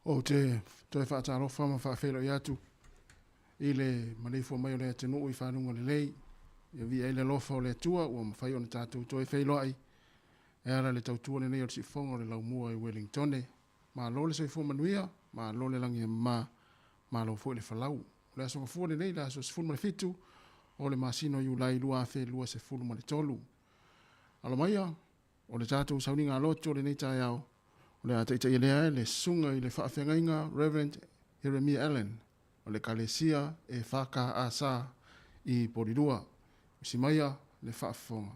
Ou te toe faatalofa ma faafeiloai atu i le maleifua mai o le atunuu i faluga lelei. Ia viia ai le alofa o le Atua ua mafai ona tatou toe feiloai e ala i le tautua lenei o le siufofoga o le laumua i Wellingtone. Malo le soifua manuia, malo le lagi e mama, malo foi le falau. O le aso Gafua lenei, le aso 17 o le masina o Iulai 2023. Alo maia, o le tatou sauniga lotu o lenei taeao, o le a taitaia lea e le susuga i le faafeagaiga Reverend Jeremiah Allen o le Ekalesia EFKS i Polilua. Usi maia le faafofoga.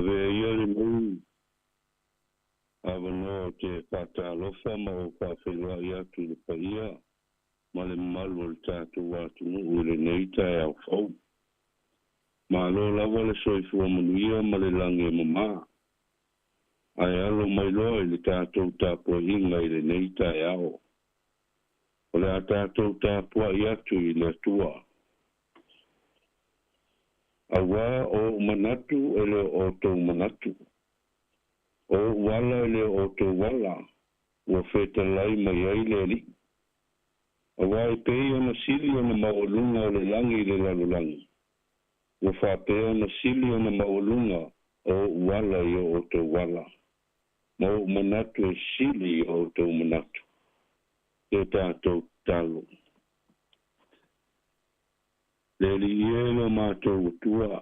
Avea ia lenei avanoa ou te faatalofa ma ou faafeiloai atu i le paia ma le mamalu o le tatou atunuu i lenei taeao fou. Malo lava le soifua manuia ma le lagi e mama. Ae alo mai loa i le tatou tapuaiga i lenei taeao. O le a tatou tapuai atu i le Atua. Auā o ou manatu e le o outou manatu, o ou ala e le o outou ala, ua fetalai mai ai le Alii. Auā e pei ona sili ona maualuga o le lagi i le lalolagi, ua faapea ona sili ona maualuga o ou ala i o outou ala, ma ou manatu e sili i o outou manatu. Ia tatou tatalo. Le Alii e lo matou Atua,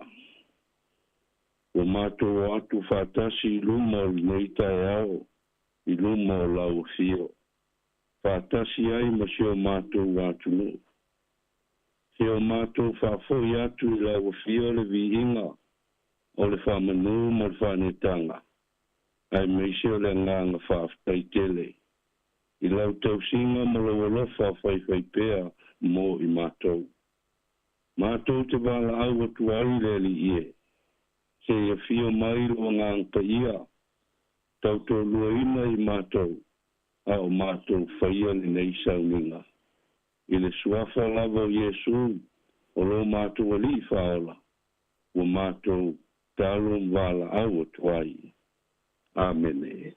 ua matou o atu faatasi i luma o lenei taeao i luma o Lau Afio, faatasi ai ma si o matou atunuu. Se o matou faafoi atu i Lau Afio le viiga o le faamanu ma le faanetaga, aemaise o le agaga faafetai tele i Lau tausiga ma Lou alofa faifaipea mo i matou. Matou te valaau atu ai le Alii e, se i afio mai Lou Agaga Paia, tautoaluaina i matou, a o matou faia lenei sauniga. I le Suafa lava o Iesu, o lo matou Alii Faaola, ua matou talo ma valaau atu ai. Amene.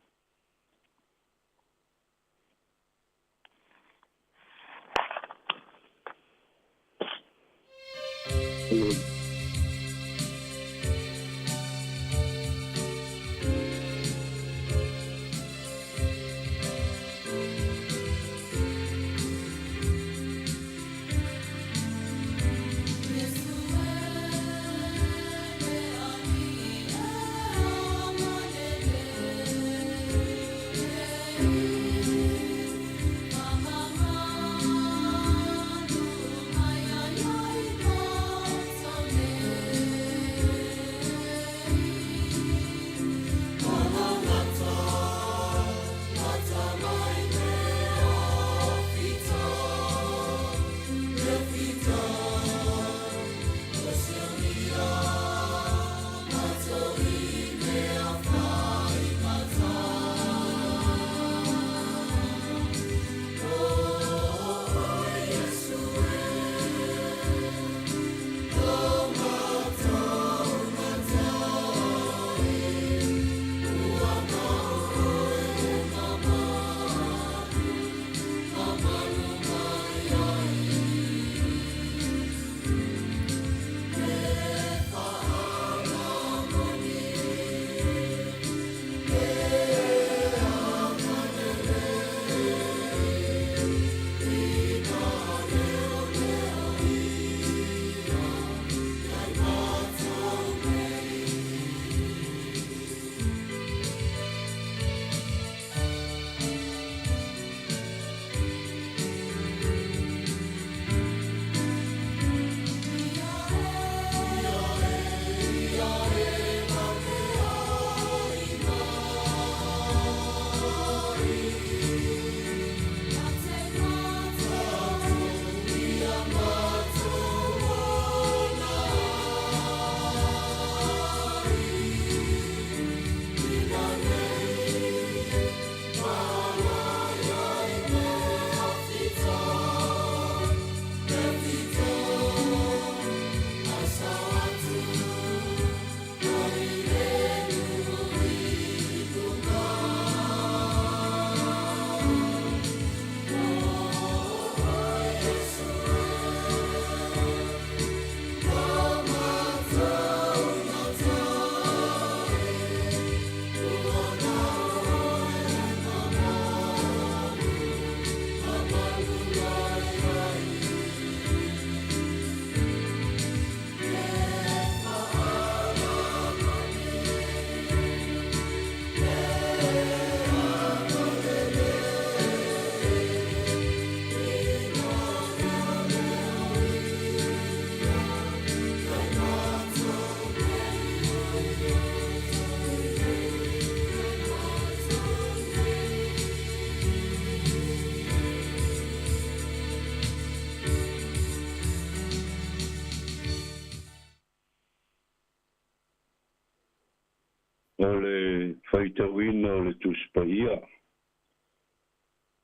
Faitauina o le Tusi Paia.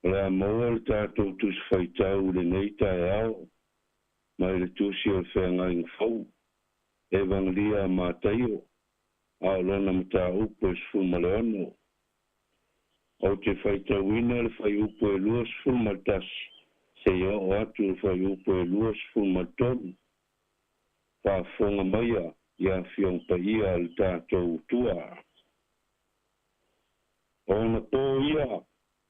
O le a maua le tatou Tusi Faitau i lenei taeao mai le Tusi o le Feagaiga Fou, Evagelia a Mataio, a o lona mataupu e 16. Ou te faitauina le fuaiupu e 21 seia oo atu i le fuaiupu e 23. Faafofoga maia i Afioga Paia a le tatou Atua. O ona pō ia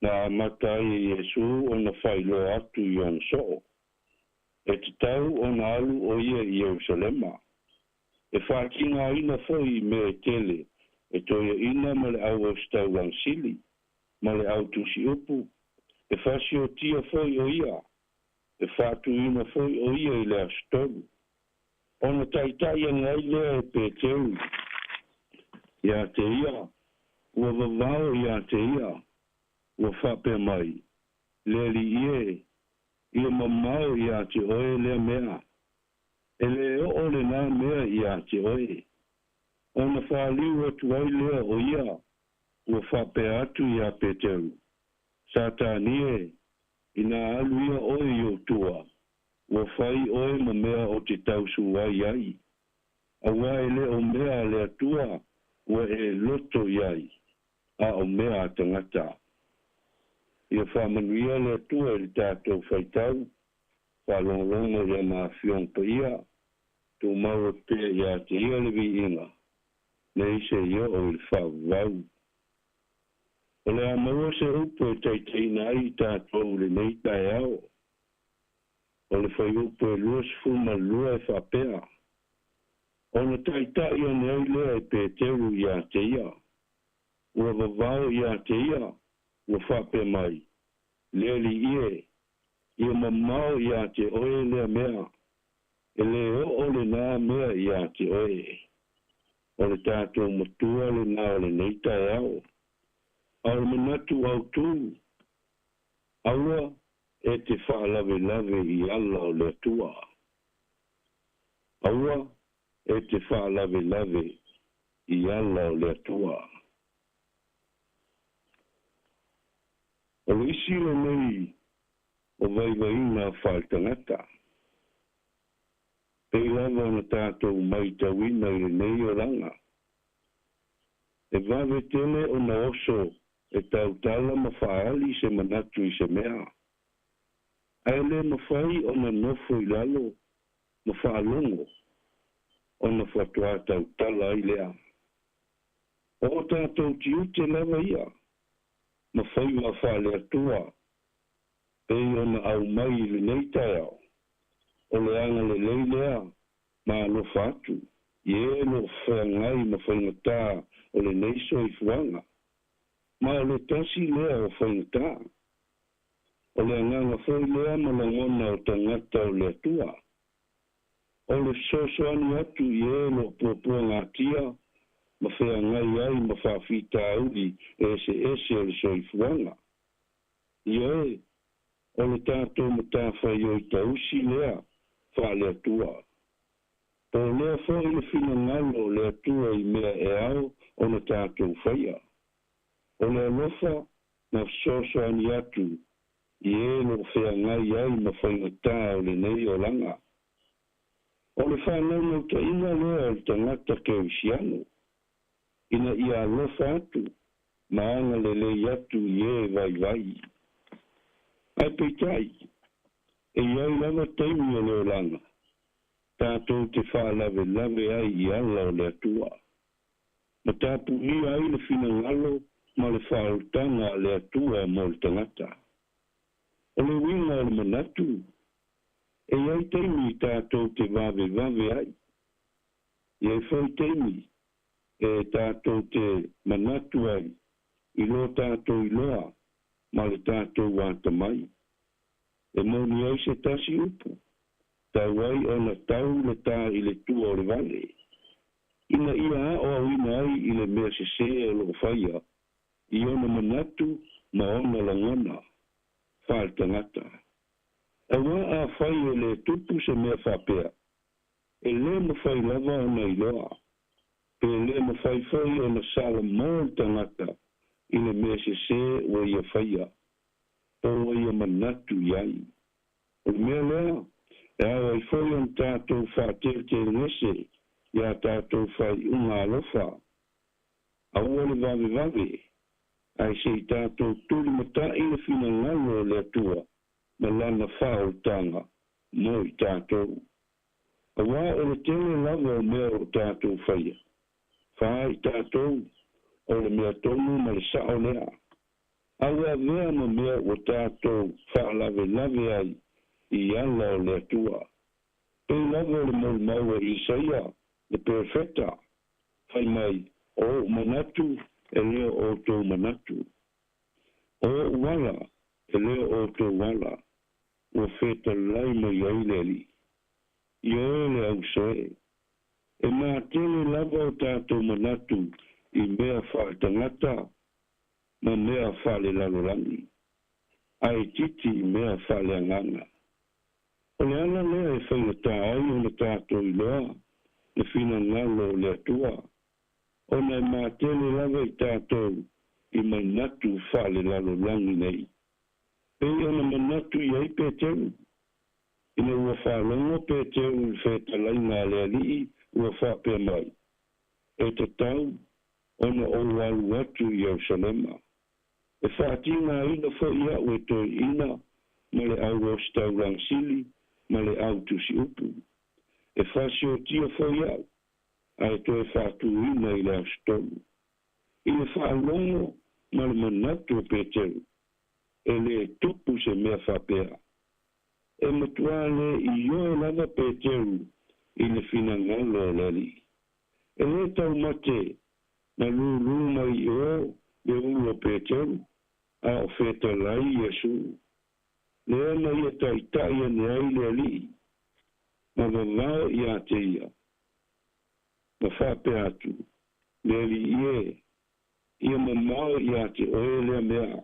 na amata ai e Iesu ona faailoa atu i ona soo, e tatau ona alu o ia i Ierusalema, e faatigaina foi i mea e tele e toeaina ma le au ositaulaga sili ma le au tusiupu, e fasiotia foi o ia, e faatuina foi o ia i le aso tolu. Ona taitai ane ai lea e Peteru ia te ia, ua vavao ia te ia, ua faapea mai, Le Alii e, ia mamao ia te oe lea mea, e lē oo lenā mea ia te oe. Ona faliu atu ai lea o ia, ua faapea atu iā Peteru, Satani e, inā alu ia oe i ou tua, ua fai oe ma mea o te tausuai ai, auā e le o mea a le Atua ua e loto i ai, a o mea a tagata. Ia faamanuia le Atua i le tatou faitau faalogologo i ana Afioga Paia, tumau atu pea ia te Ia le viiga, nei seia oo i le faavavau. O le a maua se upu e taitaiina ai i tatou i lenei taeao. O le fuaiupu e 22 e faapea, Ona taitai ane ai lea e Peteru ia te ia, ua vavao ia te ia, ua faapea mai, Le Alii e, ia mamao ia te oe lea mea, e lē oo lenā mea ia te oe. O le tatou Matua lenā o lenei taeao. A o le manatu autū, aua e te faalavelave i ala o le Atua. Aua e te faalavelave i ala o le Atua. O le isi lenei o vaivaiga faaletagata. Pei lava ona tatou maitauina i lenei olaga, e vave tele ona oso e tautala ma faaali se manatu i se mea, ae le mafai ona nofo i lalo ma faalogo ona faatoa tautala ai lea. O o tatou tiute lava ia ma faiva faale-Atua pei ona aumai i lenei taeao, o le agalelei lea ma alofa atu i e o lo o feagai ma faigata o lenei soifuaga, ma o le tasi lea o faigata. O le agaga foi lea ma lagona o tagata o le Atua, o le fesoasoani atu i e o lo o puapuagatia ma feagai ai ma faafitauli eseese o le soifuaga. Ioe, o le tatou matafaioi tausi lea faale-Atua. Po o lea foi le finagalo o le Atua i mea e ao ona tatou faia. O le alofa ma fesoasoani atu i e o lo o feagai ai ma faigata o lenei olaga. O le faanaunautaiga lea o le tagata kerisiano, ina ia alofa atu ma agalelei atu i e vaivai. Ae peitai, e i ai lava taimi o le olaga, tatou te faalavelave ai i ala o le Atua, ma tapunia ai le finagalo ma le faaoltaga a le Atua mo le tagata. O le uiga o le manatu, e i ai taimi tatou te vavevave ai, e i ai foi taimi e tatou te manatu ai i lo tatou iloa ma le tatou atamai. E moni ai se tasi upu, tau ai ona tau le tā i le tua o le vale, ina ia aoaoina ai i le mea sesē o lo o faia i ona manatu ma ona lagona faaletagata. Auā afai e le tupu se mea faapea, e lē mafai lava ona iloa. Pe lē mafai foi ona salamo le tagata i le mea sesē ua ia faia, po ua ia manatu i ai. O le mea lea, e ao ai foi ona tatou faatelegese iā tatou faaiuga alofa. Aua le vavevave, ae se i tatou tulimata'i le finagalo o le Atua ma lana faaolataga mo i tatou. Auā o le tele lava o mea o tatou faia, fā i tatou o le mea tonu ma le sa'o lea, a ua avea ma mea ua tatou faalavelave ai i ala o le Atua. Pei lava o le molimau a Isaia le perofeta, fai mai, O o'u manatu e lē o outou manatu, o o'u ala e lē o outou ala, ua fetalai mai ai le Alii. Ioe le auso e. E matele lava o tatou manatu i mea faaletagata ma mea faalelalolagi, ae itiiti i mea faaleagaga. O le ala lea e faigatā ai ona tatou iloa le finagalo o le Atua, ona e matele lava i tatou i manatu faalelalolagi nei. Pei ona manatu i ai Peteru. Ina ua faalogo Peteru i le fetalaiga a le Alii ua faapea mai, E tatau ona ou alu atu i Ierusalema. E faatigaina foi a'u e toeʻina ma le au ositaulaga sili ma le au tusiupu. E fasiotia foi a'u, ae toe faatūina i le aso tolu. I le faalogo ma le manatu o Peteru, e lē tupu se mea faapea. E matuā lē ioe lava Peteru i le finagalo o le Alii. E lē taumate na lūlū mai i ō le ulu o Peteru, a o fetalai Iesū. Lea na ia taitaʻi ane ai le Alii, ma vavao iā te ia, ma faapea atu, Le Alii e, ia mamao iā te oe lea mea.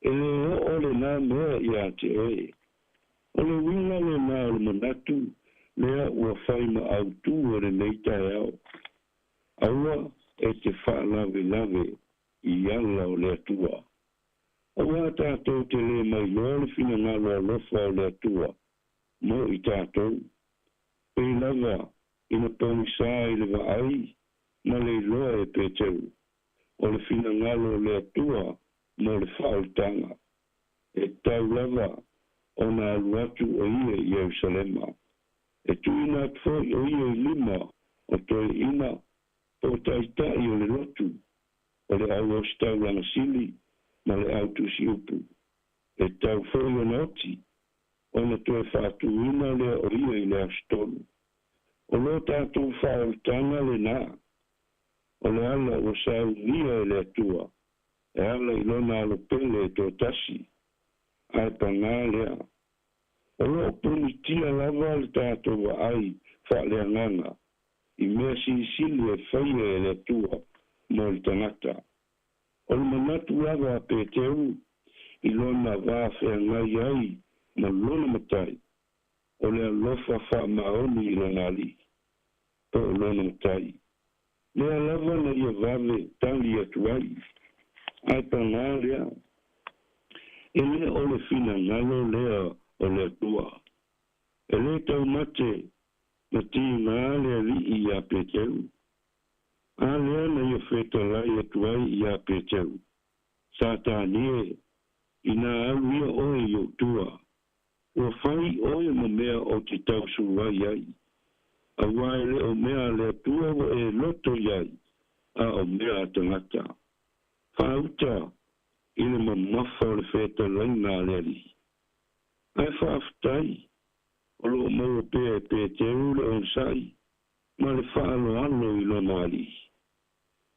E lē oo lenā mea iā te oe. O le uiga lenā o le manatu lea ua fai ma autū o lenei taeao. Aua e te faalavelave i ala o le Atua. Auā tatou te lē mailoa le finagalo alofa o le Atua mo i tatou. Pei lava ina pogisā i le vaai ma le iloa e Peteru, o le finagalo o le Atua mo le faaolataga, e tatau lava ona alu atu o ia i Ierusalema. E tuuina atu foi o ia i lima o toeaiina po o taitai o le lotu, o le au ositaulaga sili ma le au tusiupu. E tatau foi ona oti, ona toe faatūina lea o ia i le aso tolu. O lo tatou faaolataga lenā, o le ala ua saunia e le Atua e ala i lona alopele e toatasi, ae pagā lea. O lo o punitia lava le tatou vaai faaleagaga i mea silisili e faia e le Atua mo le tagata. O le manatu lava a Peteru i lona va feagai ai ma lona Matai, o le alofa faamaoni i lona Alii, po o lona Matai. Lea lava na ia vave tali atu ai, ae pagā lea, e le o le finagalo lea o le Atua. E lē taumate na tigā le Alii iā Peteru. A lea na ia fetalai atu ai iā Peteru, Satani e, inā alu ia oe i ou tua, ua fai oe ma mea ou te tausuai ai, auā e le o mea a le Atua ua e loto i ai, a o mea a tagata. Faauta i le mamafa o le fetalaiga a le Alii. Ae faafetai, o lo o maua pea e Peteru le onosai ma le faaaloalo i lona Alii.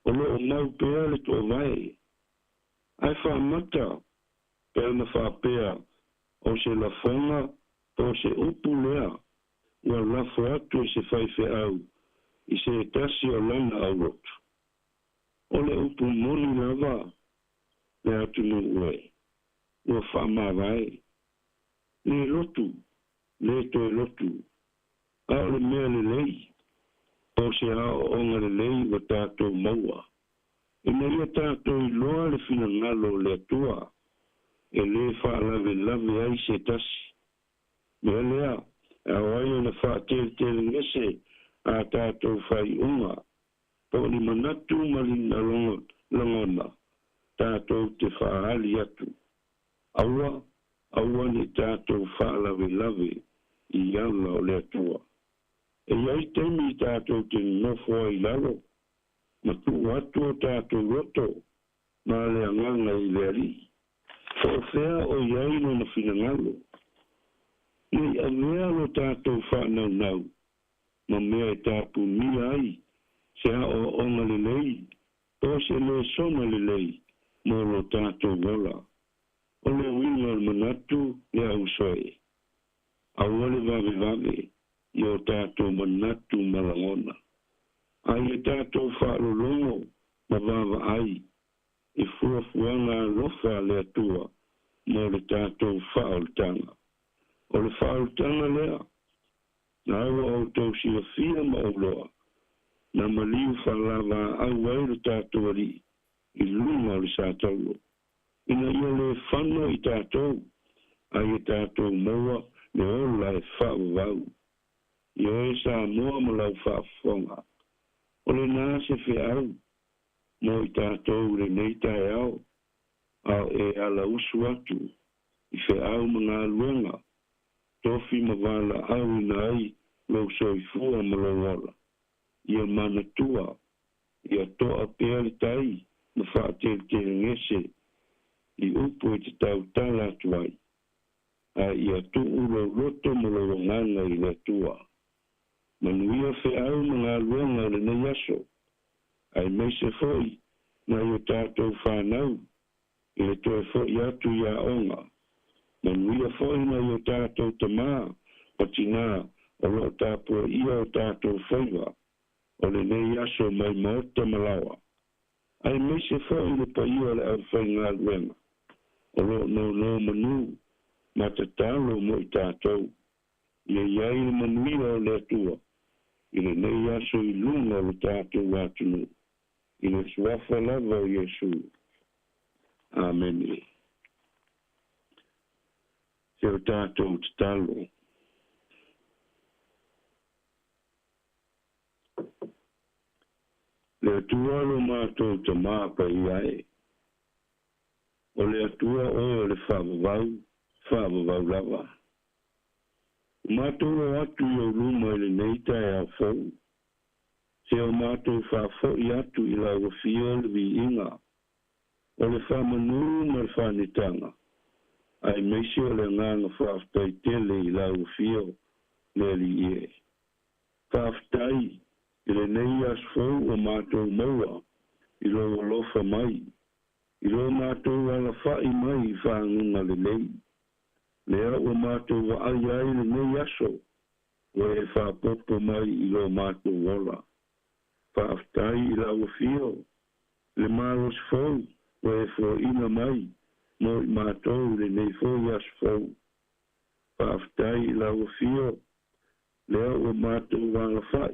O lo o mau pea le toavae. Ae faamata pe ana faapea o se lafoga po o se upu lea ua lafo atu e se faifeau i se tasi o lana aulotu. O le upu moni lava le atunuu e, ua faamavae. Le lotu, le toe lotu, a o le mea lelei, Po o se aoaoga lelei ua tatou maua, ina ia tatou iloa le finagalo o le Atua e lē faalavelave ai se tasi. Mea lea, e ao ai ona faateletelegese a tatou faaiuga po o ni manatu ma ni lagona tatou te faaali atu. Aua, aua ne i tatou faalavelave i ala o le Atua. E i ai taimi tatou te nonofo ai i lalo ma tuu atu o tatou loto ma le agaga i le Alii, po o fea o i ai lona finagalo. Ne i avea lo tatou faanaunau ma mea e tapunia ai se aoaoga lelei po o se lesona lelei mo lo tatou ola. O le uiga o le manatu le auso e. Aua le vavevave i o tatou manatu ma lagona. A ia tatou faalologo ma vaavaai i fuafuaga alofa a le Atua mo le tatou faaolataga. O le faaolataga lea, na ua outou silafia ma ouloa, na maliu faalavaau ai lo tatou Alii i luga o le sataulo, ina ia lē fano i tatou, a ia tatou maua le ola e faavavau. Ioe Samoa ma lau faafofoga, o lenā se feau mo i tatou i lenei taeao, a o e alausu atu i feau ma galuega, tofi ma valaauina ai lou soifua ma lou ola. Ia manatua, ia toa pea le tai ma faateletelegese i upu e te tautala atu ai, a ia tuu lou loto ma lou agaga i le Atua. Manuia feau ma galuega o lenei aso, aemaise foi nai o tatou fanau i le toe fo'i atu i aoga. Manuia foi nai o tatou tamā ma tinā o lo o tapuaia o tatou faiva o lenei aso mai maota ma laoa, aemaise foi le paia o le aufaigaluega o lo o nonomanu ma tatalo mo i tatou. Ia i ai le manuia o le Atua i lenei aso i luga o lo tatou atunuu, i le Suafa lava o Iesu. Amene. Se o tatou tatalo. Le Atua lo matou Tamā paia e. O le Atua oe o le faavavau, faavavau lava. Ua matou o atu i ou luma i lenei taeao fou, se o matou faafoi atu i lau Afio le viiga, o le faamanu ma le faanetaga, aemaise o le agaga faafetai tele i lau Afio le Alii e. Faafetai i lenei aso fou ua matou maua i lou alofa mai, i lo matou alafa'i mai i faguga lelei. Lea ua matou vaai ai lenei aso, ua e faaopoopo mai i lo matou ola. Faafetai i lau Afio, le malosi fou ua e foaina mai mo i matou i lenei foi aso fou. Faafetai i lau Afio, lea ua matou alafa'i,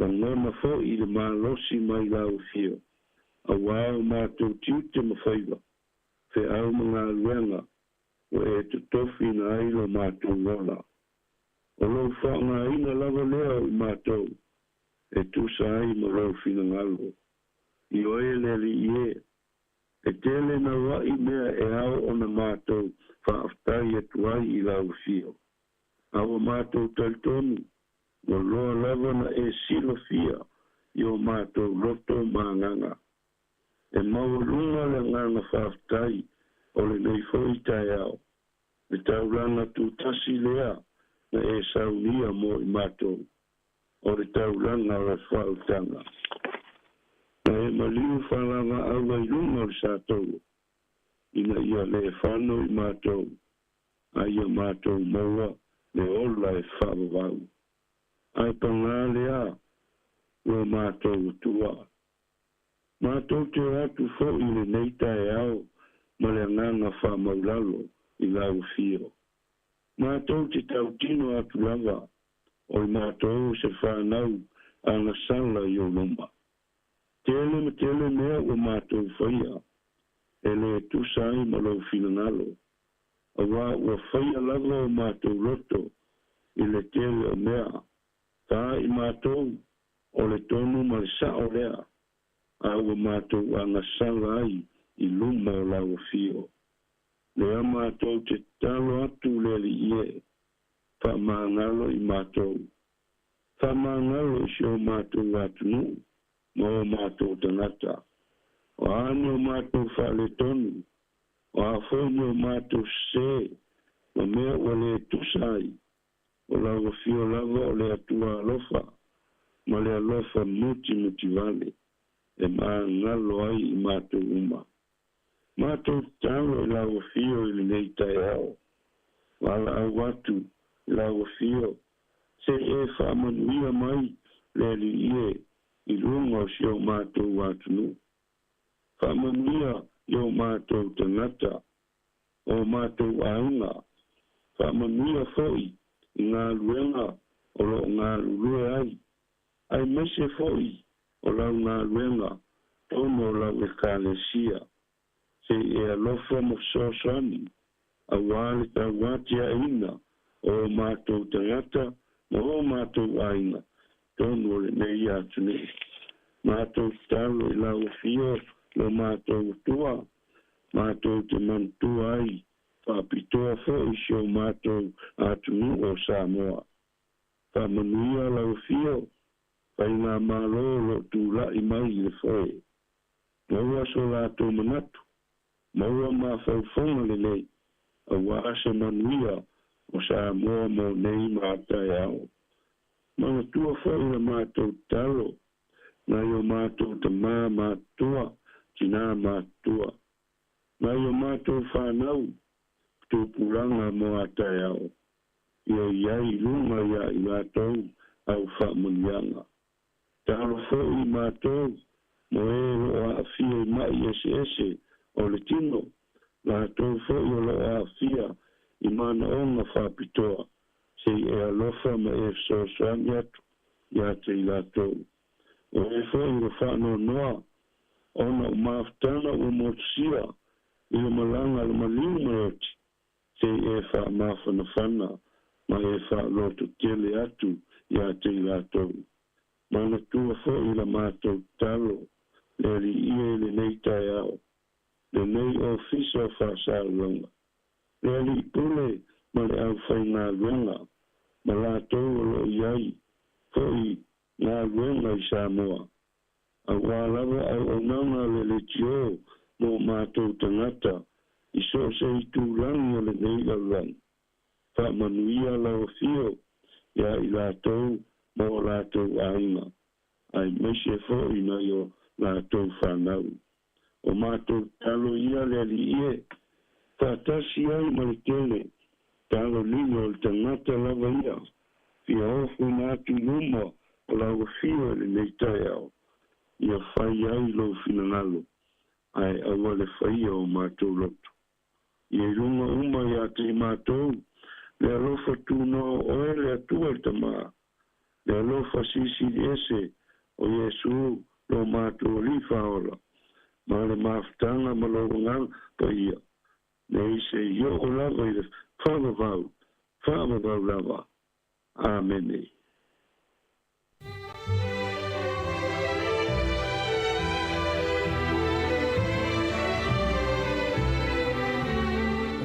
lagona foi i le malosi mai lau Afio, auā o matou tiute ma faiva, feau ma galuega ua e totofiina ai lo matou ola. O lou faaaogaina lava lea o i matou e tusa ai ma lou finagalo. Ioe le Alii e, e tele naua'i mea e ao ona matou faafetai atu ai i lau Afio. A ua matou talitonu, ua loa lava na e silafia i o matou loto ma agaga. E maualuga le agaga faafetai o lenei foi taeao, le taulaga tutasi lea na e saunia mo i matou, o le taulaga o le faautaga. Na e maliu faalavaau ai luga o le satolo, ina ia le fano i matou, a ia matou maua le ola e faavavau. Ae pagā lea lo matou Atua. Matou te o atu foi i lenei taeao ma le agaga faamaulalo i lau Afio. Matou te tautino atu lava, o i matou o se fanau agasala i ou luma. Tele ma tele mea ua matou faia, e lē tusa ai ma lou finagalo, auā ua faia lava o matou loto i le tele o mea, faaii matou o le tonu ma le saʻo lea, a ua matou agasala ai i luma o lau Afio. Lea matou te tatalo atu le Alii e, faamagalo i matou. Faamagalo i si o matou atunuu ma o matou tagata. O a ni o matou faaletonu, o a foi ni o matou sesē ma mea ua lē tusa ai, o lau Afio lava o le Atua alofa ma le alofa mutimutivale e magalo ai i matou uma. Matou tatalo i lau Afio i lenei taeao, valaau atu i lau Afio se i e faamanuia mai le Alii e i luga o si o matou atunuu. Faamanuia i o matou tagata, o matou aiga, faamanuia foi i galuega o lo o galulue ai, aemaise foi o lau galuega tonu o lau Ekalesia, se i e alofa ma fesoasoani auā le tauatiaeina o o matou tagata ma o matou aiga tonu o lenei atunuu. Matou tatalo i lau Afio lo matou Atua, matou te manatua ai faapitoa foi si o matou atunuu o Samoa. Faamanuia lau Afio, Faigamalo o lo o tulai mai i le foe. Maua so latou manatu, maua mafaufauga lelei auā se manuia o Samoa mo nei ma taeao. Manatua foi la matou tatalo nai o matou tamā matutua, tinā matutua, nai o matou fanau, tupulaga mo a taeao, ia i ai i luga iā i latou au faamanuiaga. Talo foi i matou mo e o lo o aafia i maʻi eseese o le tino, latou foi o lo o aafia i manaoga faapitoa, se i e alofa ma e fesoasoani atu iā te i latou. O e foi ua faanoanoa ona o mafutaga ua motusia i le malaga a le maliu ma le oti, se i e faamafanafana ma e faalototele atu iā te i latou. Manatua foi la matou tatalo le Alii e i lenei taeao, lenei Ofisa o Faasalalauga, le Alii Pule ma le aufaigaluega ma latou o lo o i ai foi galuega i Samoa, auā lava auaunaga a le Leitio mo matou tagata i so o se itulagi o lenei lalolagi. Faamanuia lau Afio iā i latou ma o latou aiga, aemaise foi nai o latou fanau. O matou tatalo ia le Alii e, faatasi ai ma le tele talo lilo o le tagata lava ia, fia ofoina atu i luma o lau Afio i lenei taeao, ia fai ai lou finagalo, ae aua le faia o matou loto. Ia i luga uma iā te i matou, le alofa tunoa o oe le Atua le Tamā, le alofa silisili ese o Iesu lo matou Alii Faaola, ma le mafutaga ma lou Agaga Paia, nei se i oo lava i le faavavau, faavavau lava. Amene.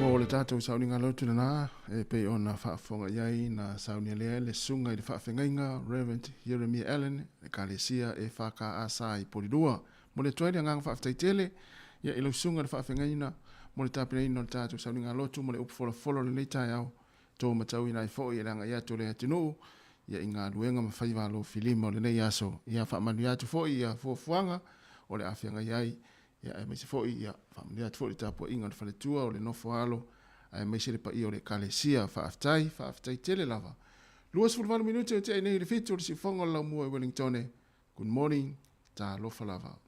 O le tatou sauniga lotu lena e pei ona faafofoga i ai na saunia lea le susuga i le faafegaiga Rev. Jeremiah Allen, Ekalesia EFKA sa i Polilua. Momoli atu ai le agaga faafetai tele ia i lau susuga i le faafegaiga mo le tapenaina o le tatou sauniga lotu ma le upu folafolo o lenei taeao tou matauina ai foi e le agai atu o le atunuu ia i galuega ma faiva alofilima o lenei aso. Ia faamanuia atu foi ia fuafuaga o le a feagai ai, ia aemaise foi ia faamanuia atu foi le tapuaiga o le faletua o le nofo alo aemaise le paia o le Ekalesia. Faafetai, faafetai tele lava. 28 minute o tea nei i le 7 o le siufofoga o le laumua i Wellingtone. Good morning, talofa lava.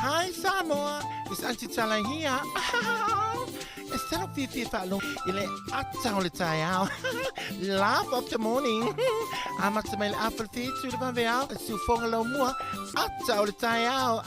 Hi Samoa, it's Auntie Tala here. E salo fiafia faalogo i le ata o le taeao. Laugh of the morning. Amata mai le afa le fitu le vaveao, e siufoga lau mua, ata o le taeao.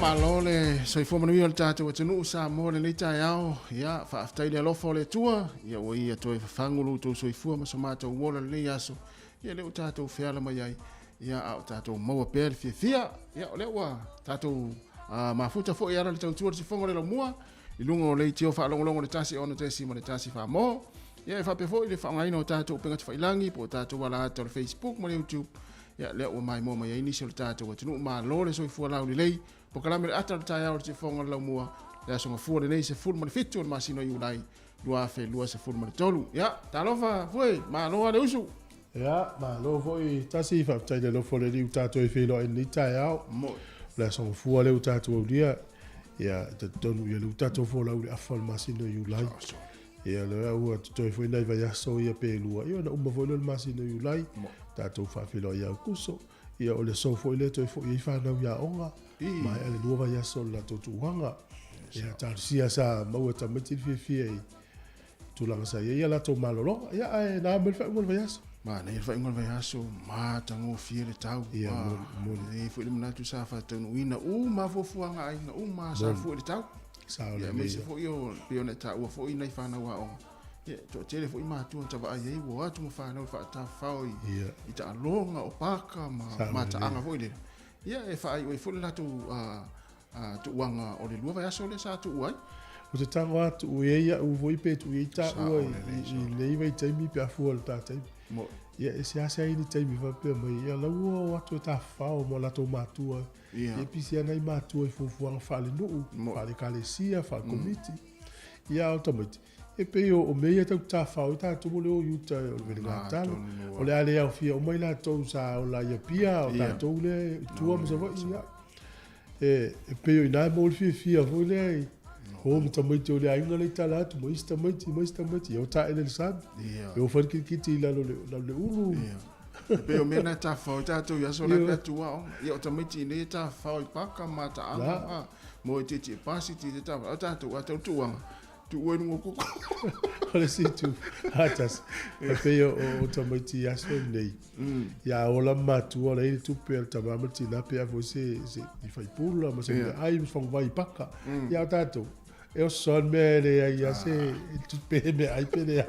Malo le soifua manuia o le tatou atunuu Samoa lenei taeao. Ia, faafetai le alofa o le Atua. Ia, ua ia toe fafagu lo outou soifua ma so matou ola lenei aso. Ia, lea ua tatou feala mai ai. Ia, a o tatou maua pea le fiafia. Ia, o lea ua tatou mafuta foi e ala le tautua le sifoga o le laumua i luga o leitio faalogologo le 1 6 ma le 1 faa-mo. Ia, e faapea foi le faaaogaina o tatou upega tafailagi po o tatou ala ata o le Facebook ma le YouTube. Ia, lea ua maimoa mai ai nisi o le tatou atunuu. Malo le soifua laulelei. Polokalame le ata o le taeao le sifoga o le laumua. Le aso gafua lenei 17 o le masina o Iulai 2023. Ia, talofa fue, malo a le usu. Ia, malo foi tasi faafetai le alofa o le Alii ua tatou e feiloai i lenei taeao. Mo. Le aso gafua lea ua tatou aulia. Ia, e talitonu ia lea ua tatou folau i le afa o le masina o Iulai. Ia, lea ua totoe foi nai vaiaso ia pe lua. Ia, ona uma foi lea o le masina o Iulai. Tatou faafeiloai ia Aukuso. Ia, o le aso foi lea toe foi ai fanau i aoga. Maea le 2 vaiaso o le latou tuuaga. Ia, talosia sa maua e tamaiti le fiafia i tulaga sa i ai ia latou malologa. Ia, ae na mai le faaiuga o le vaiaso. Manaia le faaiuga o le vaiaso, matagofie le tau. Ia, moni, moni. E i ai foi le manatu sa faataunuuina uma fuafuaga a aiga uma sa fua i le tau. Sao Ia, lelei. aemaise foi o, pei ona e taua foi nai fanau aoga. Ia, e toatele foi matua na vaai ai ua o atu ma fanau e faatafafao i, i taaloga o paka ma Sao lelei. mataaga foi lele. Ia, e faaiu ai foi le latou tuuaga o le 2 vaiaso lea sa tuua ai. O te tago atu tuu i ai au foi pe tuu i ai taua Sao i lelei, i lenei vaitaimi pe a fua i le ta taimi. Mo- Ia e seasea ai ni taimi faapea mai, ia la ua o atu e tafafao ma o latou matua. Ia. Ia pisi ana i matua i fuafuaga faalenuu, Mo- faale-ekalesia, faale-komiti. Ia a o tamaiti, e pei o mea ia tatou te tafafao ai tatou mo le o i uta o le velegatalo. Atonu, O le a le aofia uma i latou sa ola i Apia, o tatou lea i tua ma Savaii. Ia. E pei o i ina e maua le fiafia foi lea i o ma tamaiti o le aiga lea i tala atu ma isi tamaiti ma isi tamaiti, ia o taele i le sami. Ia. E o fai le kirikiti i lalo o le ulu. Ia. E pei o mea na e tafafao ai tatou i aso la pe atu aoga. Ia o tamaiti i nei e tafafao i paka ma mataaga La. mo e tietie pasi tietie tafafao. A o tatou, a tau tuuaga, tuua i luga o koko. O le isi itu, atasi, e pei o tamaiti i aso nei, ia a ola ma matua, o la e i ai le tupe a le tama ma le tina pe a foi se se i faipula ma se Ia. meaai ma se faguvai i paka. Ia a o tatou, e oso lava le mea e leai lava se tupe e meaai pe leai.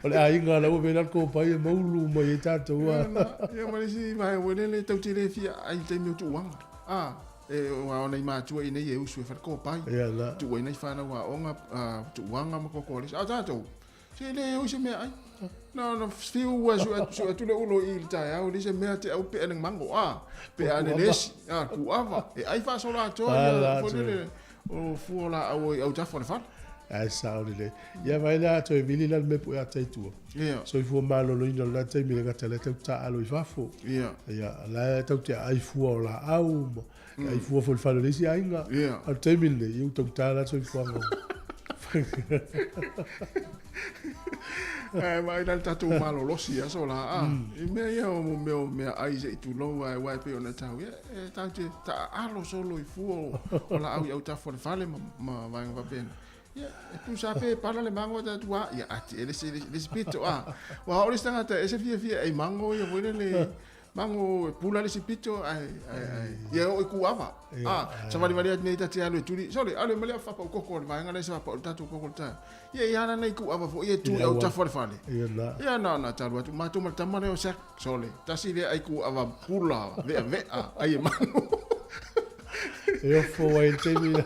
O le aiga la ua vela le kopai e maulu mai ai tatou a. Ia na, ia ma le isi vaega foi lele tatou te le fia ai i le taimi o tuuaga. A, e aua o nai matua i nei e usu e fai le kopai. Ia na. Tuu ai nai fanau aoga, tuuaga ma kokoalisi. A o tatou, se le oi se mea ai. Na na fiu ua sue atu le ulo i le taeao, le se mea te au pe ane mango, a, pe ane lesi, a, kuava, e ai faasola atoa, ia, Ala foi atu. lele, o fua la au i autafa o le fale. Ae sao lelei. Ia vaai la toe vili la le mea puea tai tua. Ia, Soifua maloloina o lena taimi le gata lea tau taalo i fafo. ia, Ia, la e tau te aai fua o laau ma ai fua foi i le fale o le isi aiga. Ia. A o le taimi lenei, ia ua taugata la le soifuaga. Ae vaai la le tatou malolosi i aso la, a, i mea ia o mea o meaai se i tulou ae aua e pei ona tau, ia, e tatou te taaalo solo i fua o laau i autafa o le fale ma vaega faapena. Ia, e tusa pe pala le mango tatou a, ia, ati e le isi le isi pito, a. Ua oo le isi tagata e se fiafia e mango ia foi lele, mango e pula le isi pito, ae, ae, ae, ia e oo i kuava. A, savalivali atu nei ta te alu e tuli, sole, alu e ma le faapaau koko o le vaega lea se faapaau i le tatou koko o le taeao. Ia, i ala nei kuava foi e tu i autafa o le fale. Ia na. Ia, na ona talu atu, matou ma le tama lea o Zack, sole, tasi lea ai kuava pula, veavea, ai e mango. E ofo ai i le taimi la,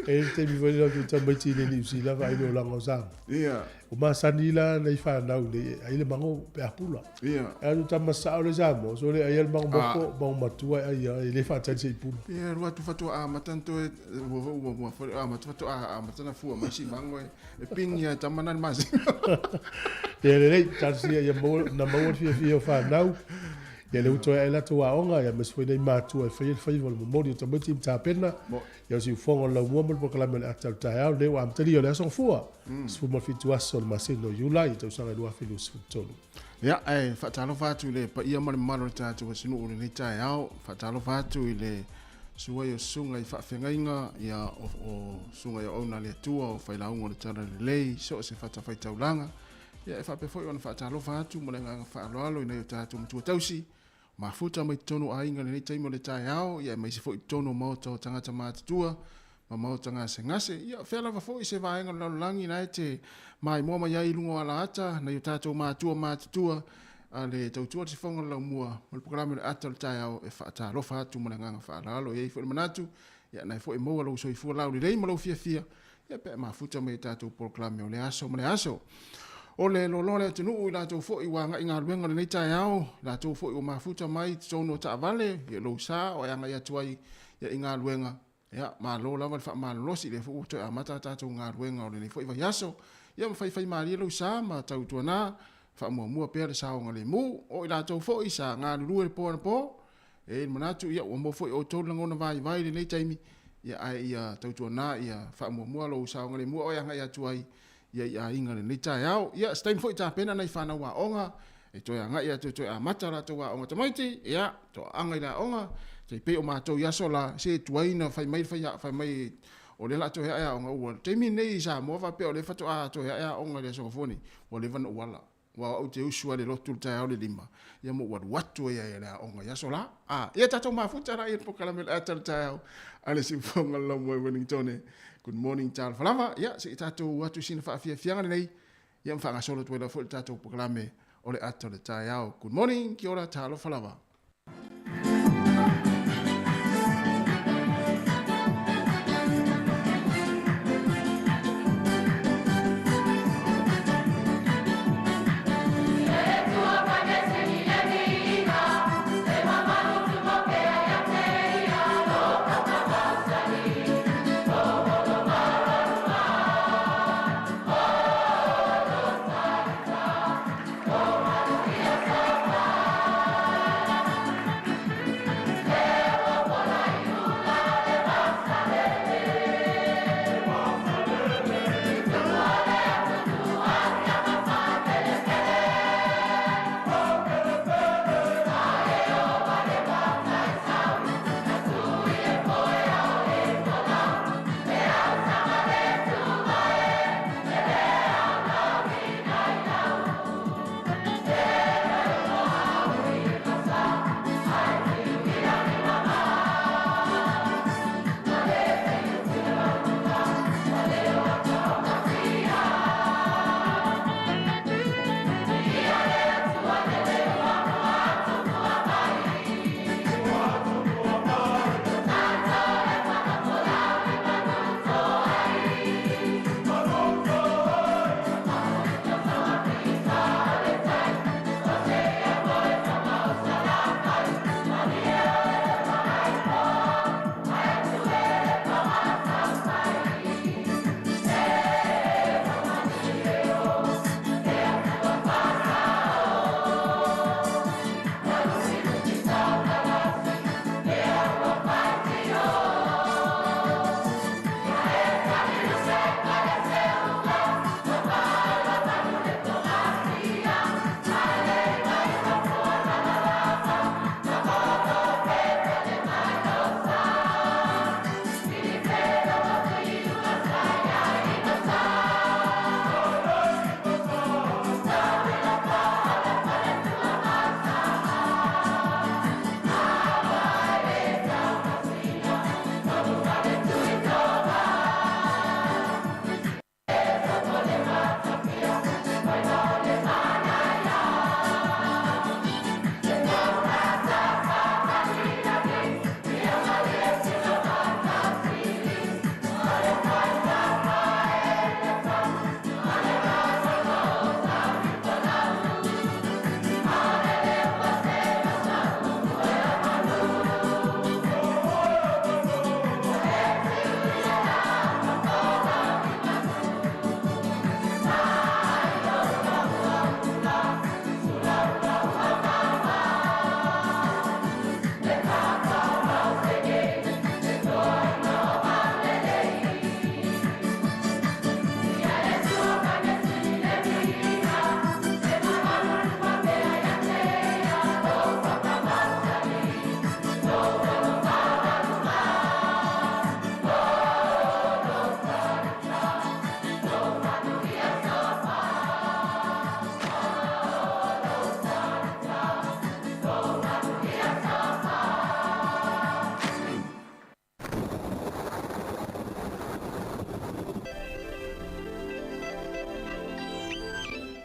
e i ai le taimi foi lea ou te tamaiti i le Niu Sila vaai le olaga o Samoa. Ia. O masani la nei fanau nei, ai le mango pe a pula. Ia. E alu tama sao le Samoa, so le ai le mango moko, mango matua e ai e le faatali se i pula. Ia, alu atu faatoa amata na toe, ua ua ua ua amata faatoa amata na fua mai si mango e, e pingi a tama na le masina. Ia lelei, talosia ia maua, na maua le fiafia o fanau. Ia le ua toe ae latou aoga, ia aemaise foi nei matua e faia le faiva o le momoli o tamaiti ma tapena. Ia o siufofoga o le laumua ma le polokalame o le ata o le taeao lenei ua amatalia o le aso Gafua, 17 aso o le masina o Iulai i tausaga e 2023. Ia, ae faatalofa atu i le paia ma le mamalu o le tatou atunuu i lenei taeao. Faatalofa atu i le suai o susuga i faafeagaiga, ia, o susuga i auauna a le Atua, o failauga o le Talalelei, so o se fatafaitaulaga. Ia, e faapea foi ona faatalofa atu ma le agaga faaaloalo i nai o tatou matua tausi, mafuta mai totonu o aiga i lenei taimi o le taeao, ia aemaise foi i totonu o maota o tagata matutua ma maota gasegase. Ia, o fea lava foi se vaega o le lalolagi la e te maimoa mai ai i luga o alaata nai o tatou matua matutua a le tautua le sifoga o le laumua ma le polokalame o le ata o le taeao e faatalofa atu ma le agaga faaaloalo. E i ai foi le manatu, ia na e foi maua lou soifua laulelei ma lou fiafia Ia pe a mafuta mai i tatou polokalame o lea aso ma lea aso. O le loaloa o le atunuu i latou foi ua agai i galuega o lenei taeao, i latou foi ua mafuta mai i totonu o taavale, ia lou sa o e agai atu ai ia i galuega, ia malo lava le faamalolosi, lea foi ua toe amata a tatou galuega o lenei foi vaiaso. Ia ma faifaimalie lou sa ma tautuana, faamuamua pea le saogalemu. O i latou foi sa galulue le po anapo, E i ai le manatu, ia, ua maua foi e outou le lagona vaivai i lenei taimi, ia, ae ia tautuana ia faamuamua lou saogalemu a o e agai atu ai ia i aiga i lenei taeao. Ia, se taimi foi tapena nai fanau aoga e toe agai atu e toe amata a latou aoga tamaiti, ia, toaaga i le aoga, tai pei o matou i aso la, se tuai na fai mai le fai, fai mai o lea o le a toe ae aoga, ua, le taimi lenei i Samoa faapea o lea faatoa toe ae aoga i le Aso Gafua nei, ua leva ona ou ala. Aua o au ou te usu lava i le lotu i le taeao i le 5, ia ma ou alu atu ai lava i le aoga i aso la. A, ia tatou mafuta laia i le polokalame o le ata o le taeao a le Siufofoga o le Laumua i Wellingtone. Good morning, talofa lava. Ia, se i tatou o atu i sina faafiafiaga lenei, ia ma faagasolo atu ai lava foi le tatou polokalame o le ata o le taeao. Good morning, kia ora, talofa lava.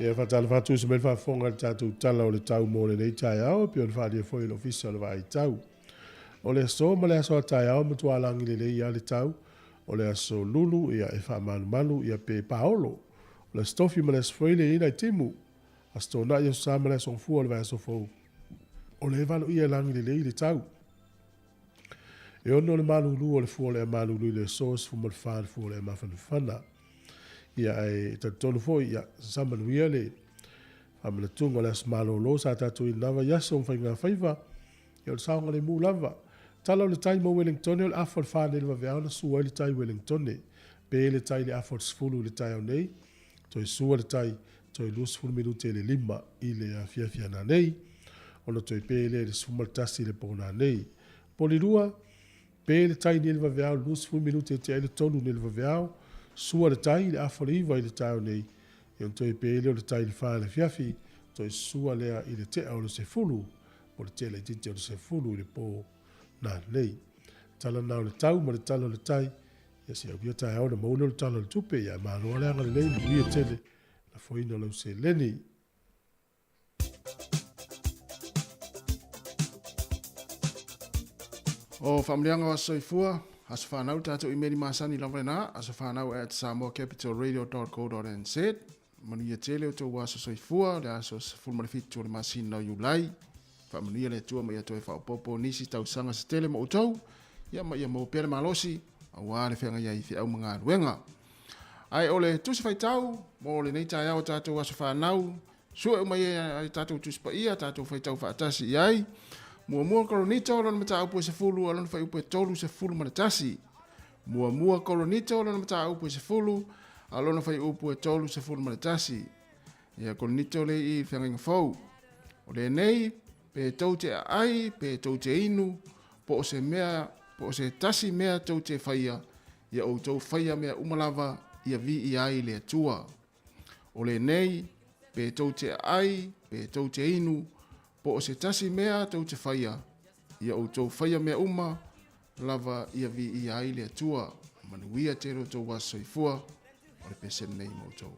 Ia faatalofa atu se mai le faafofoga i le tatou Tala o le Tau mo lenei taeao, e pei ona faaalia foi e le Ofisa o le Vaai Tau. O le aso ma le aso a taeao e matua lagi lelei lava le tau, o le aso Lulu ia e faamalumalu ia pe paolo. O le aso Tofi ma le aso Foile e i ai nai timu. Aso Toonai, Aso Sa ma le Aso Gafua o le vaiaso fou. O lea e valoia e lagi lelei le tau. E ono le malulu o le fua o le malulu i le aso 14 le fua o le mafanafana. Ia ae talitonu foi ia sa manuia le faamanatuga o le aso malolo sa tatou i lena vaiaso ma faiga faiva. Ia o le saogalemu lava. Tala o le tai mo Wellingtone o le afa o le fa nei le vaveao na sua ai le tai Wellingtone. Pe le tai i le afa o le 10 i le taeao nei. Toe sua le tai, toe 20 minute i le 5 i le afiafi ana nei. Ona toe pe lea i le 11 i le pona nei. Polirua, pe le tai nei le vaveao 20 minute e tea ai le 3 nei le vaveao. Sua le tai i le afa o le 9 i le taeao nei. Ia ona toe pe lea o le tai i le 4 i le afiafi, toe sua lea i le tea o le 10, po o le tea laitiiti o le 10 i le po nanei. Tala na o le tau ma le tala o le tai, ia se aulia taeao ona maua lea o le tala o le tupe, ia malo lava le agalelei, manuia tele lafoina o lau seleni. O faamanuiaga o aso soifua, aso fanau le tatou imeli masani lava lena, asofanau at samoacapitalradio.co.nz. Manuia tele o tou aso soifua, le aso 17 o le masina o Iulai. Faamanuia le Atua ma ia toe faaopoopo nisi tausaga se tele mo outou, ia ma ia maua pea le malosi, aua le feagai ai i feau ma galuega. Ae o le tusi faitau mo lenei taeao o tatou aso fanau, sue uma ai a tatou tusi paia, tatou faitau faatasi i ai. Muamua Koronito, lona mataupu e 10, a lona fuaiupu e 31. Muamua Koronito, lona mataupu e 10, a lona fuaiupu e 31. Ia Koronito le i feagaiga fou. O lenei, pe tou te aai, pe tou te inu, po o se mea, po o se tasi mea tou te faia, ia outou faia mea uma lava ia viia ai le Atua. O lenei, pe tou te aai, pe tou te inu, po o se tasi mea tou te faia, ia outou faia mea uma lava ia viia ai le Atua. Manuia tele o outou aso soifua, o le pese lenei ma outou.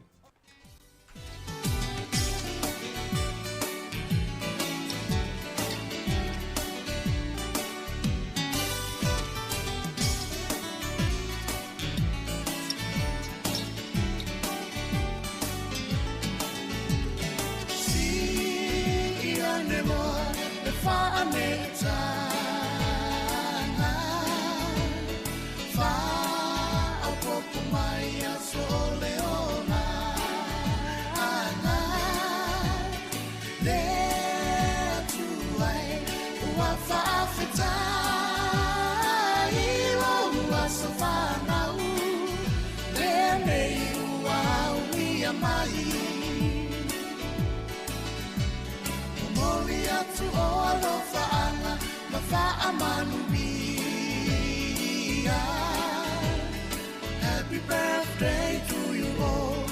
Happy birthday to you all,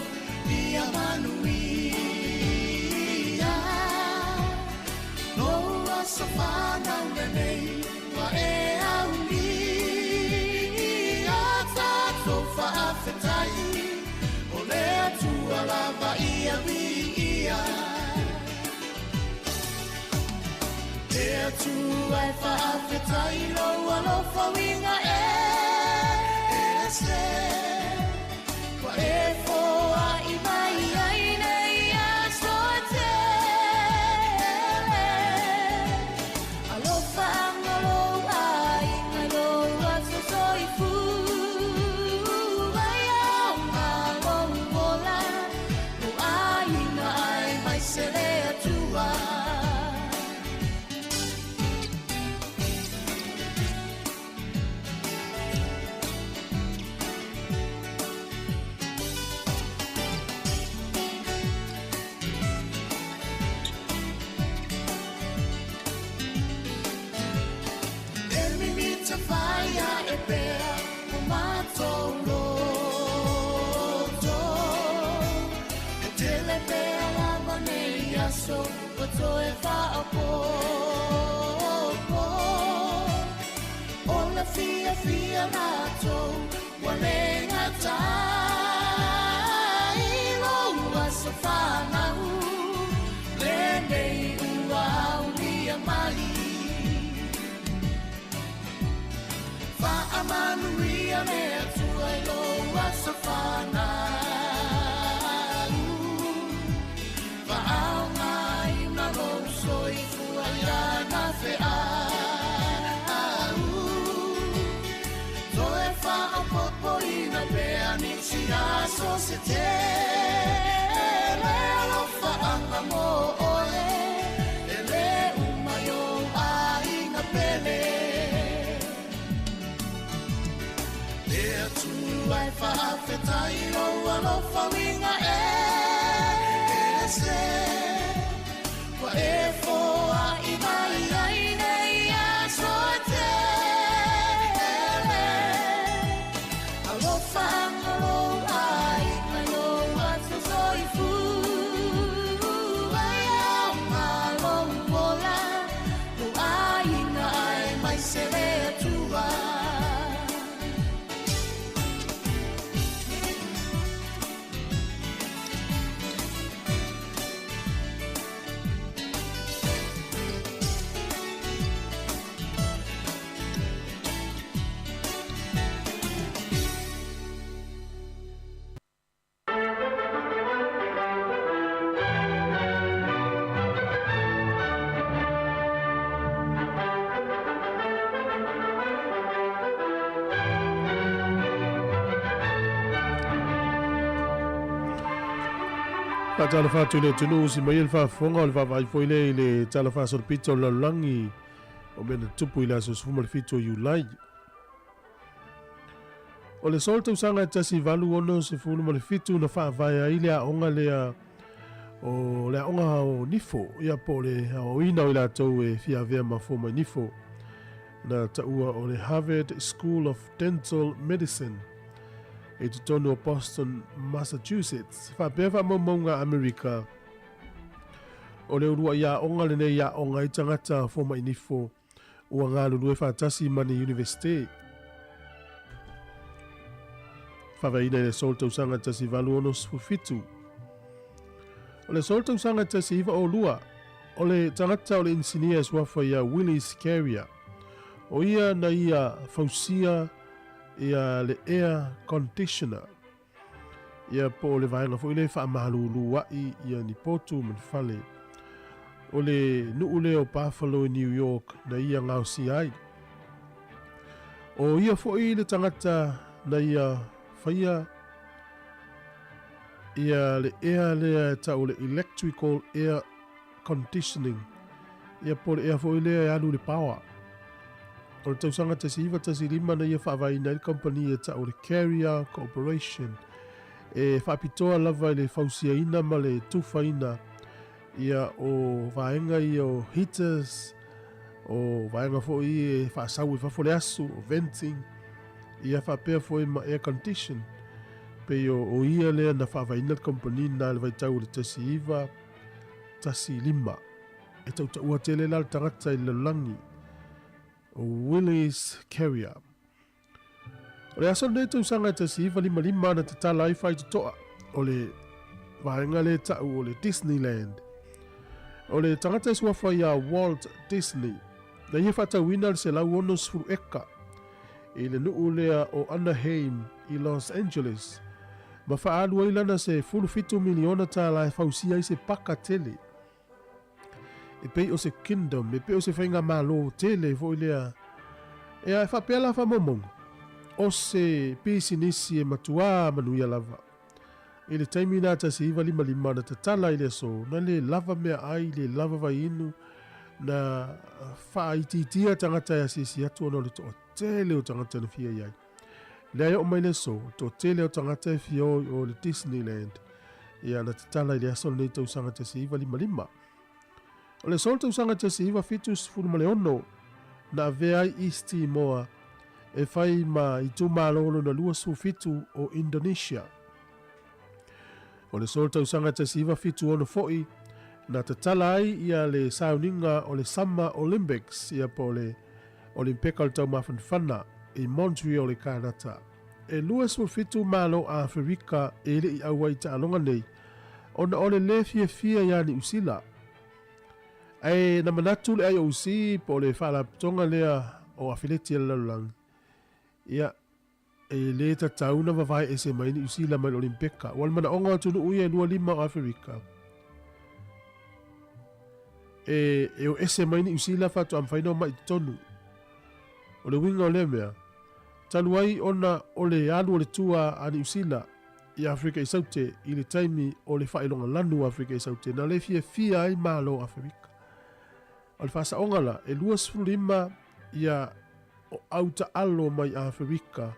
ia manuia. Lou aso fanau lenei, ua e aulia. Tatou faafetai, o le Atua lava ia viia. Le Atua e faafetai lou alofa uiga ese. Ua e foai mai ai nei aso tele. Alofa anga lou aiga lou aso soifua. Ia oga lou ola, lou aiga ai mai se le Atua. E mimita faia e pea o matou loto. E tele pea lava nei aso ua toe faaopoopo. O le fiafia latou ua le gatai lou aso fanau. Lenei ua aulia mai. Faamanuia le Atua i lou aso fanau. Faaaogaina lou soifua i lana feau. Toe faaopoopoina pea nisi aso se tele. Alofaanga mo oe, e le uma i ou aiga pele. Le Atua e faafetai lou alofa uiga ese. Ua e foai mai ai nei aso tele. Alofa anga lou aiga lou aso soifua. Faatalofa atu i le atunuu si mai e le faafofoga o le vaavaai foi lea i le Tala Faasolopito o le Lalolagi o mea na tutupu i le aso 17 o Iulai. O le aso o le tausaga e 1867 na faavae ai le aoga lea o le aoga o Nifo, ia po o le aoaoina o i latou e fia avea ma fomai nifo. Na taua o le Harvard School of Dental Medicine i totonu o Boston, Massachusetts. Faapea faamaumauga a Amerika, o le uluai aoga lenei i aoga ai tagata fomai nifo ua galulue faatasi ma ni Iunivesite. Faavaeina i le aso o le tausaga 1867. O le aso o le tausaga 1902, o le tagata o le inisinia e suafa ia Willis Carrier, o ia na ia fausia ia le air conditioner, ia po o le vaega foi lea e faamalulu ai ia ni potu ma ni fale. O le nuu lea o Buffalo i New York na ia gaosia ai. O ia foi le tagata na ia faia ia le ea lea e tau o le electrical air conditioning, ia po o le ea foi lea e alu i le power. O le tausaga 1915 na ia faavaeina ai le kamupani e tau o le Carrier Corporation, e faapitoa lava i le fausiaina ma le tufaina ia o vaega ia o heaters, o vaega foi e faasau i fafo le asu, o venting, ia faapea foi ma air condition. Pei o, o ia lea na faavaeina le kamupani na i le vaitau o le 1915. E tautaua tele la le tagata i le lalolagi, o Willis Carrier. O le aso lenei tausaga e 1955 na tatala ai faitotoa o le vaega lea e tau o le Disneyland. O le tagata e suafa ia Walt Disney, na ia faatauina le 160 eka i le nuu lea o Anaheim i Los Angeles, ma faaalu ai lana se $17 miliona tālā e fausia ai se paka tele. E pei o se kingdom, e pei o se faigamalo tele foi lea. Ea, e faapea la faamaumauga, o se pisinisi e matuā manuia lava. I le taimi na 1955 na tatala i le aso, na le lava meaai, le lava vaiinu, na faaitiitia tagata e asiasi atu ona o le toatele o tagata na fia i ai. Lea e oo mai le aso, o le toatele o tagata e fia o i o i le Disneyland. Ia, na tatala i le aso lenei tausaga 1955. O le aso o le tausaga 1976, na avea ai East Timor e fai ma itumalo lona 27 o Indonesia. O le aso o le tausaga 1976 foi, na tatala ai ia le sauniga o le Summer Olympics, ia po o le Olimpeka o le Taumafanafana, i Montreal i Kanata. E 27 malo a Aferika e le i auai i taaloga nei, ona o le lē fiafia iā Niu Sila. Ae na manatu le IOC po o le faalapotopotoga lea o afeleti a le lalolagi, ia, e lē tatau na vavae ese mai Niu Sila mai le Olimpeka. Ua le manaoga o atunuu ia e 25 o Aferika e, e o ese mai Niu Sila faatoa mafai ona omai i totonu. O le uiga o lea mea, talu ai ona o le alu o le tua a Niu Sila i Aferika i Saute i le taimi o le faailoga lanu o Aferika i Saute na le fiafia ai Malo o Aferika. O le faasaoga la, e 25 ia o au taalo mai Aferika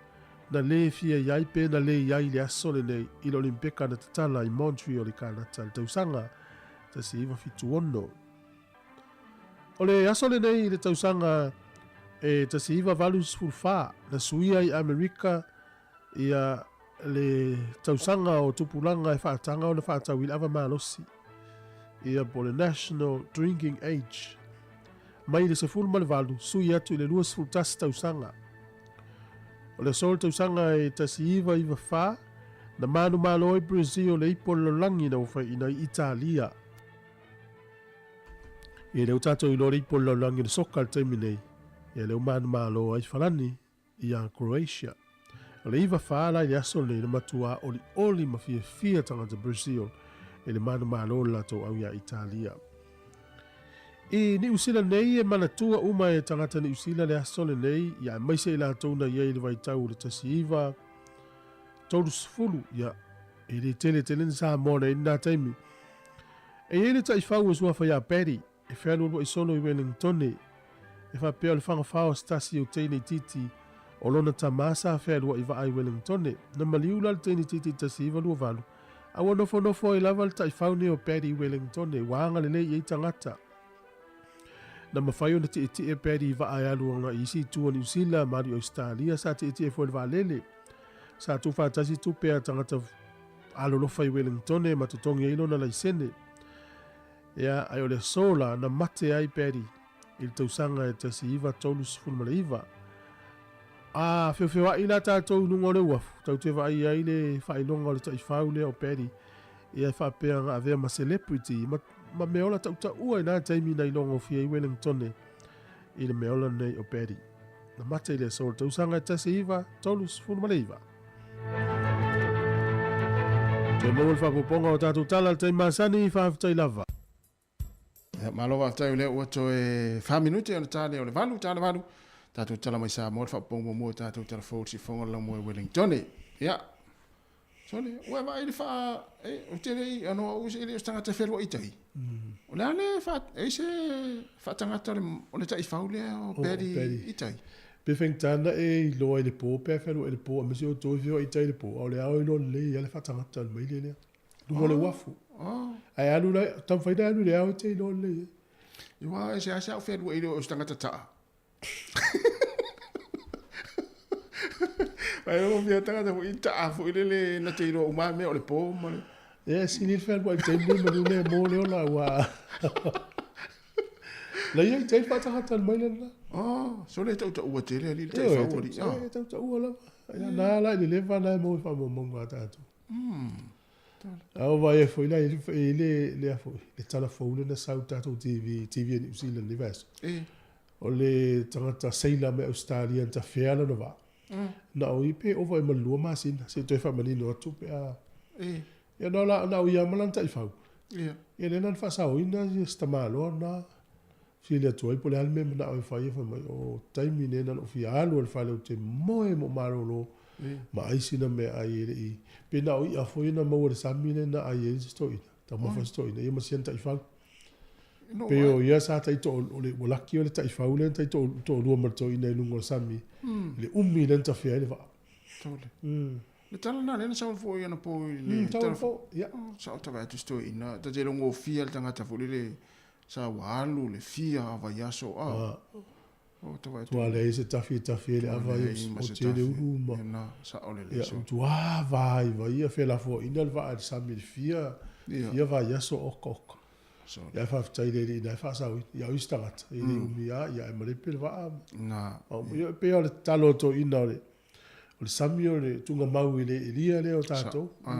na le fia i ai pe na le i ai i le aso lenei i le Olimpeka na tatala i Montreal i Kanata i le tausaga 1976. O le aso lenei i le tausaga e 1984 na suia ai Amerika ia le tausaga o tupulaga e faataga ona faatau i le ava malosi, ia po o le National Drinking Age, mai le 18 sui atu i le 21 tausaga. O le aso o le tausaga e 1994, na manumalo ai Brazil le ipu o le lalolagi na ua faiina ai Italia. Ia lea ua tatou iloa le ipu o le lalolagi o le soka i le taimi nei, ia lea ua manumalo ai Farani ia Croatia. O le iva fa la i le aso lenei na matuā olioli ma fiafia tagata Brazil i le manumalo o le latou au iā Italia. I Niu Sila nei e manatua uma e tagata Niu Sila le aso lenei ia aemaise i latou na i ai i le vaitau o le 1930 ia e le tele tele ni Samoa na i ai i lena taimi. E i ai le taifau e suafa ia Paddy, e fealualuai solo i Welingtone, e faapea o le fagafao o se tasi o teine itiiti o lona tama sa fealuai vaa i Welingtone. Na maliu la le teine itiiti i le 1928, a ua nofonofo ai lava le taifau nei o Paddy i Welingtone, ua agalelei i ai tagata. Na mafai ona tietie Paddy i vaa e alu agai i isi itu o Niu Sila ma alu i Ausetalia, sa tietie foi i le vaalele. Sa tuufaatasi tupe a tagata alolofa i Welingtone ma totogi ai lona laisene. Ea, ae o le aso la na mate ai Paddy i le tausaga e 1939. A feofeoa'i la tatou i luga o le uafu, tatou te vaai ai le faailoga o le taifau lea o Paddy, ia e faapea na avea ma celebrity ma, ma meaola tautaua i na taimi na ilogofia ai Wellingtone i le meaola nei o Paddy. Na mate i le aso o le tausaga e 1939. Toe maua le faaopoopoga o tatou tala i le taimi masani, faafetai lava. Ia, malo faafetai o lea ua toe 4 minute ona ta lea o le 8, ta le 8. Tatou tala mai Samoa le faaopoopoga muamua o tatou tala fou i le siifofoga o le laumua i Wellingtone. Ia, sole, ua e vaai i le faa, e, ou te le i, ano au e le o se tagata e fealuai tai. O le a le faa, e i se faatagata o le, o le taifau lea o Paddy i tai. Pe faigata na e iloa i le po pe a fealuai i le po aemaise o outou e feoai i tai i le po, a o le ao iloa lelei ai le faatagata o le maile lea. Luga o le uafu. Ae alu la, taumafai la e alu i le ao e te iloa lelei ai. Ua e seasea ou fealuai i le o se tagata taa. Ai o fia tagata foi taa foi lele na te iloa uma mea o le po ma le. Ia sili le fealuai i le taimi lenei manu le mo le ola ua. La ia i tai le faatagata mai le lena. Oh, so le tautaua tele alii le taifau alii. E tautaua lava. Ia na la i le leva na e maua i faamaumauga a tatou. A o vaai ai foi la i le lea foi le tala fou lea na sau i le tatou TV, TV a Niu Sila i lenei vaiaso. O le tagata seila mai Ausetalia na tafea lona vaa. Na o i pe ova i ma le 2 masina se i toe faamanino atu pe a. Ia na o la na o ia ma lana taifau. Ia lea la na faasaoina si tamaloa lena fesili atu ai po o le a le mea e manao e fai, fai mai, o taimi nei na ona ou fia alu lava i le fale ou te moe ma ou malolo ma ai sina meaai e le i, pe na o i'a foi na maua i le sami lea na ai ai si toeaina, taumafa si toeaina ia ma si ana taifau. Pei o ia sa tai o le ua laki o le taifau lea na tai toalua ma le toeaina i luga o le sami i le umi lea na tafea ai le vaa. Tole. Le tala lena lea na sau foi anapo i le tala fou, ia. Sa ou tavae atu si toeaina, ta te logofia le tagata foi lele Sa ua alu le fia vaiaso a. O tavae atu. Ua leai se tafi e tafi ai le ava ia o tele ulu ma. Na, sao lelei. Ia, ua vai vai ia felafoaiina le vaa i le sami i le fia, fia vaiaso oka oka. Ia faafetai i le Alii na e faasaoina. Ia o isi tagata, e le umi lava, ia ae malepe le vaa. Na. Ia pei o le tatalo a toeaiina o le O le sami o le tuugamau i le elia lea o tatou. O le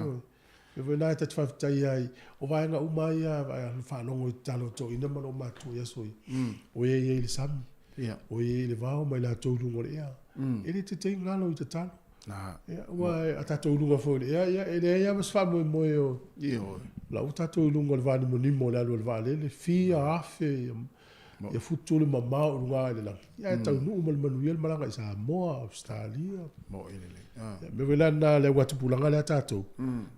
mea foi lena e ta te faafetai ai, o vaega uma ia a faalogo i tatalo a toeaiina ma loomatutua i aso ia, o e i ai i le sami, o e i ai i le vao ma i latou i luga o le ea. E le tetei galo i tatalo. Aua a tatou i luga foi o le ea, ia e leai lava ma se faamoemoe o la ua tatou i luga o le vanimonimo o le alu a le vaalele, fia afe Ia futu le mamao i luga i le lagi, ae taunuu ma le manuia le malaga i Samoa, Ausetalia. Mo'i lelei. Ia, mea foi la lena le auatupulaga lea a tatou,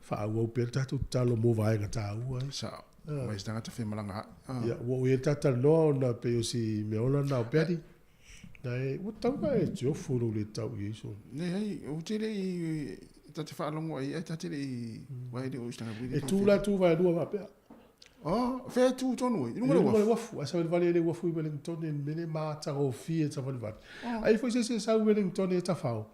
faaauau pea le tatou tatalo mo vaega taua ia. Sao. Mai se tagata fia malaga ae. Ia, ua ou i ai le ta talanoa ona pei o si mea ola lena o Paddy. Na e, ua tatau ona e tiofu lou le tau i ai sona. Leai, ou te le i, ta te faalogo ai, ae ta te le i, aua e le o i se tagata. E tu la tu vaelua faapea. Oh, fea e tu tonu ai? I luga o le uafu? I luga o le uafu. Ae savalivali ai le uafu i Wellington i le mea lea matagofie e savalivali. Oh. Ai foi se isi e sau i Wellington e tafao.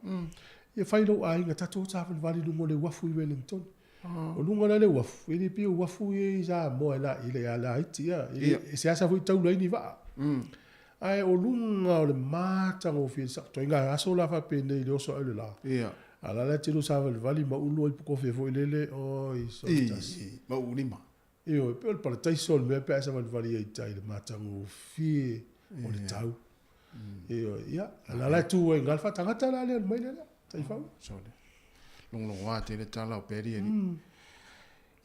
Ia fai lou aiga, tatou savalivali i luga o le uafu i Wellington. Oh. O luga la le uafu, e le pei o uafu ia i Samoa e la, i le laiti ia. E, yeah. E seasa foi taula ai ni vaa. Ae o luga o le matagofie, ituaiga aso la faapenei i le oso ae o le la. Yeah. A la la e te lua savalivali ma ulu ai pukofi foi lele, oi, so tasi. Ma ulima. Ioe, pei o le parataiso o le mea pe a e savalivali ai i tai i le matagofie o le tau. Ioe, ia, a la la e tu ai i ina le faatagata la lea o le maile lea, taifau. Sole. Logologoa tele tala o Paddy alii.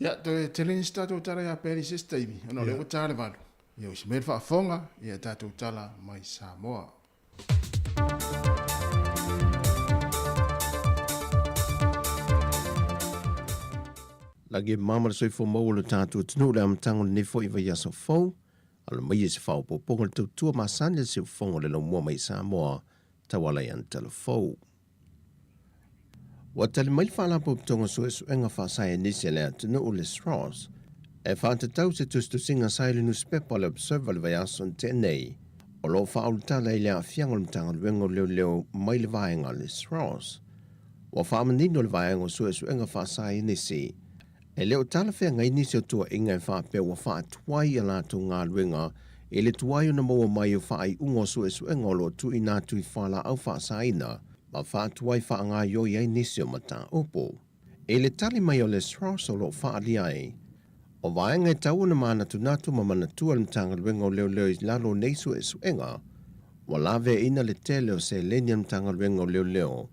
Ia, toe tele nisi tatou tala ia Paddy i se isi taimi, ona o lea ua ta le 8. Ia, o isi mea le faafofoga, ia tatou tala mai Samoa. Lagi e mama le soifua maua o lo tatou atunuu i le amataga o lenei foi vaiaso fou. Alo mai e se faaopoopoga o le tautua masani a le siufofoga o le laumua mai i Samoa tauala i ana talafou. Ua tali mai le Faalapotopotoga Suesuega Faasaienisi a le atunuu le SROS e faatatau se tusitusiga sa i le nusipepa o le Observer i le vaiaso na tea nei o lo o faaulutala i le aafiaga o le Matagaluega o Leoleo mai le vaega a le SROS. Ua faamanino le vaega o suesuega faasaienisi e le o talafeagai nisi o tuuaiga e faapea ua faatuai a latou galuega i le tuai ona maua mai o faaiuga o suesuega o lo o tuuina atu i fualaau faasaina ma faatuai faagaoioi ai nisi o mataupu. I le tali mai o le SROS o lo o faaalia ai, o vaega e tatau ona manatunatu ma manatua e le Matagaluega o Leoleo i lalo o nei suesuega, ua laveaiina le tele o seleni a le Matagaluega o Leoleo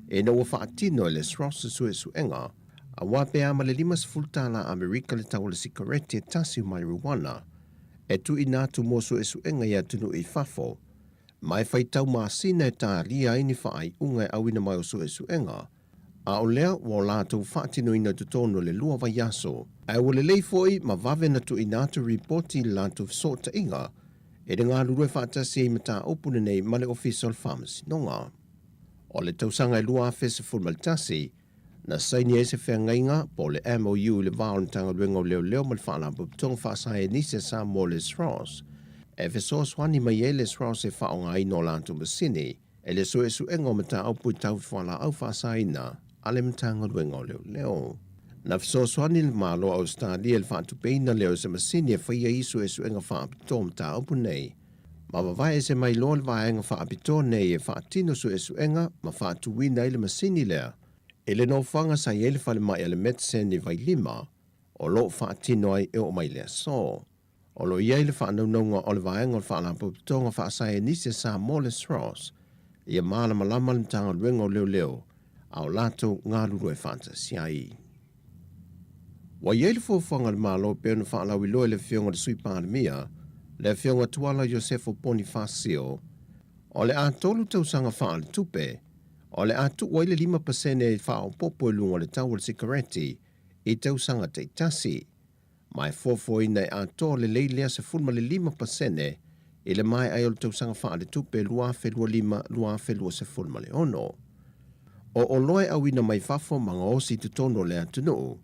ina ua faatino e le SROS se suesuega, aua pe a ma le 50 tala Amerika le tau o le sikareti e tasi o marijuana e tuuina atu mo suesuega i atunuu i fafo, ma e faitau masina e talia ai ni faaiuga e auina mai o suesuega, a o lea ua o latou faatinoina i totonu o le lua vaiaso. Ae ua lelei foi ma vave na tuuina atu ripoti i le latou fesootaiga e le galulue faatasi ai i mataupu lenei ma le Ofisa o le Faamasinoga. O le tausaga e 2011, na saini ai se feagaiga po o le MOU i le va o le Matagaluega o Leoleo ma le Faalapotopotoga Faasaienisi a Samoa le SROS e fesoasoani mai ai le SROS e faaaogaina o latou masini e le suesuega o mataupu i tau fualaau faasaina a le Matagaluega o Leoleo. Na fesoasoani le Malo o Ausetalia i le faatupeina lea o se masini e faia ai suesuega faapitoa o mataupu nei, ma vavae ese mai loa le vaega faapitoa nei e faatino suesuega ma faatuina ai le masini lea i le nofoaga sa i ai le falemai a le Medcen i Vailima o lo o faatino ai e oo mai le aso. O lo o i ai le faanaunauga o le vaega o le Faalapotopotoga Faasaienisi a Samoa le SROS ia malamalama le Matagaluega o Leoleo a o latou galulue faatasi ai. Ua i ai le fuafuaga a le Malo e pei ona faalauiloa e le Afioga i le Sui Palemia, le Afioga Tuala Iosefo Ponifasio, o le a tolu tausaga faaletupe, o le a tuu ai le 5% faaopoopo i luga o le tau o le sikareti i tausaga taitasi. Ma e fuafuaina e atoa lelei lea 15% i le maea ai o le tausaga faaletupe 2025/2026. O oloa e auina mai fafo ma gaosi i totonu o le atunuu,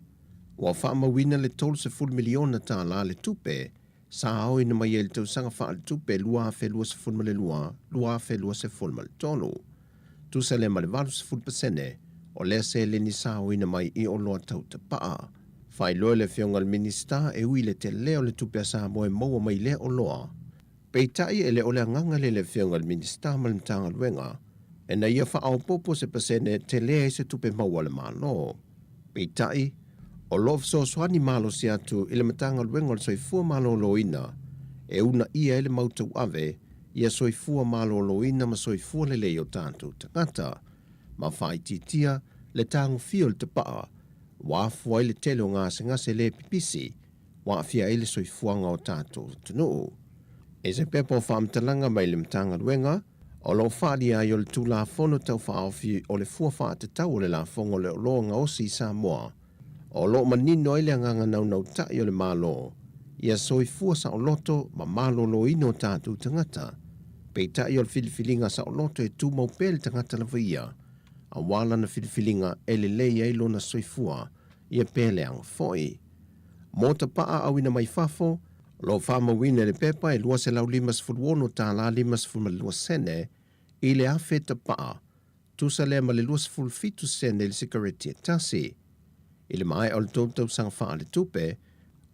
ua faamauina le $30 miliona tala le tupe sa aoina mai ai i le tausaga faaletupe 2022/2023, tusa lea ma le 80% o lea seleni sa aoina mai i oloa tau tapaa. Faailoa e le Afioga i le Minisita e ui i le tele o le tupe a Samoa e maua mai lea oloa. Peitai e le o le agaga lea i le Afioga i le Minisita ma le Matagaluega ina ia faaopoopo se pasene e tele ai se tupe maua a le Malo. Peitai, o lo o fesoasoani malosi atu i le Matagaluega o le Soifua Maloloina e uunaia ai le mau tauave ia soifua maloloina ma soifua lelei o tatou tagata ma faaitiitia le tagofia o le tapaa ua afua ai le tele o gasegase le pipisi ua aafia ai le soifuaga o tatou atunuu. I se pepa o faamatalaga mai le Matagaluega, o lo o faaalia ai o le Tulafono Tau Faaofi o le Fua Faatatau o le Lafoga o le Oloa Gaosi i Samoa, o lo o manino ai le agaga naunautai o le Malo ia soifua saoloto ma maloloina o tatou tagata, peitai o le filifiliga saoloto e tumau pea le tagata lava ia, aua lana filifiliga e lelei ai lona soifua ia pe leaga foi. Mo tapaa auina mai fafo, o lo o faamauina i le pepa e $256.52 sene i le afe tapaa, tusa lea ma le 27 sene i le sikareti e tasi. I le maea o le tolu tausaga faaletupe,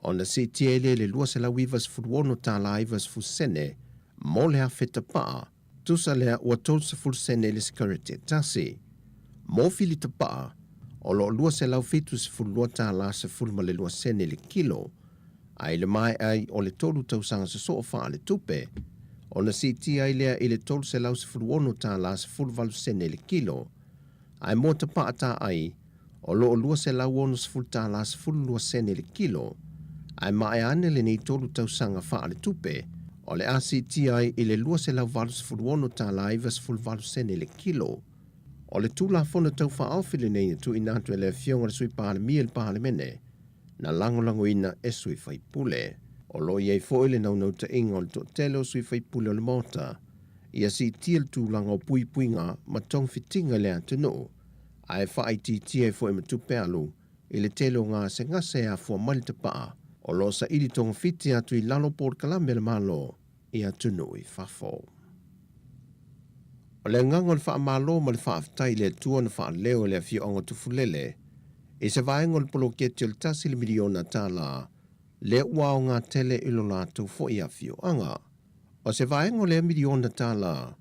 ona siitia ai lea i le $296.90 sene mo le afe tapaa, Tusa lea ua 30 sene i le sikareti e tasi. Mo fili tapaa, o lo o $272.12 sene i le kilo, a i le maea ai o le tolu tausaga sosoo faaletupe, ona siitia ai lea i le $316.18 sene i le kilo, ae mo tapaa taai, o lo o $260.12 sene i le kilo, ae maea ane lenei tolu tausaga faaletupe, o le a siitia ai i le $286.98 sene i le kilo. O le Tulafono Tau Faaofi lenei na tuuina atu e le Afioga i le Sui Palemia i le Palemene. na lagolagoina e sui faipule. O lo o i ai foi le naunautaiga o le toatele o sui faipule o le Maota ia siitia le tulaga o puipuiga ma togafitiga i le atunuu, ae faaitiitia ai foi ma tupe alu i le tele o gasegase e afua mai le tapaa o lo o saili togafiti atu i lalo o polokalame a le Malo i atunuu i fafo. O le agaga o le faamalo ma le faafetai i le Atua na faaleo e le afioaga o Tufulele i se vaega o le poloketi o le $1 miliona lea ua aoga tele i lo latou foi afioaga. O se vaega o lea miliona tala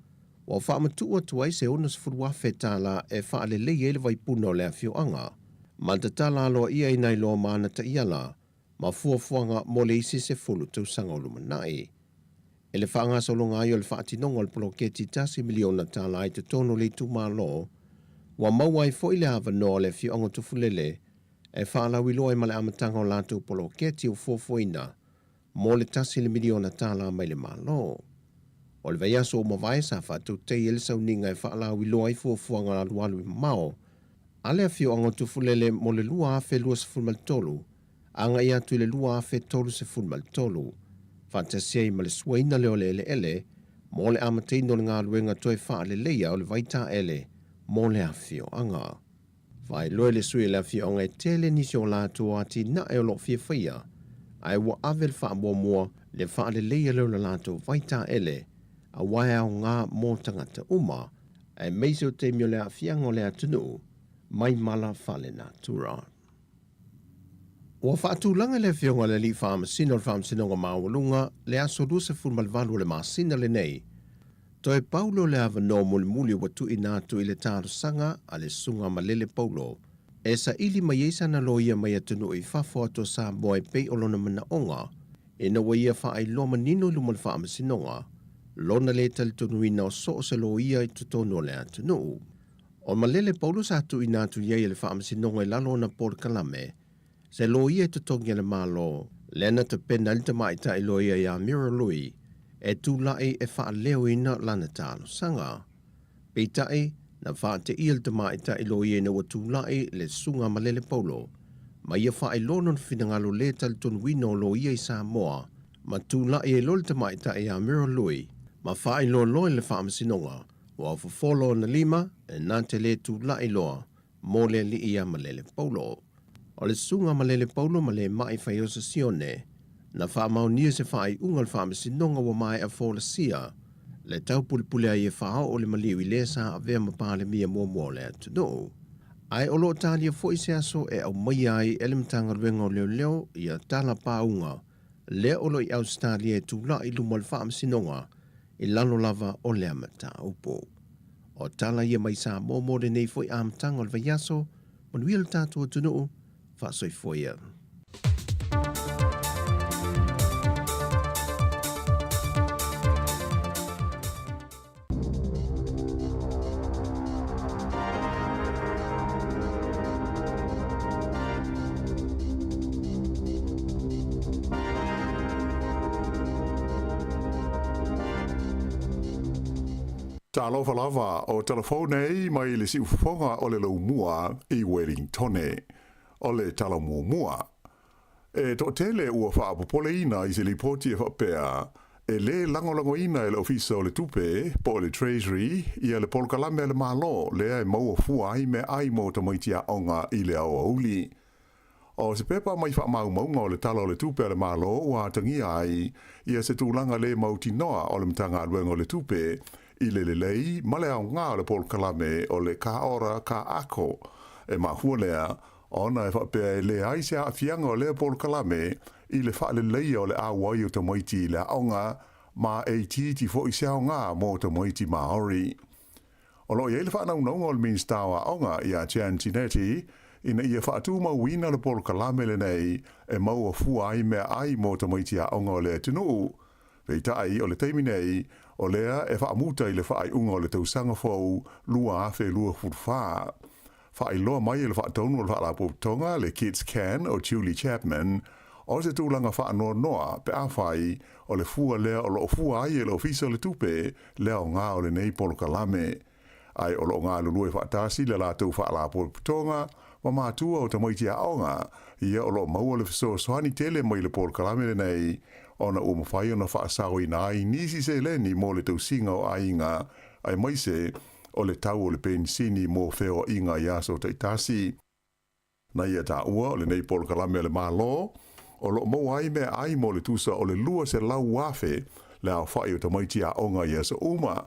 ua faamatuu atu ai se $60,000 e faalelei ai le vaipuna o le afioaga, ma tatala aloaia i nai loa ma ana taiala ma fuafuaga mo le isi 10 tausaga o lumanai. E le faagasologa ai o le faatinoga o le poloketi $1 miliona i totonu o le itumalo, ua maua ai foi le avanoa o le afioaga o Tufulele e faalauiloa ai ma le amataga o latou poloketi o fuafuaina mo le $1 miliona mai le Malo. O le vaiaso ua mavae sa faatautaia ai le sauniga e faalauiloa ai fuafuaga alualu i mamao a le afioaga o Tufulele mo le 2023 agai atu i le 2033, faatasi ai ma le suaina lea o le eleele mo le amataina o le galuega toe faaleleia o le vaitaele mo le afioaga. Faailoa e le sui o le afioaga e tele nisi o latou atinae o lo o fia faia, ae ua ave le faamuamua le faaleleia lea o le latou vaitaele aua e aoga mo tagata uma, aemaise o taimi o le aafiaga o le atunuu mai mala faalenatura. Ua faatulaga e le Afioga i le Alii Faamasino o le Faamasinoga Maualuga le aso 28 o le masina lenei, toe pau lea o le avanoa mulimuli ua tuuina atu i le talosaga a le Susuga Malele Paulo e saili mai ai sana loia mai atunuu i fafo atu o Samoa e pei o lona manaoga ina ua ia faailoa manino i luma o le Faamasinoga lona le talitonuina o so o se loia i totonu o le atunuu. O Malele Paulo sa tuuina atu i ai e le Faamasinoga i lalo o ona polokalame se loia e totogi a le Malo, lea na tapena ai le tamaitai loia ia Mira Lui e tulai e faaleoina lana talosaga. Peitai, na faateia le tamaitai loia ina ua tulai le Susuga Malele Paulo ma ia faailoa lona finagalo le talitonuina o loia i Samoa ma tulai ai loa le tamaitai ia Mira Lui ma faailoa loa i le Faamasinoga ua fofo lona lima e na te le tulai loa mo le alii ia Malele Paulo. O le Susuga Malele Paulo ma le mai Faiosa Sione na faamaonia se faaiuga o le Faamasinoga ua maea folasia le taupulepule ai e faaoo le maliu i le sa avea ma Palemia muamua o le atunuu. Ae o lo o talia foi se aso e aumaia ai e le Matagaluega o Leoleo ia tala pauga lea o lo o i Ausetalia e tulai i luma o le Faamasinoga i lalo lava o lea mataupu. O tala ia mai Samoa mo lenei foi amataga o le vaiaso, manuia le tatou atunuu, faasoifua ia. Talofa lava o telefone nei mai le siufofoga o le Laumua i Wellingtone. O le tala muamua. E toatele ua faapopoleina i se lipoti e faapea, e lē lagolagoina e le Ofisa o le Tupe, po o le Treasury, ia le polokalame a le Malo lea e maua fua ai meaai mo tamaiti aoga i le aoauli. O se pepa mai faamaumauga o le Tala o le Tupe a le Malo ua atagia ai ia se tulaga lē mautinoa o le Matagaluega o le Tupe i le lelei ma le aoga o le polokalame o le Ka Ora Ka Ako. E mafua lea ona e faapea e leai se aafiaga o lea polokalame i le faaleleia o le auai o tamaiti i le aoga ma e itiiti foi se aoga mo tamaiti Māori. O lo o i ai le faanaunauga o le Minisita o Aoga ia Jan Tinetti ina ia faatumauina le polokalame lenei e maua fua ai meaai mo tamaiti aoga o le atunuu. Peitai, o le taimi nei, o lea e faamuta i le faaiuga o le tausaga fou 2024. Faailoa mai e le faatonu o le Faalapotopotoga le Kids Can o Julie Chapman, o se tulaga faanoanoa pe afai o le fua lea o lo o fua ai e le Ofisa o le Tupe le aoga o lenei polokalame. Ae o loo galulue faatasi le latou faalapotopotoga ma matua o tamaiti aoga, ia o loo maua le fesoasoani tele mai le polokalame lenei ona ua mafai ona faasaoina ai nisi seleni mo le tausiga o aiga aemaise o le tau o le penisini mo feoaiga i aso taitasi. Na ia taua o lenei polokalame a le Malo, o lo o maua ai meaai mo le tusa o le 200,000 le aofai o tamaiti aoga i aso uma,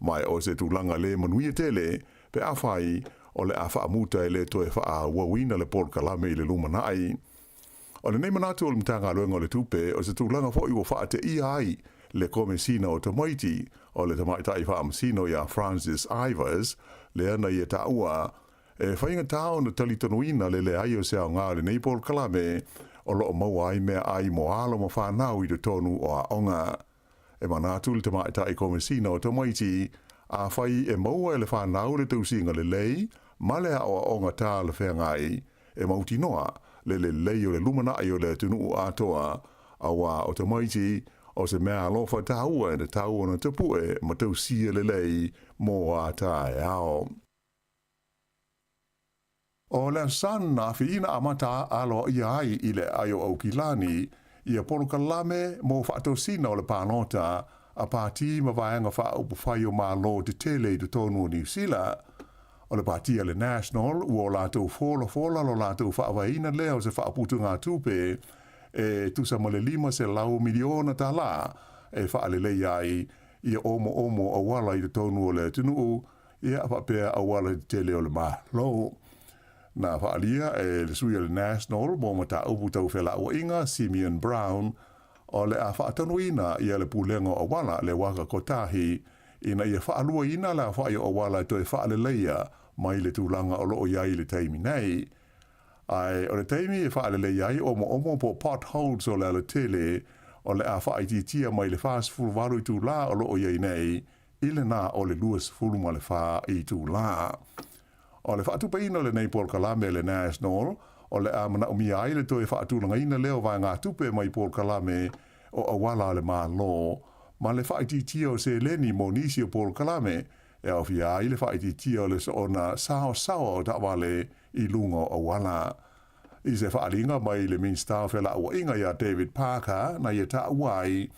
ma e o se tulaga le manuia tele pe afai o le a faamuta e le toe faaauauina le polokalame i le lumanai. O lenei manatu o le Matagaluega o le Tupe, o se tulaga foi ua faateia ai le Komesina o Tamaiti o le Tamaitai Faamasino ia Francis Ivers, lea na ia taua E faigata ona talitonuina le leai o se aoga o lenei polokalame o lo o maua ai meaai mo alo ma fanau i totonu o aoga. E manatu le Tamaitai Komesina o Tamaiti, afai e maua e le fanau le tausiga lelei ma le aoaoga talafeagai, e mautinoa le lelei o le lumanai o le atunuu atoa, aua o tamaiti o se meaalofa taua e tatau ona tapue ma tausia lelei mo a taeao. O le Aso na afiina amata aloaia ai i le aai o Aukilani ia polokalame mo faatosina o le palota a pati ma vaega faaupufai o Malo tetele i totonu o Niu Sila. O le pati a le National ua o latou folafola lo latou faavaeina lea o se faaputugatupe e tusa ma le $500 miliona tala e faaleleia ai ia omoomo auala i totonu o le atunuu ia faapea auala tetele o le Malo. Na faaalia e le sui o le National mo mataupu tau felauaiga, Simeon Brown, o le a faatonuina ia le pulega o auala le Waka Kotahi ina ia faaluaina le aofai o auala e toe faaleleia mai le tulaga o lo o i ai i le taimi nei. Ae o le taimi e faaleleia ai omoomo po o potholes o le alatele, o le a faaitiitia mai le 48 itulā o lo o i ai nei i lena o le 24 itulā. O le faatupeina o lenei polokalame a le National, o le a manaomia ai le toe faatulagaina lea o vaegatupe mai polokalame o auala a le Malo ma le faaitiitia o seleni mo nisi o polokalame e aofia ai le faaitiitia o le soona saosaoa o taavale i luga o auala. I se faaaliga mai le Minisita o Felauaiga ia David Parker na ia taua ai,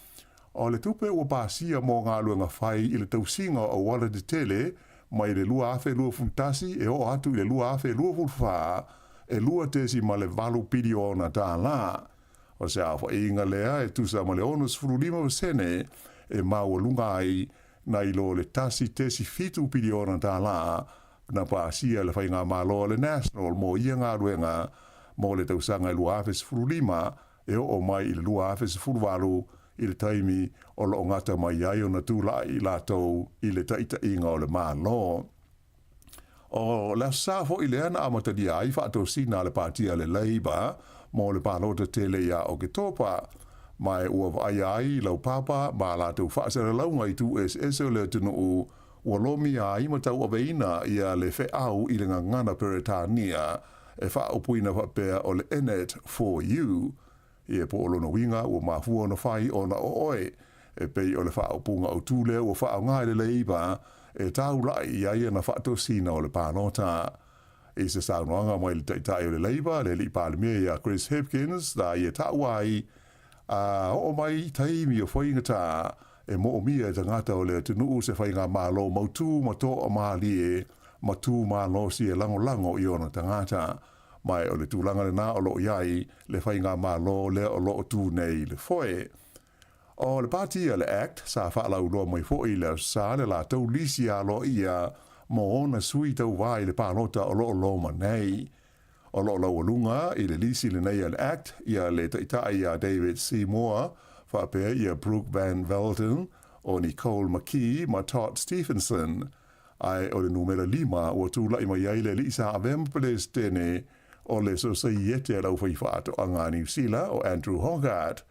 o le tupe ua pasia mo galuega fai i le tausiga o auala tetele mai le 2021 e oo atu i le 2024 e $2.8 piliona tala. O se aofaiga lea e tusa ma le 65% e maualuga ai nai lo le $1.7 piliona tala na pasia e le Faigamalo a le National mo ia galuega mo le tausaga e 2015 e oo mai i le 2018 i le taimi o lo o gata mai ai ona tulai latou i le taitaiga o le Malo. O le Aso Sa foi lea na amatalia ai faatosina a le Pāti a le Labour mo le palota tele ia Oketopa, ma e ua vaaia ai laupapa ma a latou faasalalauga i itu eseese o le atunuu ua lomia ai ma tauaveina ia le feau i le gagana Peretania e faaupuina faapea o le In It For You. Ia po o lona uiga ua mafua ona fai ona o oe. E pei o le faaupuga autu lea ua faaaoga e le Labour e taulai i ai ana faatosina o le palota. I se saunoaga mai le Taitai o le Labour, le Alii Palemia ia Chris Hipkins, na ia taua ai, A oo mai taimi o faigata e moomia e tagata o le atunuu se faigamalo mautū ma toamalie ma tū malosi e lagolago i ona tagata. Ma e o le tulaga lena o lo o i ai le faigamalo lea o lo o tū nei i le foe. O le pati a le act sa faalauiloa mai foi i le Aso Sa le latou lisi aloaia mo ona sui tauva i le palota o lo o loma nei. O lo o laualuga i le lisi lenei a le act ia le taitai ia David Seymour faapea ia Brooke Van Velden, o Nicole McKee ma Todd Stephenson. Ae o le numera lima ua tulai mai ai le alii sa avea ma Peresetene o le Sosaiete a le Aufaifaatoaga a Niu Sila o Andrew Hoggard.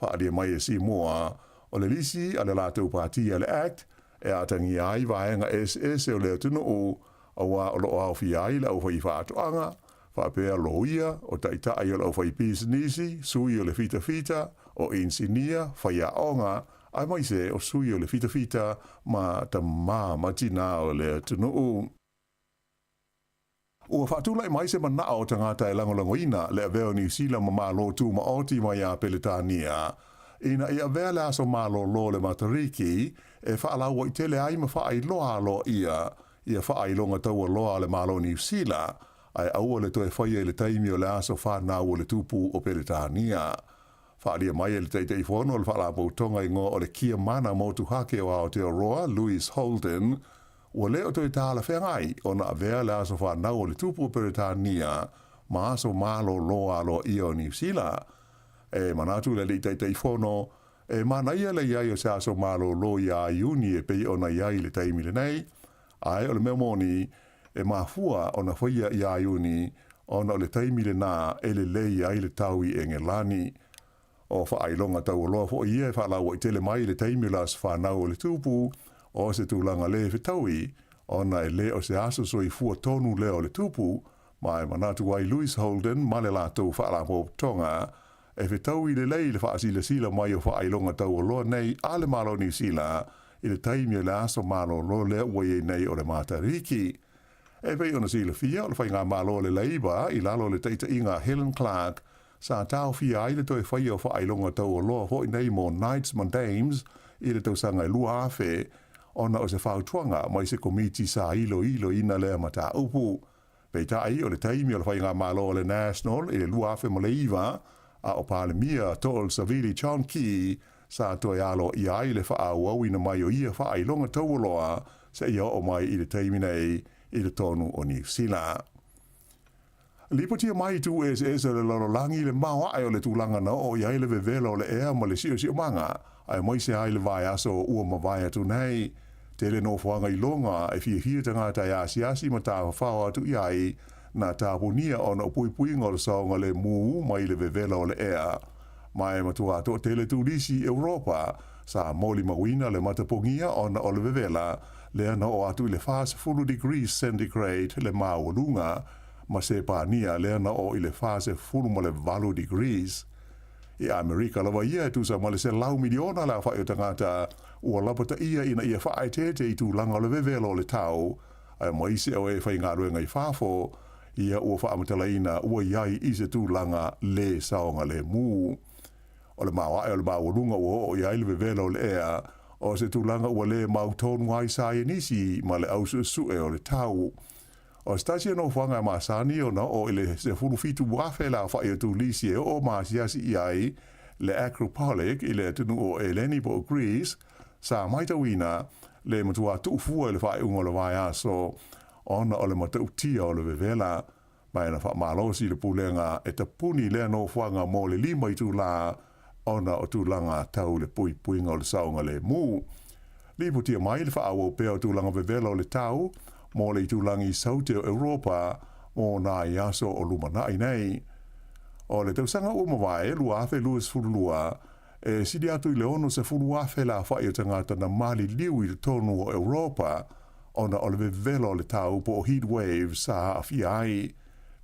Faaalia mai e Seymour o le lisi a le latou pati a le act e atagia ai vaega eseese o le atunuu aua o lo o aofia ai le aufaifaatoaga, faapea loia, o taitai o le aufaipisinisi, sui o le fitafita, o inisinia, faiaoga, Aemaise o sui o le fitafita ma tamā ma tinā o le atunuu. Ua faatulai mai se manao o tagata e lagolagoina le avea o Niu Sila ma Malo Tumaoti mai ia Peretania, ina ia avea le aso malolo o le Matariki e faalauaitele ai ma faailoa aloaia ia faailoga taualoa a le Malo o Niu Sila, ae aua le toe faia i le taimi o le aso fanau o le Tupu o Peretania. Faaalia mai e le Taitaifono o le Faalapotopotoga igoa o le Kiamana Motuhake o Aotearoa, Louis Holden, ua le o toe talafeagai ona avea le aso fanau o le Tupu o Peretania ma aso malolo aloaia o Niu Sila. E manatu le alii Taitaifono, e manaia le i ai o se aso malolo iā Iuni e pei ona i ai i le taimi lenei, ae o le mea moni, e mafua ona faia iā Iuni ona o le taimi lenā e lelei ai le tau i Engelani. O faailoga taualoa foi ia e faalauaitele mai i le taimi o le aso fanau o le Tupu, o se tulaga le fetaui, ona e le o se aso soifua tonu lea o le Tupu, ma e manatu ai Louis Holden ma le latou faalapotopotoga e fetaui lelei le faasilasila mai o faailoga taualoa nei a le Malo o Niu Sila i le taimi o le aso malolo lea ua i ai nei o le Matariki. E pei ona silafia, o le faigamalo a le Labour i lalo o le taitaiga a Helen Clark sa taofia ai le toe faia o faailoga taualoa foi nei mo Knights ma Dames i le tausaga e 2000 ona o se fautuaga mai se komiti sa iloiloina lea mataupu. Peitai, o le taimi o le faigamalo a le National i le 2009, a o Palemia To'o Savili John Key sa toe aloaia ai le faaauauina mai o ia faailoga taualoa seia oo mai i le taimi nei i totonu o Niu Sila. Lipotia mai i itu eseese o le lalolagi le maoae o le tulaga na oo i ai le vevela o le ea ma le siosiomaga, aemaise ai le vaiaso ua mavae atu nei. Tele nofoaga iloga e fiafia tagata e asiasi ma tafafao atu i ai, na tapunia ona o puipuiga o le saogalemu mai le vevela o le ea. Ma e matua toatele turisi i Europa sa molimauina le matapogia ona o le vevela lea na oo atu i le 40 degrees centigrade le maualuga, ma Sepania lea na oo i le 48 degrees. I Amerika lava ia e tusa ma le 100 miliona le aofai o tagata ua lapataia ina ia faaeteete i tulaga o le vevela o le tau, aemaise o e faigaluega i fafo, ia ua faamatalaina ua i ai i se tulaga le saogalemu. O le maoae o le maualuga ua oo i ai le vevela o le ea, o se tulaga ua le mautonu ai saienisi ma le ausuesue o le tau. O se tasi o nofoaga e masani ona oo i le 17,000 le aofai o turisi e oo ma asiasi i ai, le Acropolic i le atunuu o Eleni po o Greece, sa matauina le matua tuufua i le faaiuga o le vaiaso ona o le matautia o le vevela. Ma na faamalosi le pulega e tapuni lea nofoaga mo le 5 itulā ona o tulaga tau le puipuiga o le saogalemu. Lipotia mai le faaauau pea o tulaga vevela o le tau mo le itulagi Saute o Europa mo nai aso o lumanai nei. O le tausaga ua mavae 2022, e sili atu i le 60,000 le aofai o tagata na maliliu i totonu o Europa ona o le vevela o le tau po o heat wave sa aafia ai.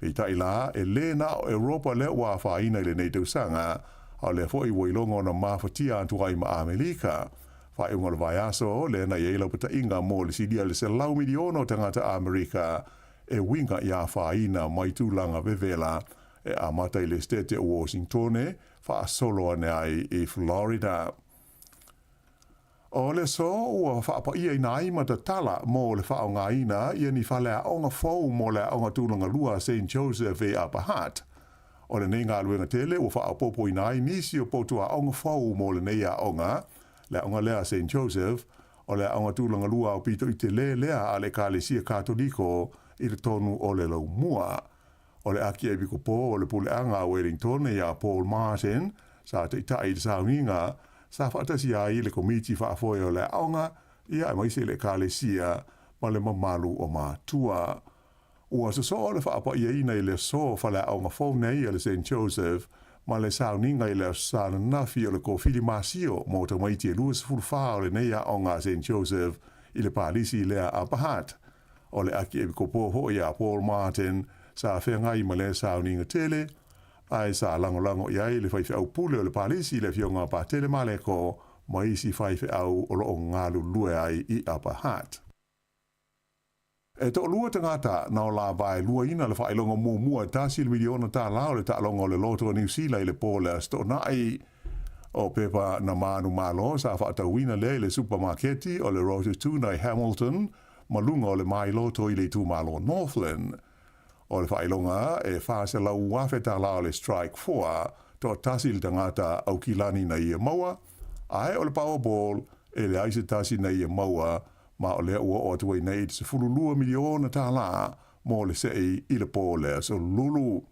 Peitai la, e le na o Europa lea ua afaina i lenei tausaga, a o lea foi ua iloga ona mafatia atu ai ma Amerika. Faaiuga o le vaiaso lea na i ai laupataiga mo le silia le 100 miliona o tagata Amerika e uiga i afaina mai tulaga vevela e amata i le Setete o Washingtone faasolo ane ai i Florida. O le aso ua faapaiaina ai ma tatala mo le faaaogaina ia ni faleaoga fou mo le aoga tulaga lua St. Joseph e Upper Hutt. O lenei galuega tele ua faaopoopoina ai nisi o potu aoga fou mo lenei aoga, le aoga lea St. Joseph, o le aoga tulaga lua aupito i tele lea a le Ekalesia Katoliko i totonu o le Laumua. O le Akiepikopo o le Puleaga a Wellington ia Paul Martin, sa taitai i le sauniga, sa faatasi ai le komiti faafoe o le aoga, ia aemaise le ekalesia ma le mamalu o matua. Ua sosoo le faapaiaina i le aso faleaoga fou nei a le St. Joseph ma le sauniga i le aso Sa ananafi o le kofili masio mo tamaiti e 24 o lenei aoga a St. Joseph i le palisi lea Upper Hutt. O le Akiepikopo foi a Paul Martin sa feagai ma le sauniga tele, ae sa lagolago i ai le faifeau pule o le palisi le afioga Patele Maleko. ma isi faifeau o loo galulue ai i Upper Hutt. E toalua tagata na ola vaeluaina le faailoga muamua e tasi le miliona tālā o le taaloga o le loto a Niu Sila i le po o le Aso Toonai. O pepa na manumalo sa faatauina lea i le supamaketi o le Rototuna i Hamilton ma luga o le mailoto i le itumalo Northland. O le faailoga e $400,000 tālā o le Strike Four, toatasi le tagata Aukilani na ia maua, ae o le Powerball e leai se tasi na ia maua ma o lea ua oo atu ai nei i le $12 miliona tālā mo le seʻi i le pō o le Aso Lulu.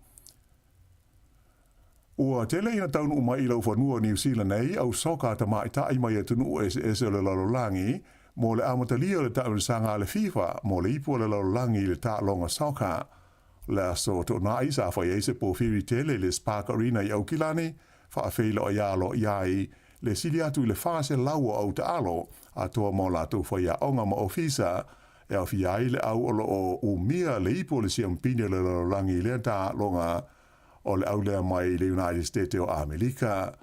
Ua tele ina taunuu mai i laufanua o Niu Sila nei au soka a tamaitai mai atunuu eseese o le lalolagi mo le amatalia o le taamilosaga a le FIFA mo le ipu o le lalolagi i le taaloga soka. Le aso Toonai sa fai ai se pōwhiri tele i le Spark Arena i Aukilani, faafeiloai aloaia ai le sili atu i le 400 o au taalo atoa ma o latou faiaoga ma ofisa e aofia ai le au o loo umia le ipu o le siampini o le lalolagi i lea taaloga o le au lea mai le United State o Amelika.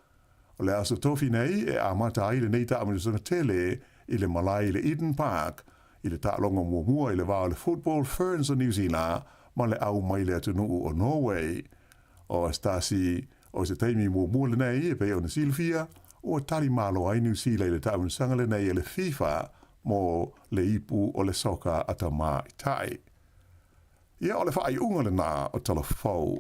O le aso tofi nei e amata ai lenei taamilosaga tele i le malae i le Eden Park i le taaloga muamua i le va o le Football Ferns o Niu Sila ma le au mai le atunuu o Norway. O se tasi o se taimi muamua lenei e pei ona silafia ua tali malo ai Niu Sila i le taamilosaga lenei e le FIFA mo le ipu o le soka a tamaitai. Ia, o le faaiuga lenā o Tala Fou.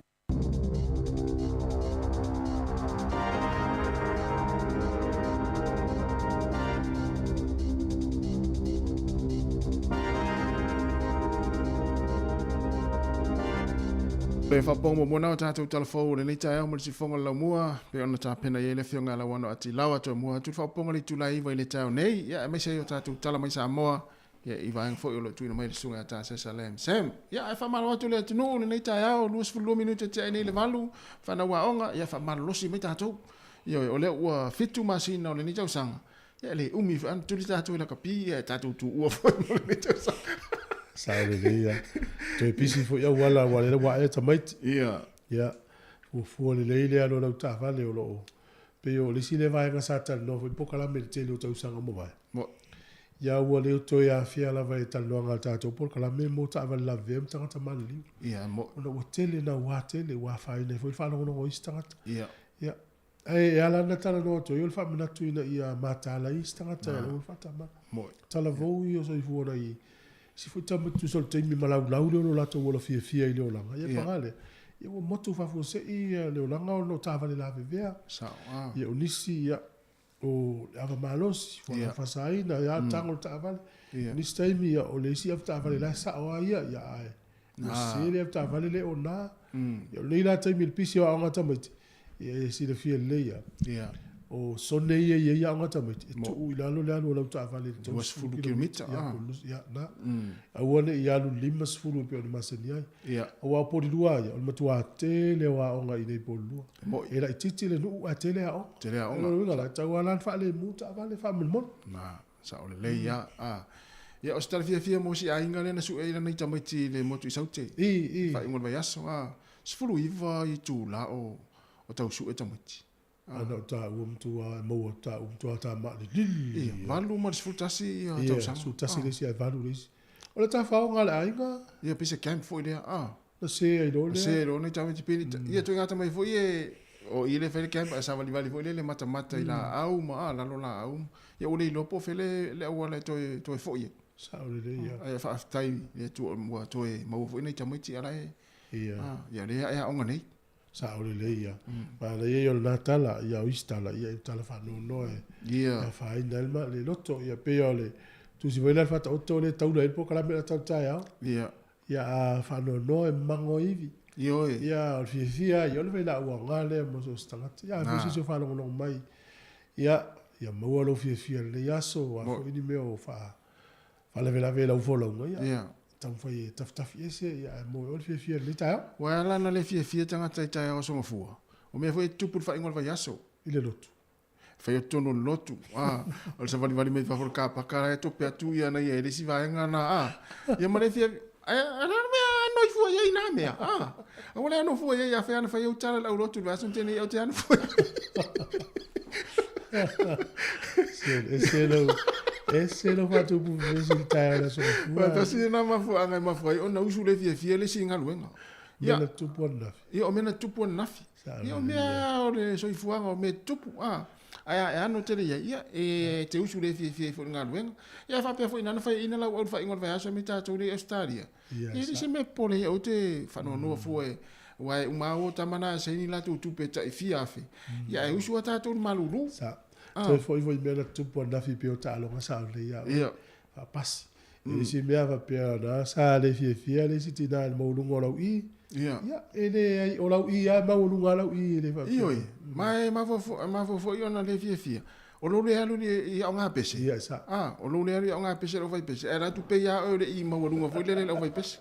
Le faafofoga muamua na o tatou tala fou o lenei taeao mo le sifofoga o le laumua, pei ona tapena i ai le Afioga ia Lauano Atilawa toe mua atu le faaopoopoga i le itula e 9 i le taeao nei, ia aemaise ai o tatou tala mai Samoa, ia i vaega foi o lo o tuuina mai le susuga ia Tasesa Lam Sam. Ia ae faamalo atu le atunuu lenei taeao, 22 minute tea ai nei le 8, fanau aoga, ia faamalolosi mai tatou. Ioe, o lea ua 7 masina o lenei tausaga, ia e le umi foi ana tuli tatou i lakapi, ia e tatou tuua foi mo lenei tausaga. Sao lelei ia. Toe pisi foi auala ua lele ua ae tamaiti. Ia. Ia. Fuafua lelei le alu a lau taavale o lo o pei o le isi lea vaega sa talanoa foi polokalame i le tele o tausaga ua mavae. Ia ua le toe afea lava i talanoaga a le tatou polokalame mo taavale lavevea ma tagata maliliu. Ia, mo. Ona ua tele naua tele ua afaina ai foi le faalogologo o isi tagata. Ia. Ia. Ae e ala ona talanoa atu ai o le faamanatu ina ia mataala ai isi tagata e ala le faatamala. Mo. Talavou ia o soifua nai isi foi tamaiti tusa o le taimi malaulau lea o lo latou ola fiafia i le olaga. Ia paga lea, ia ua motu faafuasei le olaga ona o taavale lavevea. Sao. Ah. Ia o nisi ia o le ava malosi, fualaau faasaina, ia tago le taavale. Ia. Nisi taimi ia o le isi avetaavale la e sao lava ia, ia ae ua sese le avetaavale le o na. Ia o lenei la taimi i le pisi o aoga a tamaiti, ia e silafia lelei lava. Ia. O sone ia e i ai aoga a tamaiti, e tuu i lalo le alu a lau taavale i le 30 kilomita. Ia, po o le ia, na. Aua ne i alu i le 50 e pei ona masani ai. Ia. Aua o Polilua ia, o le matua tele o aoga i inei i Polilua. Mo'i. E laitiiti le nuu ae tele aoga. Tele aoga. O lona uiga la, e tatau lava la ona faalemu taavale faamolemole. Na, sao lelei lava. Ah. Ia, o se tala fiafia mo si aiga lea na sue ai lana tamaiti i le motu i Saute. I, i. Faaiuga o le vaiaso, ah. 19 itula o, o tau sue tamaiti. Ana o taua matua e maua taua matua tama le lili. Ia, 8 ma le 11 ia Ia, tausaga. 11 le isi ae 8 le isi. O le tafaoga a le aiga. Ia, pei se camp foi lea, ah. Na se ai loa lea. Se loa nei tamaiti pei ia toe gata mai foi e o i le fai le camp ae savalivali foi lea le matamata i laau ma lalo laau. Ia ua le iloa po o fea le le auala e toe toe foi ai. Sao lelei ia. Ae faafetai i le Atua ua toe maua foi nai tamaiti a la e Ia. Ia lea e aoga nei. Sao lelei ia. Manaia ia o lena tala, ia o isi tala, ia e tala faanoanoa e Ia. afaina ai le loto. Ia pei o le tusi foi lea le Faataoto lea e taula ai le polokalame o le ata o le taeao. Ia. Ia a faanoanoa e mago ai ivi. Ioe. Ia o le fiafia, ia o le vailaau aoga lea mo so o se tagata. Ia a foi se isi o faalogologo mai, ia, ia maua lou fiafia i lenei aso, o a foi ni mea o faa, faalavelave i lau folauga, ia, Ia. taumafai e tafitafi ese, ia ae moe oe le fiafia i lenei taeao. Ua ala ona le fiafia tagata i taeao aso Gafua, o mea foi e tutupu i le faaiuga o le vaiaso. I le lotu. Fai o totonu o le lotu, a, o le savalivali mai fafo o le kapaka la e tope atu ia ana ia i le isi vaega na, a, ia ma le fia, ae, a le mea a noi fua i ai na mea, a, a ua le ano fua i ai, a fai ana fai au tala i le au lotu i le vaiaso na tea nei, au te ano fua i ai. Ese lou, ese lou faatupu vevesi i le taeao i le Aso Gafua. Tasi lena mafuaaga e mafua ai ona usu le fiafia le isi i galuega. Mea na tutupu ananafi. Ia, o mea na tutupu ananafi. Ia, o mea o le soifuaga, o mea tutupu. A, ae a e ano tele i ai, ia, e te usu le fiafia ai foi i le galuega. Ia, e faapea foi na faiaina lau au i le faaiuga o le vaiaso me tatou lea i Ausetalia. Ia, e le se mea popole ia, ou te faanoanoa fua e, aua e uma lava o tama na e saini latou tupe tai fia afe. Ia, ae usu lava tatou i le malulu. Sa. Toe foi foi i mea na tutupu ananafi pei o taaloga sa o nei ia oe. Faapasi. E le isi mea faapea na sa le fiafia le isi tina i le maualuga o lau i. Ia, e leai, o lau i lava e maualuga lava lau i e le faapea. Ioe, ma e mafua foi ona le fiafia, o lou le alu i aoga pese. Ia, sa. A, o lou le alu i aoga pese i le aufaipese, ae alu atu pei lava oe o le i maualuga foi lele i le aufaipese.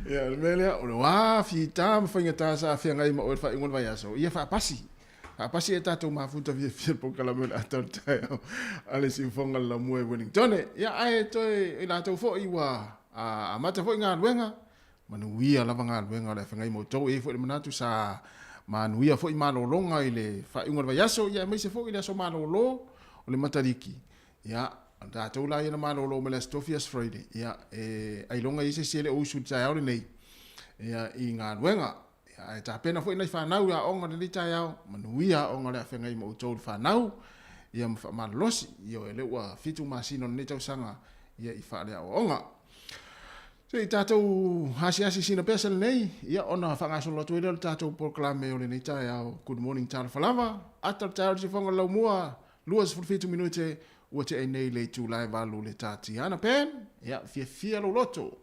Ia, o le mea lea, o le wā fita ma faigata sa feagai ma oe i le faaiuga o le vaiaso, ia faapasi. Faapasi e tatou mafuta fiafia le polokalame o le ata o le taeao a le Siufoga le Laumua i Wellington. Ia, ae toe i latou foi ua amata foi galuega, manuia lava galuega o le a feagai ma outou. E i ai foi le manatu sa manuia foi malologa i le faaiuga o le vaiaso, ia aemaise foi le aso malolo o le Matariki. Ia, o tatou la ia na malolo mai le Aso Tofi, Aso Friday, ia, e ailoga i ai se isi e le o usu i le taeao lenei, ia, i galuega. Ia, ae tapena foi nai fanau i aoga lenei taeao, manuia aoga o le a feagai ma outou le fanau, ia ma faamalolosi, ioe, lea ua 7 masina o lenei tausaga, ia, i faaleaoaoga. Se i tatou asiasi sina pesa lenei, ia, ona faagasolo atu ai lea o le tatou polokalame o lenei taeao. Good morning talofa lava, ata o le taeao i le siufofoga o le laumua, 27 minute, ua tea ai nei le itula e 8 le Tatiana Pen, ia, fiafia lou loto.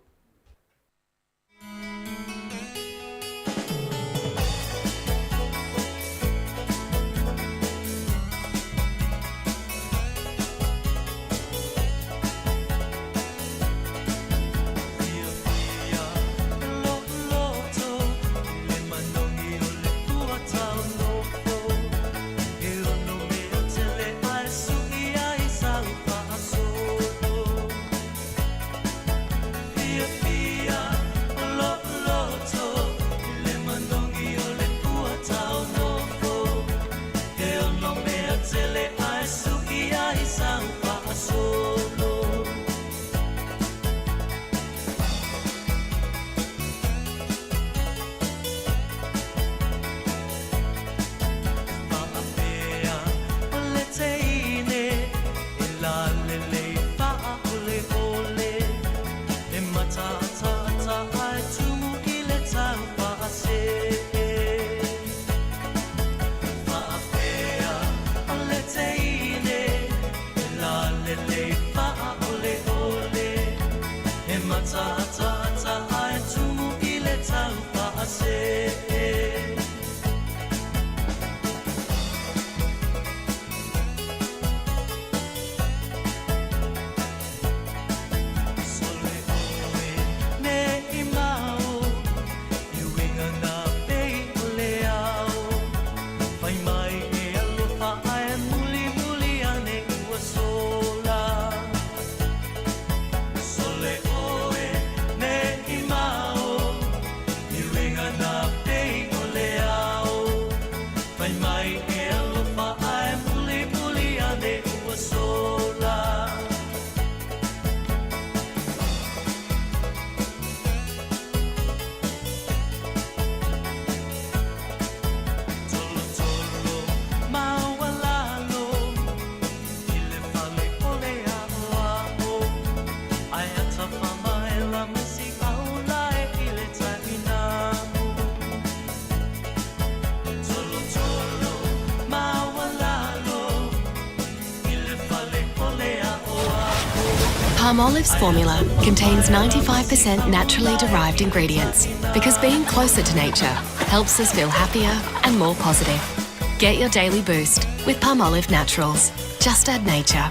Palmolive's formula contains 95% naturally derived ingredients because being closer to nature helps us feel happier and more positive. Get your daily boost with Palmolive Naturals. Just add nature.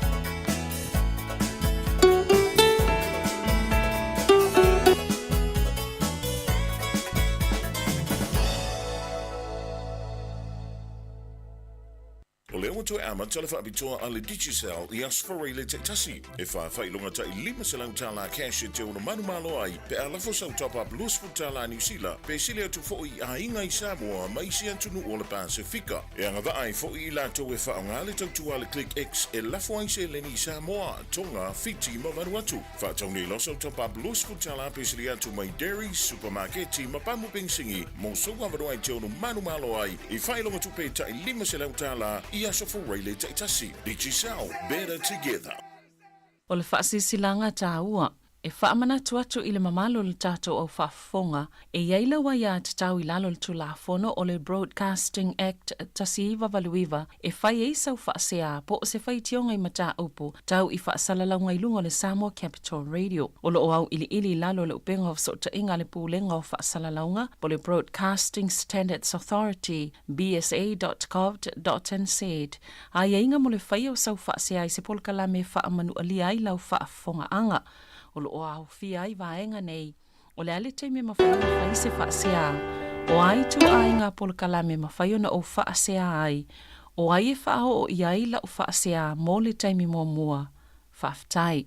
toe amata le faapitoa a le Digicel i Aso Faraile taitasi, e faafailoga tai $500 cash e te ono manumalo ai pe a lafo sau top-up $20 Niu Sila pe sili atu foi i aiga i Samoa ma isi atunuu o le Pasefika. E agavaa ai foi i latou e faaaoga le tautua a le ClickX e lafo ai seleni i Samoa, Tonga, Fiti ma Vanuatu. Faatau nei loa sau top-up $20 pe sili atu mai Dairies, Supamaketi ma pamu penisini mo sou avanoa e te ono manumalo ai i faailoga tupe tai $500 i Aso Faraile taitasi. Digicel, better together. O le faasilasilaga taua, e faamanatu atu i le mamalu o le tatou au faafofoga, e i ai lau aiatatau i lalo o le Tulafono o le Broadcasting Act 1989 e fai ai sau faasea po o se faitioga i mataupu tau i faasalalauga i luga o le Samoa Capital Radio. O lo o auiliili i lalo o le upega o fesootaiga a le Pulega o Faasalalauga po o le Broadcasting Standards Authority, bsa.govt.nz, aiaiga mo le faia o sau faasea i se polokalame e faamanualia ai lau faafofogaaga. O lo o aofia ai vaega nei, o le a le taimi e mafai ona fai se faasea? O a ituaiga polokalame e mafai ona ou faasea ai? O ai e faaoo i ai lau faasea mo le taimi muamua? Faafetai.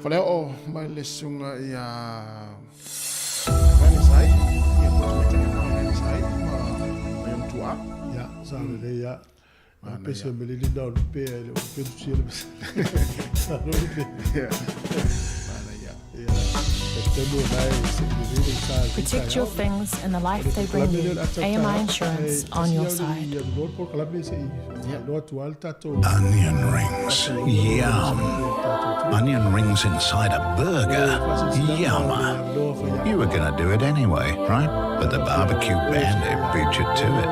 Faleoo mai le susuga ia Gladys Ai, ia po o te maitaga na Gladys Ai ma ma ona tuaa. Ia, sa lelei ia. A pese o meleli na o lupe e le o lupe tusia le pese. Sa lo lupe. Ia. Mana ia. Ia. E tonu o nai se i le sa Protect your things and the life they bring you. AMI Insurance on your side. Onion rings. Yum. Onion rings inside a burger. Yum. You were going to do it anyway, right? But the barbecue bandit beat you to it.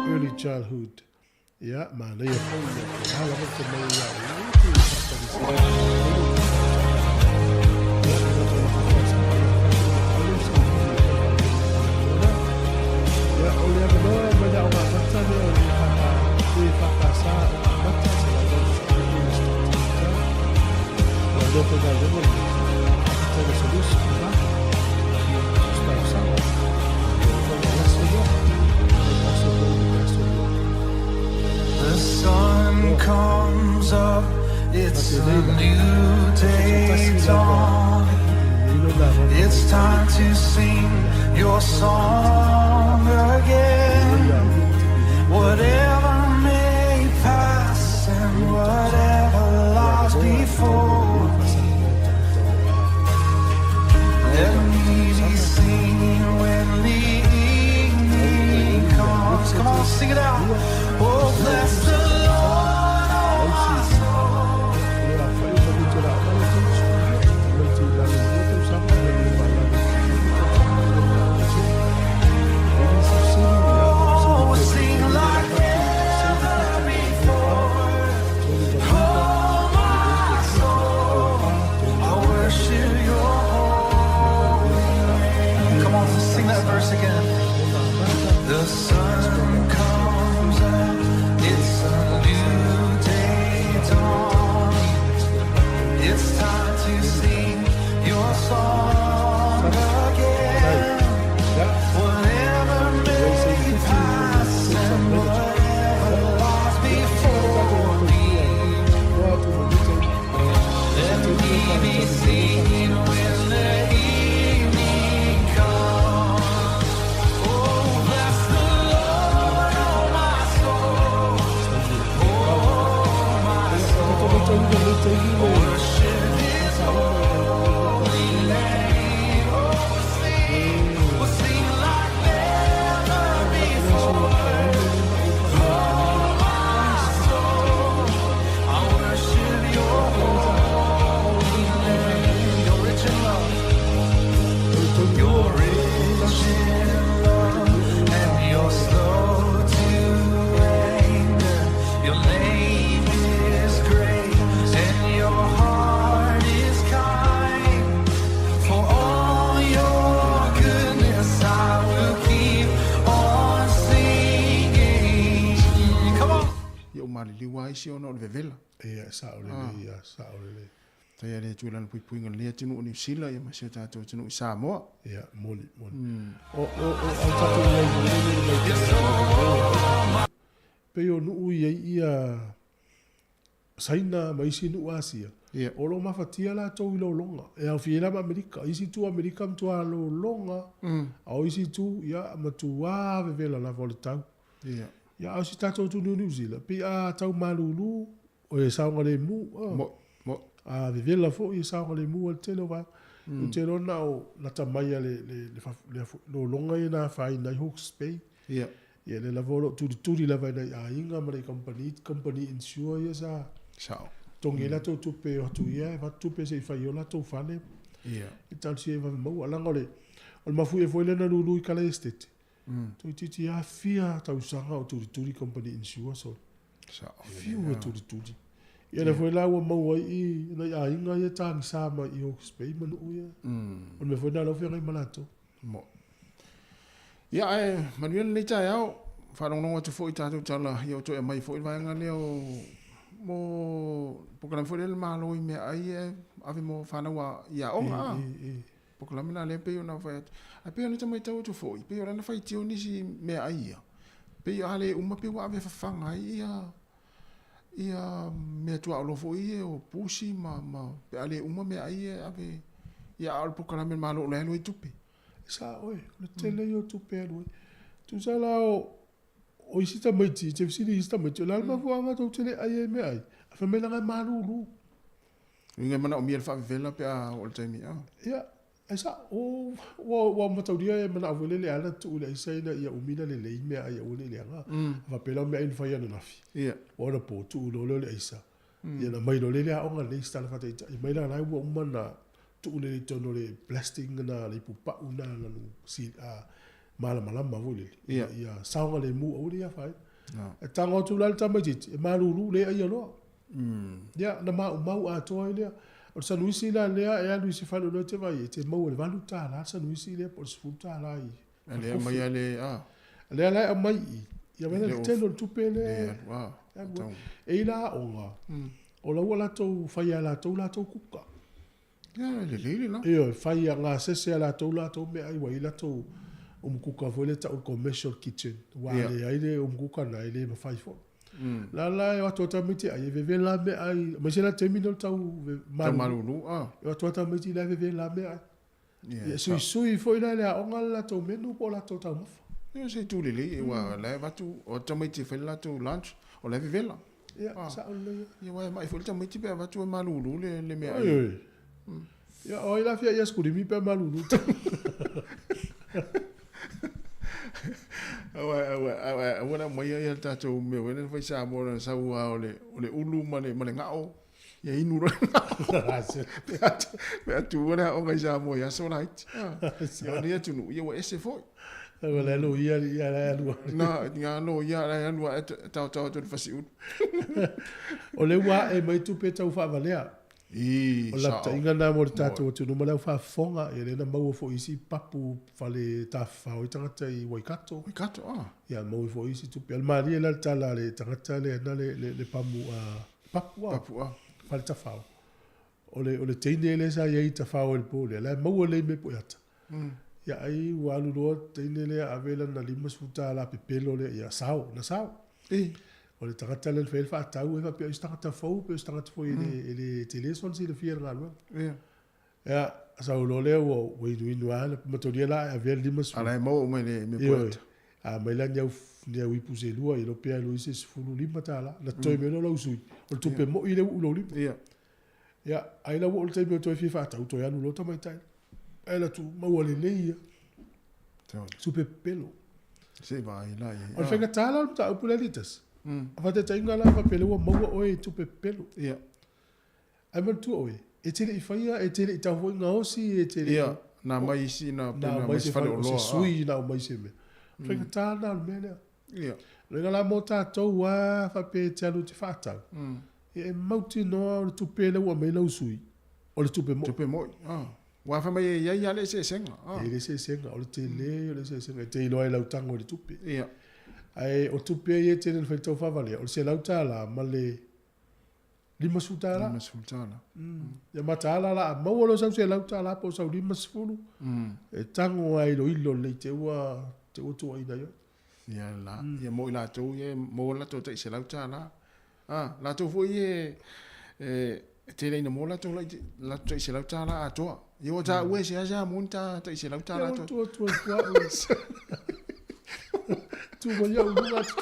Early childhood. Ia, manaia foi ia te hala mo te mai ia o Ia, o le avanoa mai le aoga amata lea o le EFKS aoga amata 187. Ua nofo galuega le Faatauga Solusi i Vaga, ia Tusi Talosaga, ia foi le aso lea, le aso foi le aso lea. The sun comes up, it's a new day dawning. It's time to sing your song again. Whatever may pass and whatever lies before me, let me be singing when the evening comes. Come on, sing it out. Oh, bless the Lord, oh my soul. Oh, sing like never before. Oh, my soul, I worship your holy name. Come on, let's sing that verse again. The sun comes up, it's a new day dawning. It's time to sing your song again. Whatever may pass and whatever lies before me, let me be singing when the evening comes. Oh, bless the Lord, oh my soul, oh my soul. Worship His holy name. Oh, we'll sing, we'll sing like never before. Oh, my soul, I worship Your holy name. You're rich in love. You're rich in love, and you're slow to anger. Your name is great, and your heart is kind. For all your goodness, I will keep on singing. Come on. Ia ua maliliu lava isi ona o le vevela. Ia, e sao lelei, ia, sao lelei. Faafetai a le Atua i Lana puipuiga o lenei atunuu o Niu Sila ia ma si o tatou atunuu i Samoa. Ia, moni, moni. O, o, o, a o tatou i ai i le le mai te lea, pei o nuu i ai ia Saina ma isi nuu Asia, Ia. o lo o mafatia latou i lologa. E aofia ai la ma Amerika. Isi itu Amerika matua lologa, a o isi itu, ia, matua vevela lava o le tau. Ia. Ia, a o si tatou atunuu i Niu Sila, pei a tau malulu, e saogalemu, a. Mo, mo. A vevela foi e saogalemu ai le tele o vaega. Ou te iloa na o lata mai a le, le, le, le, lologa ia na afaina ai Hawke's Bay. Ia. Ia, lea lava o lo o tulituli lava i nai aiga ma nai kamupani, kamupani insure ia sa Sao. togi ai latou tupe e o atu ia e avatu tupe se i fai ai o latou fale. Ia. E talosia e vave maua. Leaga o le, o le mafuie foi lea na lulu i Kala Estate. Toeitiiti lava fia tausaga o tulituli company insure sole. Sao. Fiu e tulituli. Ia lea foi la ua maua ai i nai aiga ia tagisa mai i Hawke's Bay ma nuu ia. O le mea foi lena o lea ua feagai ma latou. Mo. Ia ae manuia lenei taeao, faalogologo atu foi i tatou tala ia ua toe aumai foi le vaega lea o mo polokalame foi lea a le Malo i meaai e ave mo fanau a i aoga a. Polokalame la lea pei ona fai atu. Ae pei ona ta matau atu foi, pei o lana faitio nisi meaai ia, pei a le uma pei ua ave fafaga ai ia ia mea tuaolo foi ia o pusi ma, ma pe a le uma meaai ia e ave, ia a o le polokalame a le Malo o la e alu ai tupe. E sao e, o le tele ia o tupe e alu ai. Tusa la o, o isi tamaiti, e te fesili i isi tamaiti, o le a le mafuaaga tou te le ai ai i meaai? Ae fai mai leaga e malulu. Uiga e manaomia le faavevela pe a oo i le taimi, a. Ia, Ai sao, ua ua mataulia e manao foi lele ala tuu i le aisa ina ia umi ona lelei meaai aua ne i leaga. A faapea la o meaai na fai ananafi, o anapo tuu loa lea o le aisa, ia ona aumai loa lea i le aoga lelei se tala faataitai mai la la ua uma ona tuu lelei i totonu o le plastic na le ipu pau na lanu si malamalama foi lele ina ia saogalemu aua ne i afaina. E tago atu la le tamaitiiti e malulu le aia loa. Ia, ona maumau atoa ai lea. O le sanuisi la lea e alu i se faleoloa e te vaai ai, e te maua i le $8 le sanuisi lea po o le $10 i A lea aumai lava le, a. Lea la e aumai i i, ia vaai la i le tele o le tupe lea e alu ai. E i ai la aoga, o la ua latou fai e latou latou kuka. Ia, e lelei lena. Ioe, fai a gasese e latou latou meaai ua i ai latou umukuka foi lea e tau o le commercial kitchen, aua a leai le umukuka lena, e le mafai foi. O la la e o atu lava tamaiti e ai, e vevela lava meaai, aemaise la le taimi lea o le tau malulu, e o atu lava tamaiti la e vevela lava meaai. Ia, e suisui foi la e le aoga le latou menu po o latou taumafa. Ia, se itu lelei, aua o la e avatu, o tamaiti e fai le latou lunch, o la e vevela. Ia, sao lelei lava. Ia, aua e mai foi le tamaiti pe avatu e malulu le meaai. Oi, oi. Ia, o ai la fia ia skulimi pe malulu. Aua, aua, aua, aua le aumaia ia le tatou mea foi lea na fai i Samoa na sau lava o le ulu ma le gao. Ia inu loa le gao. Pe a tuua le aoga i Samoa i aso laiti. Ia o nei atunuu, ia ua ese foi. Ua le loia ia la e alu ai. Na, nga loia la e alu ae taotao atu i le fasi ulu. O lea ua ae mai tupe tau faavalea. Ii, O le lapataiga lena mo le tatou atunuu ma le au faafofoga, ia lea na maua foi isi papu fale tafafao ai tagata i Waikato. Waikato, ah. Ia maua foi isi tupe. O le malie la le tala a le tagata lea na le pamu a papu a. Papu a. Fale tafao. O le o le teine lea sa iai i tafao ai le po lea, la e maua lelei mea poiata. Ia ai ua alu loa le teine lea ave lana $50 pepelo lea, ia sao, na sao. O le tagata lea na fai ai le faatau e faapea o se tagata fou pe o se tagata foi e le tele sona silafia i le galuega. Ia, sau loa lea ua ua inuinu lava, mataulia la ae avea le 50. A la e maua uma i le mea poiata. A mai la ni au, ni au ipu se lua, iloa pe alu ai se $15. Na totoe mai loa lau sui, o le tupe moi lea ua uu i lou lima. Ia, ai la ua oo i le taimi e toe fia faatau, toe alu loa tamaitai. Ae alu atu, maua lelei ia. Tupe pepelo. Se i vaai la i ai. O le faigata la o le mataupu lea Litasi. A faataitaiga la faapea lea ua maua oe i tupe pepelo. Ia. Ae manatua oe, e te le i faia, e te le i tau foi gaosi, e te le i. Ia, na aumai isi, na aumai se faleoloa. Se sui na aumai se mea. O le faigata lena o le mea lea. Ia. Loiga la mo tatou a faapea e te alu e te faatau, ia e mautinoa o le tupe lea ua aumai lau sui, o le tupe moi. Tupe moi, ah. Aua fai mai e i ai lava le eseesega. E i ai le eseesega, o le tele ia o le eseesega, e te iloa ai lau tago i le tupe. Ia. Ae o tupe ia e tele ina faitau faavalea, o le $100 ma le $50. $50. Ia mataala la a maua loa sau $100 po o sau 50, e tago lava e iloilo lelei te ua te ua tuuaina ai oe. Ia la, ia mo i latou ia e maua le latou tai $100. A, latou foi ia e e tele ina maua latou latou tai $100 atoa. Ia ua taua e seasea maua ni ta tai $100 atoa. Ia ua tua tua Tu mai au luga atu.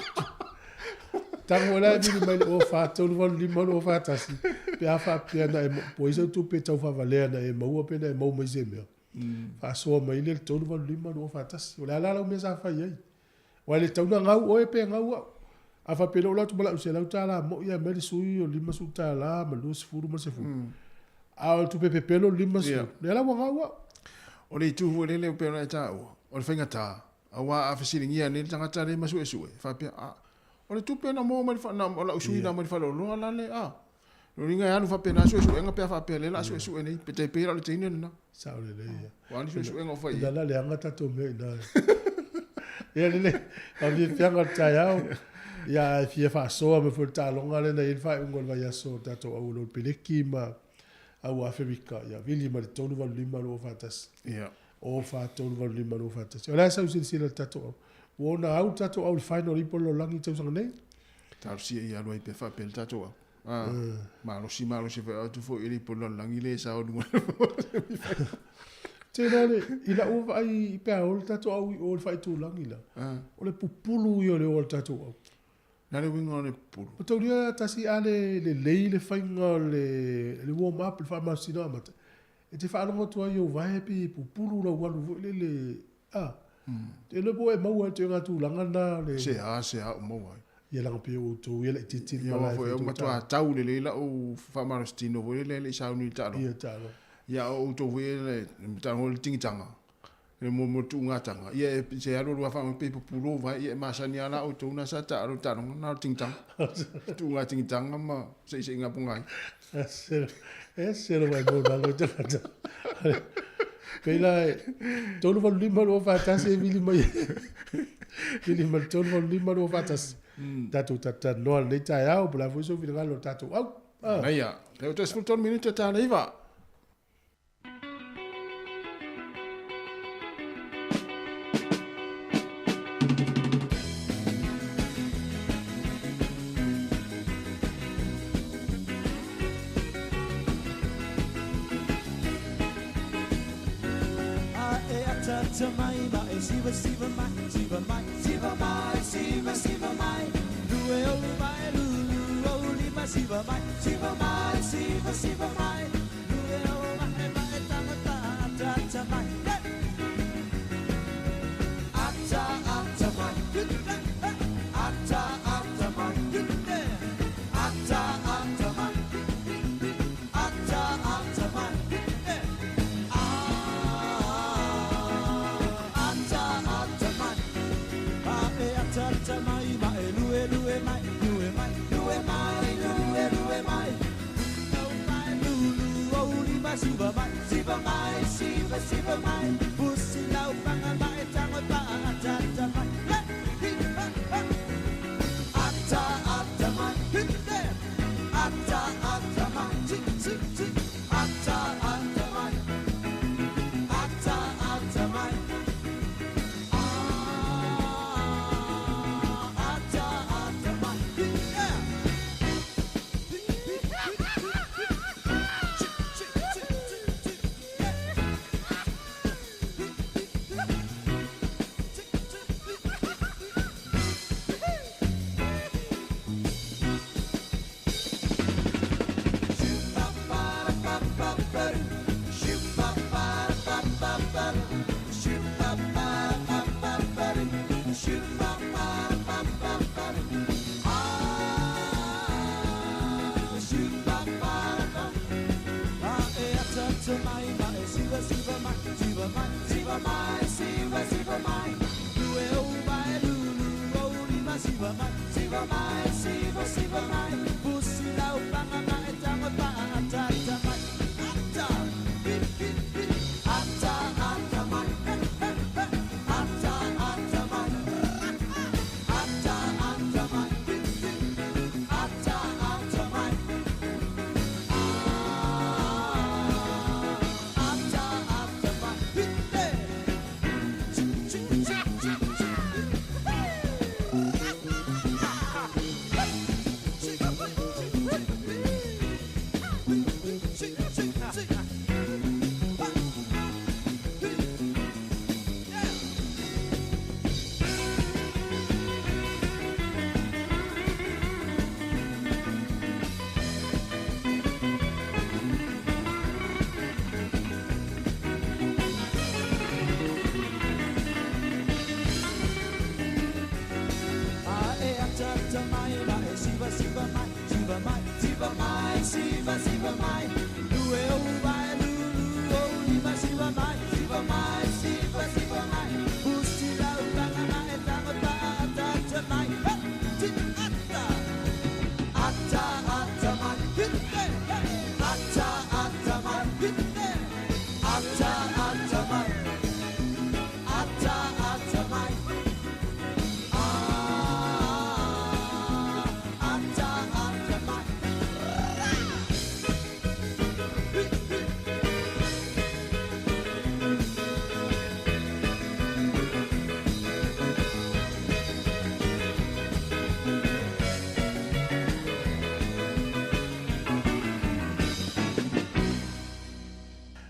Tago la e vili mai le 04 385 241 pe a faapea na e po ai sau tupe tau faavalea na e maua pe na e maua mai se mea. Faasoa mai le 385 241. O le a la lau mea sa fai ai? Aua e le tatau ona gau oe pe gau au. A faapea loa ou alu atu ma lau $100 moi ae aumai le sui o le $50 ma le 20 ma le 10. A o le tupe pepelo le 50, lea la ua gau au. O le itu foi lele pei ona e taua, o le faigata, aua a fesiligia nei le tagata lea ma suesue, e faapea, a, o le tupe na maua mai le, na, o lau sui na aumai le faleoloa la le, a. Lona uiga e alu faapena suesuega pe a faapea lea o le a suesue nei, pe tai pei la o le teine lena. Sao lelei ia. O a ni suesuega o fai i ai. Ina la leaga tatou mea i ina. Ia lelei, faafiafiaga o le taeao. Ia ae fia faasoa mai foi le taaloga lea na i ai le faaiuga o le vaiaso o le tatou au o le Peleki ma au Aferika. Ia vili mai le 385 241. Ia. 0 4 3 8 5 2 4 1. O le a sau silasila i le tatou au? Ua ona au le tatou au i le final i po o le lalolagi i le tausaga nei? Talosia ia alu ai pea faapea le tatou au. Malosi malosi faai'o atu fo'i i le ipu o le lalolagi lē sao i luga. Te iloa le, i la'u vaai pe a o le tatou au i o i le faaitulagi la, o le pupulu ia o le o a le tatou au. Le a le uiga o le pupulu? Mataulia tasi a le lelei le faiga o le, le warm up, le faamalosina amata, e te faalogo atu ai i ou vae pei e pupulu lau alu foi lele, a. Te iloa po o e maua i le ituaiga tulaga lena o le. Se a, se a ou maua ai. Ia leaga pei o outou ia laitiiti le malae foi. Ia matua tau lelei lau faamalositino foi lele e le i sauni i le taaloga. Ia taaloga. Ia o outou foi le taaloga le tigitaga, le mo le tuugatanga. Ia e se alu alu lava faamoe pe pupulu vai ia e masani lava la outou na sa taalo i le taaloga na o le tigitaga. Tuuga tigitaga ma seiseiga pogai. Ese le vaimauga o tagata. Pei la e 385 241 e vili mai. Vili mai 385 241. Tatou talatalanoa lenei taeao, po o le a foi sou finagalo o le tatou au. Manaia. Lea ua toe 13 minute ta le 9.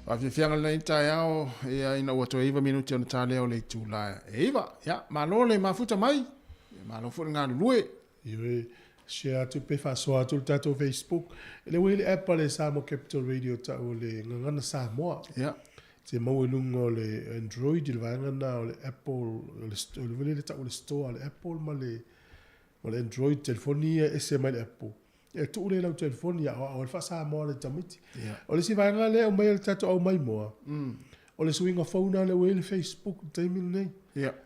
Faafiafiaga lenei taeao, ia ina ua toe 9 minute ona ta lea o le itula e 9. Ia, malo le mafuta mai, ia malo foi le galulue. Ioe, share atu pe faasoa atu le tatou Facebook. E le ua i le app a le Samoa Capital Radio tau o le Gagana Samoa. Ia. Te maua i luga o le Android i le vaega lena o le Apple, o le, o le, le tau o le store a le Apple ma le, ma le Android telefoni ia e ese mai le Apple. E tuu lea i lau telefoni e aoao ai le faa-Samoa a le tamaiti. O le isi vaega lea e aumai e le tatou au maimoa, o le suiga fou lena lea ua i ai le Facebook i le taimi lenei.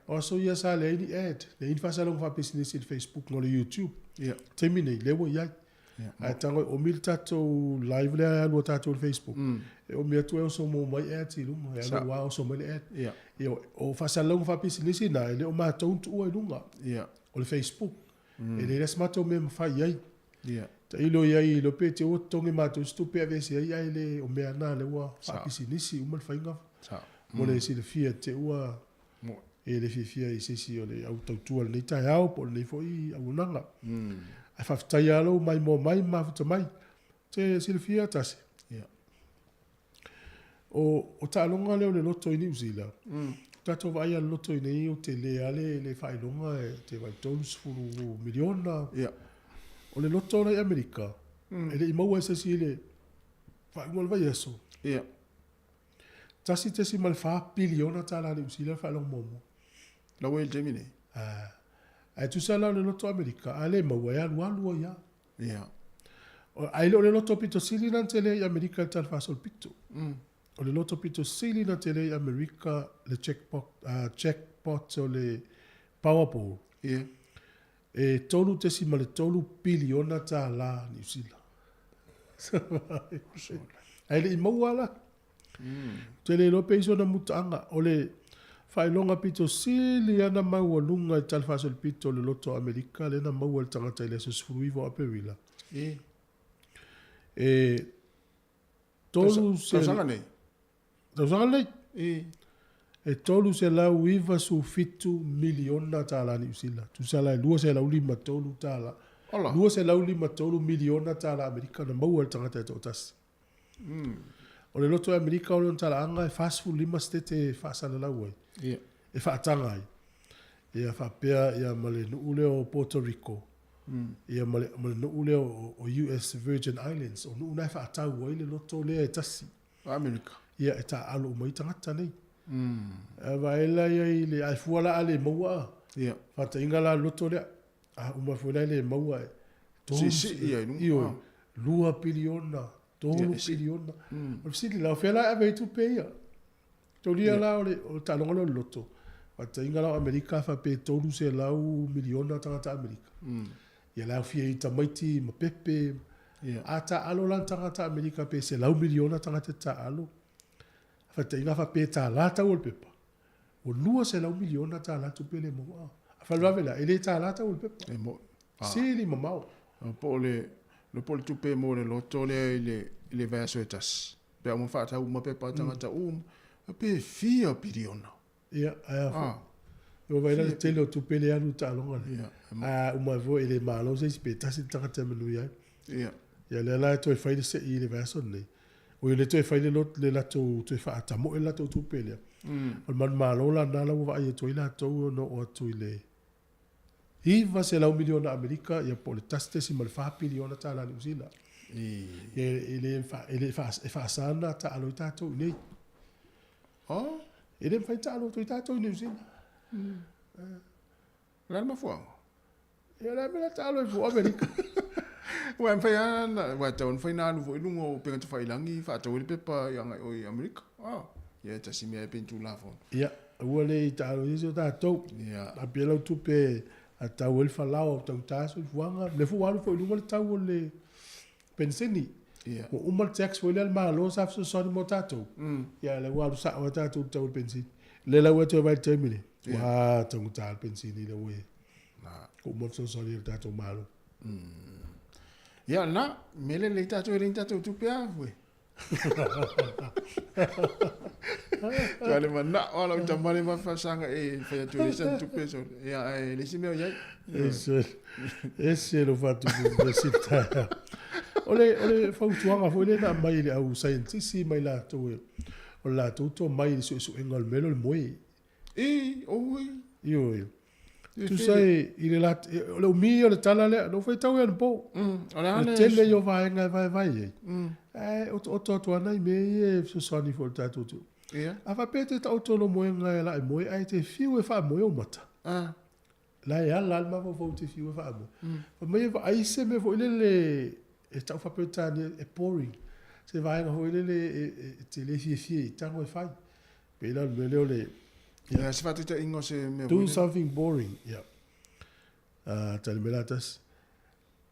O aso ia sa leai ni ad, leai ni faasalalauga faapisinisi i le Facebook na o le YouTube. I le taimi lenei, lea ua i ai. Ae tago e omi le tatou live lea e alu a tatou i le Facebook, e omi atu e oso mo mai ads i luga, e alu lava oso mai le ad. O faasalalauga faapisinisi na, e le o matou na tuua i luga, o le Facebook. E leai la se matou mea e mafai i ai. Ia. Tailo i ai, iloa pe te ua totogi matou se tupe e aveese ai, ae le o mea na lea ua faapisinisi uma le faiga. Sao. Mo le silafia te ua e le fiafia i se isi o le au tautua i lenei taeao po o lenei foi auaunaga. Ae faafetai lava lou maimoa mai ma mafuta mai. Te silafia tasi. Ia. O taaloga lea o le loto i Niu Sila, tatou vaai lava i le loto i inei o tele lava le faailoga e te vaai $30 miliona. O le loto la i Amerika, e le i maua e se isi i le faaiuga o le vaiaso. $1.4 piliona Niu Sila le faailoga muamua. La ua i le taimi nei? Ae tusa la o le loto Amerika, a le maua e alualu ai lava. Ia. Ae le o le loto pito sili na tele i Amerika i le tala faasolopito. O le loto pito sili na tele i Amerika le jackpot, jackpot o le Powerball. Ia. E $3.3 piliona Niu Sila. Ae le i maua la. Ou te le iloa pe i ai sona mutaaga. O le faailoga pito sili lava na maualuga i tala faasolopito o le loto o Amerika lea na maua e le tagata i le aso 19 o Aperila. E Tausaga nei? Tausaga nei? E $397 miliona Niu Sila. Tusa la e 253 tala. $253 miliona Amerika na maua e le tagata e toatasi. O le loto e Amerika o lona talaaga e 45 setete e faasalalau ai, e faataga ai. Ia faapea ia ma le nuu lea o Puerto Rico, ia ma le, ma le nuu lea o, o US Virgin Islands, o nuu na e faatau ai le loto lea e tasi. Amerika. Ia e taaalo uma ai tagata nei. Ae vaai la ia i le, ae fua la a le maua a. Faataiga la le loto lea. A uma foi la e le maua e. Siisii ia i luga. Ioe, 2 piliona, 3 piliona. O le fesili la, o fea la e ave ai tupe ia? Taulia la o le, o le taaloga lea o le loto. Faataiga la o Amerika a faapea e 300 miliona tagata Amerika. Ia la e aofia ai tamaiti ma pepe. A taaalo la tagata Amerika pe 100 miliona tagata taaalo. Faataiga a faapea e $1 tau o le pepa. Ua $200 miliona tupe le maua. A faalavelave la, e le $1 tau o le pepa. E mo. Sili mamao. Po o le, po o le tupe mo le loto lea i le, i le vaiaso e tasi. Pe a uma faatau uma pepa a tagata uma, pe fia piliona. Ia, ae a foi. Ua vaai la le tele o tupe lea e alu i le taaloga lea. A uma ai foi e le malo se isi pe tasi le tagata e manuia ai. Ia lea la e toe fai le sei i le vaiaso lenei. Oi o lea toe fai le lot le latou toe faatamoe le latou tupe lea. O le manumalo la lena la ua vaai atu ai latou ona oo atu i le $900 miliona Amerika ia po o le $1.4 piliona Niu Sila. Ia e le e le e faasa ona taalo ai tatou i inei. E le mafai ona taalo atu ai tatou i Niu Sila. O le a le mafuaaga? Ia o le a le mea o le a taalo ai fua Amerika? Ua e mafai lava ona, ua e tatau ona fai na alu foi i luga o upega tafailagi faatau ai le pepa i agai i Amerika. Ia e tasi mea e pei ni Tulafono. Ia, aua le i taalo i se isi o tatou. Ia. Faapea lau tupe a tau ai le falao a taugata soifuaga. O lea foi ua alu foi i luga le tau o le penisini. Ia. Ua uma le tax foi lea a le Malo sa fesoasoani mo tatou. Ia lea ua alu sao lava tatou i le tau o le penisini. Lea la ua toe vaai i le taimi lenei, ua taugata le penisini lea ua i ai. Ua uma le fesoasoani a le tatou Malo. Ia lena, mea lelei tatou e leai ni tatou tupe a ue. Tua le manao a lau tama le mafasaga e fai atu e leai sana tupe sole. Ia ae leai se mea o i ai. Ese, ese lou faatupu i le taeao. O le, o le fautuaga foi lea na aumai i le au saienitisi ma i latou e, o le latou tomai i le suesuega o le mea lea o le moe. I, oi. Ioe. Tusa e, i le lat, o le umi ia o le tala lea, na ou faitau ai anapo. O le a le... Le tele ia o vaega e vaevae i ai. Ae otooto atu lava nai mea ia e fesoasoani foi i le tatou atunuu. Ia. A faapea e te taoto lou moega e la e moe ae te fiu e faamoe ou mata. La e ala lava le mafaufau e te fiu e faamoe. Fai mai e vaai se mea foi lele e tau faa-Peretania e boring, se vaega foi lele e te le fiafia i tago e fai. Pei la o le mea lea o le... Ia, se faataitaiga o se mea foi Do lele. something boring, ia. Tali mai la tasi.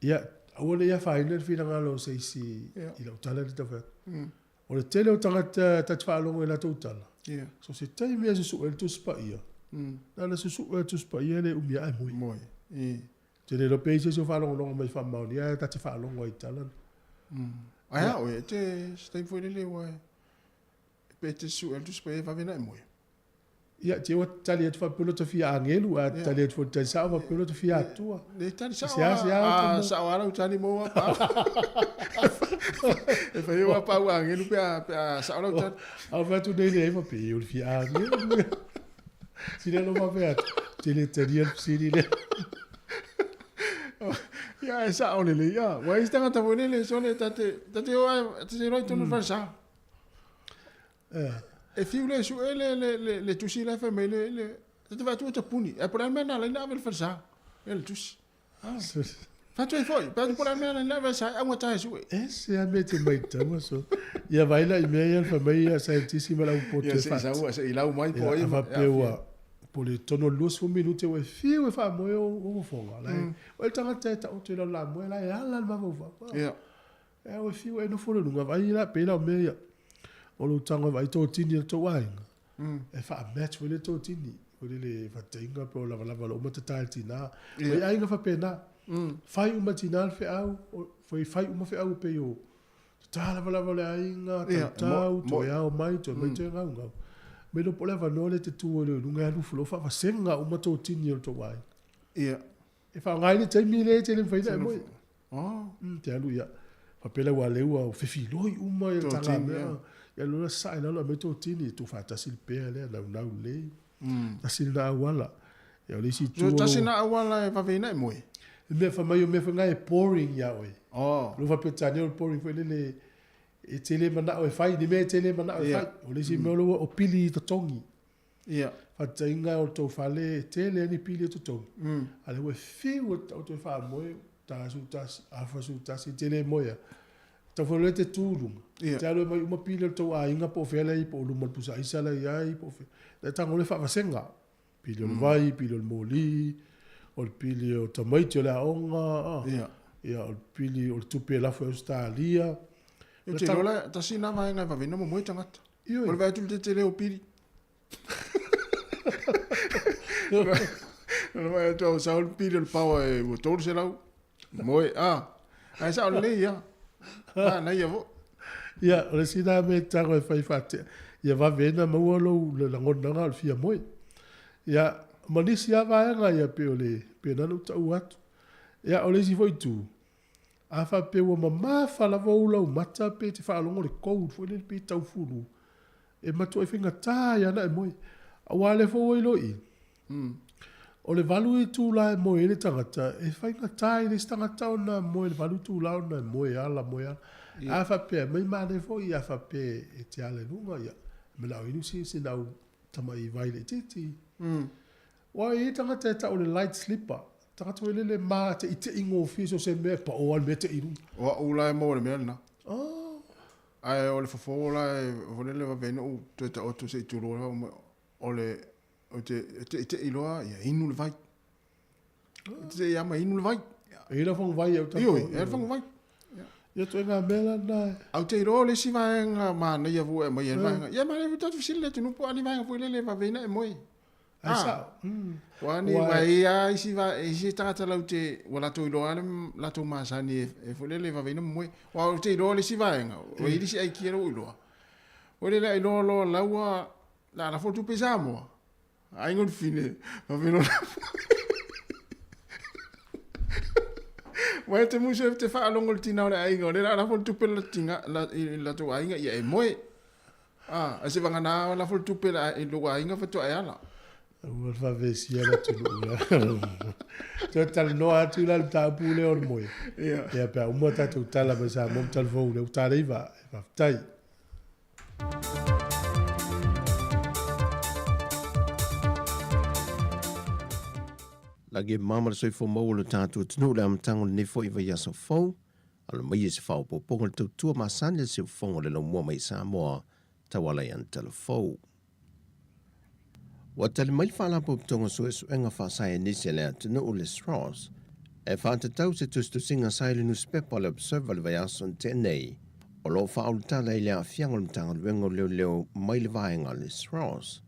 Ia, aua ne i afaina le finagalo o se isi i lau tala lea e tau fai atu. O le tele o tagata ta te faalogo i latou tala, so se taimi e susue ai le Tusi Paia, na ona susue le Tusi Paia e le umi ae moe. Moe. Ou te le iloa pe i ai se isi o faalogologo mai faamaonia ae ta te faalogo ai i tala na. Ae a oe, e te, se taimi foi lele ua, pe te susue ai le Tusi Paia e vave ona e moe. Ia, te ua tali atu faapea lo ta fia agelu, a tali atu foi le tali sao faapea lo ta fia atua. Le tali sao Se a, se a, a, mo. sao a lau tali mo a pau. E fai o a pau agelu pe a, pe a sao lau tali. A fai atu nei le faapea, o le fia agelu. Sina lo faapea atu, te le talia le fesili lea. Ia, e sao lelei, ia. Ua i se tagata foi lele, sole, ta te, ta te o ai, ta te iloa i tonu le falesa. E fiu le sue le, le, le, le tusi la e fai mai le, le, ta te vaai atu ua tapuni. Ae po o le a le mea na ala ai ona ave le falesa, ia le tusi. Fai atu ai foi, pe atu po o le a le mea na ala ai ona ave le falesa, e augata e sue. Ese a mea e te maitaua so. Ia vaai la i mea ia fai mai ia scientist ma le au poto Ia, e se i faatu. sau, se i lau mai po o Ia, ai a ma- faapea ua po o le tonu o le 20 minute ua e fiu e faamoe ou fofoga. La e, o le tagata e taoto i lau lamoe, la e ala le mafaufau. Ia. E ua fiu e nofo le luga, vaai la, pei la o mea ia, o lou tago e vaai totini o le tou aiga. E faa-match foi le totini, foi lele faataitaiga pe o lavalava loa uma tata i le tina. Ia. Ua i aiga faapena. Fai uma tina le feau, foi fai uma feau pei o tata lavalava o le aiga, Ia, tautau, mo- toe ao mai, toe mai toe gaugau. Me iloa po o le avanoa lea e te tu ai i luga e alu loa faavasega uma totini o le tou aiga. Ia. E faaaoga ai le taimi lea e te le mafai ona e moe. Oh. Te alu ia. Faapea la ua lea ua fefiloi uma ia le Totini, taga mea. ia. Ia loa sae i lalo aumai totini, tuufaatasi le pea lea, naunau lelei. Tasi lena auala. Ia o le isi itu So, o tasi lou- na auala e vave ina e moe. Le mea fai mai o mea foi na e boring ia oe. Oh. Lou faapetania o le boring foi lele e te le manao e fai, ni mea e te le manao e Ia. fai. O le isi mea o lou o pili i totogi. Ia. Faataitaiga o le tou fale e tele ai ni pili e totogi. A lea ua fiu e taoto e faamoe, ta 11, afa 11, e te le moe lava. Tau foi lea te tu i luga. Ia. Te alu e mai uma pili o le tou aiga po o fea la i ai, po o luma o le pusa aisa la i ai, po o fea. Le tago le faavasega. Pili o le vai, pili o le moli, o le pili o tamaiti o le aoga, ah. Ia. Ia, o le pili o le tupe e lafo e Ausetalia. E te iloa la, tasi na vaega e vave ina momoe tagata. Ioe. O le vaai atu le tetele o pili. O le vaai atu au sao le pili o le paoa e ua 300. Moe, ah. Ae sao lelei ia. Manaia foi. Ia, o le isi lena mea e tago e fai faatea. Ia vave ai ona maua lou le lagonaga o le fia moe. Ia, ma nisi lava vaega ia pei o le, pei ona ou tau atu. Ia, o le isi foi itu, a faapea ua mamafa lava ou laumata pe te faalogo le cold foi lele pe tau fulu, e matuai faigata ai lava ona e moe. Aua le fou ai loa i i, o le 8 itula e moe ai le tagata, e faigata i le isi tagata ona moe i le 8 itula ona e moe ala, moe ala. Ia. A faapea, mai manaia foi, a faapea e te ala i luga, ia, manao inu si sina au tama'i vai laitiiti. Aua e i ai tagata e tau o le light sleeper, tagata foi lele ma teitei gofie so o se mea e pao lava le mea tei i luga. O au la e maua i le mea lena. Oh. Ae o le fofo la e foi lele vave ai ona ou toe taoto se i tulou lava o le o te teitei loa ia inu le vai. E te tei lava ma inu le vai. E i ai lau faguvai au tapo. Ioe, e i ai le faguvai. Ia ituaiga mea la lena e. Au te iloa o le isi vaega manaia foi e aumai ai le vaega. Ia manaia foi tatou fesili i le atunuu po o a ni vaega foi lele e vave ai ona e moe. Ai sao. Po o a ni, aua e i ai lava isi isi tagata latou te, ua latou iloa lava le latou masani e foi lele e vave ai ona moe. Aua ou te iloa le isi vaega, ua i ai le isi aikia lea ua ou iloa. Foi lele a iloa loa la ua, o le a lafo le tupe i Samoa. Aiga o le fine, vave loa ona moe. Ua e te musu e te faalogo i le tina o le aiga, o lea o le a lafo le tupe i le tina, i le latou aiga, ia e moe. A, ae seiavagana lafo le tupe i lou aiga faatoa e ala. Ua le faavesia le atunuu lea. Toe talanoa atu la i le mataupu lea o le moe. Ia. Ia pe a uma tatou tala mai Samoa ma Talafou lea ua taleiva. Faafetai. Lagi e mama le soifua maua o le tatou atunuu i le amataga o lenei foi vaiaso fou. Alo mai e se faaopoopoga o le tautua masani a le siufofoga o le laumua mai Samoa tauala i ana talafou. Ua tali mai le Faalapotopotoga Suesuega Faasaienisi a le atunuu le SROS e faatatau se tusitusiga sa i le nusipepa o le Observer i le vaiaso na tea nei o lo o faaulutala i le aafiaga o le Matagaluega o Leoleo mai le vaega a le SROS.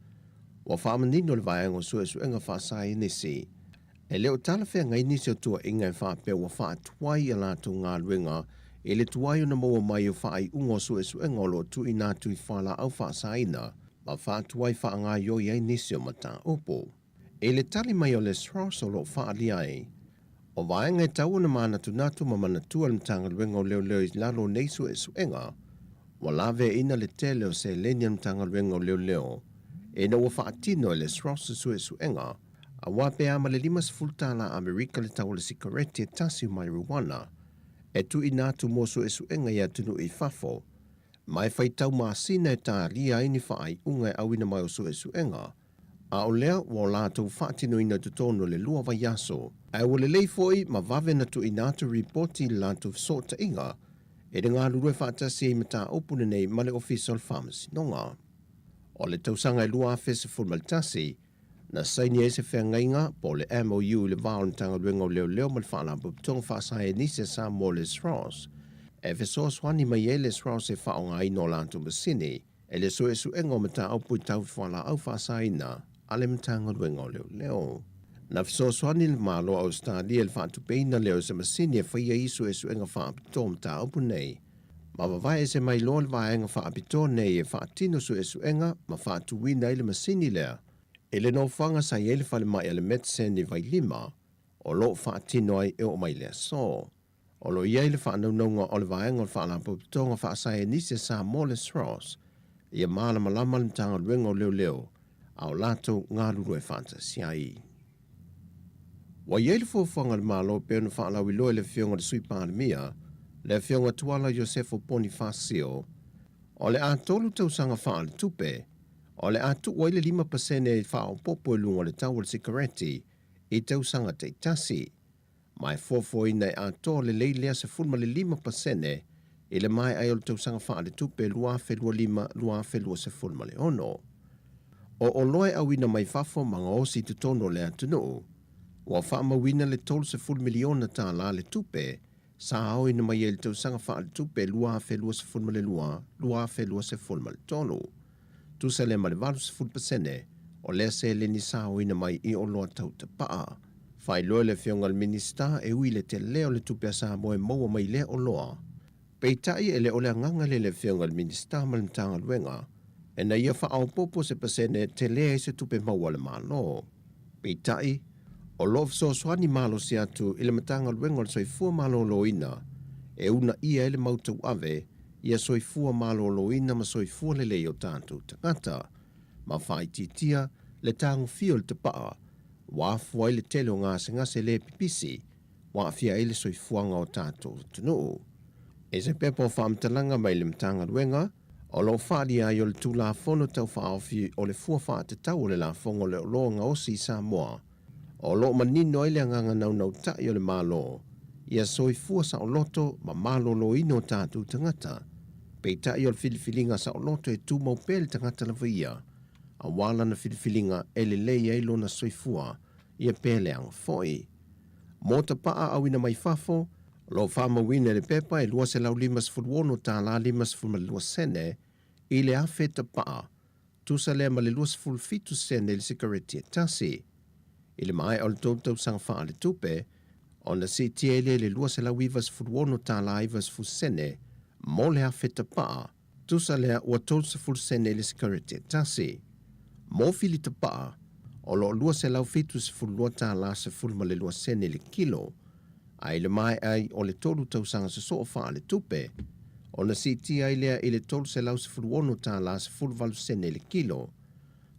Ua faamanino le vaega o suesuega faasaienisi e le o talafeagai nisi o tuuaiga e faapea ua faatuai a latou galuega i le tuai ona maua mai o faaiuga o suesuega o lo o tuuina atu i fualaau faasaina ma faatuai faagaoioi ai nisi o mataupu. I le tali mai o le SROS o lo o faaalia ai, o vaega e tau ona manatunatu ma manatua le Matagaluega o Leoleo i lalo o nei suesuega, ua laveaiina le tele o seleni a le Matagaluega o Leoleo ina ua faatino e le SROS se suesuega aua pe a ma le 50 tala Amerika le tau o le sikareti e tasi o marijuana e tuuina atu mo suesuega i atunuu i fafo ma e faitau masina e talia ai ni faaiuga e auina mai o suesuega, a o lea ua o latou faatinoina i totonu o le lua vaiaso. Ae ua lelei foi ma vave na tuuina atu ripoti i le latou fesootaiga e le galulue faatasi ai mataupu lenei ma le Ofisa o le Faamasinoga. O le tausaga e 2011, na saini ai se feagaiga po o le MOU i le va o le Matagaluega o Leoleo ma le Faalapotopotoga Faasaienisi a Samoa le SROS e fesoasoani mai ai le SROS e faaaogaina o latou masini e le suesuega o mataupu i tau fualaau faasaina a le Matagaluega o Leoleo. Na fesoasoani le Malo o Ausetalia i le faatupeina lea o se masini e faia ai suesuega faapitoa o mataupu nei ma vavae ese mai loa le vaega faapitoa nei e faatino suesuega ma faatuina ai le masini lea i le nofoaga sa i ai le falemai a le Medcen i Vailima o lo o faatino ai e oo mai le aso. O lo o i ai le faanaunauga o le vaega o le Faalapotopotoga Faasaienisi a Samoa le SROS ia malamalama le Matagaluega o Leoleo a o latou galulue faatasi ai. Ua i ai le fuafuaga a le Malo pei ona faalauiloa e le Afioga i le Sui Palemia, le Afioga Tuala Iosefo Ponifasio, o le a tolu tausaga faaletupe, o le a tuu ai le 5% e faaopoopo i luga o le tau o le sikareti i tausaga taitasi, ma e fuafuaina e atoa lelei lea 15% i le maea ai o le tausaga faaletupe 2025/2026. O oloa e auina mai fafo ma gaosi i totonu o le atunuu, ua faamauina le $30 miliona tala le tupe sa aoina mai ai i le tausaga faaletupe 2022/2023. Tusa lea ma le 80% o lea seleni sa aoina mai i oloa tau tapaa. Faailoa e le Afioga i le Minisita e ui i le tele o le tupe a Samoa e maua mai lea oloa. Peitai e le o le agaga lea i le Afioga i le Minisita ma le Matagaluega ina ia faaopoopo se pasene e tele ai se tupe maua a le Malo. Peitai, o lo o fesoasoani malosi atu i le Matagaluega o le Soifua Maloloina e uunaia ai le mau tauave ia soifua maloloina ma soifua lelei o tatou tagata, ma faaitiitia le tagofia o le tapaa ua afua ai le tele o gasegase le pipisi ua aafia ai le soifuaga o tatou atunuu. I se pepa o faamatalaga mai le Matagaluega, o lo o faaalia ai o le Tulafono Tau Faaofi o le Fua Faatatau o le Lafoga o le Oloa Gaosi i Samoa, o lo o manino ai le agaga naunautai o le Malo ia soifua saoloto ma maloloina o tatou tagata. Peitai o le filifiliga saoloto e tumau pea i le tagata lava ia, aua lana filifiliga e lelei ai lona soifua ia pe leaga foi. Mo tapaa auina mai fafo, o lo o faamauina i le pepa e $256.52 sene i le afe tapaa, tusa lea ma le 27 sene i le sikareti e tasi. I le maea o le tou tausaga faaletupe, ona siitia ai lea i le $296.90 sene mo le afe tapaa, tusa lea ua 30 sene i le sikareti e tasi. Mo fili tapaa, o lo o $272.12 i le kilo. Ae i le maea ai o le tolu tausaga sosoo faaletupe, ona siitia ai lea i le $316.18 i le kilo,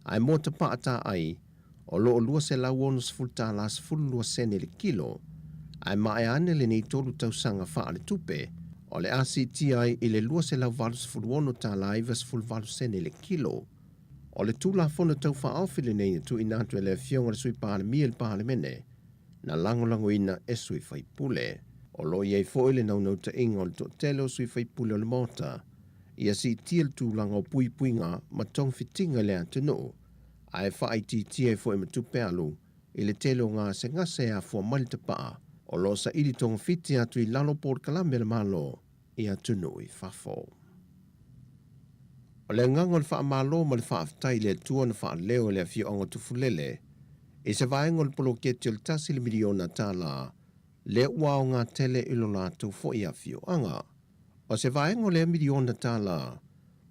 ae mo tapaa taai, o lo o $260.12 i le kilo, ae maea ane lenei tolu tausaga faaletupe, o le a siitia ai i le $286.98 i le kilo. O le Tulafono Tau Faaofi lenei na tuuina atu e le Afioga i le Sui Palemia i le Palemene, na lagolagoina e sui faipule. O lo o i ai foi le naunautaiga o le toatele o sui faipule o le Maota ia siitia le tulaga o puipuiga ma togafitiga i le atunuu, ae faaitiitia ai foi ma tupe alu i le tele o gasegase e afua mai le tapaa o lo o saili togafiti atu i lalo o polokalame a le Malo i atunuu i fafo. O le agaga o le faamalo ma le faafetai i le Atua na faaleo e le afioaga o Tufulele i se vaega o le poloketi o le $1 miliona lea ua aoga tele i lo latou foi afioaga. O se vaega o lea miliona tala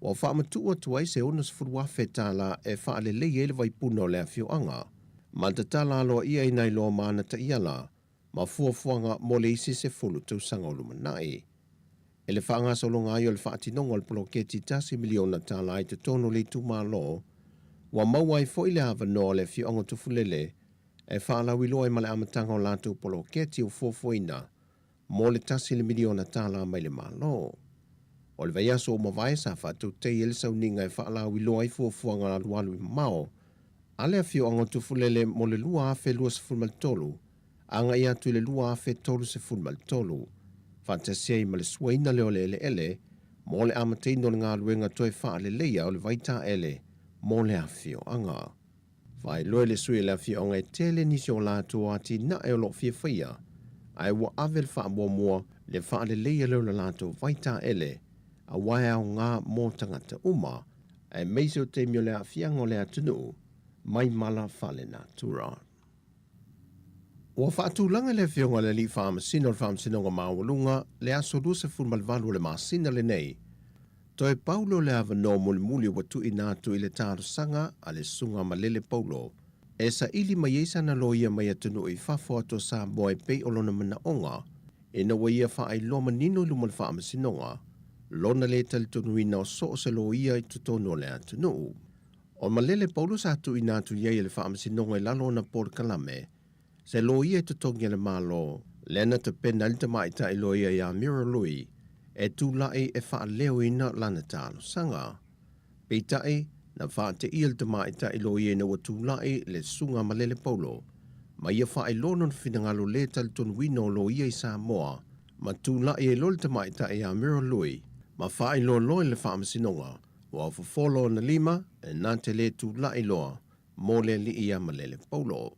ua faamatuu atu ai se $60,000 e faalelei ai le vaipuna o le afioaga ma tatala aloaia ai nai loa ma ana taiala ma fuafuaga mo le isi 10 tausaga o lumanai. I le faagasologa ai o le faatinoga o le poloketi $1 miliona i totonu o le itumalo, ua maua ai foi le avanoa o le afioaga o Tufulele e faalauiloa ai ma le amataga o latou poloketi ua fuafuaina mo le $1 miliona mai le Malo. O le vaiaso ua mavae sa faatautaia ai le sauniga e faalauiloa ai fuafuaga alualu i mamao a le afioaga o Tufulele mo le 2023 agai atu i le 2033, faatasi ai ma le suaina lea o le eleele mo le amataina o le galuega toe faaleleia o le vaitaele mo le afioaga. Faailoa e le sui o le afioaga e tele nisi o latou atinae o lo o fia faia, ae ua ave le faamuamua le faaleleia lea o le latou vaitaele aua e aoga mo tagata uma, aemaise o taimi o le aafiaga o le atunuu mai mala faalenatura. Ua faatulaga e le Afioga i le Alii Faamasino o le Faamasinoga Maualuga le aso 28 o le masina lenei, toe pau lea o le avanoa mulimuli ua tuuina atu i le talosaga a le Susuga Malele Paulo e saili mai ai sana loia mai atunuu i fafo atu o Samoa e pei o lona manaoga ina ua ia faailoa manino i luma o le Faamasinoga lona le talitonuina o so o se loia i totonu o le atunuu. O Malele Paulo sa tuuina atu i ai e le Faamasinoga i lalo o ona polokalame, se loia e totogi e le Malo, lea na tapena ai le tamaitai loia ia Mira Lui e tulai e faaleoina lana talosaga. Peitai, na faateia le tamaitai loia ina ua tulai le Susuga a Malele Paulo ma ia faailoa lona finagalo le talitonuina o loia i Samoa ma tulai ai loa le tamaitai ia Mira Lui ma faailoa loa i le Faamasinoga Ua fofo lona lima e na te le tulai loa mo le alii ia Malele Paulo.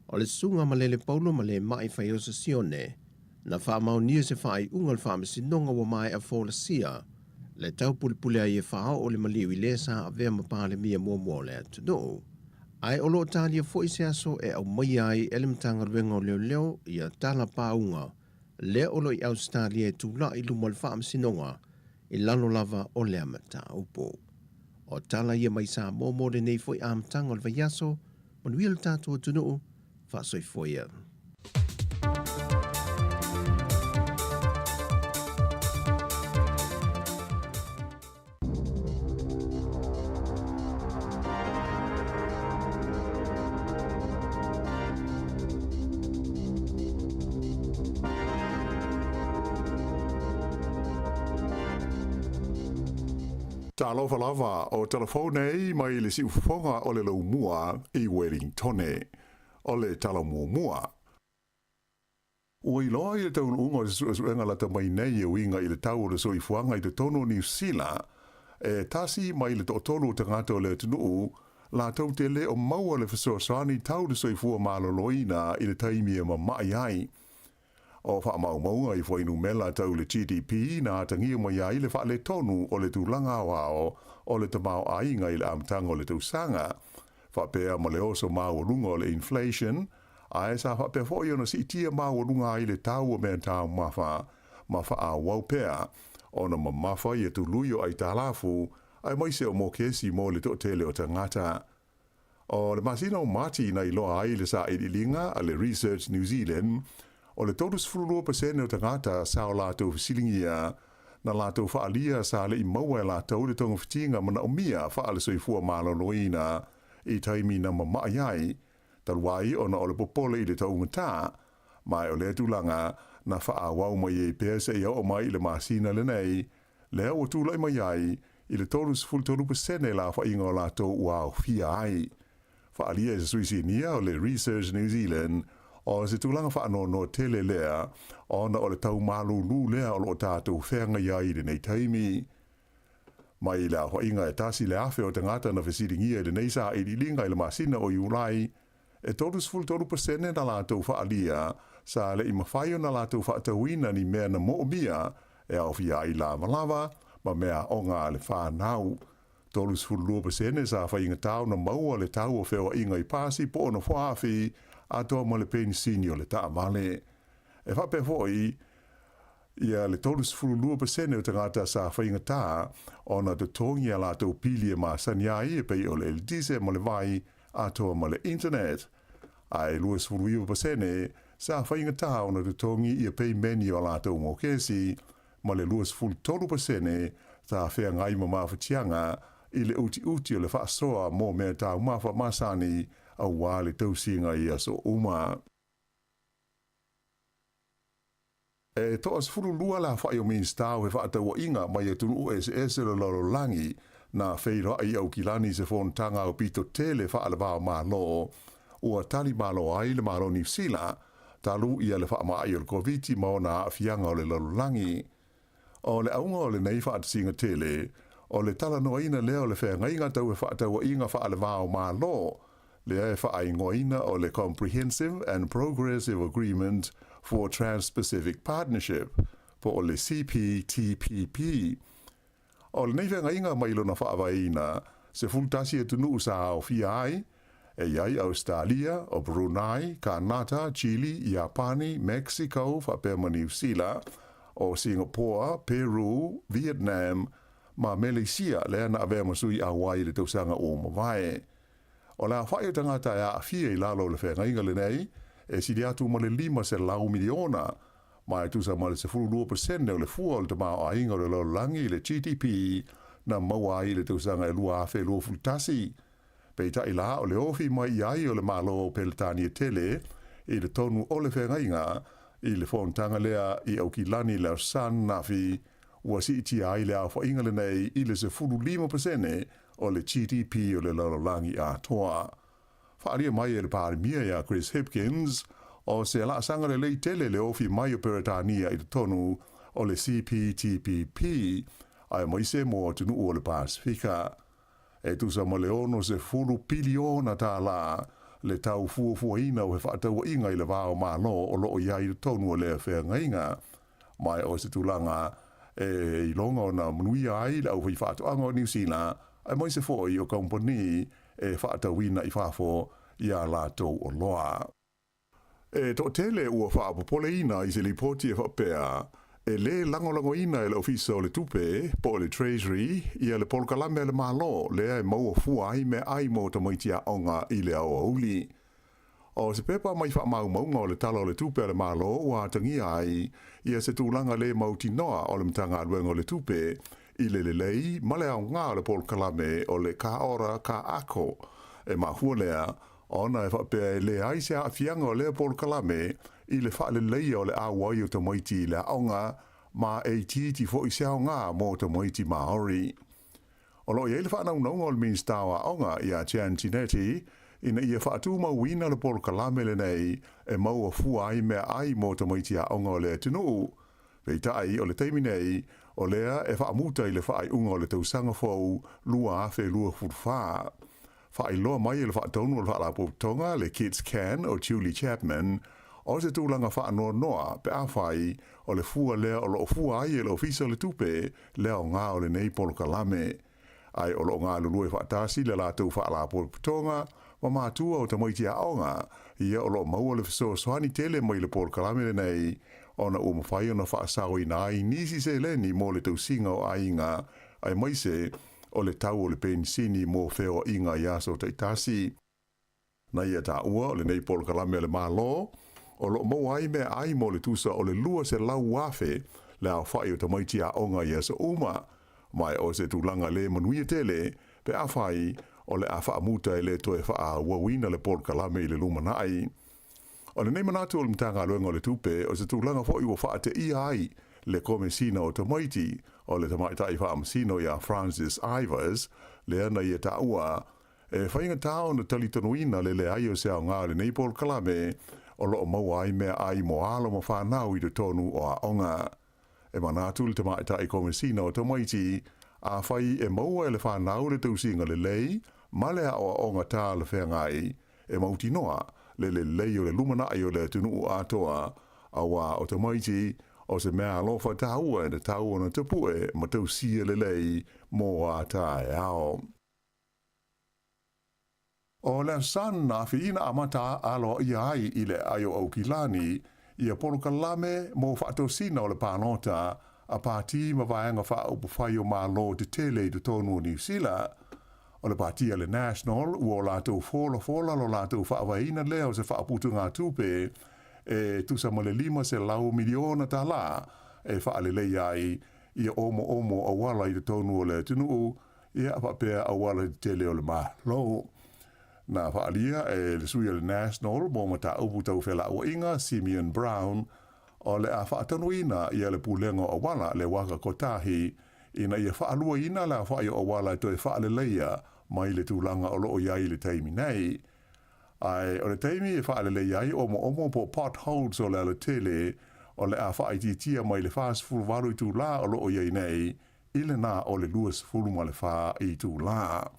O le susuga Malele Paulo ma le mai Faiosa Sione, na faamaonia se faaiuga o le faamasinoga ua maea folasia le taupulepule ai e faaoo le maliu i le sa avea ma Palemia muamua o le atunuu. Ae o lo o talia foi se aso e aumaia ai e le Matagaluega o Leoleo ia tala pauga lea o lo o i Ausetalia e tulai i luma o le faamasinoga i lalo lava o lea mataupu. O tala ia mai Samoa mo lenei foi amataga o le vaiaso, manuia le tatou atunuu, faasoifua ia. Talofa lava o telefone nei mai le siufofoga o le laumua i Wellingtone. O le tala muamua. Ua iloa i le taunuuga o se suesuega lata mai nei e uiga i le tau o le soifuaga i totonu o Niu Sila, e tasi mai le toatolu o tagata o le atunuu latou te le o maua le fesoasoani tau le soifua maloloina i le taimi e mama'i ai. O faamaumauga i fuainumela tau le GDP na atagia mai ai le faaletonu o le tulaga aoao o le tamaoaiga i le amataga o le tausaga, faapea ma le oso maualuga o le inflation, Ae sa faapea foi ona siitia maualuga ai le tau o mea taumafa ma faaauau pea ona mamafa ia tului o aitalafu aemaise o mokesi mo le toatele o tagata. O le masina o Mati na iloa ai le sailiiliga a le Research New Zealand O le 32% o tagata sa o latou fesiligia, na latou faaalia sa le i maua e latou le togafitiga manaomia faale-soifua maloloina i taimi na mama'i ai, talu ai ona o le popole i le taugata, ma o lea tulaga na faaauau mai ai pea seia oo mai i le masina lenei, lea ua tulai mai ai i le 33% le aofaiga o latou ua aofia ai. Faaalia e se sui sinia o le Research New Zealand, o se tulaga faanoanoa tele lea ona o le tau malūlū lea o lo o tatou feagai ai i lenei taimi. Mai le aofaiga e 1,000 o tagata na fesiligia i lenei sailiiliga i le masina o Iulai, e 33% na latou faaalia sa le i mafai ona latou faatauina ni mea na moomia e aofia ai lavalava ma meaaoga a le fanau. 32% sa faigata ona maua le tau o feoaiga i pasi po o nofoaafi atoa ma le penisini o le taavale. E faapea foi ia le 32% o tagata sa faigata ona totogi a latou pili e masani ai e pei o le eletise ma le vai atoa ma le internet. Ae 29% sa faigata ona totogi ia peimeni o a latou mokesi ma le 23% sa feagai ma mafatiaga i le utiuti o le faasoa mo mea taumafa masani auā le tausiga i aso uma. E toa-12 le aofai o Minisita o Fefaatauaiga mai atunuu eseese o le lalolagi na feiloai i Aukilani i se fonotaga aupito tele faale-va-o-Malo ua tali malo ai le Malo o Niu Sila talu ia le faamaai o le Koviti ma ona aafiaga o le lalolagi. O le auga o lenei faatasiga tele, o le talanoaina lea o le feagaiga tau fefaatauaiga faale-va-o-Malo, lea e faaigoaina o le Comprehensive and Progressive Agreement for Trans-Pacific Partnership, po o le CPTPP. O lenei feagaiga mai lona faavaeina, 11 atunuu sa aofia ai, e i ai Ausetalia, o Brunei, Kanata, Chile, Iapani, Mexico faapea ma Niu Sila, o Singapore, Peru, Vietnam, ma Meleisia lea na avea ma sui auai i le tausaga ua mavae. O le aofai o tagata e aafia i lalo o le feagaiga lenei, e sili atu ma le 500 miliona, ma e tusa ma le 12% o le fua o le tamaoaiga o le lalolagi i le GDP na maua ai i le tausaga e 2021. Peitai la, o le ofi mai i ai o le Malo o Peretania tele i le tonu o le feagaiga i le fonotaga lea i Aukilani i le Aso Sa ananafi, ua siitia ai le aofaiga lenei i le 15% o le GDP o le lalolagi atoa. Faaalia mai e le Palemia ia Chris Hipkins, o se laasaga lelei tele le ofi mai o Peretania i totonu o le CPTPP, aemaise mo atunuu o le Pasefika. E tusa ma le 60 piliona tālā le tau fuafuaina o fefaatauaiga i le va o Malo o lo o i ai i totonu o lea feagaiga. Ma o se tulaga e iloga ona manuia ai le aufaifaatoaga o Niu Sila aemaise foi o kamupani e faatauina i fafo i a latou oloa. E toatele ua faapopoleina i se lipoti e faapea, e lē lagolagoina e le Ofisa o le Tupe, po o le Treasury, ia le polokalame a le Malo lea e maua fua ai meaai mo tamaiti aoga i le aoauli. O se pepa mai faamaumauga o le Tala o le Tupe a le Malo ua atagia ai ia se tulaga lē mautinoa o le Matagaluega o le Tupe i le lelei ma le aoga o le polokalame o le Ka Ora Ka Ako. E mafua lea ona e faapea e leai se aafiaga o lea polokalame i le faaleleia o le auai o tamaiti i le aoga ma e itiiti foi se aoga mo tamaiti Māori. O lo o i ai le faanaunauga o le Minisita o Aoga ia Jan Tinetti ina ia faatumauina le polokalame lenei e maua fua ai meaai mo tamaiti aoga o le atunuu. Peitai, o le taimi nei, o lea e faamuta i le faaiuga o le tausaga fou 2024. Faailoa mai e le faatonu o le Faalapotopotoga le Kids Can o Julie Chapman, o se tulaga faanoanoa pe afai o le fua lea o lo o fua ai e le Ofisa o le Tupe le aoga o lenei polokalame. Ae o lo o galulue faatasi le latou Faalapotopotoga ma matua o tamaiti aoga ia o lo o maua le fesoasoani tele mai le polokalame lenei ona ua mafai ona faasaoina ai nisi seleni mo le tausiga o aiga aemaise o le tau o le penisini mo feoaiga i aso taitasi. Na ia taua o lenei polokalame a le Malo, o lo'o maua ai meaai mo le tusa o le 200,000 le aofa'i o tamaiti aoga i aso uma, ma o se tulaga lē manuia tele pe afai o le a faamuta e lē toe faaauauina le polokalame i le lumana'i. O lenei manatu o le Matagaluega o le Tupe, o se tulaga foi ua faateia ai le Komesina o Tamaiti, o le Tamaitai Faamasino ia Francis Ivers, lea na ia taua, e faigata ona talitonuina le leai o se aoga o lenei polokalame o lo o maua ai meaai mo alo ma fanau i totonu o aoga. E manatu le Tamaitai Komesina o Tamaiti, afai e maua e le fanau le tausiga lelei ma le aoaoga talafeagai, e mautinoa le lelei o le lumanai o le atunuu atoa, auā o tamaiti o se meaalofa taua e tatau ona tapue ma tausia lelei mo a taeao. O le Aso Sa ananafi na amata aloaia ai i le aai o Aukilani ia polokalame mo faatosina o le palota a pati ma vaega faaupufai o Malo tetele i totonu o Niu Sila. O le pati a le National ua o latou folafola lo latou faavaeina lea o se faaputugatupe e tusa ma le $500 miliona tālā e faaleleia ai ia omoomo auala i totonu o le atunuu, ia faapea auala tetele o le Malo. Na faaalia e le sui o le National mo mataupu tau felauaiga, Simeon Brown, o le a faatonuina ia le Pulega o Auala le Waka Kotahi ina ia faaluaina le aofa'i o auala e toe faaleleia mai le tulaga o lo o i ai i le taimi nei. Ae o le taimi e faaleleia ai omoomo po o potholes o le alatele, o le a faaitiitia mai le 48 itulā o lo o i ai nei i lena o le 24 itulā.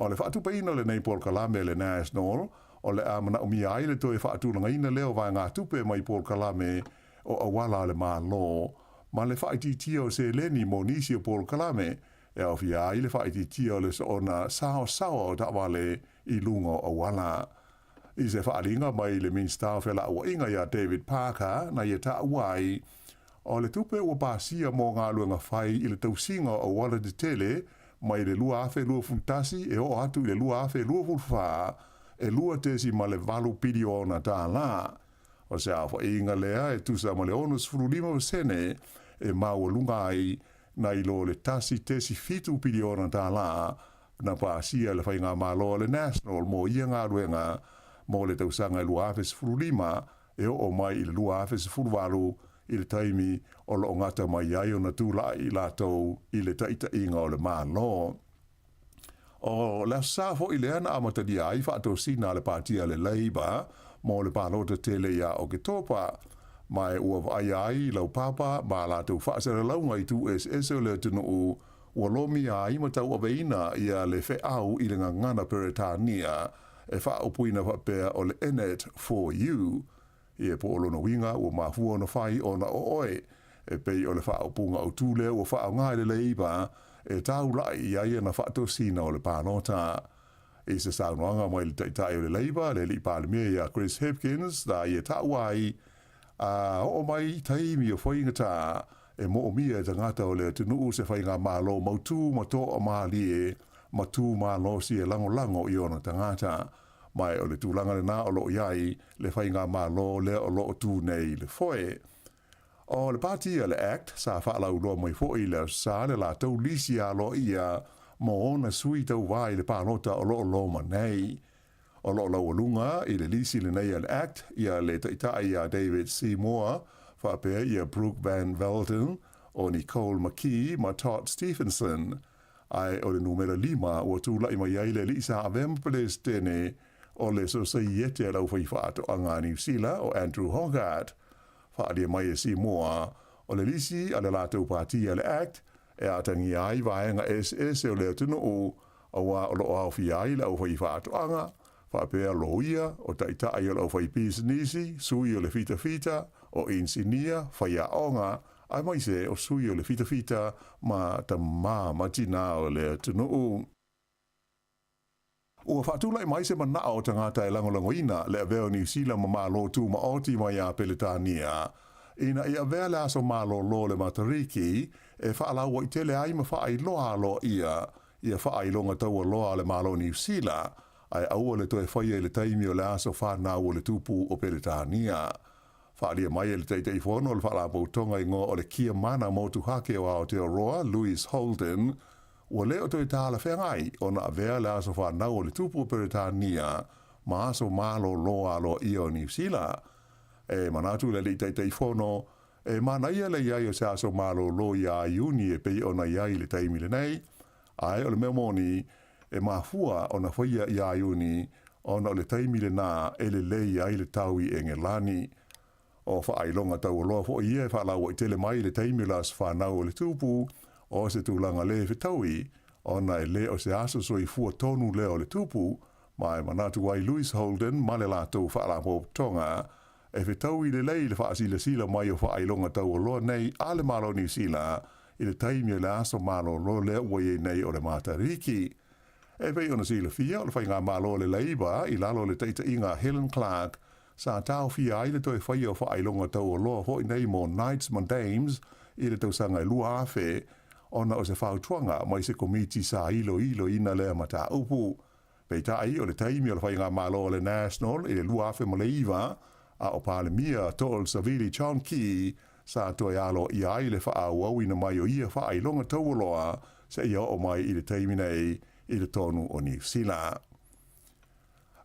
O le faatupeina o lenei polokalame a le National, o le a manaomia ai le toe faatulagaina lea o vaegatupe mai polokalame o auala a le Malo, ma le faaitiitia o seleni mo nisi o polokalame, e aofia ai le faaitiitia o le soona saosaoa o taavale i luga o auala. I se faaaliga mai le Minisita o Felauaiga ia David Parker na ia taua ai, o le tupe ua pasia mo galuega fai i le tausiga o auala tetele mai le 2021 e oo atu i le 2024, e $2.8 piliona tālā. O se aofaiga lea e tusa ma le 65% e maualuga ai nai lo le $1.7 piliona tālā na pasia e le Faigamalo a le National mo ia galuega mo le tausaga e 2015 e oo mai i le 2018 i le taimi o lo o gata mai ai ona tulai i latou i le taitaiga o le Malo. O le Aso Sa foi lea na amatalia ai faatosina a le Pāti a le Labour mo le palota tele ia Oketopa, ma e ua vaaia ai laupapa ma a latou faasalalauga i itu eseese o le atunuu ua lomia ai ma tauaveina ia le feau i le gagana Peretania e faaupuina faapea o le In It For You. Ia po o lona uiga ua mafua ona fai ona o oe, e pei o le faaupuga autū lea ua faaaoga e le Labour e taula'i i ai ana faatosina o le palota. I se saunoaga mai le Taitai o le Labour, le Alii Palemia ia Chris Hipkins, na ia taua ai, A oo mai i taimi o faigata, e moomia e tagata o le atunuu se faigamalo mautū ma toamalie ma tū malosi e lagolago i ona tagata. Ma e o le tulaga lena o lo o i ai le faigamalo lea o lo o tū nei i le foe. O le pati a le Act sa faalauiloa mai foi i le Aso Sa le latou lisi aloaia mo ona sui tauva i le palota o lo o loma nei. O lo o laualuga i le lisi lenei a le Act ia le Taitai ia David Seymour faapea ia Brooke Van Velden, o Nicole McKee ma Todd Stephenson. Ae o le numera lima ua tulai mai ai le alii sa avea ma Peresetene o le Sosaiete a le Aufaifaatoaga a Niu Sila o Andrew Hoggard. Faaalia mai e Seymour o le lisi a le latou pati a le Act e atagia ai vaega eseese o le atunuu auā o lo o aofia ai le aufaifaatoaga, faapea loia, o taitai o le aufaipisinisi, sui o le fitafita, o inisinia, faiaoga, aemaise o sui o le fitafita ma tamā ma tinā o le atunuu. Ua faatulai mai se manao o tagata e lagolagoina le avea o Niu Sila ma Malo Tumaoti mai ia Peretania ina ia avea le aso malōlō o le Matariki e faalauaitele ai ma faailoa aloaia ia faailoga taualoa a le Malo o Niu Sila. ae aua le toe faia i le taimi o le aso fanau o le Tupu o Peretania. Faaalia mai e le Taitaifono o le Faalapotopotoga igoa o le Kiamana Motuhake o Aotearoa, Louise Holden, ua le o toe talafeagai ona avea le aso fanau o le Tupu o Peretania ma aso malolo aloaia o Niu Sila. E manatu le Alii Taitaifono, e manaia le i ai o se aso malolo iā Iuni e pei ona i ai i le taimi lenei, ae o le mea moni, e mafua ona faia iā Iuni ona o le taimi lenā e lelei ai le tau i Engelani. O faailoga taualoa foi ia e faalauaitele mai i le taimi o le aso fanau o le Tupu, o se tulaga le fetaui, ona e le o se aso soifua tonu lea o le Tupu, ma e manatu ai Louise Holden ma le latou Faalapotopotoga e fetaui lelei le faasilasila mai o faailoga taualoa nei a le Malo o Niu Sila i le taimi o le aso malolo lea ua i ai nei o le Matariki. E pei ona silafia, o le faigamalo a le Labour i lalo o le taitaiga a Helen Clark sa taofia ai le toe faia o faailoga taualoa foi nei mo Knights ma Dames i le tausaga e 2000 ona o se fautuaga mai se komiti sa iloiloina lea mataupu. Peitai, o le taimi o le faigamalo a le National i le 2009, a o Palemia To'o Savili John Key sa toe aloaia ai le faaauauina mai o ia faailoga taualoa seia oo mai i le taimi nei i totonu o Niu Sila.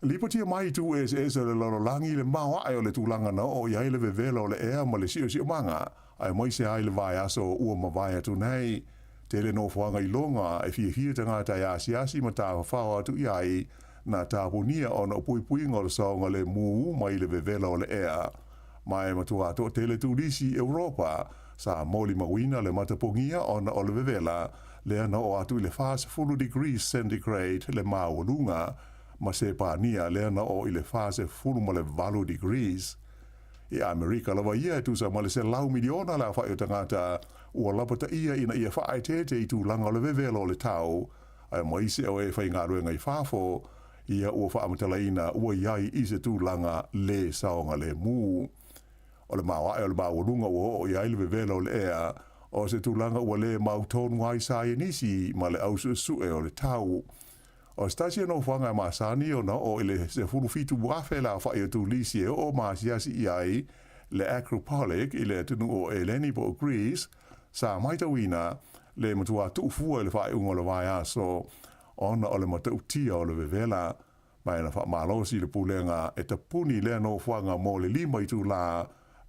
Lipotia mai i itu eseese o le lalolagi le maoae o le tulaga na oo i ai le vevela o le ea ma le siosiomaga, aemaise ai le vaiaso ua mavae atu nei. Tele nofoaga iloga e fiafia tagata e asiasi ma tafafao atu i ai na tapunia ona o puipuiga o le saogalemu mai le vevela o le ea. Ma e matua toatele turisi i Europa sa molimauina le matapogia ona o le vevela lea na oo atu i le 40 degrees centigrade le maualuga ma Sepania lea na oo i le 48 degrees. I Amerika lava ia e tusa ma le 100 miliona le aofai o tagata ua lapataia ina ia faaeteete i tulaga o le vevela o le tau, aemaise o e faigaluega i fafo, ia ua faamatalaina ua i ai i se tulaga lē saogalemu. O le maoae o le maualuga ua oo i ai le vevela o le ea, o se tulaga ua lē mautonu ai saienisi ma le au suesue o le tau. O se tasi o nofoaga e masani ona oo i le 17,000 le aofai o turisi e oo ma asiasi i ai le Acropolic i le atunuu o Eleni po o Greece, sa matauina le matua tuufua i le faaiuga o le vaiaso ona o le matautia o le vevela. Ma e na faamalosi le pulega e tapuni lea nofoaga mo le lima itulā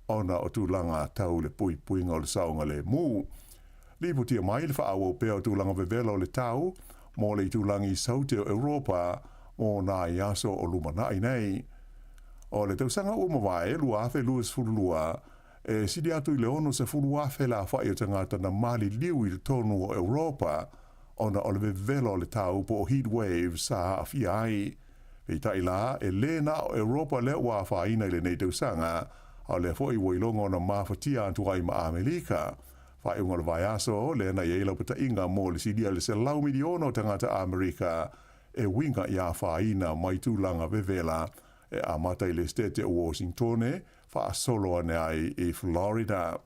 ona o tulaga tau le puipuiga o le saogalemu. Lipotia mai le faaauau pea o tulaga vevela o le tau mo le itulagi Saute o Europa mo nai aso o lumanai nei. O le tausaga ua mavae 2022, e sili atu i le 60,000 le aofai o tagata na maliliu i totonu o Europa ona o le vevela o le tau po o heat waves sa aafia ai. Peitai la, e lē na o Europa lea ua afaina i lenei tausaga, a o lea foi ua iloga ona mafatia atu ai ma Amelika. Faaiuga o le vaiaso lea na i ai laupataiga mo le silia i le 100 miliona o tagata Amerika e uiga i afaina mai tulaga vevela e amata i le Setete o Washingtone faasolo ane ai i Florida.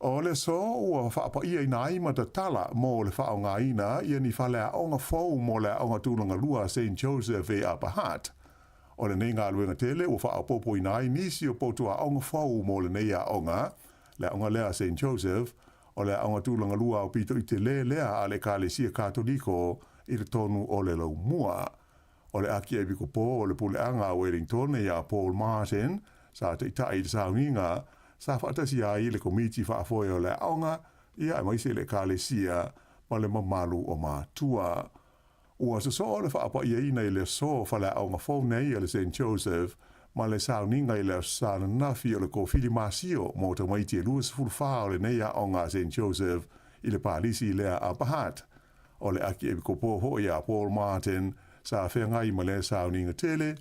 O le aso ua faapa'iaina ai ma tatala mo le faaaogaina ia ni faleaoga fou mo le Aoga Tulaga Lua a Saint Joseph e Upper Hutt. O lenei galuega tele ua faaopoopoina ai nisi o potu aoga fou mo lenei aoga, le aoga lea a Saint Joseph, o le aoga tulaga lua aupito i telē lea a le Ekalesia Katoliko i totonu o le Laumua. O le Akiepikopo o le Puleaga a Wellington iā Paul Martin sa taita'i i le sauniga sa faatasi ai le Komiti Faafoe o le Aoga, ia aemaise le Ekalesia ma le mamalu o matua. Ua sosoo le faapa'iaina i le aso faleaoga fou nei a le Saint Joseph ma le sauniga i le Aso Sa ananafi o le kofili masio mo tamaiti e 24 o lenei aoga a Saint Joseph i le palisi lea a Upper Hutt. O le Akiepikopo ho'i a Paul Martin sa feagai ma lea sauniga tele,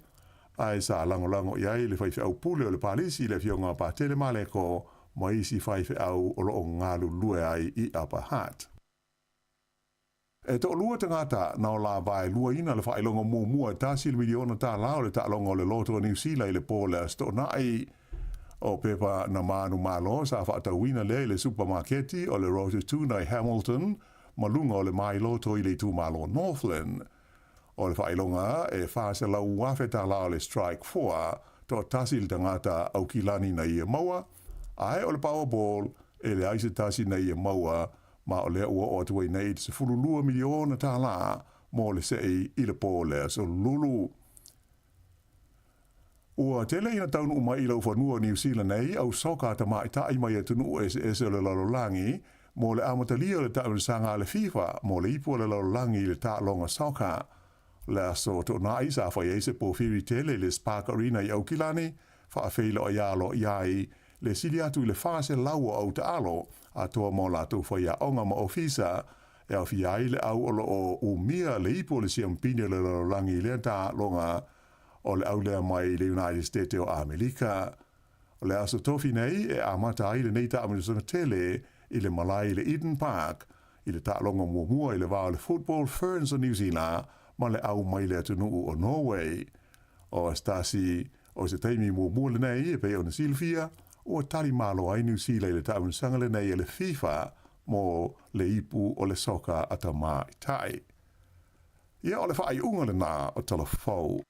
ae sa lagolago i ai le faifeau pule o le palisi i le afioga a Patele Maleko ma isi faifeau o loo galulue ai i Upper Hutt. E toalua tagata na o la vaeluaina le faailoga muamua e tasi le miliona tālā o le taaloga o le loto a Niu Sila i le pō le Aso Toonai. O pepa na manumalo sa faatauina lea i le supamaketi o le Rototuna i Hamilton ma luga o le mai loto i le itumalo Northland. O le faailoga e 400,000 tālā o le Strike 4, toatasi le tagata Aukilani na ia maua, ae o le Powerball e leai se tasi na ia maua, ma o lea ua oo atu ai nei i le 12 miliona tālā mo le sei i le pō o le Aso Lulu. Ua tele ina taunuu mai i laufanua o Niu Sila nei au soka tamaitai mai atunuu eseese o le lalolagi mo le amatalia o le taamilosaga a le FIFA mo le ipu o le lalolagi i le taaloga soka. O le aso Toonai sa fai ai se pōwhiri tele i le Spark Arena i Aukilani, faafeiloai aloaia ai le sili atu i le 400 o au taalo atoa ma o latou faiaoga ma ofisa e aofia ai le au o lo o umia le ipu o le siampini o le lalolagi i lea taaloga o le au lea mai le United States o Amerika. O le aso Tofi nei e amata ai lenei taamilosaga tele i le malae i le Eden Park i le taaloga muamua i le va o le Football Ferns o Niu Sila ma le au mai le atunuu o Norway. O se tasi o se taimi muamua lenei e pei ona silafia ua tali malo ai Niu Sila i le taamilosaga lenei a le FIFA mo le ipu o le soka a tamaitai. Ia, o le faaiuga lenā o Tala Fou.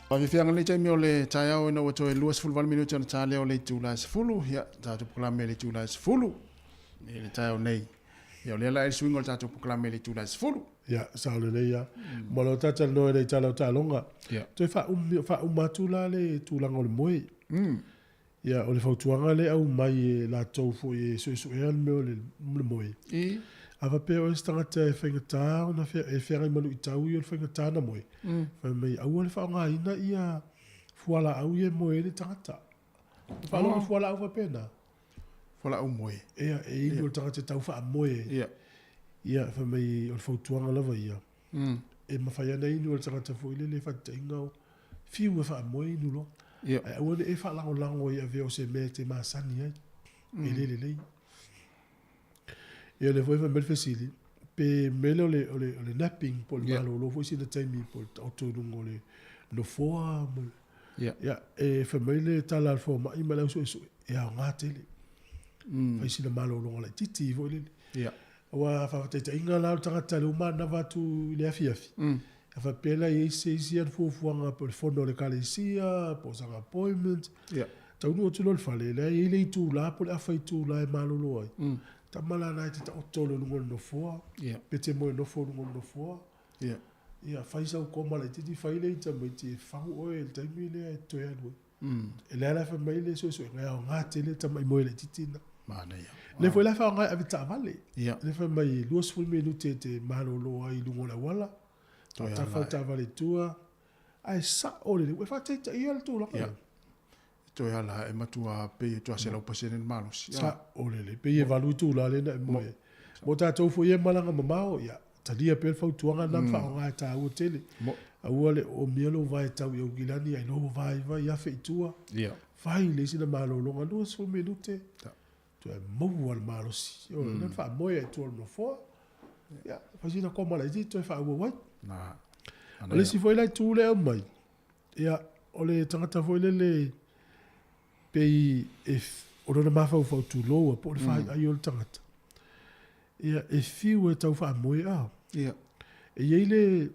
Faafiafiaga lenei taimi o le taeao ina ua toe 28 minute ona ta lea o le itula e 10. Ia, tatou polokalame i le itula e 10 i le taeao nei. Ia, o lea la e le suiga o le tatou polokalame i le itula e 10. Ia, sao lelei lava. Ma o lo o talatalanoa i le tala o taaloga. Toe faaumi, faauma atu la le tulaga o le moe. Ia, o le fautuaga lea e aumai e latou foi e suesuea le mea o le moe, a faapea o oe se tagata e faigata ona e feagai ma luitau ia o le faigata ona moe, fai mai aua le faaaogaina ia fualaau ia e moe ai le tagata. Faalogo fualaau faapena? Fualaau moe. Ia, e inu le tagata e tau faamoe ai. Ia, fai mai o le fautuaga lava ia, e mafai lava ona inu e le tagata foi lele e faataitaiga o fiu e faamoe inu loa. Ae aua ne i e faalagolago ai e avea o se mea e te masani ai, e le lelei. Ia o lea foi fai mai le fesili, pe mea lea o le, o le, o le napping po o le malolo foi sina taimi po o le taoto i luga o le nofoa ma le, ia, e fai mai le tala a le fomai ma le au suesue, e aoga tele. Fai sina malologa laitiiti foi lele. Aua faataitaiga la o le tagata lea ua manava atu i le afiafi, a faapea la e i ai se isi atu fuafuaga po o le fono a le ekalesia po o sana appointment, taunuu atu loa i le fale, la e i ai le itula po o le afa itula e malolo ai, tama la lena e te taoto loa i luga o le nofoa, pe te moe nofo i luga o le nofoa, ia fai sau koma laitiiti, fai le ita tamaiti e fagu oe i le taimi lea e toe alu ai. E lea la e fai mai le suesuega e aoga tele tamai moe laitiiti na. Manaia. Lea foi la e faaaoga e avetaavale. Lea fai mai 20 minute e te malolo ai i luga o le auala, tafa le taavale i tua, ae sao lelei, ua e faataitaia le tulaga lea. Toe ala e matua pei e toa 100% le malosi. Sao lelei, pei e 8 itula lea na e moe ai. Mo tatou foi ia e malaga mamao, ia, talia pea le fautuaga lena ma faaaoga e taua tele. Aua le omia lou vae tau i Aukilani ai loa ua vaivai afe i tua. Fai le isi na malologa 20 minute, toe maua le malosi. Ioe, mm. faamoe ai i tua o le nofoa. Ia, fai sina koma laitiiti toe faaauau ai. O le isi foi la itu lea e aumai, ia, o le tagata foi lele pei e, o lona mafaufau tulou po o le faaiai o le tagata. Ia, e fiu e tau faamoe a. E i ai le,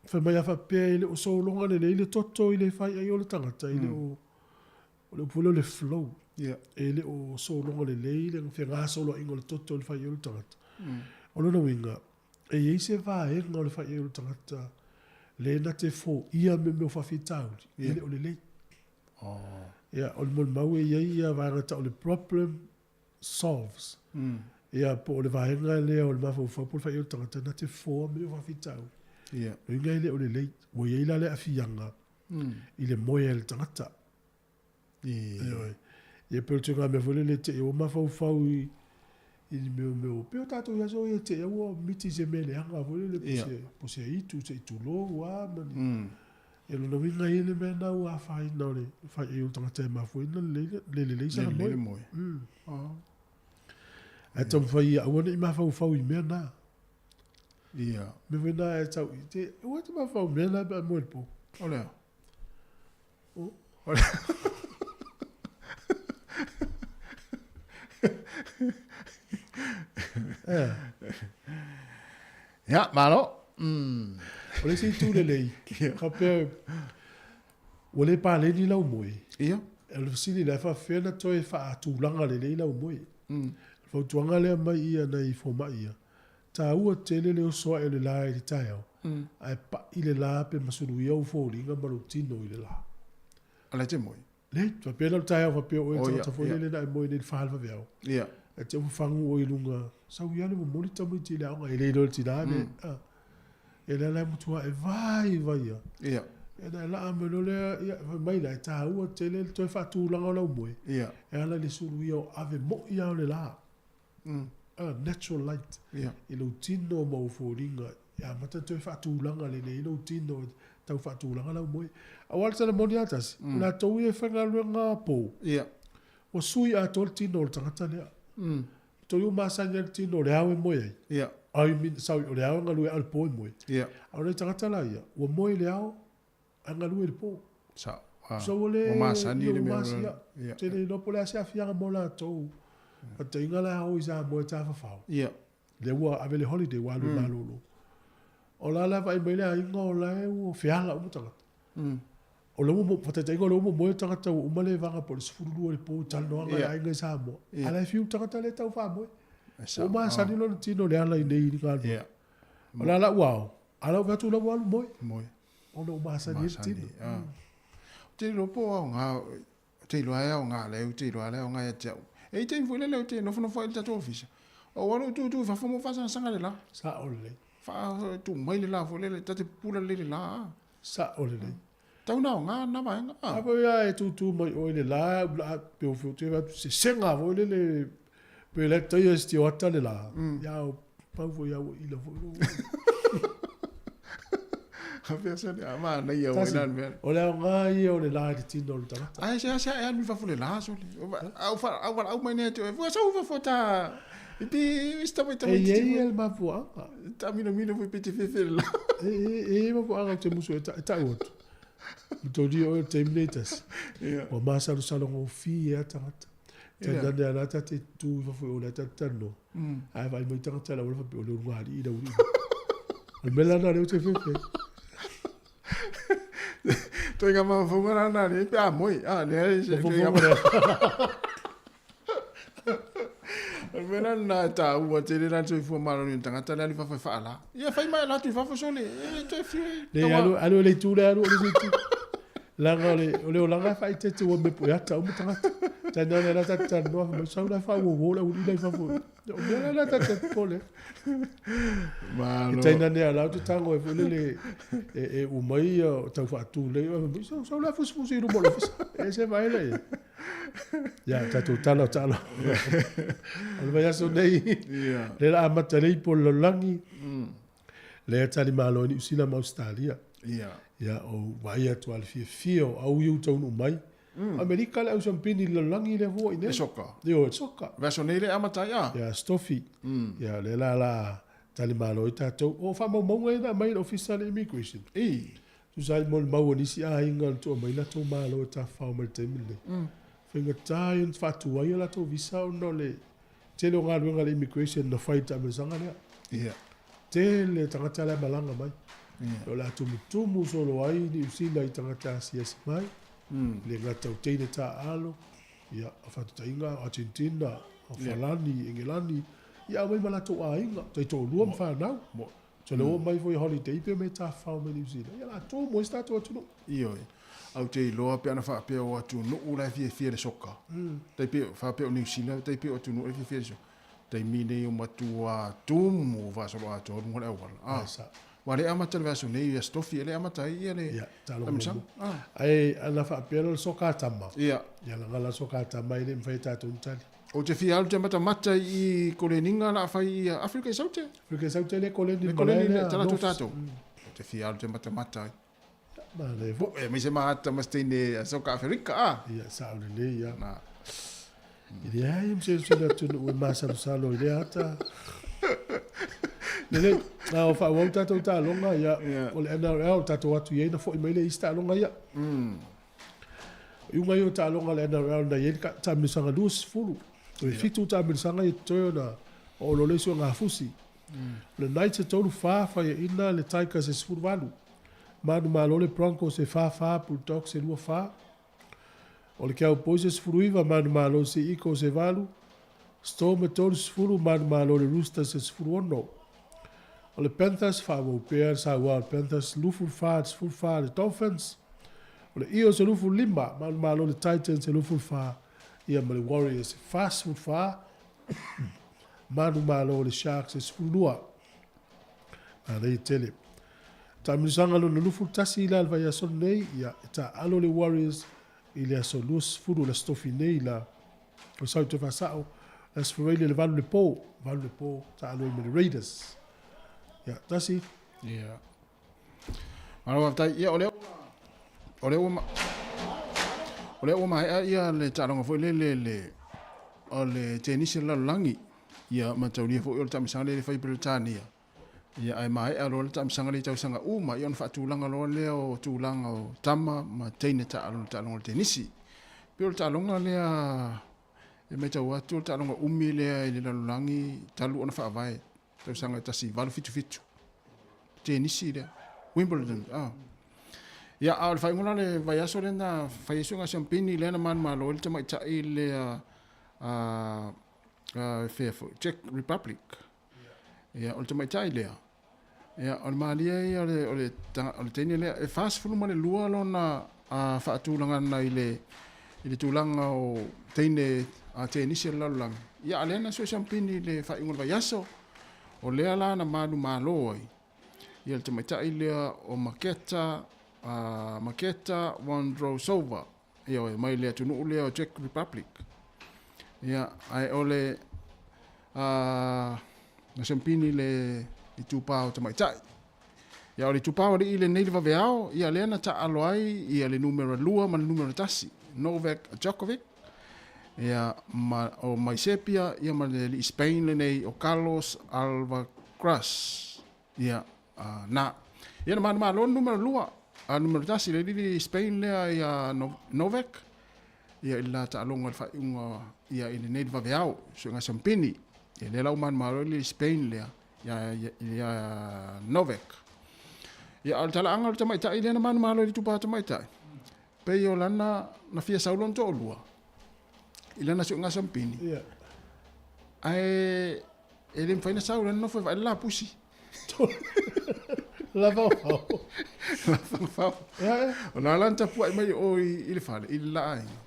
fai mai a faapea e le o sologa lelei le toto i le faaiai o le tagata, e le o, o le upu foi lea o le flow. E le o sologa lelei le fegasoloaiga o le toto i le faaiai o le tagata. O lona uiga, e i ai se vaega o le faaiai o le tagata lea na te foia mea o faafitauli, e le o lelei. Ia, o le molimau e i ai ia vaega tau o le problem solves. Ia, po o le vaega lea o le mafaufau po o le faaiai o le tagata na te foa mea o faafitauli. O lona uiga e le o lelei. Ua i ai la le aafiaga i le moe a le tagata. Ioe. Ia pei o le ituaiga mea foi lele te i ua mafaufau i i ni mea mea o pei o tatou i aso ia te i ua miti se mea leaga foi lele po se po se itu se i tulou a ma ni. Ia lona uiga e i ai le mea lena ua afaina o le faaiai o le tagata e mafua ai ona le lelei sana moe. Le moe. Ae taumafai ia aua ne i mafaufau i mea na. Ia. Mea foi na e tau i te, aua e te mafaufau i mea na pe a moe i le po. O le a? O. Ia, malo. O le isi itu lelei, faapea ua le paleni lau moe. Ia. O le fesili la, e faapefea ona toe faatulaga lelei lau moe? O le fautuaga lea mai ia nai fomai ia, taua tele le oso ae o le la i le taeao, ae pai le la pe masuluia ou foliga ma lou tino i le la. A la e te moe? Leai, faapea la o le taeao faapea o oe le tagata foi lele na e moe nei i le fa i le vaveao. Ae te fafagu oe i luga, sau ia le momoli tamaiti i le aoga, e le iloa e le tina le, Ia lea la e matua e vaivai lava. Ia. Ia na e laa mai loa lea, ia fai mai la e taua tele le toe faatulaga o lau moe. Ia. E ala i le suluia o ave moi lava o le la. Natural light. Ia. I lou tino ma ou foliga e amata ona toe faatulaga lelei ai lou tino e tau faatulaga lau moe. Aua o le tala moni lava tasi, o latou ia e faigaluega po, Ia. ua sui atoa le tino o le tagata lea. Toe ua masani ai le tino o le ao e moe ai. Ia. I mean, sorry, o le ao e galue ai, a o le po e moe. Ia. A o nai tagata la ia, ua moe i le ao, ae galue i le po. Sao. So ua le, Ua masani le mea. Ia, Ia. te le iloa po o le a se aafiaga mo latou. Faataitaiga la a o i Samoa e tafafao. Ia. Lea ua ave le holiday ua alu i malolo. O la la vaai mai le aiga o la e ua feala uma tagata. O le ua faataitaiga o le ua momoe le tagata ua uma le vaga po o le 12 i le po i talanoaga a le aiga i Samoa, a o la e fiu le tagata lea e tau faamoe. Ua masani lona tino i le ala i nei i le galuega. O le a lau ao, a o lau vaai atu la ua alu moe. Ona ua masani ai le tino. Ou te iloa po o aoga, ou te iloa e aoga lea, ou te iloa le aoga ia te au. E i ai taimi foi lele ou te nofonofo ai i le tatou ofisa, ou alu ou tutu i fafo ma ou faasagasanga le la. Sao lelei. Faatu mai le la foi lele, ta te pupula lelei le la. Sao lelei. Tau na aoga lena vaega. A foi a e tutu mai oe i le la, la pe o te fai atu sesega foi lele pe le taia se tioata le la. Ia o pau foi a ua ila foi lou. A pea se a manaia o ina mea. O le aoga ia o le la i le tino o le tagata. Ai se se e alu i fafo le la sole. Au fa au au mai nei te ua sau fafo ta i pi i sta mai ta E i ai le mafuaaga. Ta minomino foi pe te fefe le la. E e e mafuaaga ou te musu e ta e ta'u atu. Matolia oe o le taimi nei tasi. Ua masalosalo gofie lava tagata. Tainane a la ta te tu i fafo i o lea ta te talanoa. Ae vaai mai tagata i le auala faapea o le ulugalii i le aualii. O le mea la lena o lea ou te fefe ai. Toi ngā mafaufauga la nā le pe a moe. A, lea e se Mafaufauga lea. O le mea la lena e taua tele la le soifua maloloina o tagata le alu i fafo e faala. Ia fai mai ala atu i fafo sole, e toe fiu e. Le alu alu i le itu lea alu i le isi itu. Leaga o le o le olaga e faaeteete ua mepu e ata uma tagata. Tainane la ta te talanoa fai mai sau la e faauouo le aualii la i fafo. O mea la la ta te popole ai. Malo. E tainane a la ou te tago ai foi lele e e uma ia o tau faatu lelei oe fai mai sau sau la e fusifusi i luma o le ofisa. E se vaai la i ai. Ia, tatou tala o taalo. O le vaiaso nei, lea la amata le ipu o le lalolagi, lea e tali malo ai Niu Sila ma Ausetalia. Ia, ou vaai atu lava i le fiafia o au ia ua taunuu mai. Amerika le au siampini i le lalolagi lea foi nei. Le soka. Ioe, le soka. Vaiaso nei lea e amata ai a? Ia, Stofi. Ia, lea la la tali malo ai tatou. O faamaumauga ia na aumai e le Ofisa o le Immigration. Tusa ai mo le mau a nisi aiga na tua mai latou malo e tafafao mai i le taimi lenei. Faigata ia ona faatuai a latou visa ona o le tele o galuega a le immigration na fai i le taamilosaga lea. Tele tagata la e malaga mai. O le a tumutumu solo ai Niu Sila i tagata asiasi mai, le gata o teine taaalo, ia, o faataitaiga o Argentina, o Falani, Engelani, ia aumai ma latou aiga, taitoalua ma fanau. So le oo mai foi holiday pe mea tafafao mai Niu Sila, ia latou mo isi tatou atunuu. Ioe. Au te iloa pe ana faapea o atunuu la e fiafia i le soka. Tai pei faapea o Niu Sila, tai pei o atunuu la e fiafia i le soka. Taimi nei o matua tumu faasoloatoa i luga o le auala. Ah. Ua le amata le vaiaso nei ia Stofi e le amata ai ia le Ia, taaloga muamua. Ae ana faapea la le soka a tama. Ia. Ia laga la soka a tama e le mafai e tatou ona tali. Ou te fia alu te matamata i Koleniga la fai i Afrika i Saute. Afrika i Saute le koleni le koleni le talaatu tatou. Ou te fia alu te matamata ai. Manaia foi. E mai se maata ma se teine a soka Afrika a. Ia, sao lelei ia. Na. E leai ma se le atunuu e masalosalo i lea ata. Lelei, a o faaauau tatou taaloga, ia, o le NRL, tatou atu i ai na foi mai le isi taaloga ia. O iuga ia o taaloga a le NRL na i ai le taamilosaga 20. O le 7 taamilosaga ia totoe ona oo loa le isi o gafusi. O le Knights e 3-4, faiaina le Tigers e 18. Manumalo le Broncos e 4-4, Bulldogs e 2-4. O le Cowboys e 19, manumalo le Sea Eagles e 8. Storm e 30, manumalo le Roosters e 16. O le Panthers, faaauau pea le saua o le Panthers, 24 i le 14 le Dolphins. O le Eels e 25, manumalo le Titans e 24, ia ma le Warriors e 44, manumalo le Sharks e 12. Manaia tele. Taamilosaga lona 21 la le vaiaso lenei, ia, e taaalo le Warriors i le aso 20 o le Aso Tofi nei la, o sau toe faasao, le Aso Faraile le 8 le po, 8 le po, taaalo ai ma le Raiders. Ia, tasi. Ia. Malo faafetai. Ia, o lea o lea ua o lea ua maea ia le taaloga foi lele le o le tenisi o le lalolagi. Ia mataulia foi o le taamilosaga lea e fai i Peretania. Ia, ae maea loa le taamilosaga lea i tausaga uma, ia ona faatulaga loa lea o tulaga o tama ma teine taalo i le taaloga o le tenisi. E pei o le taaloga lea e matau atu o le taaloga umi lea i le lalolagi talu ona faavae tausaga e 1877. Tenisi lea. Wimbledon. Ah. Ia, a o le faaiuga la o le vaiaso lea na fai ai suega siampini lea na manumalo ai le tamaitai lea a a fea foi, Czech Republic. Ia, o le tamaitai lea, ia, o le malie ia o le, o le, o le teine lea, e 42 lona faatulagaga i le, i le tulaga o teine a tenisi o le lalolagi. Ia, a lea na sue siampini i le faaiuga o le vaiaso, o lea la na manumalo ai ia le tamaitai lea o Maketa, Maketa Vondrousova, ioe, mai le atunuu lea o Czech Republic. Ia, ae o le na siampini le itupa o tamaitai. Ia, o le itupa o alii lenei le vaveao, ia lea na taalo ai ia le numera 2 ma le numera 1, Novak Djokovic, ia, ma, o mai Serbia, ia ma le alii Spain lenei o Carlos Alcaraz. Ia, na. Ia na manumalo le numera 2, a numera 1 le alii Spain lea ia Novak, ia i le la taaloga i le faaiuga ia i lenei le vaveao, suega siampini. Ia lea la ua manumalo le alii Spain lea ia, ia, ia Novak. Ia, a o le talaaga o le tamaitai lea na manumalo i le itupa tamaitai, pei o lana na fia sau lona toalua i lana suega siampini. Yeah. Ae e le mafai ona sau lana nofo e vaai le lapusi. La faofao. La faofao. Yeah. O la la na tapuai mai o i le fale, i le laaiga.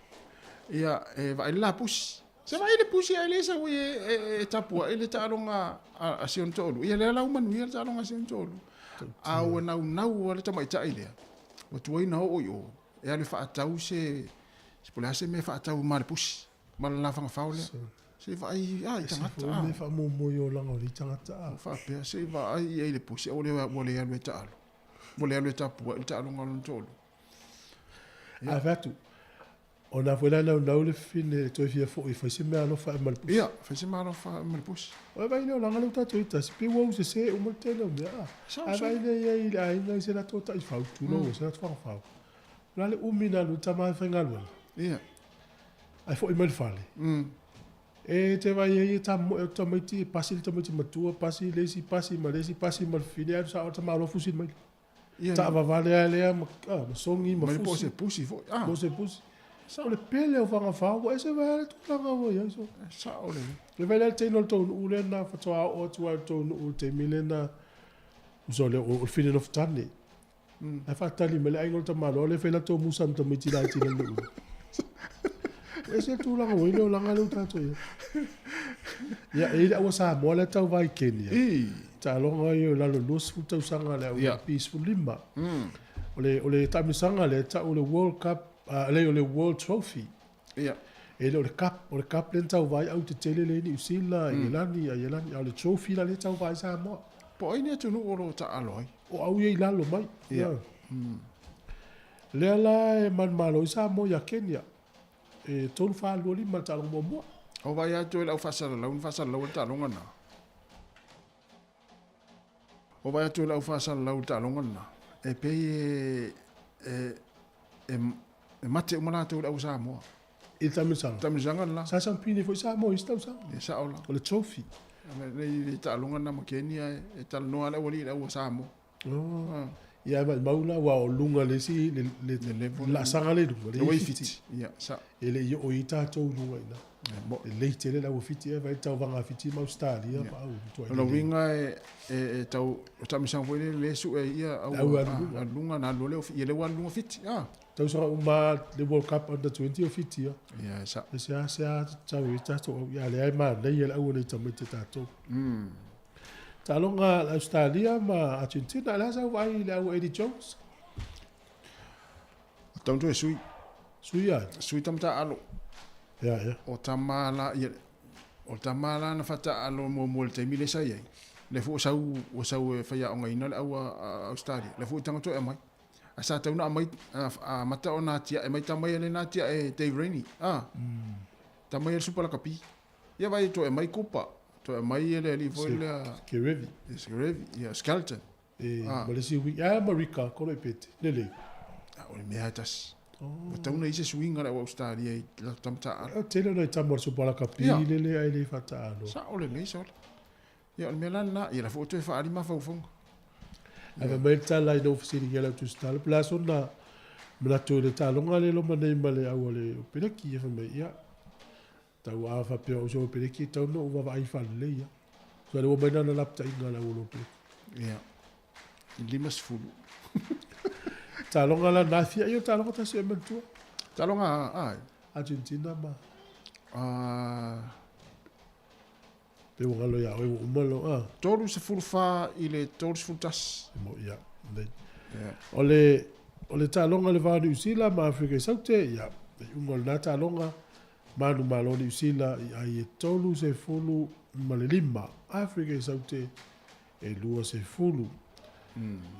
Ia, e vaai le lapusi. Se vaai le pusi ae le sau e tapuai le taaloga a si ona toalua. Ia lea la ua manuia le taaloga a si ona toalua. A ua naunau lava le tamaitai lea, ua tuai ona oo i o, e alu e faatau se, po o le a se mea e faatau ma le pusi, ma le lafagafao lea. Se i vaai a i tagata. Se mea faamuamua i olaga o nei tagata. Ua faapea, se i vaai i ai le pusi, ua le alu e taalo. Ua le alu e tapuai le taaloga a lona toalua. Ae fai atu, o na foi la naunau le fafine e toe fia foi e fai se mea alofa ma le pusi. Ia, fai se mea alofa ma le pusi. O e vaai le olaga lea ua tatou i tasi, pei ua ou sese uma le tele o mea. Ae vaai lea i ai i le aiga i se latou taifau, tulou, o se latou fagafau. O le a le umi na alu ai le tama e faigaluega? Ia. Ae foi mai le fale. E te vaai ai e tamoe atu tamaiti, e pasi le tamaiti matua, pasi le isi, pasi ma le isi, pasi ma le fafine, alu sao le tama aloa fusi mai. Ia. Taavavale lava lea ma, ma sogi ma fusi. Po o se pusi foi. Po o se pusi. O le pele o Fagafao, ua ese mai lava le tulaga ua i ai. So. Sao lelei. Le vaai la le teine o le tou nuu lea na faatoa oo atu ai i le tou nuu i le taimi lea na, uso lea, o le fine nofotane. Ae faatali mai le aiga o le tamaloa lea e fai latou musa ma tamaiti laiti i le nuu. Ua ese le tulaga ua i ai le olaga lea ua tatou i ai. Ia, e i ai le aua Samoa lea tau vai i Kenya. Taaloga ia o lalo 20 tausaga le au rugby 15. O le, o le taamilosaga lea e tau o le World Cup, leai o le World Trophy. E le o le cup, o le cup lea na tauva ai au tetele lea i Niu Sila, Engelani, Aielani, a o le trophy la lea e tauva ai Samoa. Po o ai ni atunuu o lo o taaalo ai? O au ia i lalo mai. Ia. Lea la e manumalo ai Samoa ia Kenya. E 3, 4, 2, 5 le taaloga muamua. O vaai atu i lau faasalalau, na faasalalau ai le taaloga lena. O vaai atu i lau faasalalau i le taaloga lena, e pei e, e, e, e mate uma latou i le au Samoa. I le taamilosaga? Taamilosaga lena. Sa sampini foi Samoa i isi tausaga. E sao la. O le trophy. Nei le taaloga lena ma Kenya, e talanoa le aualii i le au Samoa. Oh. Ia e maumau la, aua o luga le isi, le, le, le level, laasaga le luga, le i Fiti. Ia, sa. E le i oo i tatou luga i ina. E lelei tele le au Fiti, e vaai tauvaga a Fiti ma Ausetalia ma au O lona uiga e, e, e tau, o taamilosaga foi lea le sue ai ia au, au alu luga. Alu luga, na alu lea, ia lea ua alu luga Fiti. Ah. Tausaga uma le World Cup Under 20 o Fiti ia. Ia, sa. E se a se a tau i tatou au, ia lea e manaia le aua nei tamaiti a tatou. Taaloga a Ausetalia ma Argentina, o le a sau vaai i le au Eddie Jones? O tau toe sui. Sui ai? Sui tama taalo. Ia, ia. O tama la, ia, o tama la na fataalo muamua i le taimi lea sa i ai. Lea foi ua sau, ua sau e faiaogaina le au a Australia. Lea foi ua tago toe aumai. A sa tau na aumai, amata ona atiae mai tama ia lea na atiae e Dave Rennie. Ah. Tama ia le Super Lakapi. Ia vai toe aumai Kupa, toe aumai le alii foi lea. Kerevi. Kerevi, ia Skelton. E, ma le isi wing, a ma Rika, Koroibete, lelei. A o le mea e tasi. Ua tau na i se suiga le au Australia i la tama taalo. O tele nai tama o le Super Lakapi lele ai le fataalo. Sao lelei sole. Ia o le mea la lena, ia la foi ua toe faaali mafaufauga. Ae fai mai le tala ina ua fesiligia lau Tusitala, po o le a sona Manatu i le taaloga lea e loma nei ma le au a le Peleki, ia fai mai, ia, tau a faapea o au o Peleki e tatau ona ou vaavaai faalelei lava. So le ua mai lana lapataiga a le au o Peleki. Ia, i 50. Taaloga la na fia, ia o taaloga tasi e manatua. Taaloga ai. Argentina ma. Pe ua galo ia oe ua uma lou a. 34 i le 31. E mo ia, nei. Yeah. O le, o le taaloga i le va o Niu Sila ma Afrika i Saute, ia, le iuga o lena taaloga, manumalo Niu Sila i ai e 35, Afrika i Saute e 20.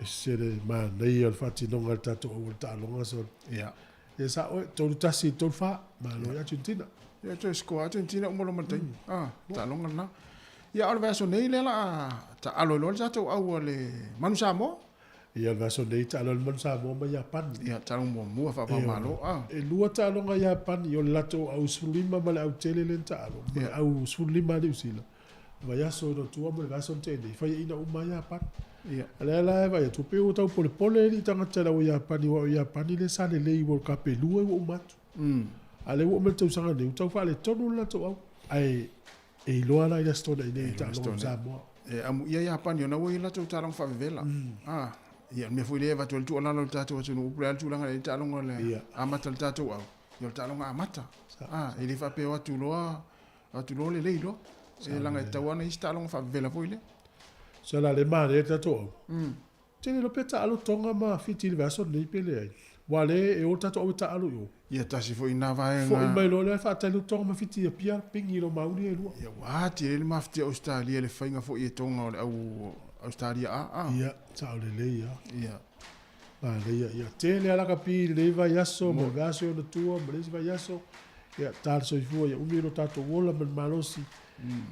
E se le manaia o le faatinoga e le tatou auala taaloga so. Yeah. Ia sa oe, 3-1 i le 3-4, malo i Argentina. Ia toe score Argentina uma loa ma le taimi. Ah, taaloga lena. Ia, o le vaiaso nei lea o le a taalo ai loa le tatou au a le Manu Samoa. Ia, o le vaiaso nei taalo ai le Manu Samoa ma Iapani. Ia, taaloga muamua faava-o-Malo. Ah. E lua taaloga a Iapani, o le latou au 15 ma le au tele lea na taalo, ma le au 15 a Niu Sila. Vaiaso ina tua ma le vaiaso na tea nei, faiaina uma ai Iapani. Ia. A lea la e vaai atu, pei ua tau polepole alii tagata i le au Iapani, aua o Iapani lea sa lelei i World Cup e lua ua uma atu. A o lea ua oo mai le tausaga nei, ua tau faaletonu le latou au. Ae e iloa la i le Aso Toonai nei i taaloga ma Samoa. E amuia Iapani ona ua i ai latou taaloga faavevela. A, ia, o le mea foi lea e avatu ai le tuualalo i le tatou atunuu, po o le a le tulaga i le taaloga le amata a le tatou au, ia o le taaloga amata. A, e le faapea o atu loa Atu loa lelei loa. E laga e tatau lava ona i ai se taaloga faavevela foi lea. So la le manaia le tatou au. Tele loa pe taalo Tonga ma Fiti i le vaiaso lenei pe leai. Aua lea e o le tatou au e taalo i o. Ia tasi foi na vaega. Foi mai loa lea faatali atu Tonga ma Fiti i Apia pingi lo mauli e lua. Ia ua atili ai le mafatia o Ausetalia i le faiga foi e Tonga o le au Ausetalia a a. Ia sao lelei a. Ia. Manaia ia tele a lakapi i lenei vaiaso ma le vaiaso i ona tua ma le isi vaiaso. Ia ta le soifua ia umi lo tatou ola ma le malosi.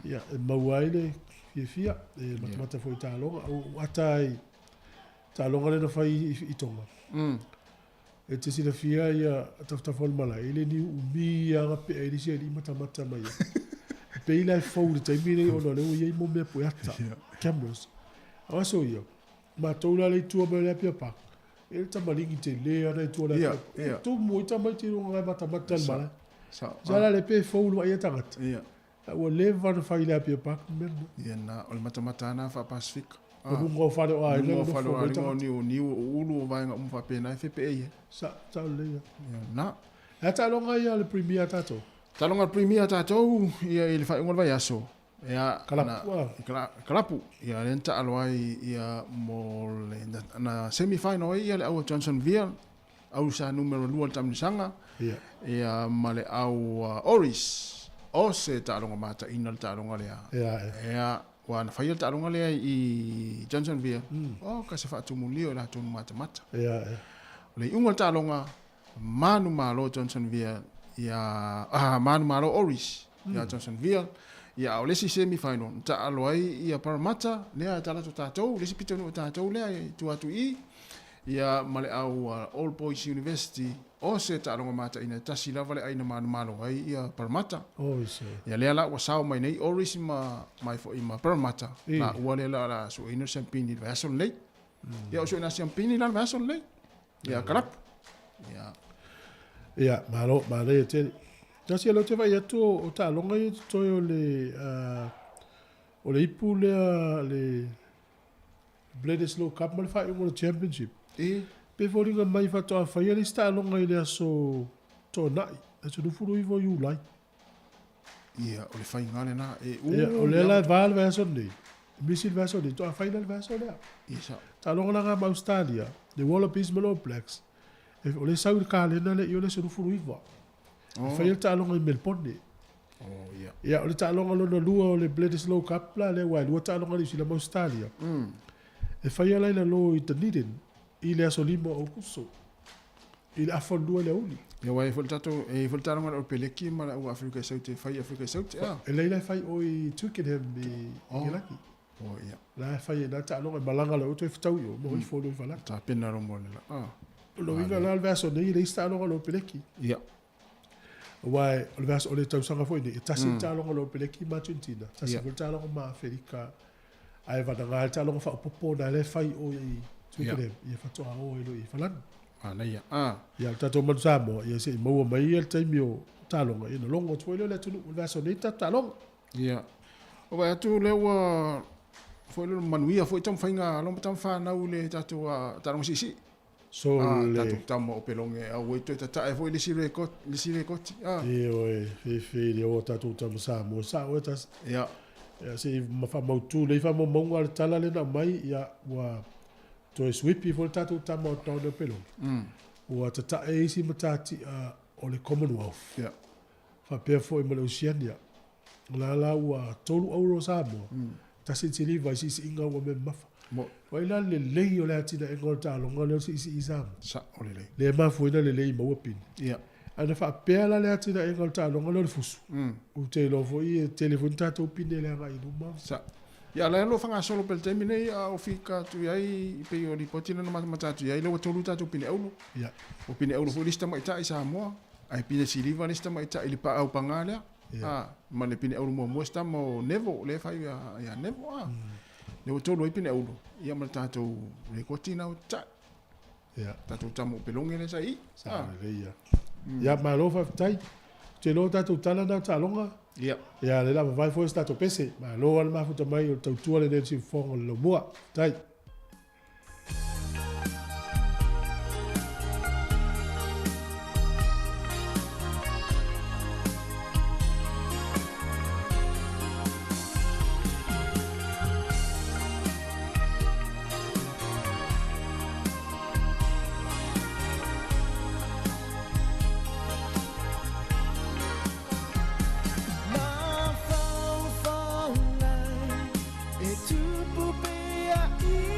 Ia e maua ai le fiafia e matamata foi i taaloga. Ou ata ai taaloga lea na fai i Tonga. E te silafia ia tafatafa o le malae, e le ni umi lava pea i le isi alii matamata mai ai. E pei la e fou i le taimi lenei ona o lea ua i ai mo mea pueata, cameras. A o aso ia, Matou la le i tua mai o le Apia Park, e le tamaligi tele ana i tua o le Apia Park. E tumu ai tamaiti i luga e matamata le malae. Sa la le pe fou le vaai a tagata. A ua leva ona fai i le Apia Park le mea lena. Ia na, o le matamata lava na faa-Pasifika. O luga o fale o aiga. Luga o fale o aiga, o niu, o niu, o ulu, o vaega uma faapena e fepeei ai. Sa, sa lelei lava. Ia na. E a taaloga ia a le Premier a tatou? Taaloga a le Premier a tatou ia i le faaiuga o le vaiaso. Ia, Kalapu, na, kalapu. Ia, lea na taalo ai ia mo le, na, na semi-final ai ia le au a Johnsonville, au sa numero 2 o le taamilosaga. Ia. Ia, ma le au a Oris. O se taaloga mataina le taaloga lea. Ia, ia. Ia, ua na faia le taaloga lea i Johnsonville. O, ka se faatumulio i latou matamata. Ia, ia. O le iuga o le taaloga, Manumalo Johnsonville ia ah, Manumalo Oris ia Johnsonville ia a o le isi semi final na taalo ai ia Parramatta lea e tala atu tatou le isi pitonuu o tatou lea e tua atu i ia ma le au All Boys University o se taaloga mataina e tasi lava le aina manumalo ai ia Parramatta. Oi se. Ia lea la ua sao mai nei Oris ma mai foi ma Parramatta la ua lea la la sueina le siampini i le vaiaso lenei. Ia o sueina siampini la le vaiaso lenei. Ia kalapu. Ia. Ia, malo, manaia tele. Tasi o lea ou te vaai atu o taaloga ia e totoe o le, o le ipu lea, le Bledisloe Cup ma le faaiuga o le Championship. E. Pe foliga mai faatoa faia le isi taaloga i le aso Toonai, aso 29 o Iulai. Ia, o le faiga lena. E, u, Ia, o lea la e va le vaiaso lenei. E misi le vaiaso lenei, toa fai la le vaiaso lea. Ia, sa. Taaloga la ma Australia, le Wallabies ma le All Blacks. E, o le sau i le kalena lea i o le aso 29. Oh. E fai le taaloga i Melbourne. Oh, ia. Ia, o le taaloga lona lua o le Bledisloe Cup la lea, ua e lua taaloga Niu Sila ma Australia. E faia la i lalo i Dunedin i le aso 5 o Aokuso. I le afa o le lua i le aoauli. Ia, aua e i ai foi le tatou, e i ai foi le taaloga a le Peleki ma le au Afrika i Saute e fai i Afrika i Saute, a. E leai la e fai o i Twickenham i Ingelaki. Oh, ia. La e fai e na taaloga e malaga loa toe fetau i o, ma ifo loa i Falaki. Tapena loa mo le la. Ah. O lona uiga la o le vaiaso nei e leai se taaloga a le Peleki. Ia. Aua o le vaiaso o le tausaga foi nei, e tasi le taaloga a le Peleki ma Argentina, tasi foi le taaloga ma Aferika. Ae vanaga le taaloga faaopoopo na lea e fai o i Twickenham, ia faatoa o ai loa i Falani. Manaia. A. Ia, o tatou Manu Samoa, ia se i maua mai ia le taimi o taaloga, ia ona logo atu foi lea o le atunuu, o le vaiaso nei le tatou taaloga. Ia. Ua vaai atu lea ua foi lea manuia foi taumafaiga a alo ma tamafanau i le tatou taaloga siisii. Sole. Tatou tama o Peloge a ua toe tatae foi le isi record, le isi rekoti. A. Ioe, fefe le o a tatou tama Samoa, sao e tasi. Ia. Ia, se i faamautu nei faamaumauga o le tala lea na aumai, ia, ua toe sweep foi le tatou tama o Don o Peloge. Ua tatae isi matatia o le Commonwealth. Ia. Faapea foi ma le Oceania. O la la ua 3 auro o Samoa, 1 le siliva i siisiiga ua mea mamafa. Vaai la le lelei o le atinaega o le taaloga lea o le siisii i Samoa. Sao lelei. Lea e mafua ai ona lelei maua pine. Ia. Ae na faapea la le atinaega o le taaloga lea o le fusu, ou te iloa foi e tele foi ni tatou pine i le agai i luma. Sao. Ia, o la e o lo o faagasolo pea i le taimi nei, a o fika atu i ai, pei o lipoti lea na matamata atu i ai, lea ua 3 tatou pine auro. Ia. Ua pine auro foi le isi tamaitai i Samoa, ae pine siliva le isi tamaitai i le paau paga lea. Ia. A, ma le pine auro muamua si tama o Nevo, lea e fai ia Nevo, a. Lea ua 3 ai pine auro, ia ma le tatou rekoti na ua tatai. Ia. Tatou tama o Peloge lea sa i i. Sa lelei ia. Ia, malo faafetai. Ou te iloa o tatou tala na o taaloga. Ia. Ia, lea o le a vavae foi se tatou pese. Malo lava le mafuta mai o le tautua lenei o le siufofoga o le laumua. Faafetai. E tupu pea i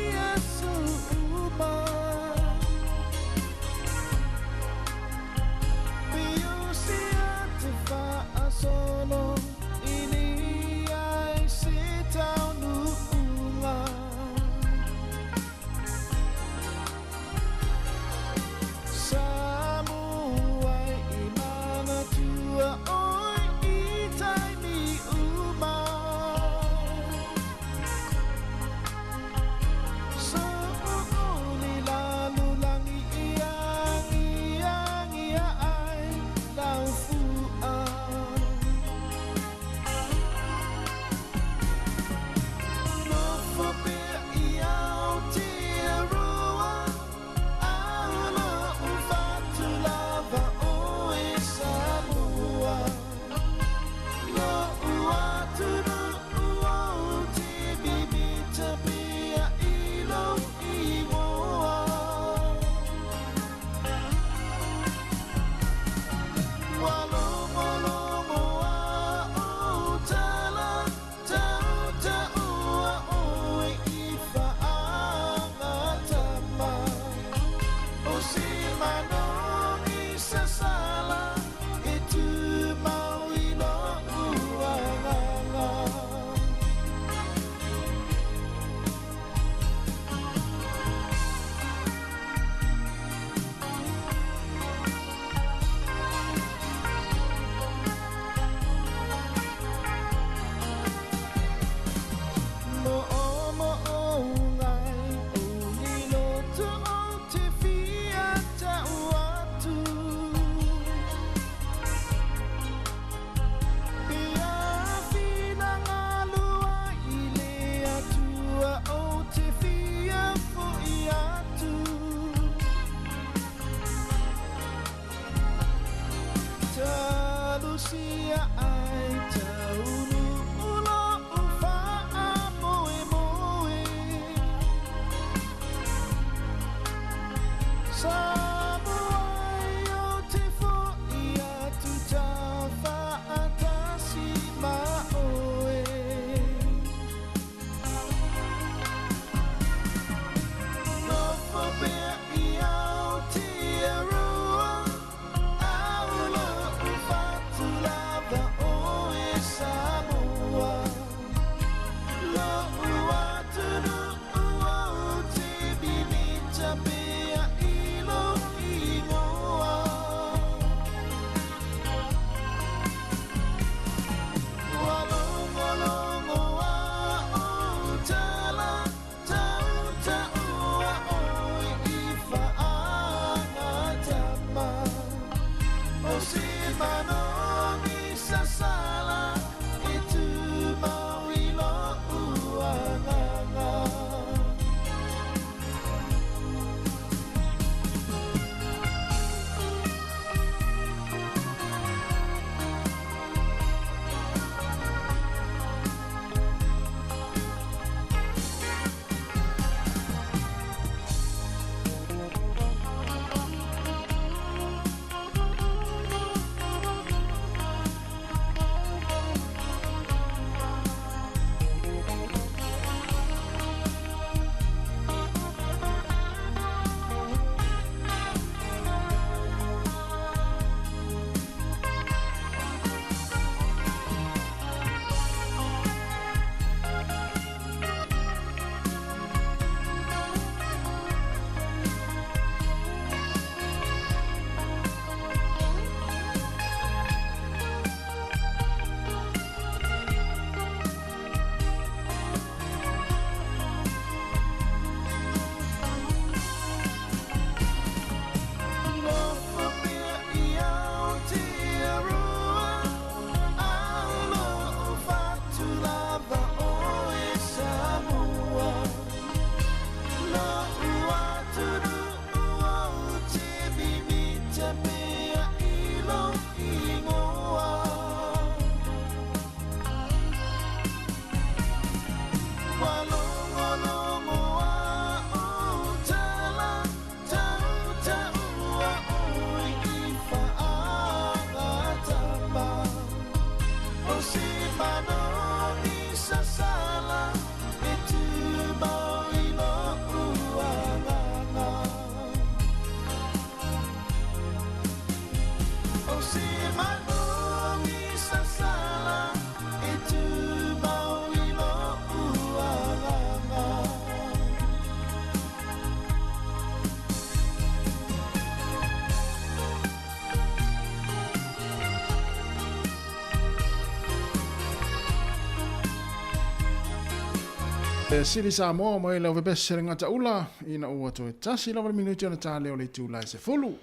Sili Samoa mai lau vepese le gataula ina ua toe tasi lava le minuti ona ta lea o le itula e 10.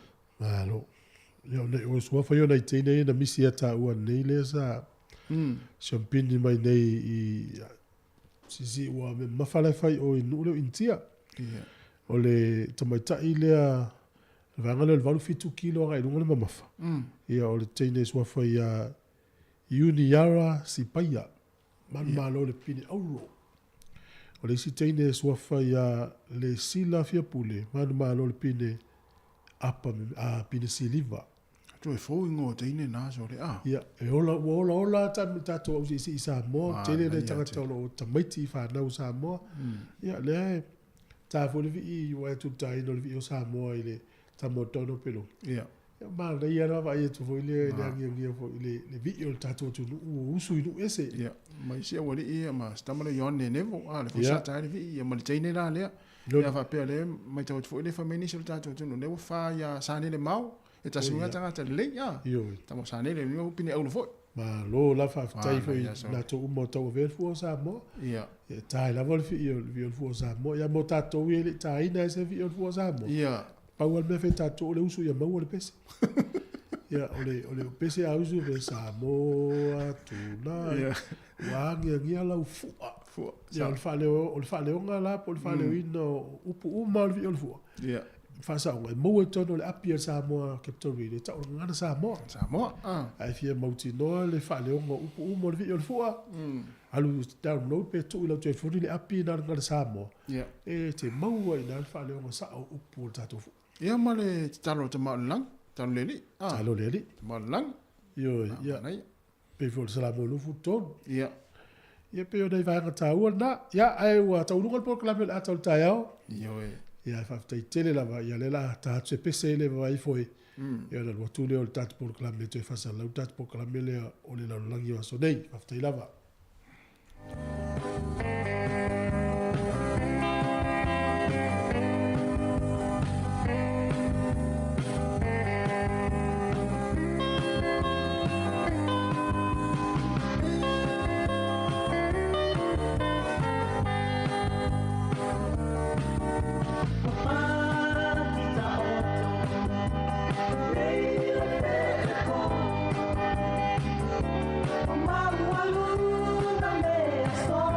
Malo. Ia o nei o suafa ia nei teine na misi ia tāua nei lea sa siampini mai nei i sisi ua me mafala fai o i nuu leo Intia. Ia. O le tamaitai lea le vaega lea o le 87 kilo agai i luga le mamafa. Ia o le teine suafa ia Iuniara Sipaia. Manumalo le pine auro. O le isi teine suafa ia le Sila Fiapule, manumalo le pine apa a pine siliva. Toe fou ingoa o teine na so le a. Ia, e ola, ua ola ola tātou au i Samoa, tele Manaia nei tagata tele. o loo tamaiti i whanau Samoa. Ia, lea e tā fo le vii, ua e tūtaina o le vii o Samoa i le tamo tono pelo. Ia. Ia, manaia la vai atu foi le le angiangia foi le vii o le tātou atunuu o usu i nuu ese. Ia, ma isi aualii ia ma si tama lea o Ioane Nevo, a le foi Ia. sa tae le vii ia ma le teine la lea. Lona. Ia faapea lea matau atu foi le fai mai nisi o le tatou atunuu lea ua fa ia Sanele Mao, e tasi Oi, mai ia. tagata lelei a. Ioe. Tama o Sanele ni o pine auro foi. Malo la faafetai foi Manaia sole. latou uma o tau avea le fua o Samoa. Ia. Ia, tae lava le vii o le vii o le fua o Samoa. Ia mo tātou ia e le i tāina ai se vii o le fua o Samoa. Ia. Pau lava le mea fai tātou o le usu ia maua le pese. Ia, o le pese a usu pe Samoa, tuna. Ia. Ua agiagia lau fua. Fua. Ia, o le o le faaleoga la po o le faaleoina o upu uma o le vii o le fua. Ia. Faasaoga, e maua i totonu o le api a le Samoa Capital Radio, e tau o le gagana Samoa. Samoa, ah. Ae fia mautinoa le faaleoga o upu uma o le vii o le fua. Alu download pe tuu i lau telefoni le api na le gagana Samoa. Ia. E te maua i na le faaleoga sao o upu o le tatou fua. Ia ma le tatalo o tama o le lagi, tatalo le alii. Ah. Tatalo le alii. Tama o le lagi. Ioe, ia. Manaia. Pe foi o le Salamo 23. Ia. Ia pe o nei vaega tāua lena. Ia, ae ua tauluga le polokalame o le ata o le taeao. Ioe. Ia, e faafetai tele lava. Ia lea la ta atu se pese le vavai foi. Ia ona lua atu lea o le tatou polokalame toe faasalau le tatou polokalame lea o le lalolagi o aso nei. Faafetai lava. Malualuna me aso.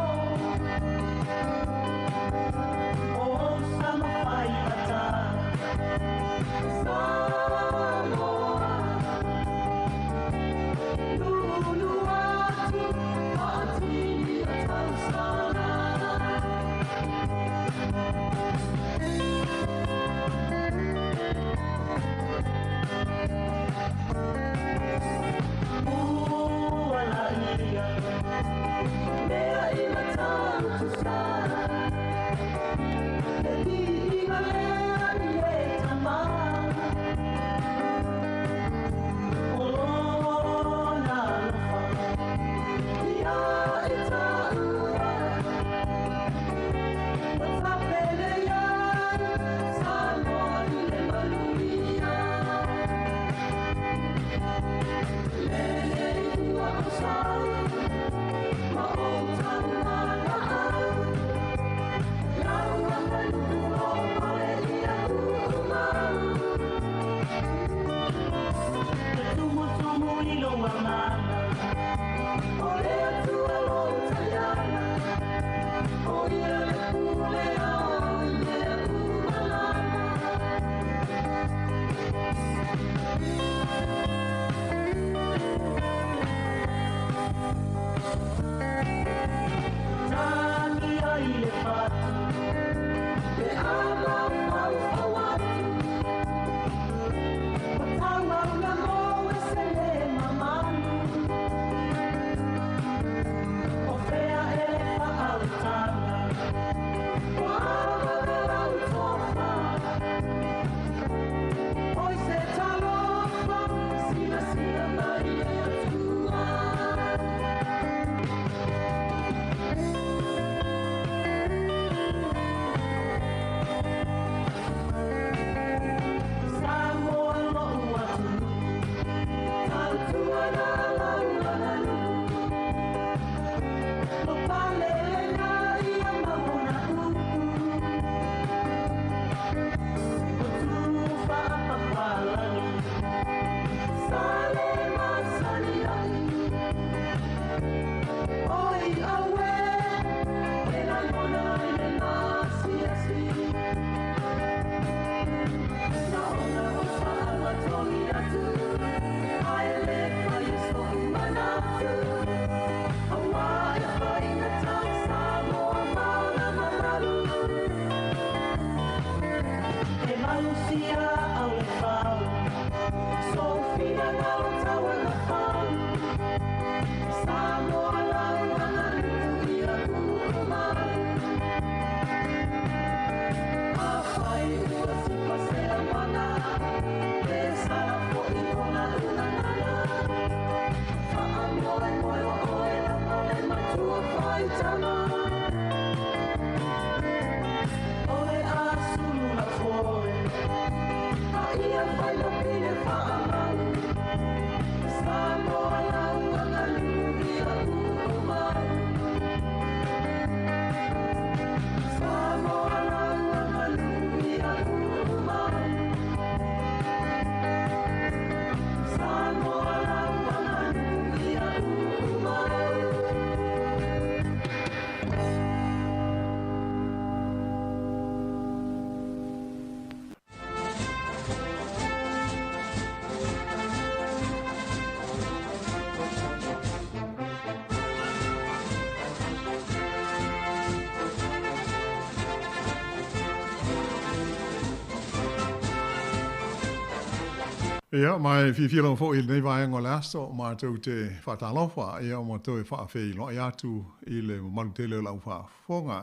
Ia, ma e fiafia lava foi i lenei vaega o le aso, matou te faatalofa, ia, ma toe faafeiloai atu i le mamalu tele o le aufaafofoga.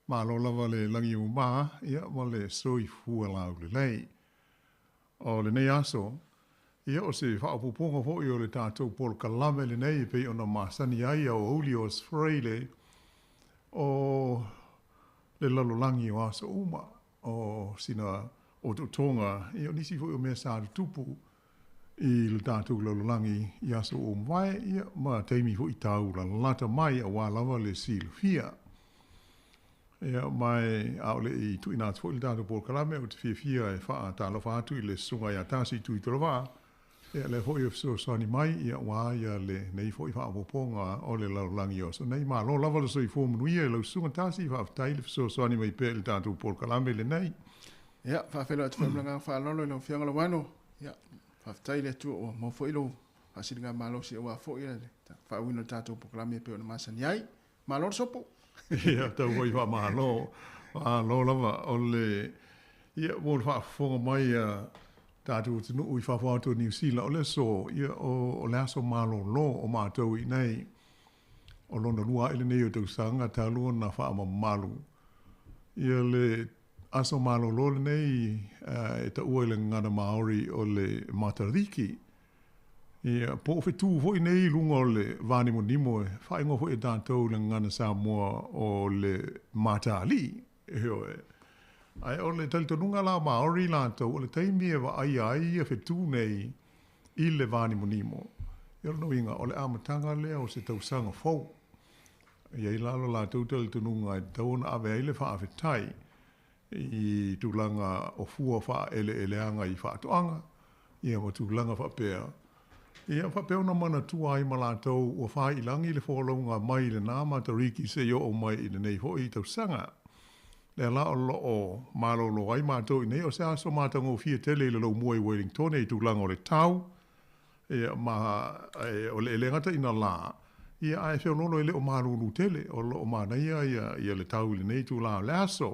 Malo lava le lagi e mama, ia, ma le soifua laulelei. O lenei aso, ia, o se faaopoopoga foi o le tatou polokalame lenei e pei ona masani ai aoauli o Aso Faraile o le lalolagi o aso uma. O sina otootoga, ia, o nisi foi o mea sa tutupu i le tatou lalolagi i aso ua mavae, ia, ma taimi foi tau lalata mai auā lava le silafia. Ia, ma e a o le i tuuina atu foi le tatou polokalame, ou te fiafia e faatalofa atu i le Susuga ia Tasi Tuitolovaa, ia, lea foi e fesoasoani mai, ia, auā ia lenei foi faaopoopoga o le lalolagi o aso nei. Malo lava le soifua manuia i lau Susuga Tasi, faafetai le fesoasoani mai pea i le tatou polokalame lenei. Ia, faafeiloai atu foi ma le agaga faaaloalo i lau Afioga Lauano. Ia, faafetai i le Atua ua maua foi lou faasiligamalosi aua foi le faauiina o le tatou polokalame e pei ona masani ai. Malo le sopo. Ia, tau foi faamalo. Malo lava o le ia mo le faafofoga mai a tatou atunuu i fafo atu o Niu Sila, o le aso, ia, o le aso malolo o matou i inei. O lona lua ae lenei o tausaga talu ona faamamalu ia le aso malolo lenei e taua i le gagana Māori o le Matariki. Ia, po o fetu foi nei i luga o le vānimonimo e faaigoa foi e tatou i le gagana Samoa o le Matalii. Ioe. Ae o le talitonuga la o Māori latou, o le taimi e vaaia ai ia fetu nei i le vānimonimo, ia o lona uiga, o le amataga lea o se tausaga fou. E i ai la lo latou talitonuga e tatau ona ave ai le faafetai i tulaga o fua faaeleeleaga i faatoaga, ia ma tulaga faapea, ia faapea ona manatua ai ma latou ua fāilagi le folauga mai lena Matariki seia oo mai i lenei foi tausaga. Lea la o lo o malolo ai matou i nei, o se aso matagofie tele i le lou mua i Wellingtone i tulaga o le tau, ia, ma e, o le, e le gata ina lā, ia, ae feoloolo e le o malūlū tele, o lo o manaia ia, ia le tau i lenei itulā o le aso.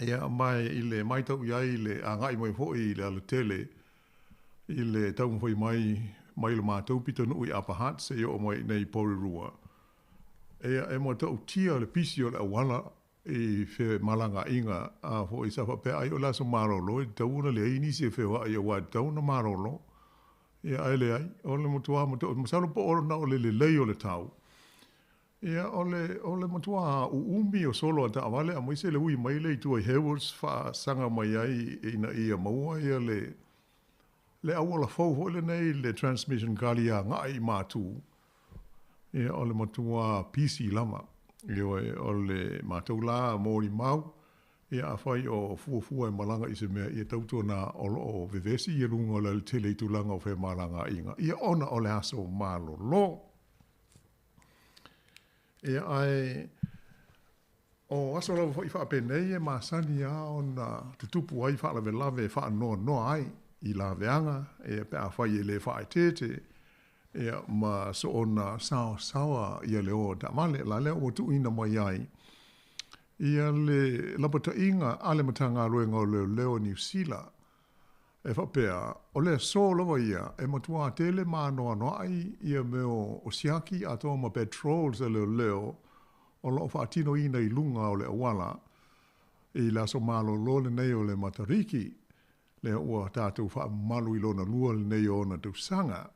Ia, ma e, i le matau i ai i le agai mai foi i le alatele, i le taumafai mai mai le matou pitonuu i Upper Hutt seia oo mai i inei i Porirua, Ia, e matautia le pisi o le auala i femalagaaiga a foi sa faapea ai o le aso malolo e tatau ona leai nisi e feoai aua e tatau ona malolo. Ia, ae leai, o le matua matau, masalo po o na o le lelei o le tau. Ia, o le, o le matua uumi o solo a taavale aemaise le ui mai lea i tua i Haywards faasaga mai ai ina ia maua ia le, le auala fou foi lenei le Transmission Gully agai i Matu. Ia, o le matua pisi lava. Ioe, o le matou la molimau, ia afai o fuafua e malaga i se mea, ia tautuana o lo o vevesi ia luga o le alatele i tulaga o femalagaaiga, ia ona o le aso malolo. Ia, ae o aso lava foi faapenei e masani lava ona tutupu ai faalavelave e faanoanoa ai i laveaga, ia pe afai e le faaeteete, ia ma soona saosaoa ia le o taavale. La lea ua tuuina mai ai ia le lapataiga a le Matagaluega o Leoleo o Niu Sila e faapea, o le aso lava ia e matuā tele maanoanoaʻi ia mea o siaki atoa ma patrols a leoleo o lo o faatinoina i luga o le auala i le aso malolo lenei o le Matariki, lea ua tatou faamamalu i lona lua lenei o ona tausaga.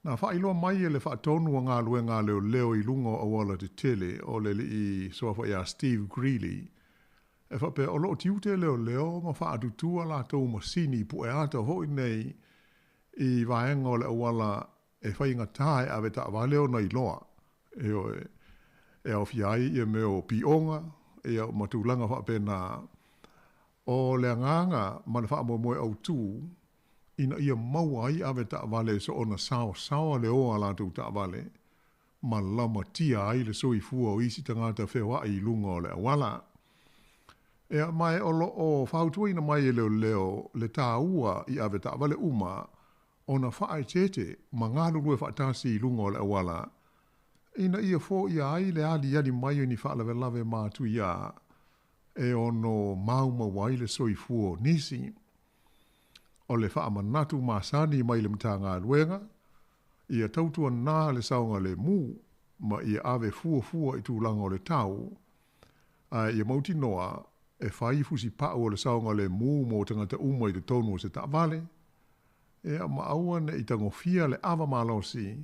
Na faailoa mai e le faatonu o galuega a leoleo i luga o auala tetele o le alii suafa ia Steve Greeley, e faapea o lo o tiute leoleo ma faatutu a latou masini pueata foi nei i vaega o le auala e faigata e ave taavale ona iloa, ioe, e aofia ai ia mea o pioga ia ma tulaga faapena. O le agaga ma le faamoemoe autu ina ia maua ai ave taavale soona saosaoa le o a latou taavale ma lamatia ai le soifua o isi tagata feoai i luga o le auala. Ia, ma o lo o fautuaina mai e leoleo le tāua i ave taavale uma ona faaeteete ma galulue faatasi i luga o le auala ina ia foia ai le aliali mai o ni faalavelave matuia e ono maumau ai le soifua o nisi. O le faamanatu masani mai le Matagaluega ia tautuanā le saogalemu ma ia ave fuafua i tulaga o le tau, ae ia mautinoa e fai fusipau o le saogalemu mo tagata uma i totonu o se taavale, ia ma aua ne i tagofia le ava malosi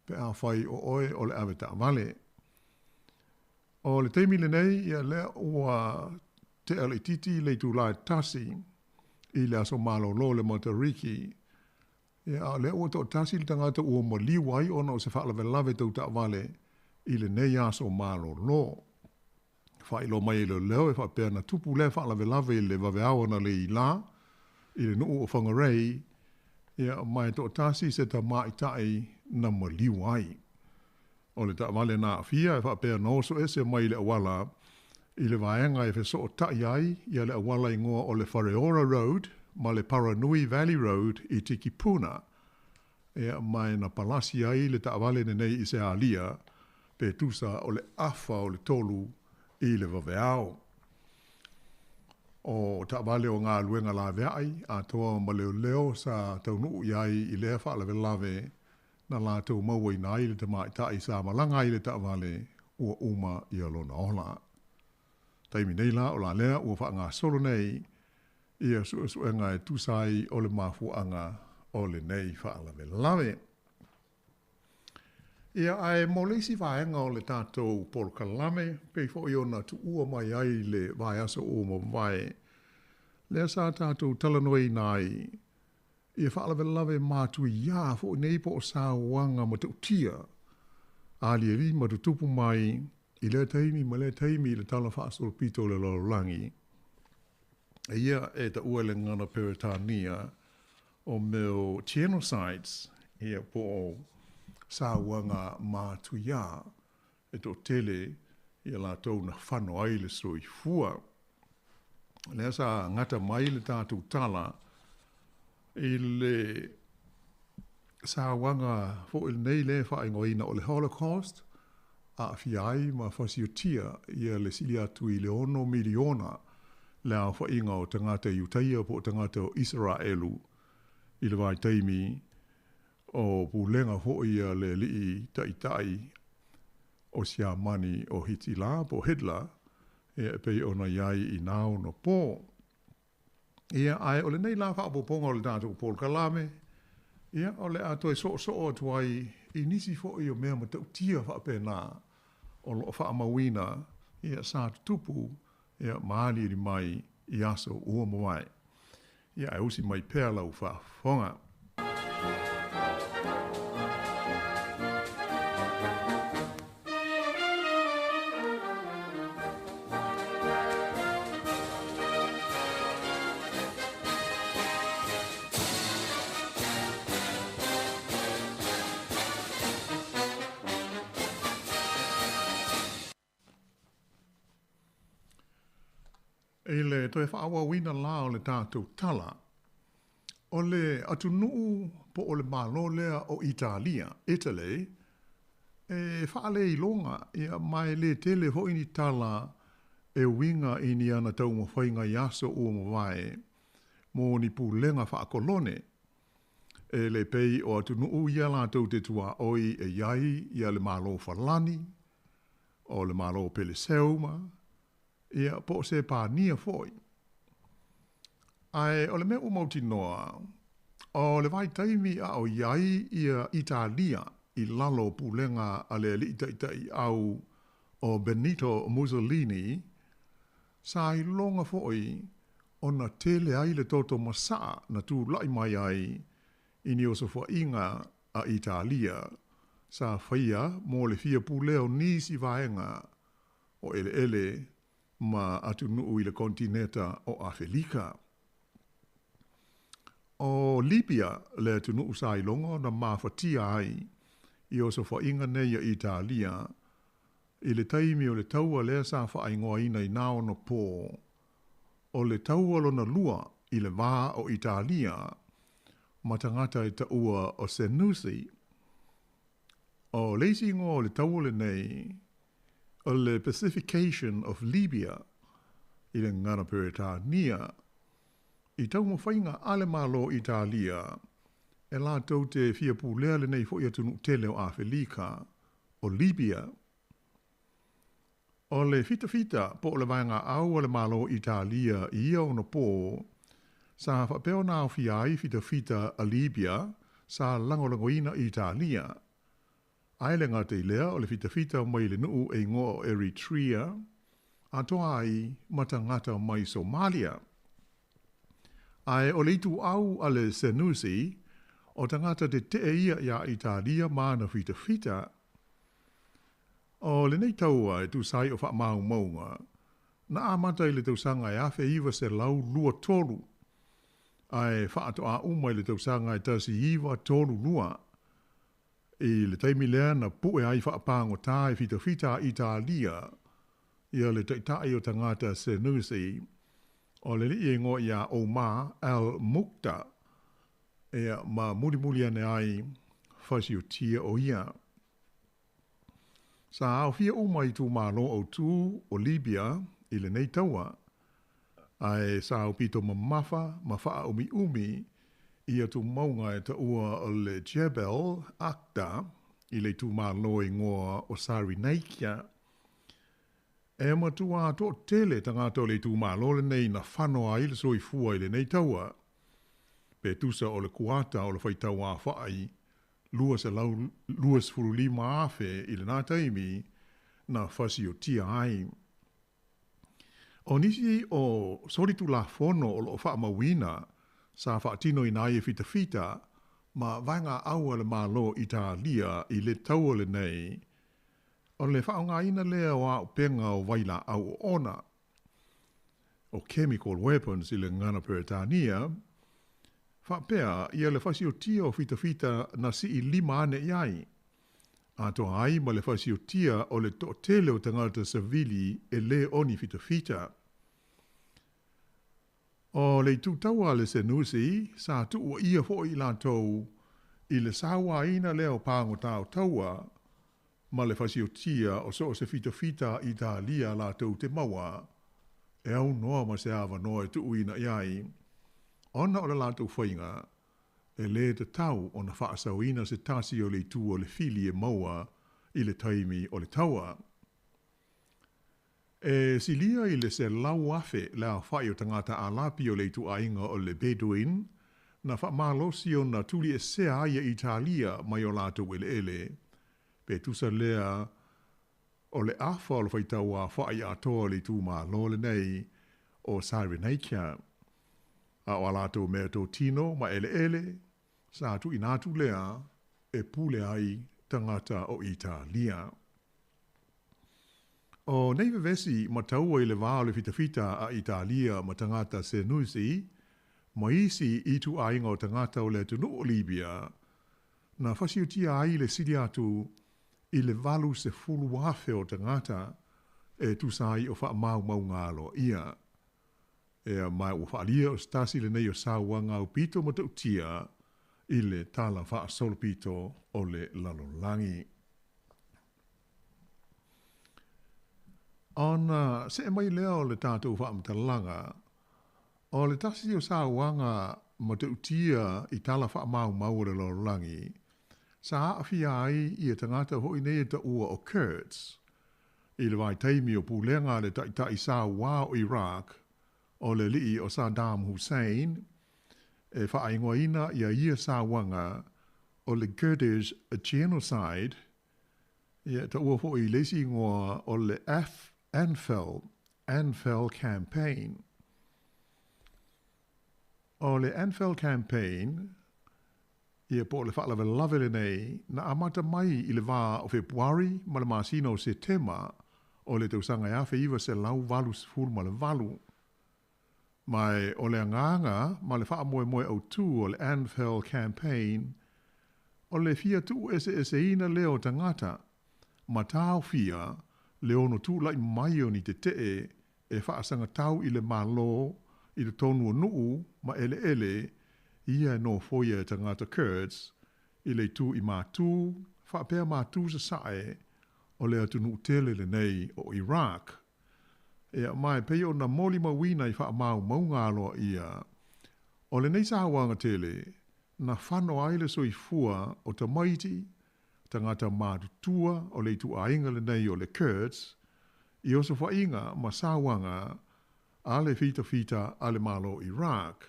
pe afai o oe o le ave taavale. O le taimi lenei, ia lea ua tea laitiiti le itulā e 1 i le aso malolo o le Matariki, ia a o lea ua toatasi le tagata ua maliu ai ona o se faalavelave tau taavale i lenei aso malolo. Faailoa mai e leoleo e faapea na tupu lea faalavelave i le vaveao analeila i le nuu o Whangarei, ia ma e toatasi se tamaitai na maliu ai. O le taavale na aafia e faapea na oso ese mai le auala i le vaega e fesootai ai ia le auala igoa o le Whareora Road ma le Paranui Valley Road i Tikipuna. Ia ma e na palasi ai le taavale lenei i se alia pe tusa o le 2:30 i le vaveao. O taavale o galuega laveai atoa ma leoleo sa taunuu i ai i lea faalavelave na latou mauaina ai le tamaitai sa malaga ai le taavale ua uma ia lona ola. Taimi nei la o la lea ua faagasolo nei ia suesuega e tusa ai o le mafuaaga o lenei faalavelave. Ia, ae mo le isi vaega o le tatou polokalame, pei foi ona tuua mai ai le vaiaso ua mavae, lea sa tatou talanoaina ai ia faalavelave matuiā foi nei po o sauaga matautia aliali ma tutupu mai i lea taimi ma lea taimi i le tala faasolopito o le lalolagi. E ia e taua i le gagana Peretania o mea o genocides, ia po o sauaga matuiā e toatele ia latou na fano ai le soifua. Lea sa gata mai le tatou tala i le sauaga foi lenei lea e faaigoaina o le Holocaust, aafia ai ma fasiotia ia le sili atu i le 6 miliona le aofaiga o tagata Iutaia po o tagata o Isaraelu i le vaitaimi o pulega foi a le alii taitai o Siamani o Hitila po o Hitler, ia e pei ona i ai i nā ona pō. Ia, ae o lenei la faaopoopoga o le tatou polokalame, ia, o le a toe soosoo atu ai i nisi foi o mea matautia faapena o lo o faamauina, ia, sa tutupu, ia, ma aliali mai i aso ua mavae. Ia, ae usi mai pea lau faafofoga. I le toe faaauauina la o le tatou tala, o le atunuu po o le Malo lea o Italia, Italy, e faaleiloga, ia, ma e le tele foi ni tala e uiga i ni ana taumafaiga i aso ua mavae mo ni pulega faakolone. E le pei o atunuu ia latou te tuaoi e i ai ia le Malo Falani, o le Malo Peleseuma, ia, po o Sepania foi. Ae o le mea ua mautinoa, O le vaitaimi a o i ai ia Italia i lalo o pulega a le alii taitaiau o Benito Mussolini, sa iloga foi ona tele ai le toto masaa na tulai mai ai i ni osofaʻiga a Italia sa faia mo le fia pulea o nisi vaega o eleele ma atunuu i le konetineta o Afelika. O Libia le atunuu sa iloga ona mafatia ai i osofaʻiga nei a Italia i le taimi o le taua lea sa faaigoaina i nā ono pō, o le Taua Lona Lua i le va o Italia ma tagata e taua o Senussi. O le isi igoa o le taua lenei, o le Pacification of Libya i le gagana Peretania, i taumafaiga a le Malo o Italia e latou te fia pulea lenei foi atunuu tele o Afelika, o Libya. O le fitafita po o le vaegaau a le Malo o Italia i ia ono pō, sa faapea ona aofia ai fitafita a Libya sa lagolagoina Italia. Ae le gata i lea o le fitafita mai le nuu e igoa o Eritrea, atoa ai ma tagata mai Somalia. Ae o le ituau a le Senussi, o tagata tetee ia iā Italia ma ana fitafita. O lenei taua e tusa ai o faamaumauga, na amata i le tausaga e 1923, ae faatoa uma i le tausaga e 1932. I le taimi lea na pue ai faapagotā e fitafita a Italia ia le taitai o tagata Senussi, o le alii e igoa ia Omar al-Mukhtar, ia ma mulimuli ane ai fasiotia o ia. Sa aofia uma itumalo autū o Libya i lenei taua, ae sa aupito mamafa ma faaumiumi i atumauga e taua o le Jebel Akhdar i le itumalo e igoa o Cyrenaica. E matua toatele tagata o le itumalo lenei na fano ai le soifua i lenei taua, pe tusa o le kuata o le faitau aofai 225,000 i lena taimi na fasiotia ai. O nisi o solitulafono o lo o faamauina sa faatinoina ai e fitafita ma vaegaau a le Malo o Italia i le taua lenei, o le faaaogaina lea o auupega o vailaau oona, o chemical weapons i le gagana Peretania, faapea ia le fasiotia o fitafita na sii lima ane i ai, atoa ai ma le fasiotia o le toatele o tagata savili e lē o ni fitafita. O le itu taua a le Senussi sa tuuaia foi i latou i le sauaina lea o pagota o taua ma le fasiotia o so o se fitafita a Italia latou te maua e aunoa ma se avanoa e tuuina i ai, ona o le latou faiga, e lē tatau ona faasaoina se tasi o le itu o le fili e maua i le taimi o le taua. E silia i le 100,000 le aofai o tagata Alapi o le ituaiga o le Bedouin na faamalosi ona tuliesea ai e Italia mai o latou eleele, pe tusa lea o le afa o le faitau aofai atoa o le itumalo lenei o Cyrenaica. A o a latou meatotino ma eleele, sa tuuina atu lea e pule ai tagata o Italia. O nei vevesi ma taua i le va o le fitafita a Italia ma tagata Senussi ma isi ituaiga o tagata o le atunuu o Libia, na fasiotia ai le sili atu i le 80,000 o tagata e tusa ai o faamaumauga aloaia. Ea, ma ua faaalia o se tasi lenei o sauaga aupito matautia i le Tala Faasolopito o le Lalolagi. Ona see mai lea o le tatou faamatalaga, o le tasi o sauaga matautia i tala faamaumau o le lalolagi, sa aafia ai ia tagata foi nei e taua o Kurds i le vaitaimi o pulega a le taitai sauā o Iraq, o le alii o Saddam Hussein, e faaigoaina ia ia sauaga o le Kurdish Genocide, ia taua foi i le isi igoa o le Af Anfal, Anfal Campaign. O le Anfal Campaign, ia po o le faalavelave lenei, na amata mai i le va o Fepuari ma le masina o Setema o le tausaga e 1988. Ma o le agaga ma le faamoemoe autū o le Anfal Campaign, o le fia tuueseeseina lea o tagata, ma taofia le ono tulai mai o ni tetee e faasagatau i le Malo i totonu o nuu ma eleele ia e nofoia e tagata Kurds i le itu i Matū faapea Matū Sasae o le atunuu tele lenei o Iraq. Ia, ma e pei ona molimauina i faamaumauga aloaia, o lenei sauaga tele, na fano ai le soifua o tamaiti, tagata matutua o le ituaiga lenei o le Kurds, i osofaiga ma sauaga a le fitafita a le Malo Iraq.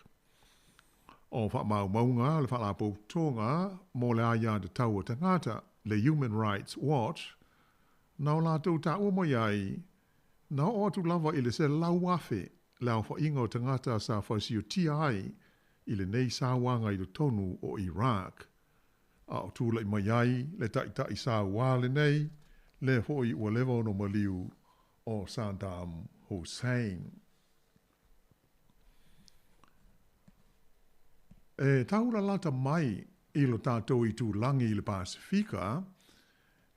O faamaumauga a le Faalapotopotoga mo le Aiatatau a Tagata, le Human Rights Watch, na o latou taua mai ai, na oo atu lava i le 100,000 le aofaiga o tagata sa fasiotia ai i lenei sauaga i totonu o Iraq, a o tulai mai ai le taitai sauā lenei, lea foi ua leva ona maliu o Saddam Hussein. E taulalata mai i lo tatou itulagi i le Pasefika,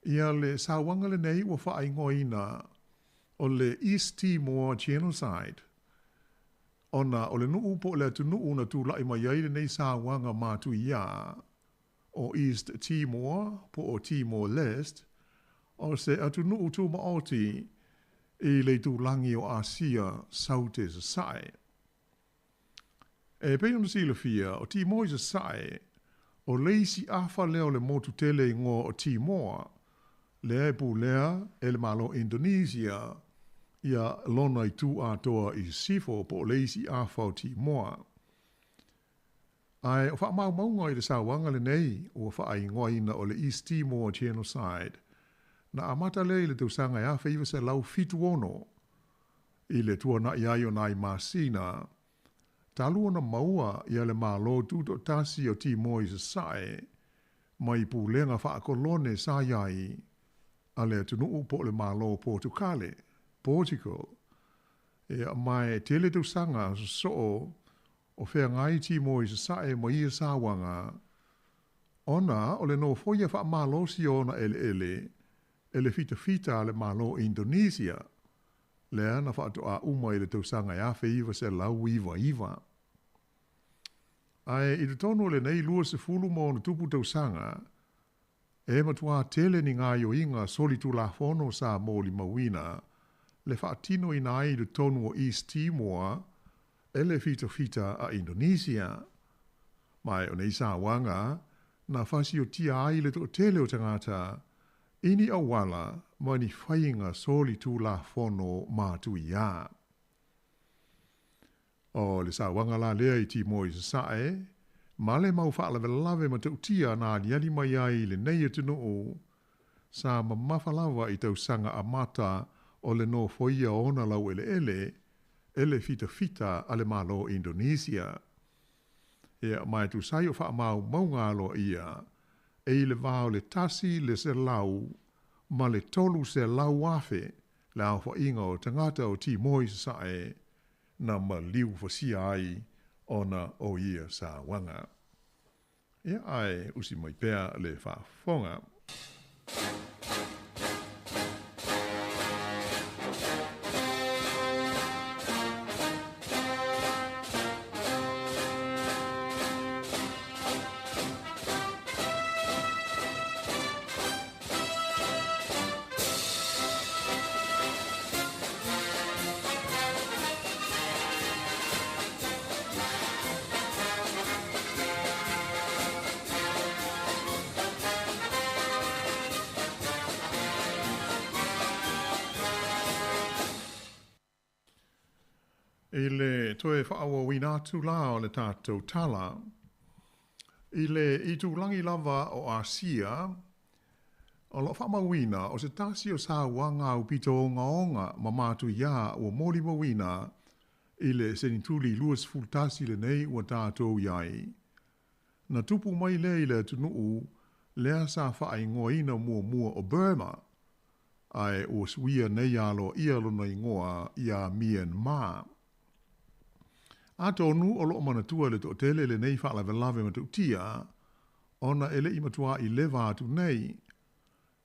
ia le sauaga lenei ua faaigoaina o le East Timor Genocide, ona o le nuu po o le atunuu na tulai mai ai lenei sauaga matuiā, o East Timor po o Timor-Leste, o se atunuu tumaoti i le itulagi o Asia Saute Sasae. E pei ona silafia, o Timor i Sasae, o le isi afa lea o le motu tele igoa o Timor, lea e pulea e le Malo Indonesia ia lona itu atoa i sisifo po o le isi afa o Timor. Ae o faamaumauga i le sauaga lenei ua faaigoaina o le East Timor Genocide, na amata lea i le tausaga e 1976 i le tuanai ai o nai masina, talu ona maua ia le Malo Tutoatasi o Timor i Sasae mai pulega faakolone sa i ai a le atunuu po o le Malo o Potukale, Portugal. Ia, ma e tele tausaga sosoo o feagai Timor i Sasae ma ia sauaga, ona o le nofoia faamalosi o ona eleele e le fitafita a le Malo Indonesia, lea na faatoa uma i le tausaga e 1999. Ae i totonu o lenei 20 ma ona tupu tausaga, e matuā tele ni gaoioiga solitulafono sa molimauina le faatinoina ai i totonu o East Timor e le fitafita a Indonesia. Ma o nei sauaga na fasiotia ai le toatele o tagata i ni auala ma ni faiga solitulafono matuiā. O le sauaga la lea i Timor i Sasae, ma le mau faalavelave matautia na aliali mai ai i lenei atunuu, sa mamafa lava i tausaga amata o le nofoia o ona laueleele e le fitafita a le Malo Indonesia. Ia, ma e tusa ai o faamaumauga aloaia, e i le va o le 100 ma le 300,000 le aofaiga o tagata o Timor i Sasae na maliu fasia ai ona o ia sauaga. Ia, ae usi mai pea le faafofoga. I le toe faaauauina atu la o le tatou tala, i le itulagi lava o Asia, o lo o faamauina o se tasi o sauaga aupito ogaoga ma matuia ua molimauina i le senituli 21 lenei ua tatou i ai. Na tupu mai lea i le atunuu lea sa faaigoaina muamua o Burma, ae ua suia nei aloaia lona igoa ia Myanmar. Atonu o lo o manatua e le toatele lenei faalavelave matautia, ona e le i matua'i leva atu nei,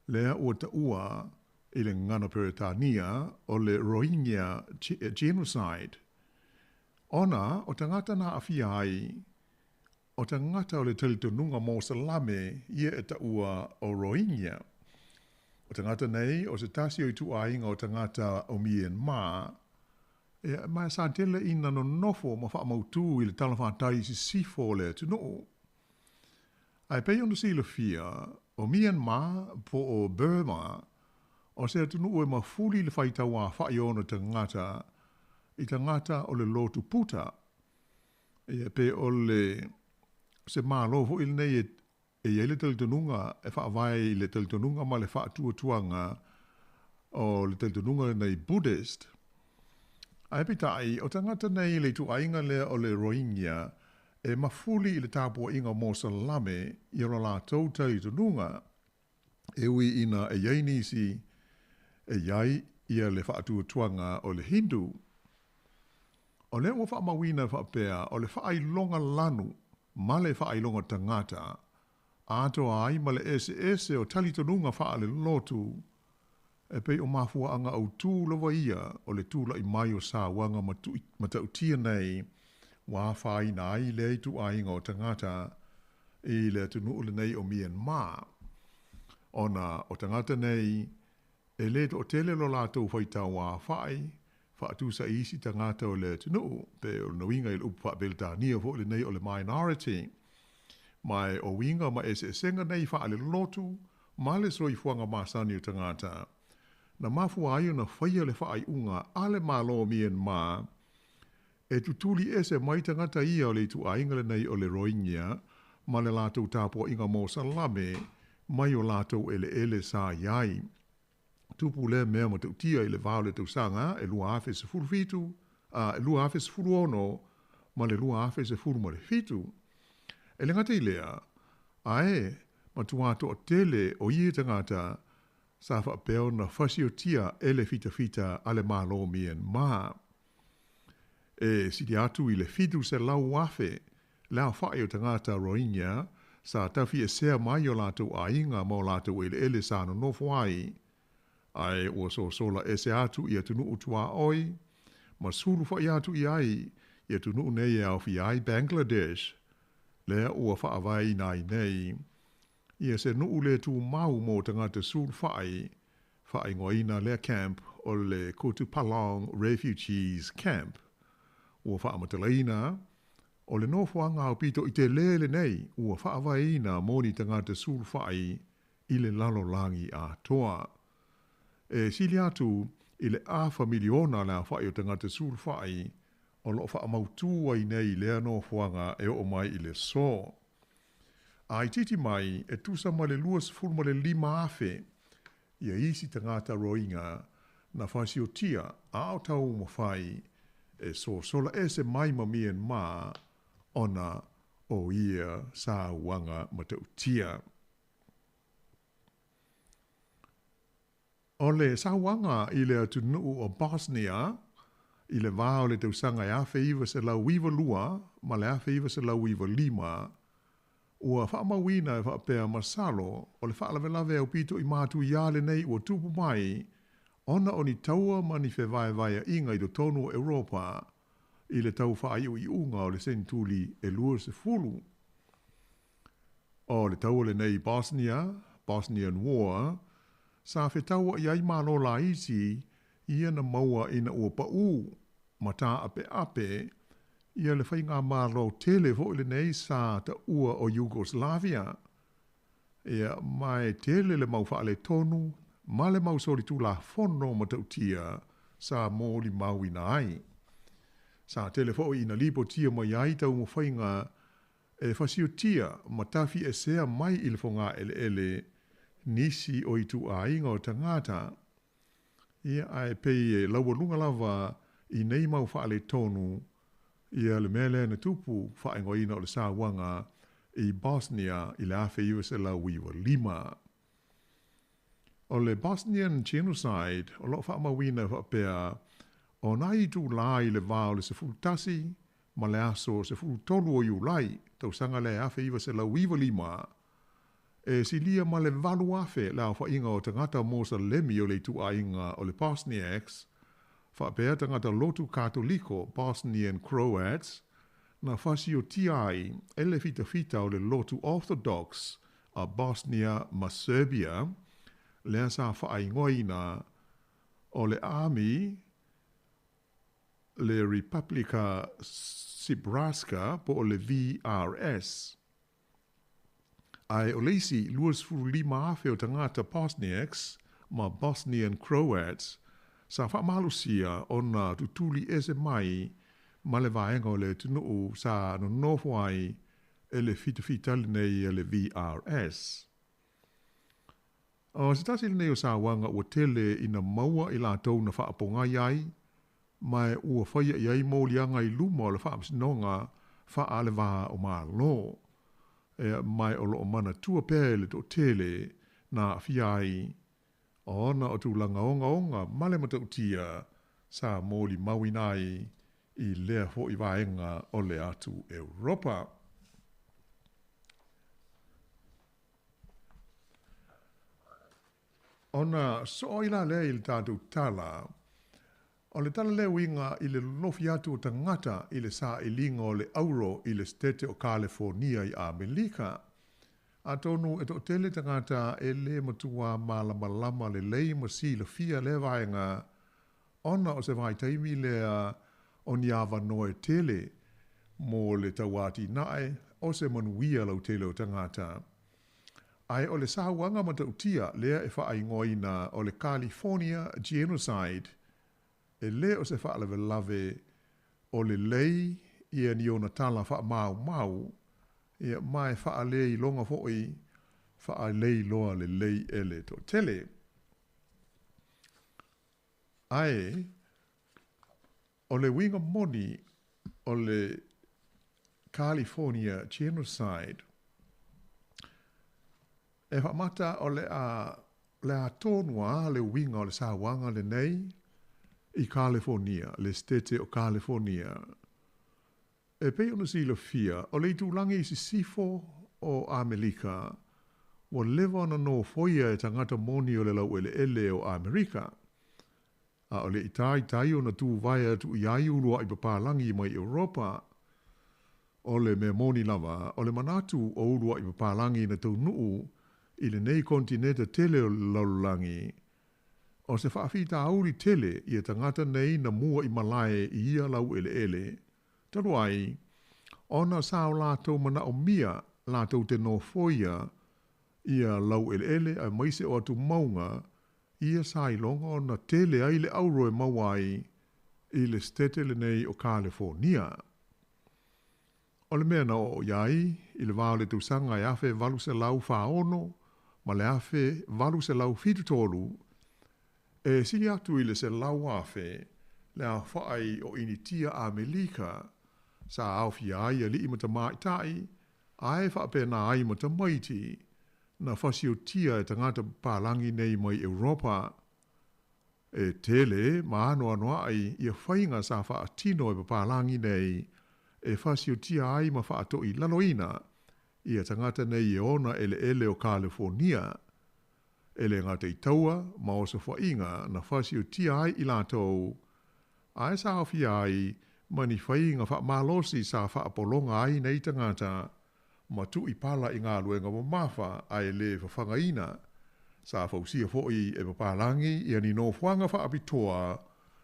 lea ua taua i le gagana Peretania o le Rohingya Genocide, ona o tagata na aafia ai, o tagata o le talitonuga Mosalame ia e taua o Rohingya. O tagata nei o se tasi o ituaiga o tagata o Myanmar, ia, ma sa tele ina nonofo ma faamautū i le talafatai i sisifo o le atunuu. Ae pei ona silafia, o Myanmar po o Burma, o se atunuu e mafuli le faitauafa'i o ona tagata i tagata o le lotu Puta. Ia, pe o le se Malo foi lenei e e i ai le talitonuga e faavae i le talitonuga ma le faatuatuaga o le talitonuga lenei Buddhist. Ae peitai, o tagata nei i le ituaiga lea o le Rohingya e mafuli i le tapuaiga Mosalame i lo latou talitonuga, e ui ina e i ai nisi e i ai ia le faatuatuaga o le Hindu. O lea ua faamauina e faapea o le faailoga lanu ma le faailoga tagata, atoa ai ma le eseese o talitonuga faalelotu, e pei o mafuaaga autū lava ia o le tula'i mai o sauaga matautia nei ua afaina ai lea ituaiga o tagata i le atunuu lenei o Myanmar, ona o tagata nei e lē toatele lo latou faitauafa'i faatusa i isi tagata o le atunuu, pe o lona uiga i le upu faa-Peretania foi lenei o le minority. Ma o uiga ma eseesega nei faalelotu ma le soifuaga masani o tagata, na mafua ai ona faia le faaiuga a le Malo o Myanmar e tutuli ese mai tagata ia o le ituaiga lenei o le Rohingya ma le latou tapuaiga Mosalame mai o latou eleele sa i ai. Tupu lea mea matautia i le va o le tausaga e 2017, a, 2016 ma le 2017. E le gata i lea, ae matuā toatele o ia tagata sa faapea ona fasiotia e le fitafita a le Malo o Myanmar. E sili atu i le 700,000 le aofa'i o tagata Rohingya sa tafiesea mai o latou aiga ma o latou eleele sa nonofo ai, ae ua sosola ese atu i atunuu tuaoi ma sulufa'i atu i ai i atunuu nei e aofia ai Bangladesh, lea ua faavaeina ai nei ia se nuu le tumau mo tagata sulufa'i, faaigoaina lea camp o le Kutupalong Refugees Camp. Ua faamatalaina, o le nofoaga aupito i telē lenei ua faavaeina mo ni tagata sulufa'i i le lalolagi atoa. E sili atu i le afa miliona le aofa'i o tagata sulufa'i o lo o faamautū ai nei i lea nofoaga e oo mai i le aso. A itiiti mai, e tusa ma le 25,000 ia isi tagata Rohingya na fasiotia a o taumafai e sosola ese mai ma Myanmar ona o ia sauaga matautia. O le sauaga i le atunuu o Bosnia i le va o le tausaga e 1992 ma le 1995, ua faamauina e faapea masalo o le faalavelave aupito i matuia lenei ua tupu mai ona o ni taua ma ni fevaevaea'iga i totonu o Europa i le tau faai'ui'uga o le senituli e 20. O le taua lenei Bosnia, Bosnian War, sa fetaua'i ai Malo laiti ia na maua ina ua pa'ū ma tā'ape'ape ia le faigamalo tele foi lenei sa taua o Yugoslavia. Ia, ma e tele le mau faaletonu ma le mau solitulafono matautia sa molimauina ai. Sa tele foʻi ina lipotia mai ai taumafaiga e fasiotia ma tafiesea mai i le fogaeleele nisi o ituaiga o tagata. Ia, ae pei e laualuga lava i nei mau faaletonu ia le mea lea na tupu faaigoaina o le sauaga i Bosnia i le 1995. O le Bosnian Genocide o lo o faamauina e faapea o nai itulā i le va o le 11 ma le aso 13 o Iulai tausaga lea 1995, e silia ma le 8,000 le aofaiga o tagata Mosalemi o le ituaiga o le Bosniaks, faapea tagata lotu Katoliko Bosnian Croats, na fasiotia ai e le fitafita o le lotu Orthodox a Bosnia ma Serbia, lea sa faaigoaina o le Army le Republika Srpska po o le VRS. Ae o le isi 25,000 o tagata Bosniaks ma Bosnian Croats sa faamalosia ona tutuli ese mai ma le vaega o le atunuu sa nonofo ai e le fitafita lenei a le VRS. O se tasi lenei o sauaga ua tele ina maua i latou na faapogai ai, ma ua faia i ai moliaga i luma o le faamasinoga faalevā o Malo. E ma o loo manatua pea e le toatele na aafia ai ona o tulaga ogaoga ma le matautia sa molimauina ai i lea foʻi vaega o le atu Europa. Ona soo ai la lea i le tatou tala, o le tala lea uiga i le lolofi atu o tagata i le sailiga o le auro i le Setete o Kalefonia i Amelika. Atonu e toatele tagata e lē matuā malamalama lelei ma silafia lea vaega, ona o se vaitaimi lea o ni avanoa e tele mo le tauatinae o se manuia lautele o tagata. Ae o le sauaga matautia lea e faaigoaina o le California Genocide, e lē o se faalavelave o lelei ia ni ona tala faamaumau, ia ma e faaleiloga foʻi faaleiloa lelei e le toatele. Ae o le uiga moni o le California Genocide, e faamata o le a le a tonu lava le uiga o le sauaga lenei i Kalefonia, le Setete o Kalefonia. E pei ona silafia, o le itulagi i sisifo o Amelika, ua leva ona nofoia e tagata moni o le laueleele o Amerika. A o le i taitai ona tuvae atu i ai uluai papalagi mai Europa. O le mea moni lava, o le manatu o uluai papalagi na taunuu i lenei kontineta tele o le lalolagi, o se faafitauli tele ia tagata nei na mua i malae i ia laueleele, talu ai, ona sa o latou manaomia latou te nofoia ia laueleele aemaise o atumauga ia sa iloga ona tele ai le auro e maua ai i le Setete lenei o Kalefonia. O le mea na oo i ai i le va o le tausaga e 1846 ma le 1873, e sili atu i le 100,000 le aofai o Initia Amelika sa aofia ai alii ma tamaitai, ae faapena ai ma tamaiti, na fasiotia e tagata papalagi nei mai Europa. E tele ma anoanoaʻi ia faiga sa faatino e papalagi nei e fasiotia ai ma faatoilaloina ia tagata nei e ona eleele o Kalefonia. E lē gata i taua ma osofaiga na fasiotia ai i latou, ae sa aofia ai ma ni faiga faamalosi sa faapologa ai nei tagata ma tuu i pala i galuega mamafa ae lē fafagaina. Sa fausia foʻi e papalagi ia ni nofoaga faapitoa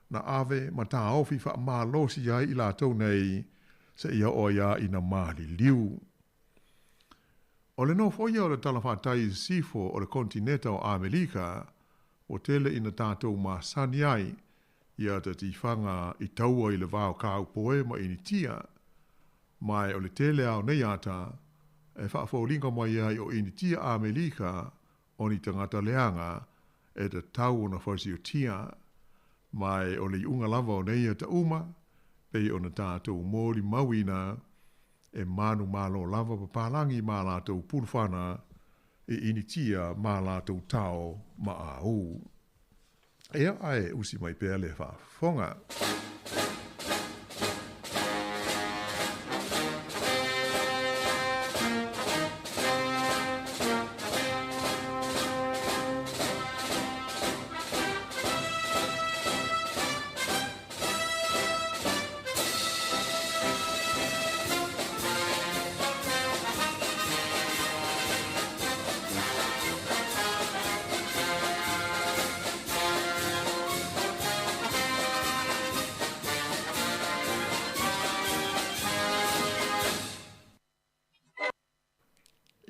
na ave ma taofi faamalosi ai i latou nei seia oo ai lava ina maliliu. O le nofoia o le talafatai i sisifo o le kontineta o Amelika, ua tele ina tatou masani ai Ia ta tifaga i taua i le va o Kaupoe ma Initia, ma o le tele lava o nei ata e faafoliga mai ai o Initia Amerika o ni tagata leaga e tatau ona fasiotia, ma o le iuga lava o nei ata uma, pei ona tatou molimauina e manumalo lava papalagi ma a latou pulufana i Initia ma a latou tao ma au. Ia, ae usi mai pea le faafofoga.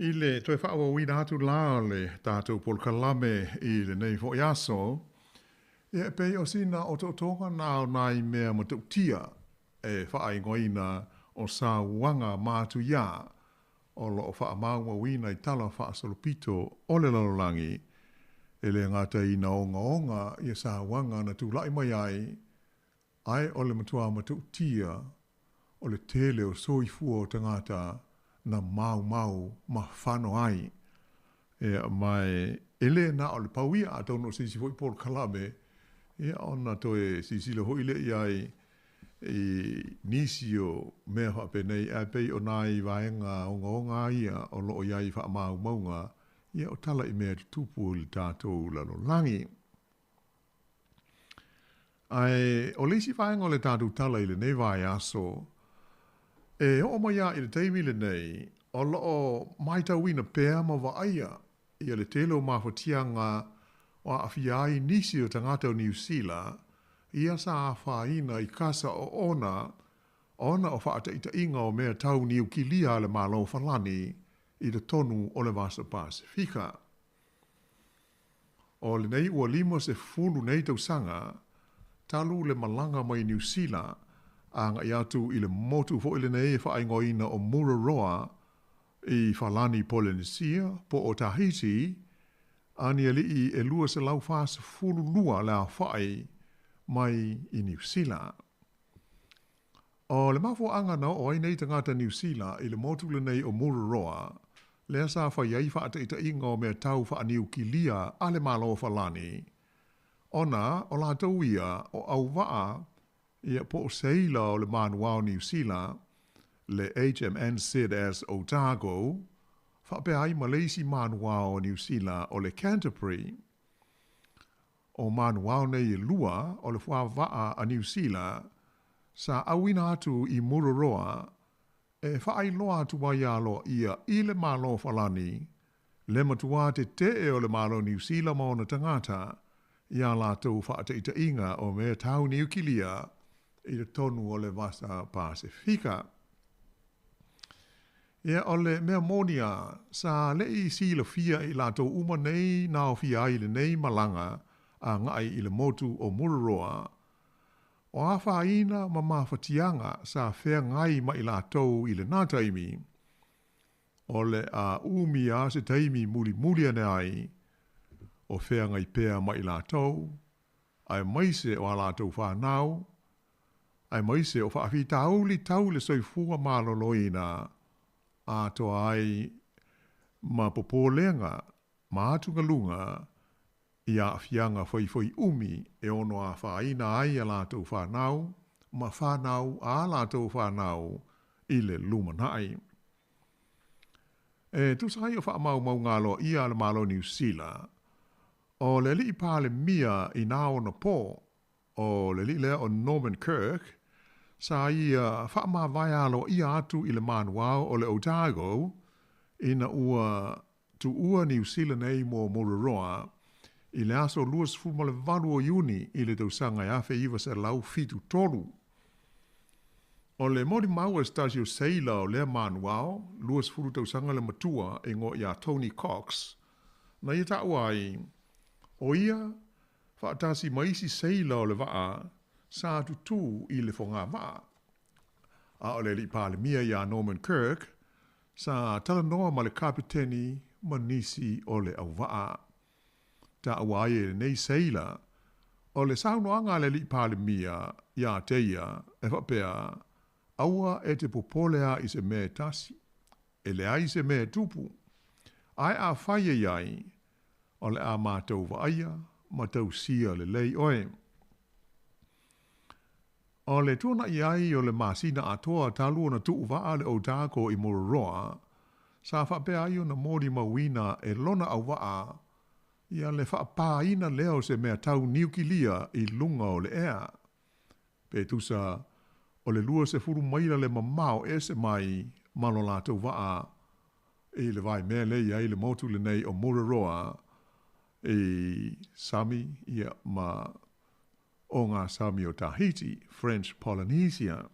I le toe faaauauina atu la o le tatou polokalame i lenei foi aso, ia e pei o sina otootoga na o nai mea matautia e faaigoaina o sauaga matuia o lo o faamaumauina i tala faasolopito o le lalolagi, e le gata ina ogaoga ia sauaga na tulai mai ai, ae o le matua matautia o le tele o soifua o tagata na maumau ma fano ai. Ia, ma e le na o le pau ia, atonu o se isi foi polokalame, ia, ona toe silasila foi lea i ai i nisi o mea faapenei, ae pei o nai vaega ogaoga ia o lo o i ai i faamaumauga, ia, o tala i mea tutupu i le tatou lalolagi. Ae o le isi vaega o le tatou tala i lenei vaiaso, e oo mai lava i le taimi lenei, o lo o matauina pea ma vaaia ia le tele o mafatiaga o aafia ai nisi o tagata o Niu Sila ia sa afaina i kasa oona ona o faataitaiga o mea tau niukilia a le Malo o Falani i totonu o le Vasa Pasefika. O lenei ua 50 nei tausaga talu le malaga mai Niu Sila agai atu i le motu foi lenei e faaigoaina o Mururoa i Falani Polenesia po o Tahiti, a ni alii e 242 le aofai mai i Niu Sila. O le mafuaaga na oo ai nei tagata Niu Sila i le motu lenei o Mururoa, lea sa fai ai faataitaiga o mea tau faaniukilia a le Malo o Falani, ona o latou ia o auvaa ia po o seila o le manuao Niu Sila, le HMNZS Otago, faapea ai ma le isi manuao o Niu Sila o le Canterbury. O manuao nei e lua o le fuavaa a Niu Sila sa auina atu i Mururoa e faailoa atu ai aloaia i le Malo o Falani le matua tetee o le Malo o Niu Sila ma ona tagata i a latou faataitaiga o mea tau niukilia i totonu o le Vasa Pasefika. Ia, o le mea moni lava, sa le i silafia e i latou uma nei na aofia ai i lenei malaga agai i le motu o Mururoa, o afaina ma mafatiaga sa feagai ma i latou i lena taimi, o le a umi lava se taimi mulimuli ane ai o feagai pea ma i latou, aemaise o a latou fanau, aemaise o faafitauli tau i le soifua maloloina atoa ai ma popolega ma atugaluga i aafiaga faifaiumi e ono afaina ai a latou fanau ma fanau a latou fanau i le lumanai. E tusa ai o faamaumauga aloaia a le Malo o Niu Sila, o le alii Palemia i na ona po, o le alii lea o Norman Kirk, sa ia faamavae aloaia atu i le manuao o le Otago ina ua tuua Niu Sila nei mo Mururoa i le aso 28 o Iuni i le tausaga e 1973. O le molimau a se tasi o seila o lea manuao, 20 tausaga le matua e igoa ia Tony Cox, na ia taua ai, o ia faatasi ma isi seila o le vaa sa tutū i le fogavaa. A o le alii Palemia iā Norman Kirk, sa talanoa ma le kapeteni ma nisi o le auvaa. Taua ai e lenei seila, o le saunoaga a le alii Palemia iā te ia e faapea, Aua e te popole a i se mea e tasi, e leai se mea e tupu. Ae afai e i ai, o le a matou vaaia ma tausia lelei oe. O le tuanaʻi ai o le masina atoa talu ona tuu vaa le Otago i Mururoa, sa faapea ai ona molimauina e lona auvaa ia le faapāina lea o se mea tau niukilia i luga o le ea. Pe tusa o le 20 maila le mamao ese mai ma lo latou vaa i le vaimea lea i ai le motu lenei o Mururoa i sami ia ma o ngā sami o Tahiti, French Polynesia.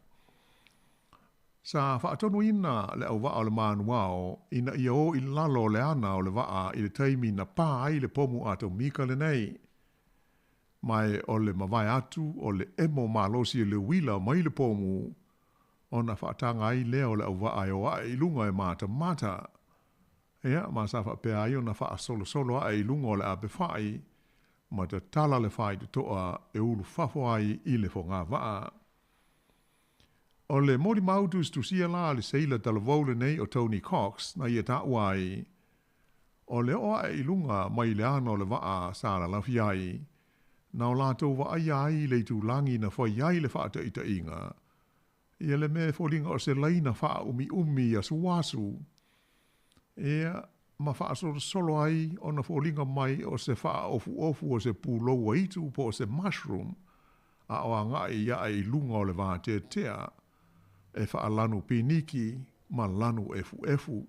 Sa faatonuina le auvaa o le Manuao ina ia o i lalo o le ana o le vaa i le taimi na pā ai le pomu atomika lenei. Ma o le mavae atu o le emo malosi o le uila mai le pomu, ona faataga ai lea o le auvaa e o ae i luga e matamata. Ia, ma sa faapea ai ona faasolosolo ae i luga o le apefai, ma tatala le faitotoa e ulufafo ai i le fogavaa. O le molimau tusitusia la a le seila talavou lenei o Tony Cox na ia taua ai, o le oo ae i luga mai le ana o le vaa sa lalafi ai, na o latou vaaia ai le itulagi na fai ai le faataitaiga, ia le mea e foliga o se laina faaumiumi asuasu, ia, ma faasolosolo ai ona foliga mai o se faaofuofu o se pulou aitu po o se mushroom, a o agai ae i luga o le vateatea e faalanu piniki ma lanu efuefu.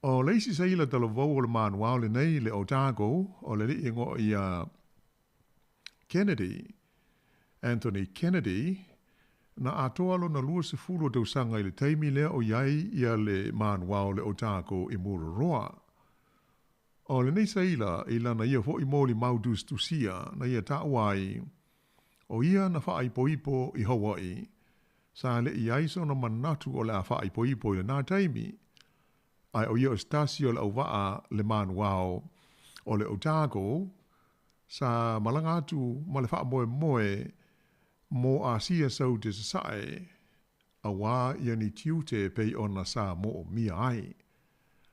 O le isi seila talavou o le Manuao lenei le Otago, o le alii igoa ia Kennedy, Anthony Kennedy, na atoa lona 20 o tausaga i le taimi lea o i ai ia le Manuao le Otago i Mururoa. O lenei seila i lana ia fo'i molimau tusitusia na ia taua ai, o ia na faaipoipo i Hawaii, sa le i ai sona manatu o le a faaipoipo i lenā taimi, ae o ia o se tasi o le auvaa le Manuao o le Otago, sa malaga atu ma le faamoemoe mo Asia Saute Sasae, auā ia ni tiute e pei ona sa moomia ai.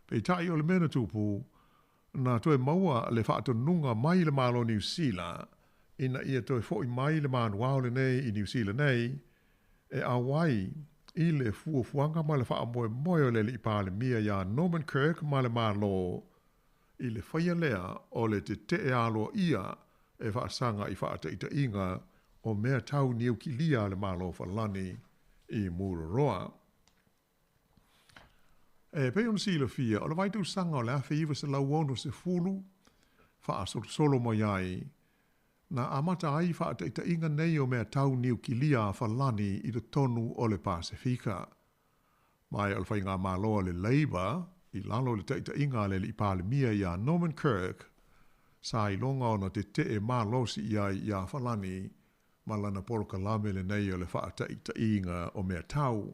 Peitai o le mea na tupu, na toe maua le faatonuga mai le Malo Niu Sila ina ia toe fo'i mai le manuao lenei i Niu Sila nei e auai i le fuafuaga ma le faamoemoe o le Alii Palemia iā Norman Kirk ma le Malo i le faia lea o le tetee aloaia e faasaga i faataitaiga o mea tau niukilia a le Malo Falani i Mururoa. E pei ona silafia, o le vaitausaga o le 1960 faasolosolo mai ai, na amata ai faataitaiga nei o mea tau niukilia a Falani i totonu o le Pasefika. Ma o le faigamalo a le Labour i lalo o le taitaiga a le Alii Palemia iā Norman Kirk, sa iloga ona tetee malosi i ai iā Falani ma lana polokalame lenei o le faataitaiga o mea tau.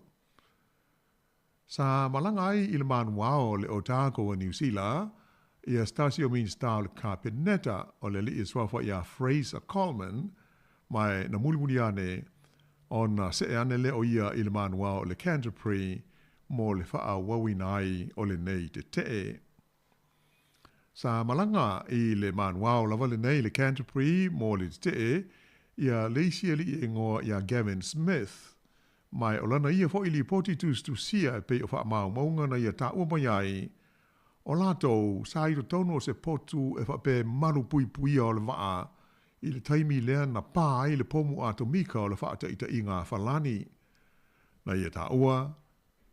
Sa malaga ai i le manuao o le Otago a Niu Sila ia se tasi o Minisita o le Kapeneta o le alii e suafa iā Fraser Coleman, ma na mulimuli ane ona see ane lea o ia i le manuao o le Canterbury mo le faaauauina ai o lenei tetee. Sa malaga i le manuao lava lenei le Canterbury mo le tetee ia le isi alii e igoa iā Gavin Smith, Ma o lana ia fo'i lipoti tusitusia e pei o faamaumauga na ia taua mai ai, o latou sa i totonu o se potu e faapea e malu puipuia o le vaa i le taimi lea na pā ai le pomu atomika o le faataitaiga a Falani. Na ia taua,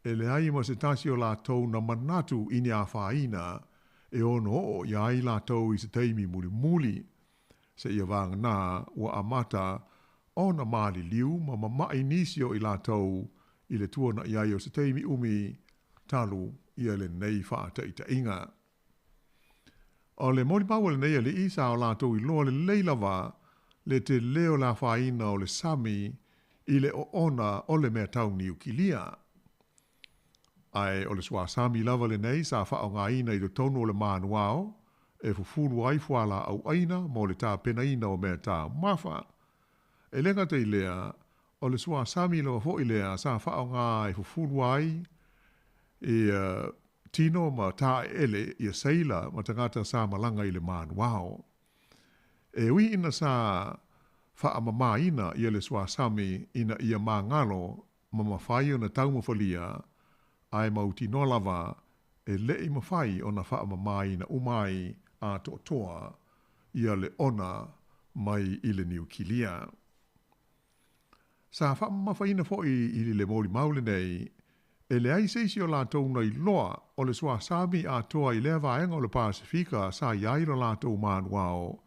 e leai ma se tasi o latou na manatu i ni afaina e ono oo ia ai latou i se taimi mulimuli. Seia vagana ua amata ona maliliu ma mama'i nisi o i latou i le tuana'i ai o se taimi umi talu ia lenei faataitaiga. O le molimau a lenei alii sa o latou iloa lelei lava le tele o le afaina o le sami i le oona o le mea tau niukilia. Ae o le suasami lava lenei sa faaaogaina i totonu o le manuao e fufulu ai fualaau aina mo le tapenaina o mea taumafa. E le gata i lea, o le suasami lava foi lea sa faaaoga e fufulu ai ia tino ma taeele ia seila ma tagata sa malaga i le manuao. E ui ina sa faamamaina ia le suasami ina ia magalo ma mafai ona taumafalia, ae mautinoa lava e le'i mafai ona faamamaina uma ai atoatoa ia le ona mai i le niukilia. Sa faamamafaina foi i le molimau lenei, e leai se isi o latou na iloa o le suasami atoa i lea vaega o le Pasefika sa i ai lo latou manuao,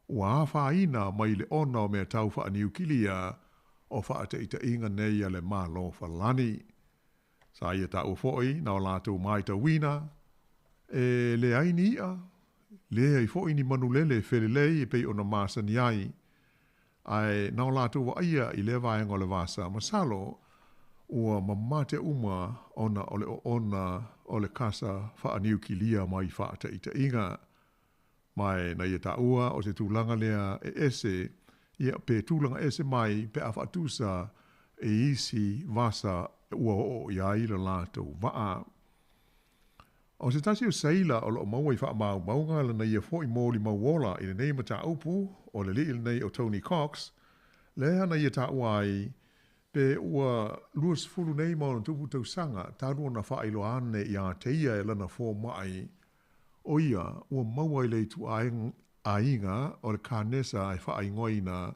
ua afaina mai le ona o mea tau faaniukilia o faataitaiga nei a le Malo Falani. Sa ia taua foi na o latou matauina, e leai ni i'a, leai foi ni manulele e felelei e pei ona masani ai, ae na o latou vaaia i lea vaega o le vasa, masalo ua mamate uma ona o le oona o le kasa faaniukilia mai faataitaiga. Ma e na ia taua o se tulaga lea e ese, ia pe tulaga ese mai pe a faatusa e isi vasa ua oo i ai lo latou vaa. O se tasi o seila o loo maua i faamaumauga lana ia foi molimau ola i lenei mataupu o le alii lenei o Tony Cox, lea na ia taua ai pe ua 20 nei ma ona tupu tausaga talu ona faailoa ane ia te ia e lana fomai, o ia ua maua i le ituaiga o le kanesa e faaigoaina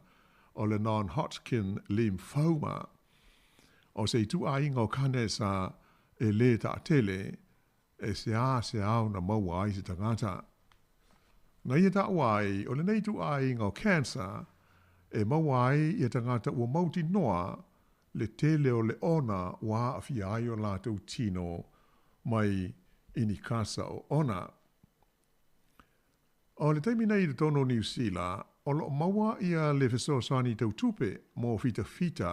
o le non-Hodgkin lymphoma. O se ituaiga o kanesa e lē taatele, e seāseā ona maua ai se tagata. Na ia taua ai, o lenei ituaiga o cancer, e maua ai ia tagata ua mautinoa le tele o le ona ua aafia ai o latou tino mai i ni kasa o ona. O le taimi nei i totonu o Niu Sila, o loo maua ia le fesoasoani tau tupe mo fitafita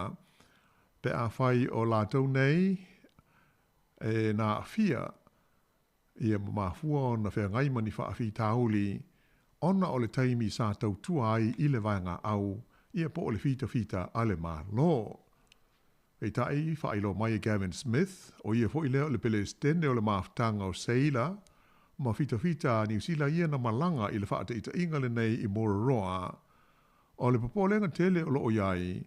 pe afai o latou nei e na aafia ia ma mafua ona feagai ma ni faafitauli ona o le taimi sa tautua ai i le vaegaau ia po o le fitafita a le Malo. Peitai, faailoa mai e Gavin Smith, o ia foi lea o le Pelesitene o le Mafutaga o Seila, ma fitafita a Niu Sila ia na malaga i le faataitaiga lenei i Mururoa, o le popolega tele o loo i ai,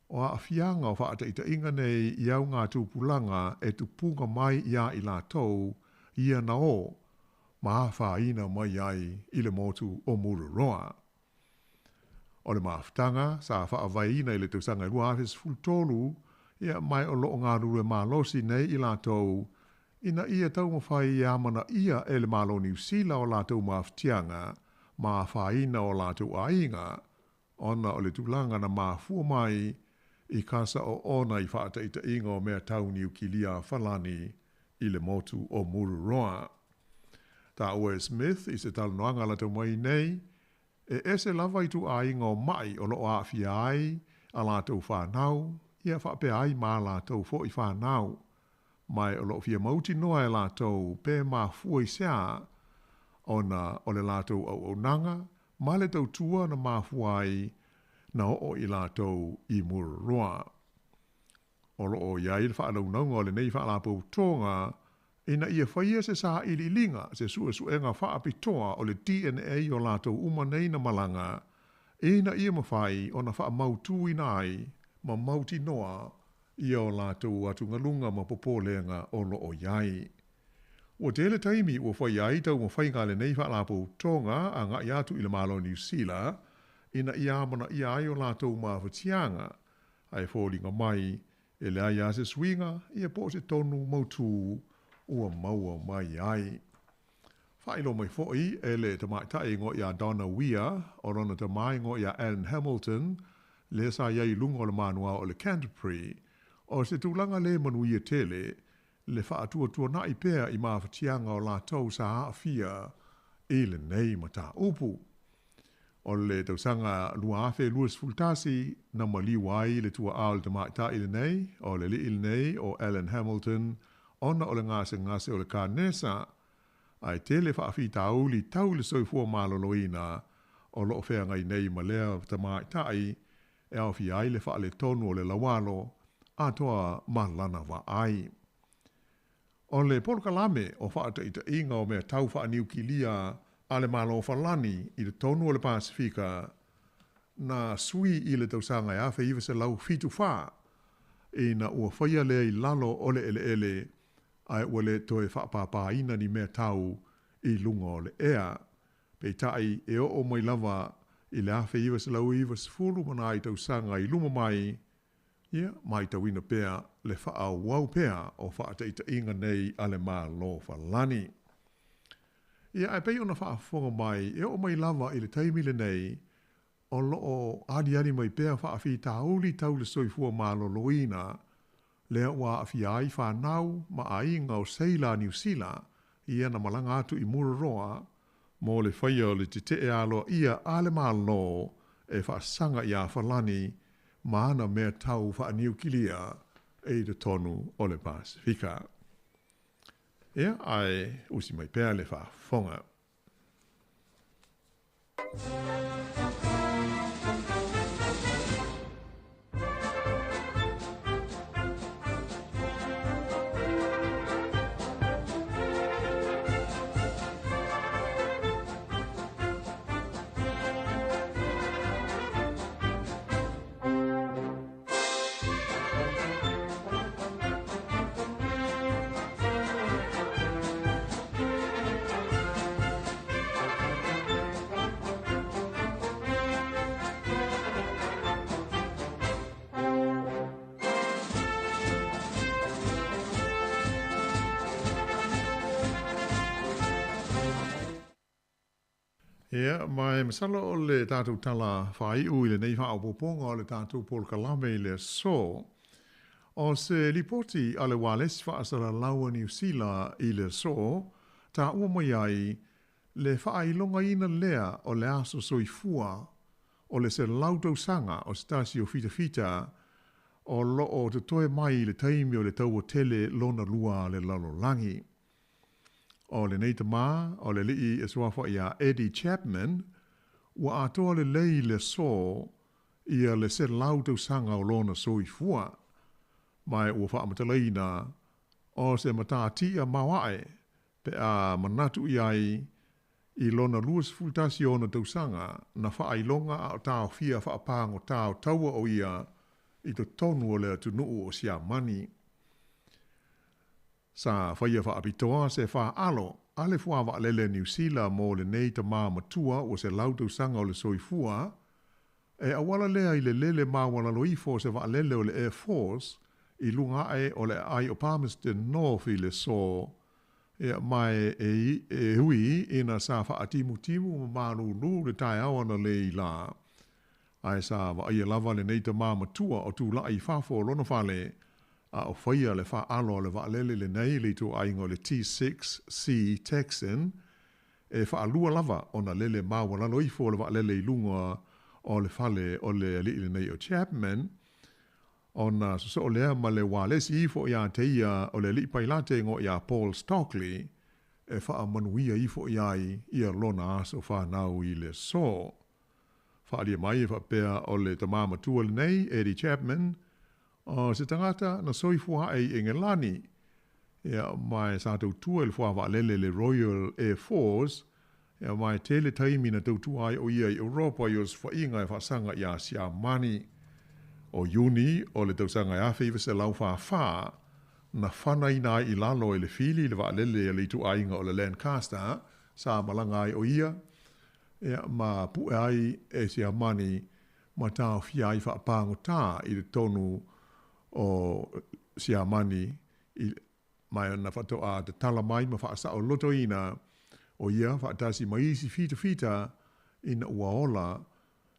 o aafiaga o faataitaiga nei i augatupulaga e tupuga mai iā i latou ia na o ma afaina mai ai i le motu o Mururoa. O le mafutaga sa faavaeina i le tausaga e 2013, ia mae o loo galulue malosi nei i latou ina ia taumafai e amanaia e le Malo Niu Sila o latou mafatiaga ma afaina o latou aiga ona o le tulaga na mafua mai i kasa o ona i faataitaiga o mea tau niukilia a Falani i le motu o Mururoa. Taua e Smith i se talanoaga lata mai nei, e ese lava ituaiga o mai o loo aafia ai a latou fanau, ia faapea ai ma latou foi fanau, ma o loo fia mautinoa e latou pe mafua i sea ona o le latou auaunaga ma le tautua na mafua ai na oo i latou i Mururoa. O loo i ai le faanaunauga o lenei faalapotopotoga ina ia faia se sailiiliga, se suesuega faapitoa o le DNA o latou uma nei na malaga, ina ia mafai ona faamautuina ai ma mautinoa ia o latou atugaluga ma popolega o loo i ai. Ua tele taimi ua fai ai taumafaiga a lenei faalapotopotoga agai atu i le Malo Niu Sila ina ia amanaia ai o latou mafatiaga, ae foliga mai e leai lava se suiga ia po o se tonu mautū ua maua mai ai. Faailoa mai foi e le tamaitai igoa ia Donna Weir, o lona tama igoa ia Alan Hamilton, lea sa i ai i luga o le manuao o le Canterbury, o se tulaga lē manuia tele le faatuatuana'i pea i mafatiaga o latou sa aafia i lenei mataupu. O le tausaga 2021 na maliu ai le tua'a o le tamaitai lenei, o le ali'i lenei o Ellen Hamilton ona o le gasegase o le kanesa, ae tele faafitauli tau i le soifua maloloina o lo o feagai nei ma lea tamaitai e aofia ai le faaletonu o le laualo atoa ma lana vaai. O le polokalame o faataitaiga o mea tau faaniukilia a le Malo o Falani i totonu o le Pasefika na sui i le tausaga e 1974 ina ua faia lea i lalo o le eleele ae ua le toe faapāpāina ni mea tau i luga o le ea. Peitai, e oo mai lava i le 1990 ma nai tausaga i luma mai, Ia, matauina pea le faaauau pea o faataitaiga nei a le Malo Falani. Ia, ae pei ona faafofoga mai, e oo mai lava i le taimi lenei, o lo o aliali mai pea faafitauli tau le soifua maloloina, lea ua aafia ai fanau ma aiga o seila a Niu Sila, ia na malaga atu i Mururoa mo le faia o le tetee aloaia a le Malo e faasaga iā Falani ma ana mea tau faaniukilia i totonu o le Pasefika. Ia, ae usi mai pea le faafofoga. Ia, ma e masalo o le tatou tala faaiu i lenei faaopoopoga o le tatou polokalame i le aso. O se lipoti a le ualesi faasalalau a Niu Sila i le aso, taua mai ai le faailogaina lea o le aso soifua o le 100 tausaga o se tasi o fitafita o lo o totoe mai i le taimi o le Taua Tele Lona Lua a le Lalolagi. O lenei tamā, o le alii e suafa iā Eddie Chapman, ua atoa lelei le aso ia le 100 tausaga o lona soifua, ma ua faamatalaina o se matatia maoae pe a manatu i ai i lona 21 ona tausaga na faailoga a o taofia faapagotā o taua o ia i totonu o le atunuu o Siamani. Sa faia faapitoa se faalo a le fuavaalele a Niu Sila mo lenei tamā matua ua 100 tausaga o le soifua, e auala lea i le lele maualalo ifo o se vaalele o le Air Force i luga ae o le aai o Palmerston North i le aso, ia, ma e, e ui ina sa faatimutimu ma malūlū le taeao analeila lā, ae sa vaaia lava lenei tamā matua o tulai i fafo o lona fale a o faia le faalo a le vaalele lenei i le ituaiga o le T-6C Texan, e faalua lava ona lele maualalo ifo o le vaalele i luga o le fale o le alii lenei o Chapman, ona sosoo lea ma le ualesi ifo iā te ia o le alii pailate igoa ia Paul Stockley e faamanuia ifo i ai ia lona aso fanau i le aso. Faaalia mai e faapea o le tamā matua lenei, Eddie Chapman, o se tagata na soifua ae i Engelani, ia, ma e sa tautua i le fuavaalele le Royal Air Force, ia, ma e tele taimi na tautua ai o ia i Europa i osofaiga e faasaga iā Siamani. O Iuni o le tausaga e 1944, na fanaina ai i lalo e le fili le vaalele a le ituaiga o le Lancaster sa malaga ai o ia, Ia, ma pue ai e Siamani ma taofia ai faapagotā i totonu o Siamani i, ma na faatoa tatala mai ma faasaolotoina o ia faatasi ma isi fitafita ina ua ola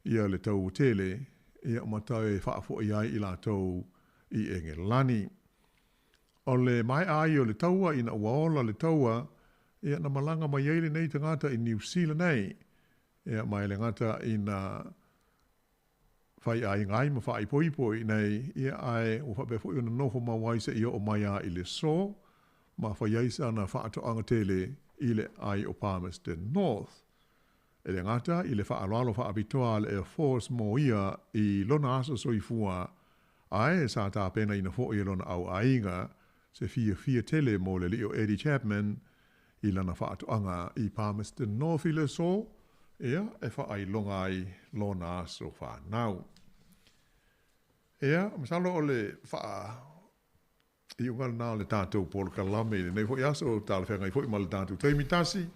ia le taua tele, ia ma toe faafo'i ai i latou i Engelani. O le maea ai o le taua ina ua ola le taua, ia na malaga mai ai lenei tagata i Niu Sila nei, ia ma e le gata ina faiaiga ai ma faaipoipo i inei, ia ae ua faapea foi ona nofo mau ai seia oo mai lava i le aso, ma fai ai sana faatoaga tele i le aai o Palmerston North. E le gata i le faaaloalo faapitoa a le Air Force mo ia i lona aso soifua, ae sa tapenaina foi e lona au aiga se fiafia tele mo le alii o Eddie Chapman i lana faatoaga i Palmerston North i le aso, ia, e faailoga ai lona aso fanau. Ia, masalo o le faa iuga lena o le tatou polokalame i lenei foi aso, talafeagai foi ma le tatou taimi tasi,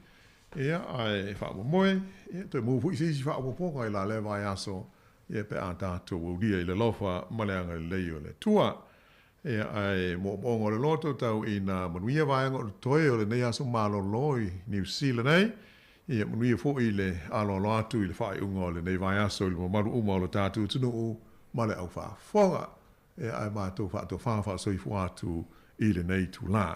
ia, ae faamoemoe, ia, toe maua foi se isi faaopoopoga i la lea vaiaso, ia, pe a tatou aulia i le alofa ma le agalelei o le Atua. Ia, ae moomooga o le loto tau ina manuia vaega o totoe o lenei aso malolo i Niu Sila nei, ia manuia foi le aloalo atu i le faaiuga o lenei vaiaso i le mamalu uma o lo tatou atunuu ma le aufaafofoga. Ia, ae matou faatofa faasoifua atu i lenei itulā.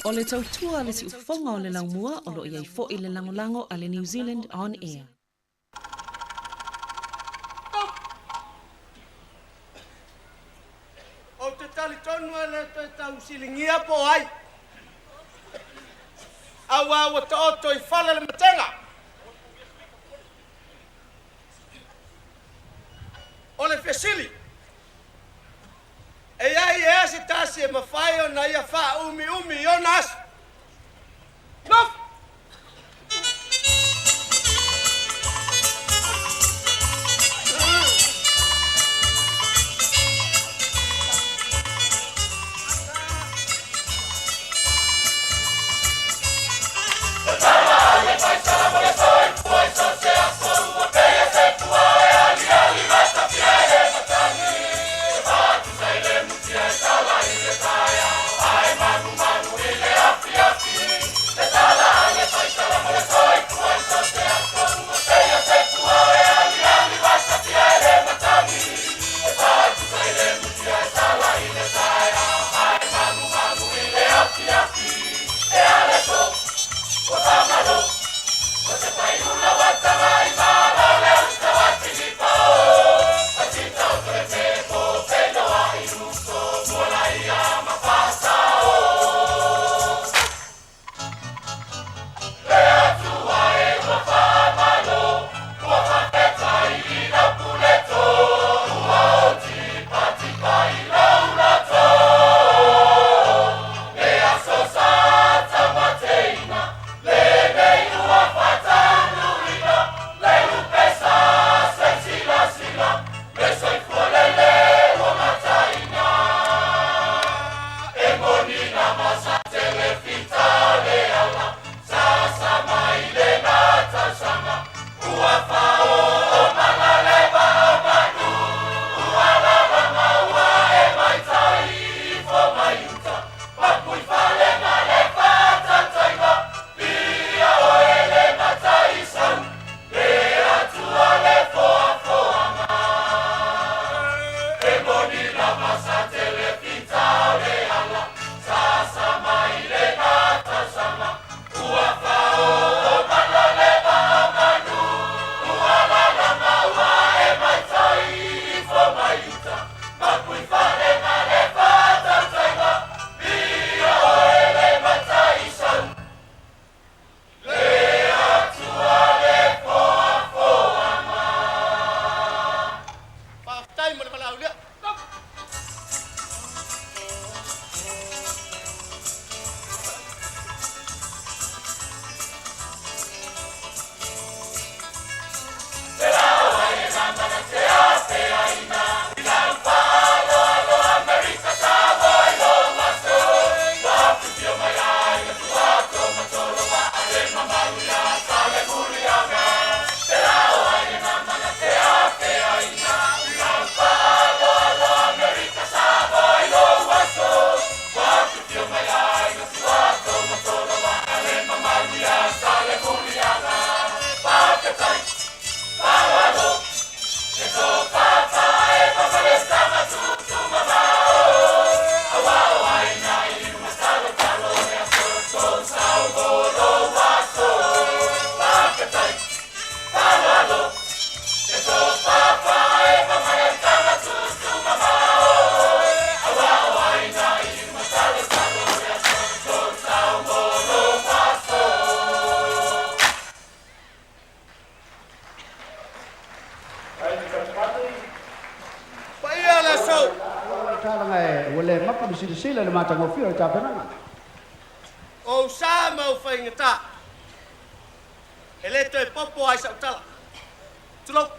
O le tautua a le siufofoga o le laumua o lo o i ai foi le lagolago a le New Zealand On Air. Ou te talitonu e le toe tausiligia po o ai, aua ua taoto i fale le matega. O le fesili, e i ai ea se tasi e mafai ona ia faaumiumi i ona aso? Nofo! Faafetai mo le valaaulia. Paia o le aso. Tala ua le mapu le silasila i le matagofie o le tapenaga. O ou sa ma ou faigata, e le toe popo ai sau tala. Tulou.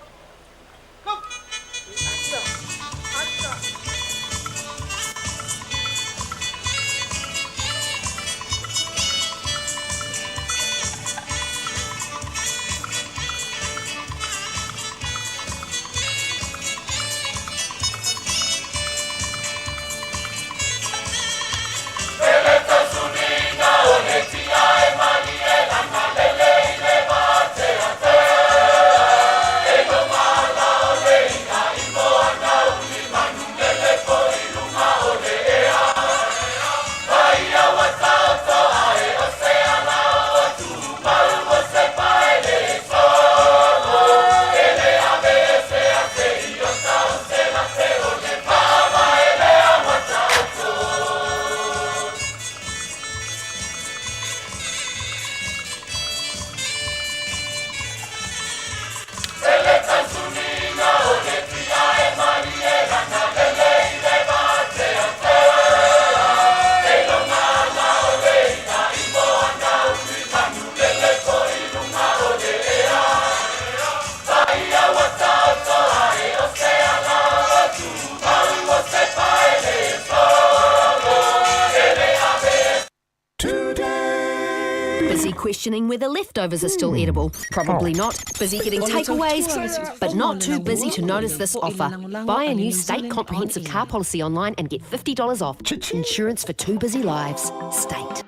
Questioning whether leftovers are still edible? Probably not. Busy getting takeaways? But not too busy to notice this offer. Buy a new state comprehensive car policy online and get $50 off. Insurance for two busy lives. State.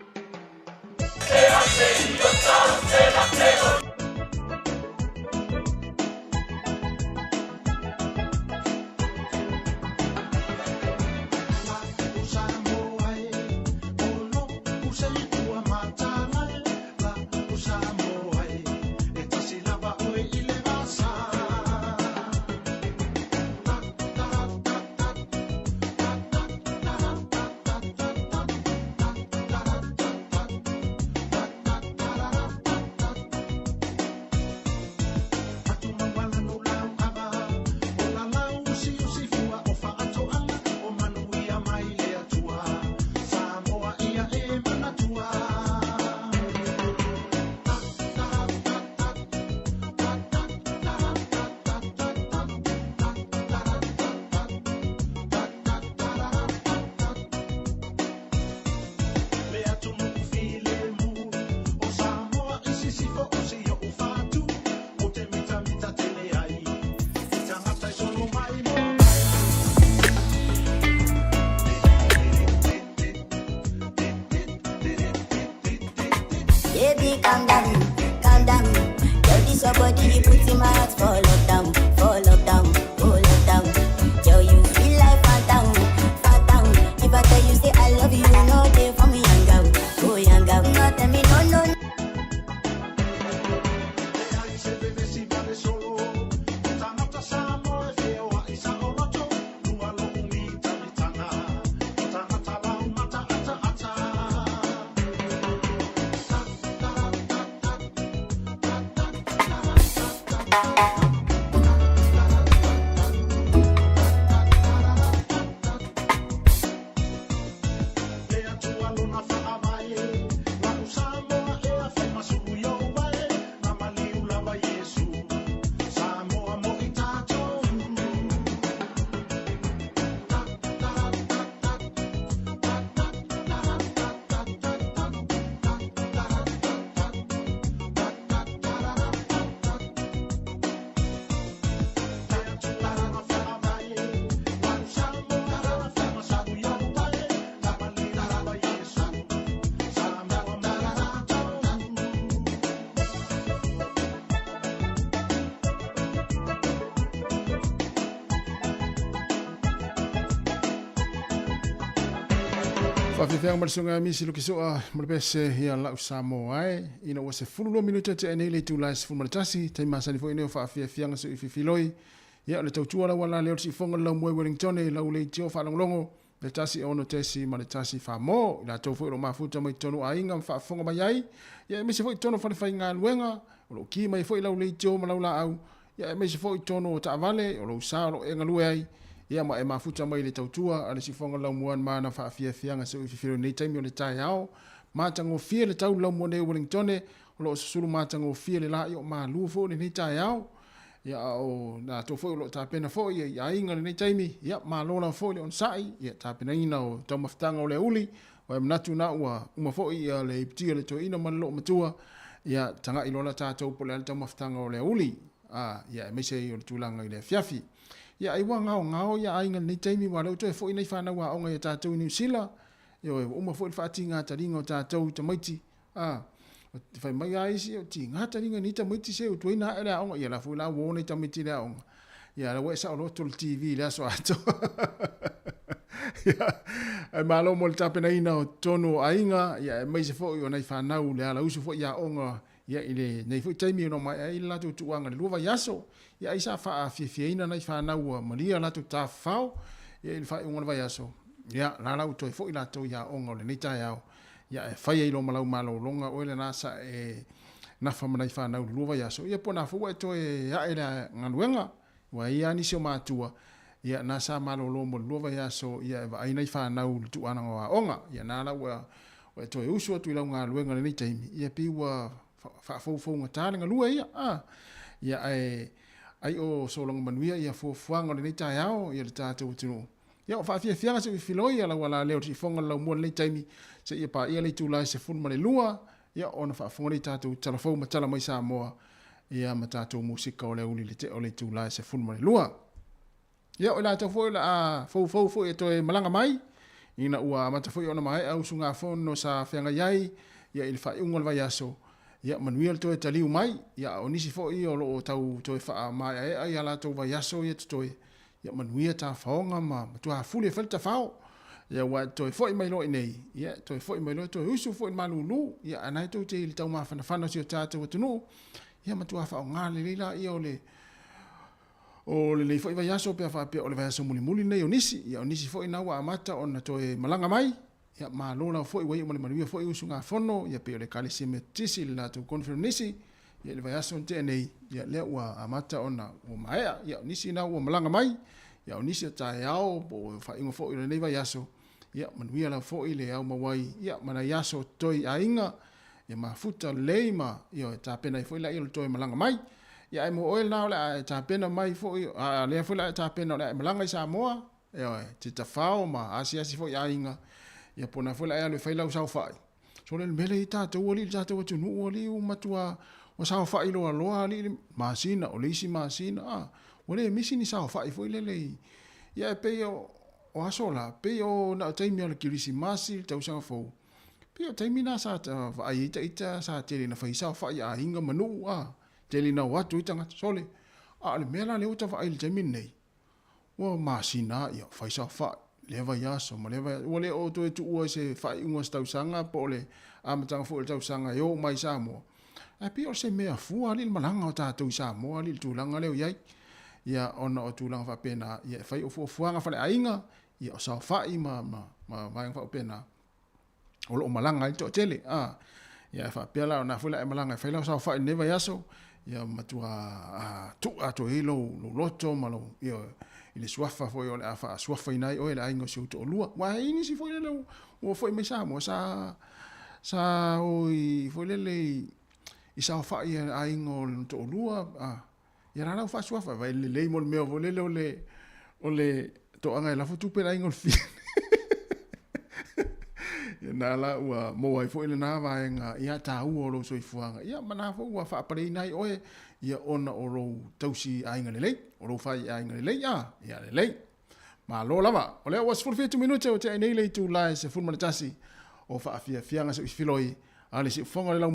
Baby, calm down, calm down. Girl, this your body, you put in my heart for lockdown, for lockdown, oh lockdown. Girl, you feel like phantom, phantom. If I tell you say I love you, you know they for me, young girl, oh young girl. No, tell me no, no, no. Faafeafeaga ma le susuga Misi Lukisoa ma le pese ia lau Samoa e. Ina ua 12 minute tea nei le itula e 11, taimi masani foi nei o faafiafiaga se i fifiloi. Ia o le tautua lau ala lea o le siifoga o le laumua i Wellington e lau leitio faalogologo le 1 6 tesi ma le 1 4 mo i latou foi o lo o mafuta mai totonu o aiga ma faafofoga mai ai, ia aemaise foi totonu o falefaigaluega o lo o ki mai foi lau leitio ma lau laau, ia aemaise foi totonu o taavale o lou sa o lo o e galue ai, ia ma e mafuta mai i le tautua a le sifoga laumua ma ana faafiafiaga se i fifiloi i lenei taimi o le taeao. Matagofie le tau laumua nei o Wellingtone, o lo o susulu matagofie le la i o malu foi o lenei taeao. Ia, a o latou foi o lo o tapena foi i aiga i lenei taimi, ia, malo lava foi le onosai, ia, tapenaina o taumafataga o le auli, ua e manatu na ua uma foi ia le iputi o le toeaina ma le loomatua, ia, tagai loa la tatou po o le a le taumafataga o le auli, a, ia, aemaise ai o le tulaga i le afiafi. Ia, ai ua gaogao ia aiga i lenei taimi, aua o lea ua toe foi nai fanau aoga ia tatou i Niu Sila, ioe, ua uma foi le faatigataliga o tatou i tamaiti, A, te fai mai a isi, o tiga taliga ni tamaiti se u tuaina ae le aoga. Ia la foi la uo nei tamaiti le aoga. Ia la ua e saoloto le TV i le aso atoa. Ia, ae malo mo le tapenaina o totonu o aiga, ia aemaise foi o nai fanau le alausu foi i aoga, ia i lenei foi taimi ona maea ai le latou tuuaga i le 2 vaiaso. Ia ai sa faafiafiaina nai fanau ua malia latou tafafao, ia i le faaiuga o le vaiaso. Ia, la la ua toe foi latou i aoga o lenei taeao. Ia e fai ai loa ma lau malologa oe lena sa e nafa ma nai fanau i le 2 vaiaso, ia po o na foi ua e toe ae i le galuega. Aua e i ai lava nisi o matua, ia na sa malolo mo le 2 vaiaso ia e vaai nai fanau i le tuuanaga o aoga. Ia na la ua e toe usu atu i lau galuega i lenei taimi, ia pei ua faafoufougata le galue ia. A, ia ae ai o sologa manuia ia fuafuaga o lenei taeao ia le tatou atunuu. Ia, o faafiafiaga se i filoi a lau ala lea o le siufofoga o le laumua i lenei taimi, seia paia le itula e 12, Ia, ona faafofoga lea i tatou tala fou ma tala mai Samoa, ia ma tatou musika o le aoauli i le tea o le itula e 12. Ia, o i latou foi o le a foufou foi e toe malaga mai, ina ua amata foi ona maea usugafono sa feagai ai, ia, i le faaiuga o le vaiaso, ia, manuia le toe taliu mai, ia, a o nisi foi o lo o tau toe faamaeaea i a latou vaiaso ia totoe, ia manuia tafaoga ma matuafuli e fai le tafao. Ia aua e toe foi mai loa i nei, ia e toe foi mai loa toe usu foi i le malulu, ia ae na e tou te i le taumafanafana o si o tatou atunuu, ia matua faaaoga lelei laia o le o lenei foi vaiaso pe a faapea o le vaiaso mulimuli lenei o nisi, ia o nisi foi na ua amata ona toe malaga mai, ia malo lava foi ua iu ma le manuia foi usugafono, ia pei o le Ekalesia Metotisi le latou Koneferenisi, ia i le vaiaso na tea nei, ia lea ua amata ona ua maea, ia o nisi na ua malaga mai, ia o nisi o taeao po o faaiuga foi o lenei vaiaso, ia manuia lava foi le aumau ai, ia ma nai aso o totoe i aiga, ia mafuta lelei ma ia e tapena ai foi laia o le toe malaga mai. Ia ae mo oe lena o le a e tapena mai foi, a lea foi o le a e tapena o le a e malaga i Samoa, ioe, te tafao ma asiasi foi i aiga, ia po o na foi o le a e alu e fai lau saofai. So le mea lea i tatou alii le tatou atunuu alii ua matua ua saofai loaloa alii le masina o le isi masina a ua le misi ni saofai foi lele i ia e pei o o aso la pei o na o taimi o le kerisimasi le tausaga fou pei o taimi na sa vaai ai ita sa tele na fai saofai a aiga ma nuu a tele na o atu ai tagata sole a o le mea la lea ua ta vaai i le taimi lenei Ua masina ia, fai saofai, lea vaiaso ma lea vaiaso. Ua le o toe tuua i se faaiuga o se tausaga po o le amataga foi o le tausaga e oo mai i Samoa. Ae pei o se mea fua alii le malaga o tatou i Samoa alii le tulaga lea o i ai. Ia ona o tulaga faapena, ia e fai o fuafuaga faaleaiga, ia o saofai ma, ma, ma vaega faapena o lo o malaga ai le toatele. A, ia e faapea la, o na foi la e malaga e fai lau saofai i lenei vaiaso, ia matua tuu atoa i ai lou, lou loto ma lou, ia, i le suafa foi o le a faasuafaina ai oe e le aiga o si ou toalua. Aua e i ai nisi foi lele ua foi mai Samoa sa, sa o i, foi lele i, i saofai a le aiga o lona toalua, a, ia la la ua faasuafa, vaai lelei mo le mea foi lele o le, o le toaga e lafo tupe i le aiga o le fia. Ia na la ua maua ai foi lena vaega ia taua o lou soifuaga. Ia ma na foi ua faapaleina ai oe ia ona o lou tausi aiga lelei, o lou fai aiga lelei a, ia lelei. Malo lava. O lea ua 17 minute ua tea nei le itula e 11 o faafiafiaga seuifiloi a le siufofoga o le lau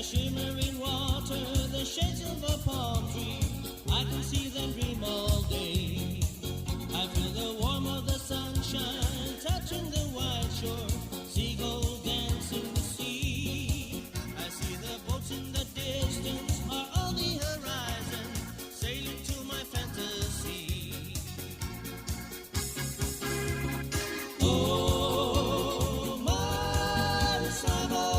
Shimmering water, the shades of a palm tree. I can see them dream all day. I feel the warmth of the sunshine touching the white shore. Seagull dancing the sea. I see the boats in the distance are on the horizon, sailing to my fantasy. Oh, my Samoa.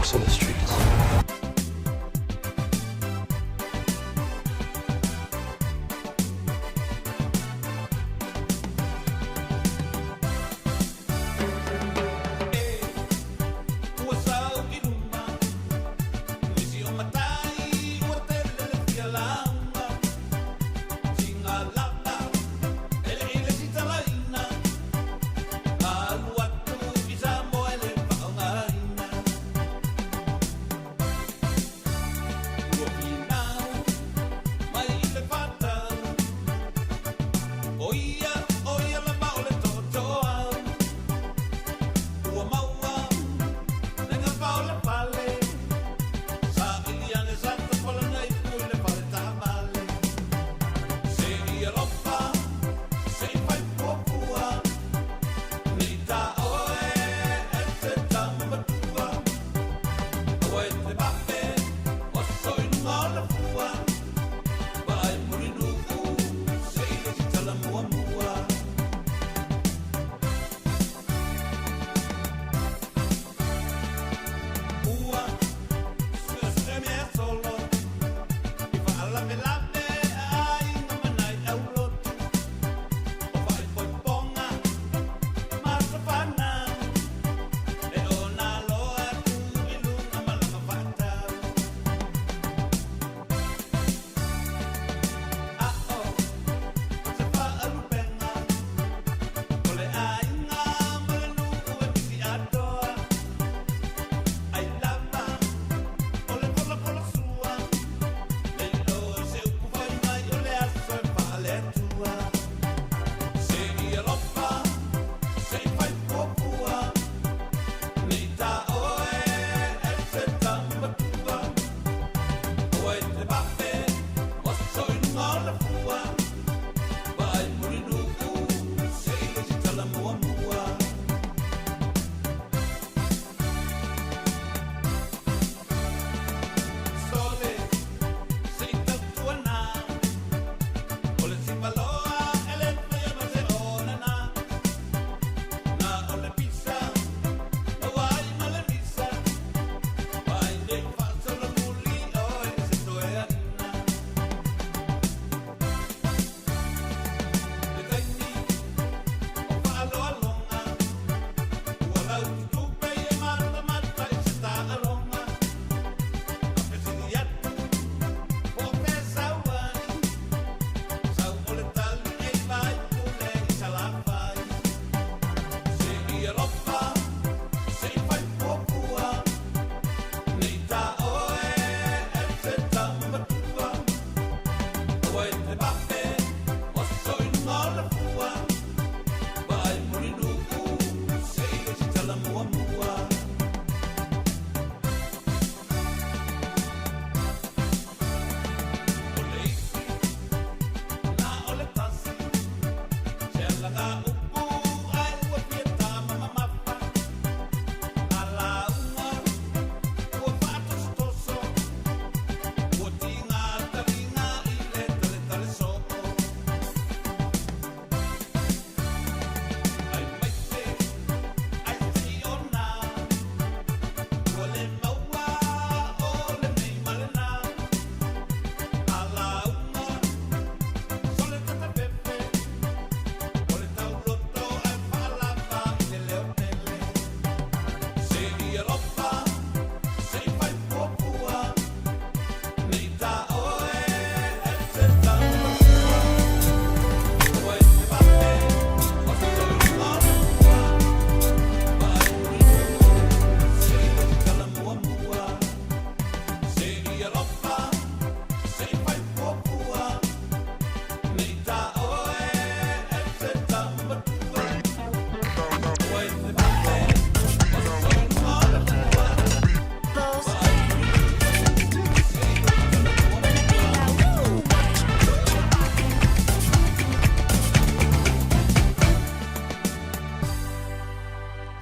walks on the streets.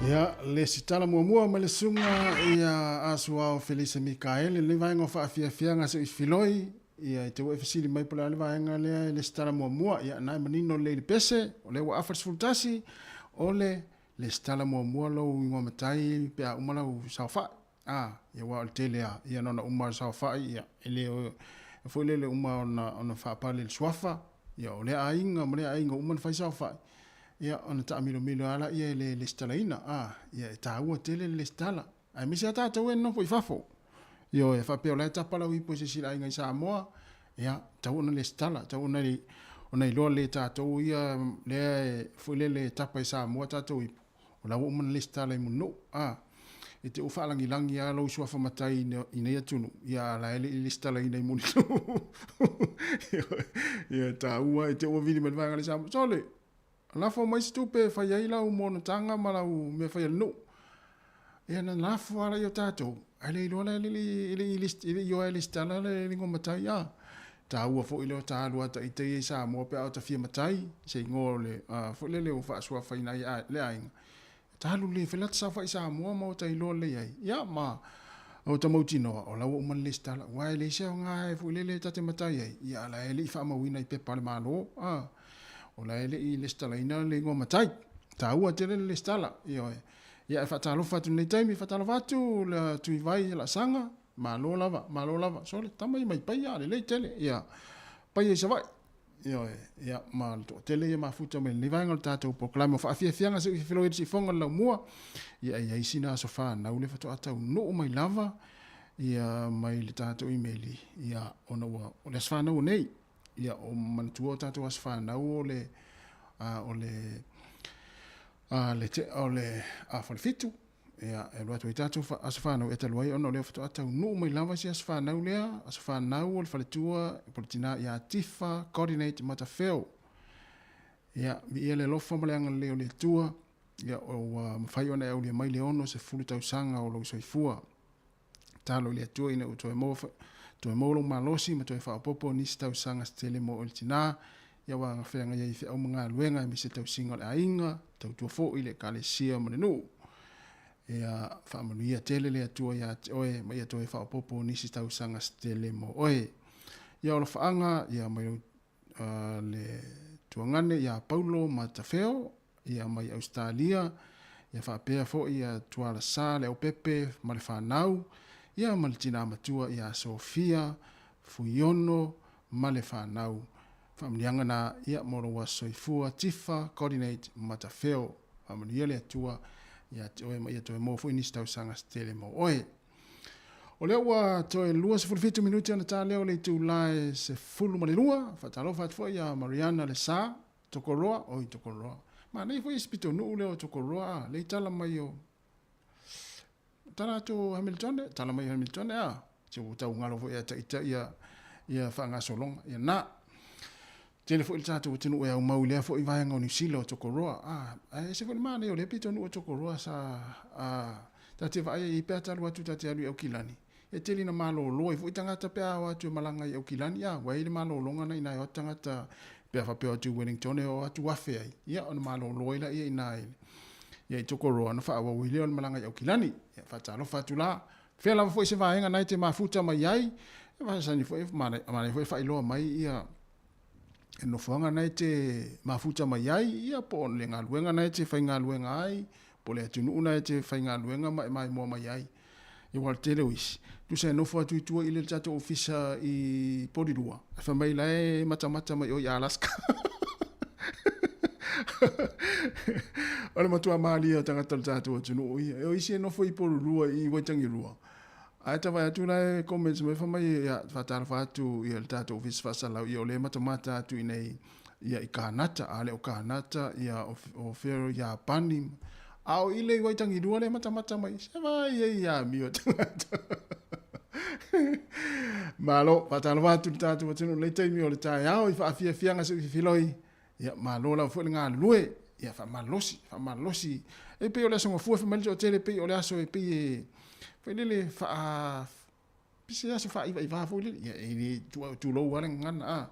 Ia, le sitala muamua ma le suga ia Asuao Felisa Mikaele, le vaega o faafiafiaga se i filoi, ia i te ua e fesili mai po o le a le vaega lea e lesitala muamua, ia na e manino lelei le pese, o lea ua afa le 11, o le lesitala muamua lou igoa matai pe a uma lau saofai. A, ia aua o le tele lava, ia na ona uma lava o le saofai, ia, e le o, foi lele uma ona, ona faapale i le suafa, ia o lea aiga ma lea aiga ua uma ona fai saofai, ia ona taamilomilo lava laia e le lesitalaina, a, ia e taua tele le lesitala. Aemaise lava tatou e nonofo i fafo. Ioe, faapea o la e tapa lau ipu e se isi i le aiga i Samoa, ia, tatau ona lesitala, tatau ona, ona iloa lelei e tatou ia lea e, foi lele e tapa i Samoa tatou ipu, O la ua uma ona lesitala i Mulinuu. A, e te ua faalagilagi lava lou suafa matai i nei atunuu, ia a la e le i lesitalaina i Mulinuu. Ia, e taua, e te ua vili mai le vaega le Samoa. Sole, lafo mai se tupe e fai ai lau monotaga ma lau mea fai a le nuu. Ia na lafo lava laia o tatou, ae le iloa la e le i ioe e lesitala le igoa matai. A, taua foi lea o ta alu lava ta ita ia i Samoa pe a o ta fia matai, se igoa o le, foi lele ua faasuafaina ai le aiga, ta alu lelei e fai la ta saofai i Samoa ma o ta iloa lelei ai, ia ma o ta mautinoa o la ua uma ona lesitala, aua e leai se aoga foi lele ta te matai ai, ia a la e le i faamauina i pepa a le Malo, a, o la e le i lesitalaina le igoa matai. Taua tele le lesitala, ioe. Ia e faatalofa atu i lenei taimi, faatalofa atu le Tuivai Laasaga, Malo lava, malo lava. Sole, tama ia mai paia, lelei tele. Ia, paia i Savaii. Ioe, ia, ma le toatele ia mafuta mai lenei vaega o le tatou polokalame o faafiafiaga seʻu fefelo ai le siufofoga o le laumua. Ia, e i ai sina aso fanau lea faatoa taunuu mai lava, ia, mai le tatou imeli, ia, ona ua, o le aso fanau o nei. Ia, o manatua o tatou aso fanau o le, a, o le, a, le, o le afa o le fitu. Ia, e alu atu ai tatou aso fanau e talu ai ona o lea faatoa taunuu mai lava si aso fanau lea, aso fanau o le faletua po o le tina ia Tifa Coordinate Matafeo. Ia, viia le alofa ma le agalelei o le Atua, ia, ua mafai ona e aulia mai le 60 tausaga o lou soifua. Tatalo i le Atua ina ua toe maua, toe maua lou malosi ma toe faaopoopo nisi tausaga se tele mo oe le tina, ia ua agafeagai ai i feau ma galuega aemaise tausiga o le aiga, tautua foi i le Ekalesia ma le nuu. Ia faamanuia tele le Atua ia te oe ma ia toe faaopoopo nisi tausaga se tele mo oe. Ia alofaaga ia mai lou le tuagane ia Paulo Matafeo ia mai Ausetalia, ia faapea foi ia Tualasa Leaupepe ma le fanau, ia ma le tina matua ia Sofia Fuiono ma le fanau. Faamanuiaga na ia mo lou aso soifua Tifa Coordinate Matafeo. Faamanuia le Atua ia te oe ma ia toe maua foi nisi tausaga se tele mo oe. O lea ua toe 27 minute ona ta lea o le itula e 12. Faatalofa atu foi ia Mariana Lesa, Tokoroa, oi Tokoroa. Manaia foi isi pitonuu lea o Tokoroa, a, lea i tala mai o, tala atu o Hamiltone, tala mai o Hamiltone, a, se ua tau galo foi ia ita ia, ia faagasologa, ia na. Tele foi le tatou atunuu e aumau i lea foi vaega o Niu Sila o Tokoroa, a, ae ese foi le manaia o lea pitonuu o Tokoroa sa, a, ta te vaai ai pe a ta alu atu ta te alu i Aukilani, e tele ina malolo ai foi tagata pe a o atu e malaga i Aukilani, a, ua i ai le malologa na ina e o atu tagata pe a faapea o atu i Wellington e o atu afe ai, ia ona malolo ai laia ina i, ia i Tokoroa ona faaauau ai lea o le malaga i Aukilani. Ia, faatalofa atu la. Fea lava foi se vaega na e te mafuta mai ai, e masani foi, manaia foi e faailoa mai ia le nofoaga na e te mafuta mai ai, ia po o le galuega na e te faigaluega ai, po o le atunuu na e te faigaluega ma e maimoa mai ai. Ia aua o le tele o isi, tusa e nofo atu i tua i le tatou ofisa i Porirua, ae fai mai la e matamata mai oe i Alaska. O le matua malie o tagata o le tatou atunuu ia. O isi e nofo i Porirua i Waitangirua, ae ta vaai atu la e comments mai fai mai ia faatalofa atu ia le tatou ofisa faasalau ia o lea e matamata atu i nei ia i Kanata, a le o Kanata ia o fea o Iapani, a o ile i Waitangirua lea e matamata mai, se vaai ai ia amio tagata. Malo, faatalofa atu i le tatou atunuu i lenei taimi o le taeao i faafiafiaga se i fefiloi. Ia, malo lava foi le galulue. Ia, faamalosi, faamalosi. E pei o le aso Gafua fai mai le toatele, pei o le aso e pei e, foi lele, faa, se aso faaivaivā foi lele. Ia, e le tulou lava le gagana, a.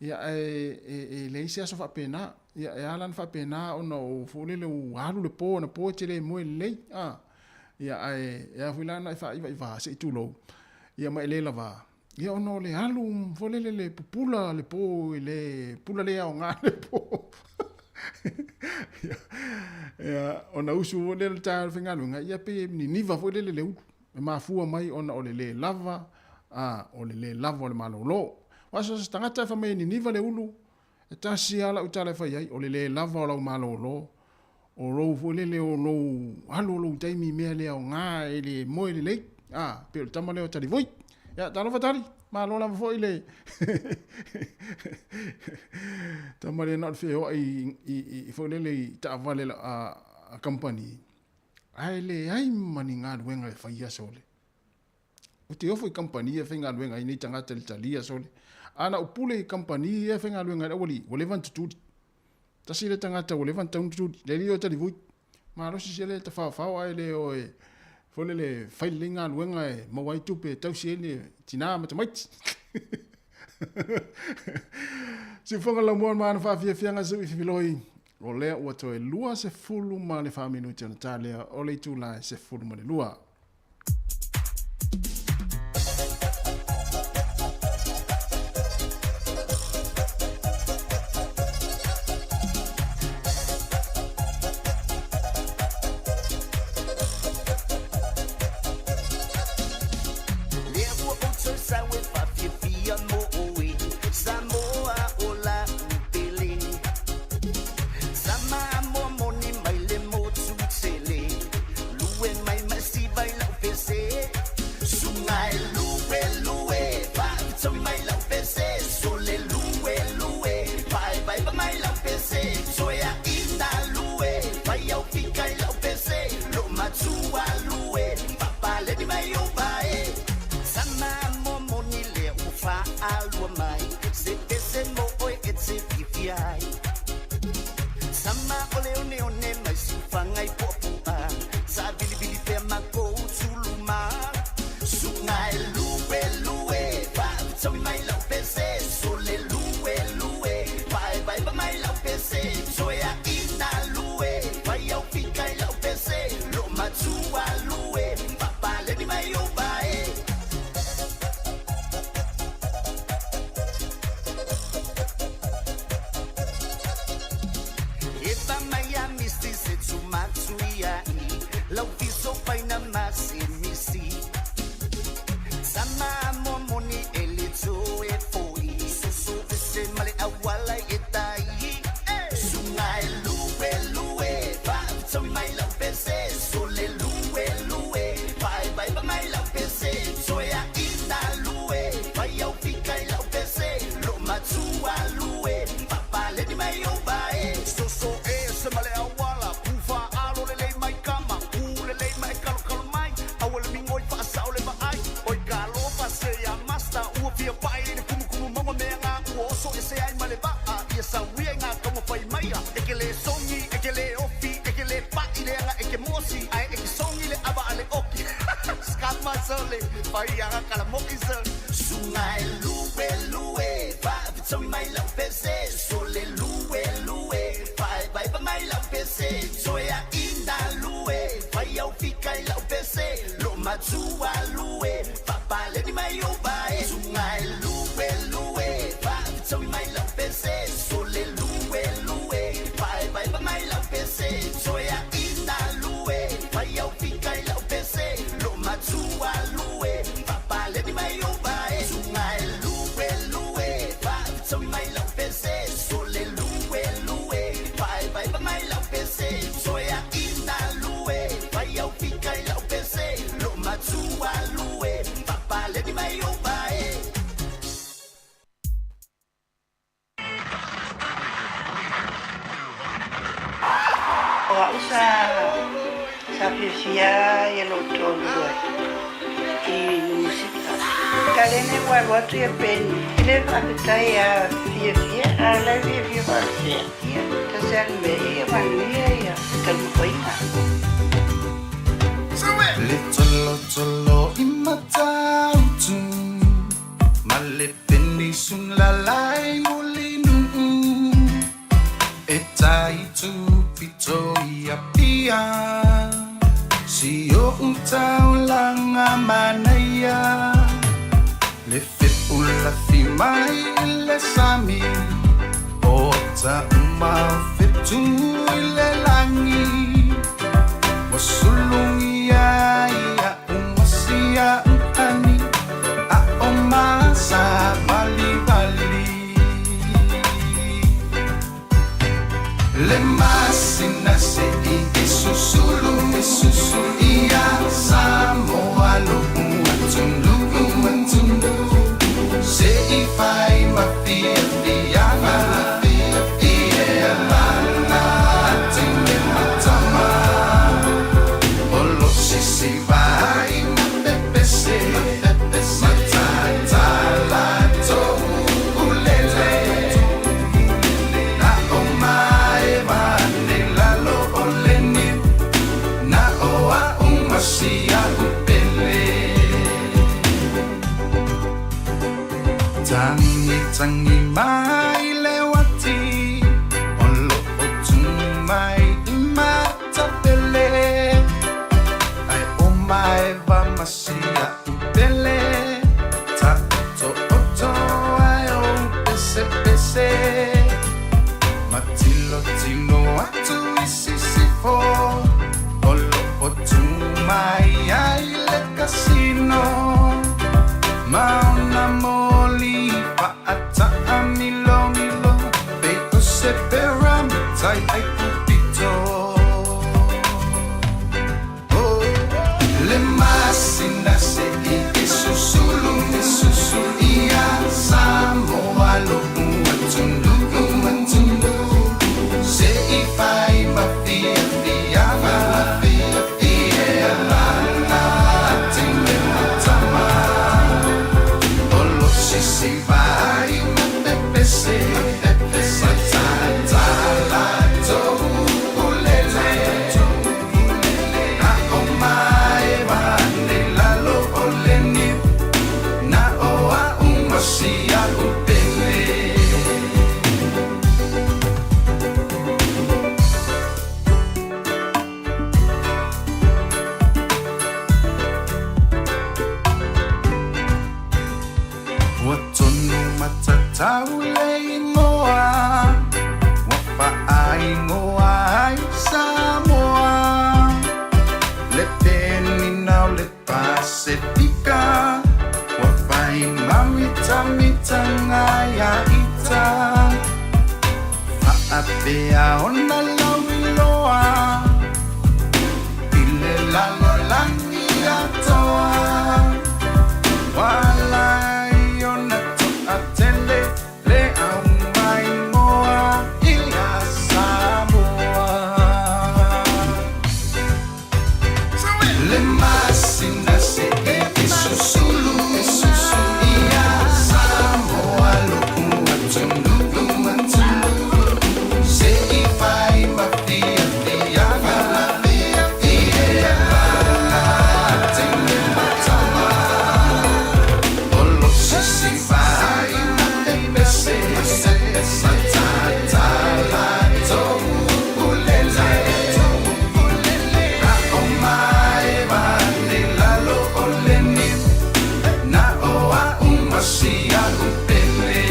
Ia, ae e leai se aso faapena. Ia, e ala ona faapena ona o foi lele ua alu le po, anapo e te le moe lelei, a. Ia, ae e ala foi la ona e faaivaivā, se i tulou, ia ma e le lavā. Ia, ona o le alu foi lele le pupula le po i le pula le aoga le po. Ia, ona usu foi lea i le taeao o le faigaluega, ia pei e niniva foi lele le ulu. E mafua mai ona o le lē lava, a, o le lē lava o le malōlō. Aua so o se tagata e fai mai e niniva le ulu, e tasi lava lau tala e fai ai, o le lē lava o lau malōlō, o lou foi lele o lou alu o lou taimi i mea le aoga e le moe lelei, a, pei o le tama lea o Talivui. Ia, talofa Tali, malo lava foi le tama lea na o le feoai i, i, i foi lele i taavale a, a kamupani, ae leai ma ni galuega e faia sole. Ou te ofo i kamupani ia e faigaluega ai nei tagata i le talia sole. A na ou pule i kamupani ia e faigaluega ai le aualii, ua leva ona tutuli. Tasi le tagata ua leva ona tatau ona tutuli. Le alii o Talivui. Malosi se le tafaofao ae le o e foi lele fai lelei galuega e maua ai tupe e tausi ai le tinā ma tamaiti. Siufoga laumua ma ana faafiafiaga seu i Fifiloi. O lea ua toe 24 minute ona ta lea o le itula e 12. Lea ua ou toe sau e faafiafia mo oe, Samoa o lau pele. Sama amoa moni mai le motu tele, Lue mai ma siva i lau pese. Suga e lue lue, faafetaui mai lau pese. Sole lue lue, vaevaeva mai lau pese. Toe aina lue, fai au fika i lau pese. Lo matua lue, papaleni mai ou vae. Sama amoa moni lea ua faalua mai, Se pese mo oe e te fiafia ai. Sama o le oneone mai siufaga i puapua, Sa vilivili pea makou tuluma. Suga e lue lue, faafetaui mai lau pese. Sole lue lue, vaevaeva mai lau pese. Toe aina lue, fai au fika i lau pese. Lo matua lue, papaleni mai ou vae. Epa mai a misi se tumatu ia i lau fiso faina ma se misi. Sama mo moni e le toe foi soso ese ma le auala e tai. Suga e lue lue, faafetaui mai lau pese. Sole lue lue, vaevaeva mai lau pese. Toe aina lue, fai au fika i lau pese. Lo matua lue, papaleni mai ou vae. Soso ese ma le auala, pufa alo lelei mai kama, u lelei mai kalokalo mai, aua le migoi faasao le vaai. Oi ka alofa se ia masta, ua fia pai i le kumukumu maua mea ngā ua oso ese ai ma le vaa, ia sauia i ngā taumafai maia. E ke le songi, e ke le ofi, e ke le paʻi leaga e ke mosi, ae e ke songi le ava a le oki. Skama sole, faiaga kalamoki sole. Suga e lue lue, faafetaui mai lau pese. Sole lue lue, vaevaeva mai lau pese. Toe aina lue, fai au fika i lau pese. Lo matua lue, papaleni mai ou vae. Suga e lue lue, faafetaui mai lau pese. Sole lue lue, vaevaeva mai lau pese. Toe aina lue, fai au fika i lau pese. Lo matua lue, papaleni mai ou vae. Suga e lue lue, faafetaui mai lau pese. Sole lue lue, vaevaeva mai lau pese. Toe aina lue, fai au fika i lau pese. Lo matua lue, papaleni mai ou vae. O au sa sa fiafia ia lou toalua i musika. Kalene ua alu atu ia Penny. E le faafetai ia fiafia, a o la e fiafia faapea. Ia, tasi a le mea ia manuia ia taumafaiga. Le tsolotsolō i Matautu ma le peninsula i Mulinuu e tai tupito i Apia si o'u taulaga manaia le fepulafi mai i le sami o taʻuma fetu i le lagi ua sulugia ai a'u masina. ia uhani a o masa valivali. Le masina se i e susulu e susulu ia Samoa lo'u atunuu atunuu se i fai ma fiafiaga i e alala teine ma tama o lo sisi vai ma pepese matatala toulele na o maeva ne lalo o le niu na o a'u ma sia'u pele. Tangi tangi mai le uati o lo'o tumai i matapele ae o maeva ma sia'u pele ta'oto'oto ai o pesepese matilotilo atu i sisifo o lo'o tumai ai le kasino ma ona moli fa'ata'amilomilo pei o se pera matai ai pupito. Oh, le masina se i e susulu e susulu ia Samoa lo'u atunuu atunuu se i fai ma fiafiaga i e alala teine ma tama o lo sisi vai ma pepese matatala toulele na o maeva ne lalo o le niu na o a'u ma sia'u pele. Ua tonu matatau le igoa ua fa'aigoa ai Samoa le penina o le Pasefika ua fai mamitamitaga ia ita fa'apea ona lauiloa i le lalolagi atoa Walai ona to'atele le aumaimoa ia Samoa. Le masina se i e susulu e susulu ia Samoa lo'u atunuu atunuu se i fai ma fiafiaga i e alala teine ma tama o lo sisi vai ma pepese matatala toulele na o maeva ne lalo o le niu na o a'u ma sia'u pele.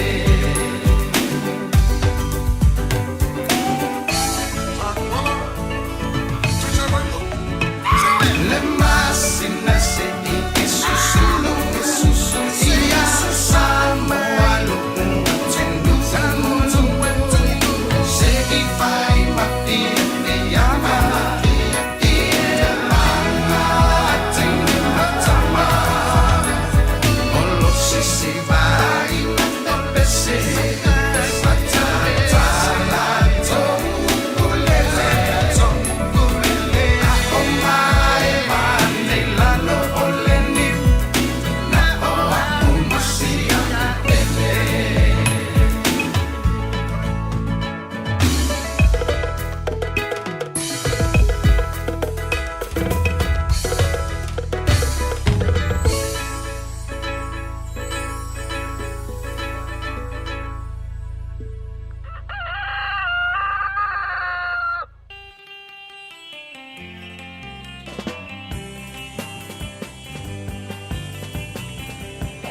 Le masina se i e susulu e susulu ia Samoa lo'u atunuu atunuu se i fai ma fiafiaga i e alala teine ma tama o lo sisi vai ma pepese matatala toulele na o maeva ne lalo o le niu na o a'u ma sia'u pele.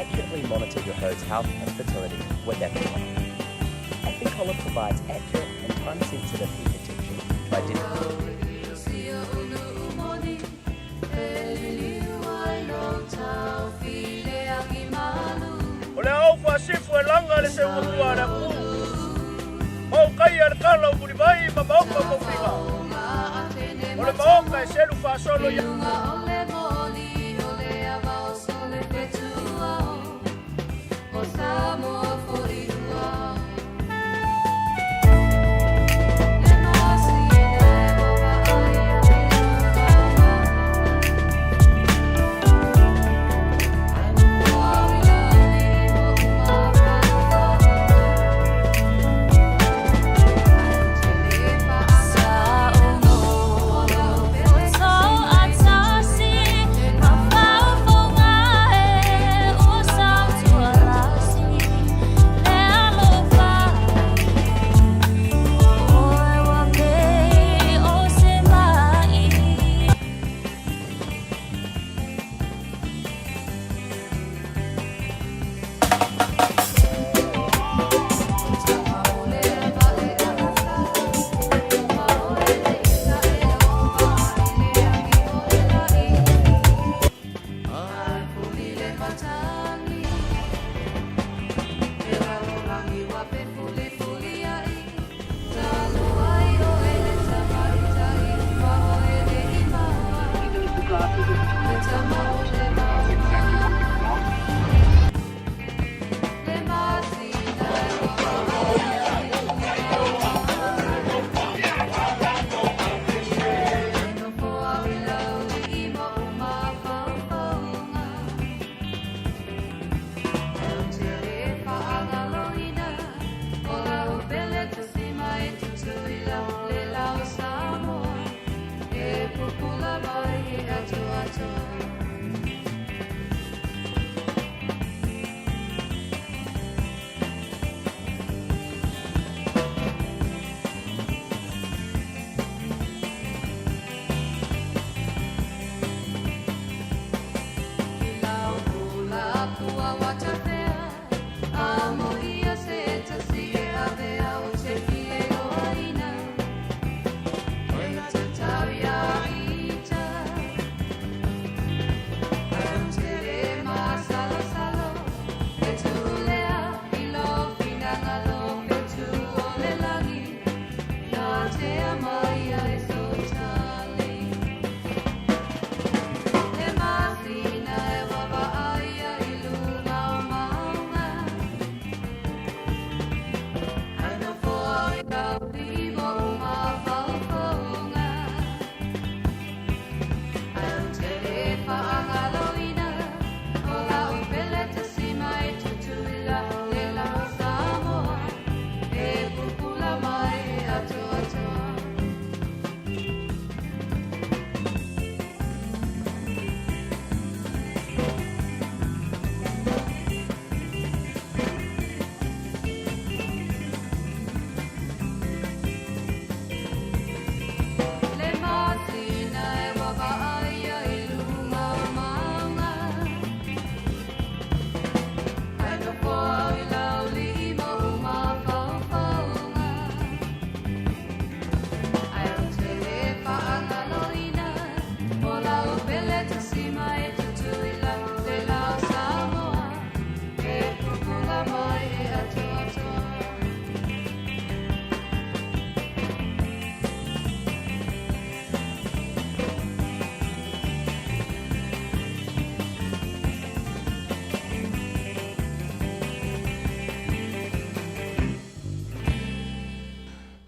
Accurately monitor your herd's health and fertility with AffiCollar. AffiCollar provides accurate and time-sensitive heat detection to identify. fuelaga le seumatua a le atunuu. Ma ou taia le tala o Mulivai ma Maota o Tofiga. O le Maota e selu faasolo i.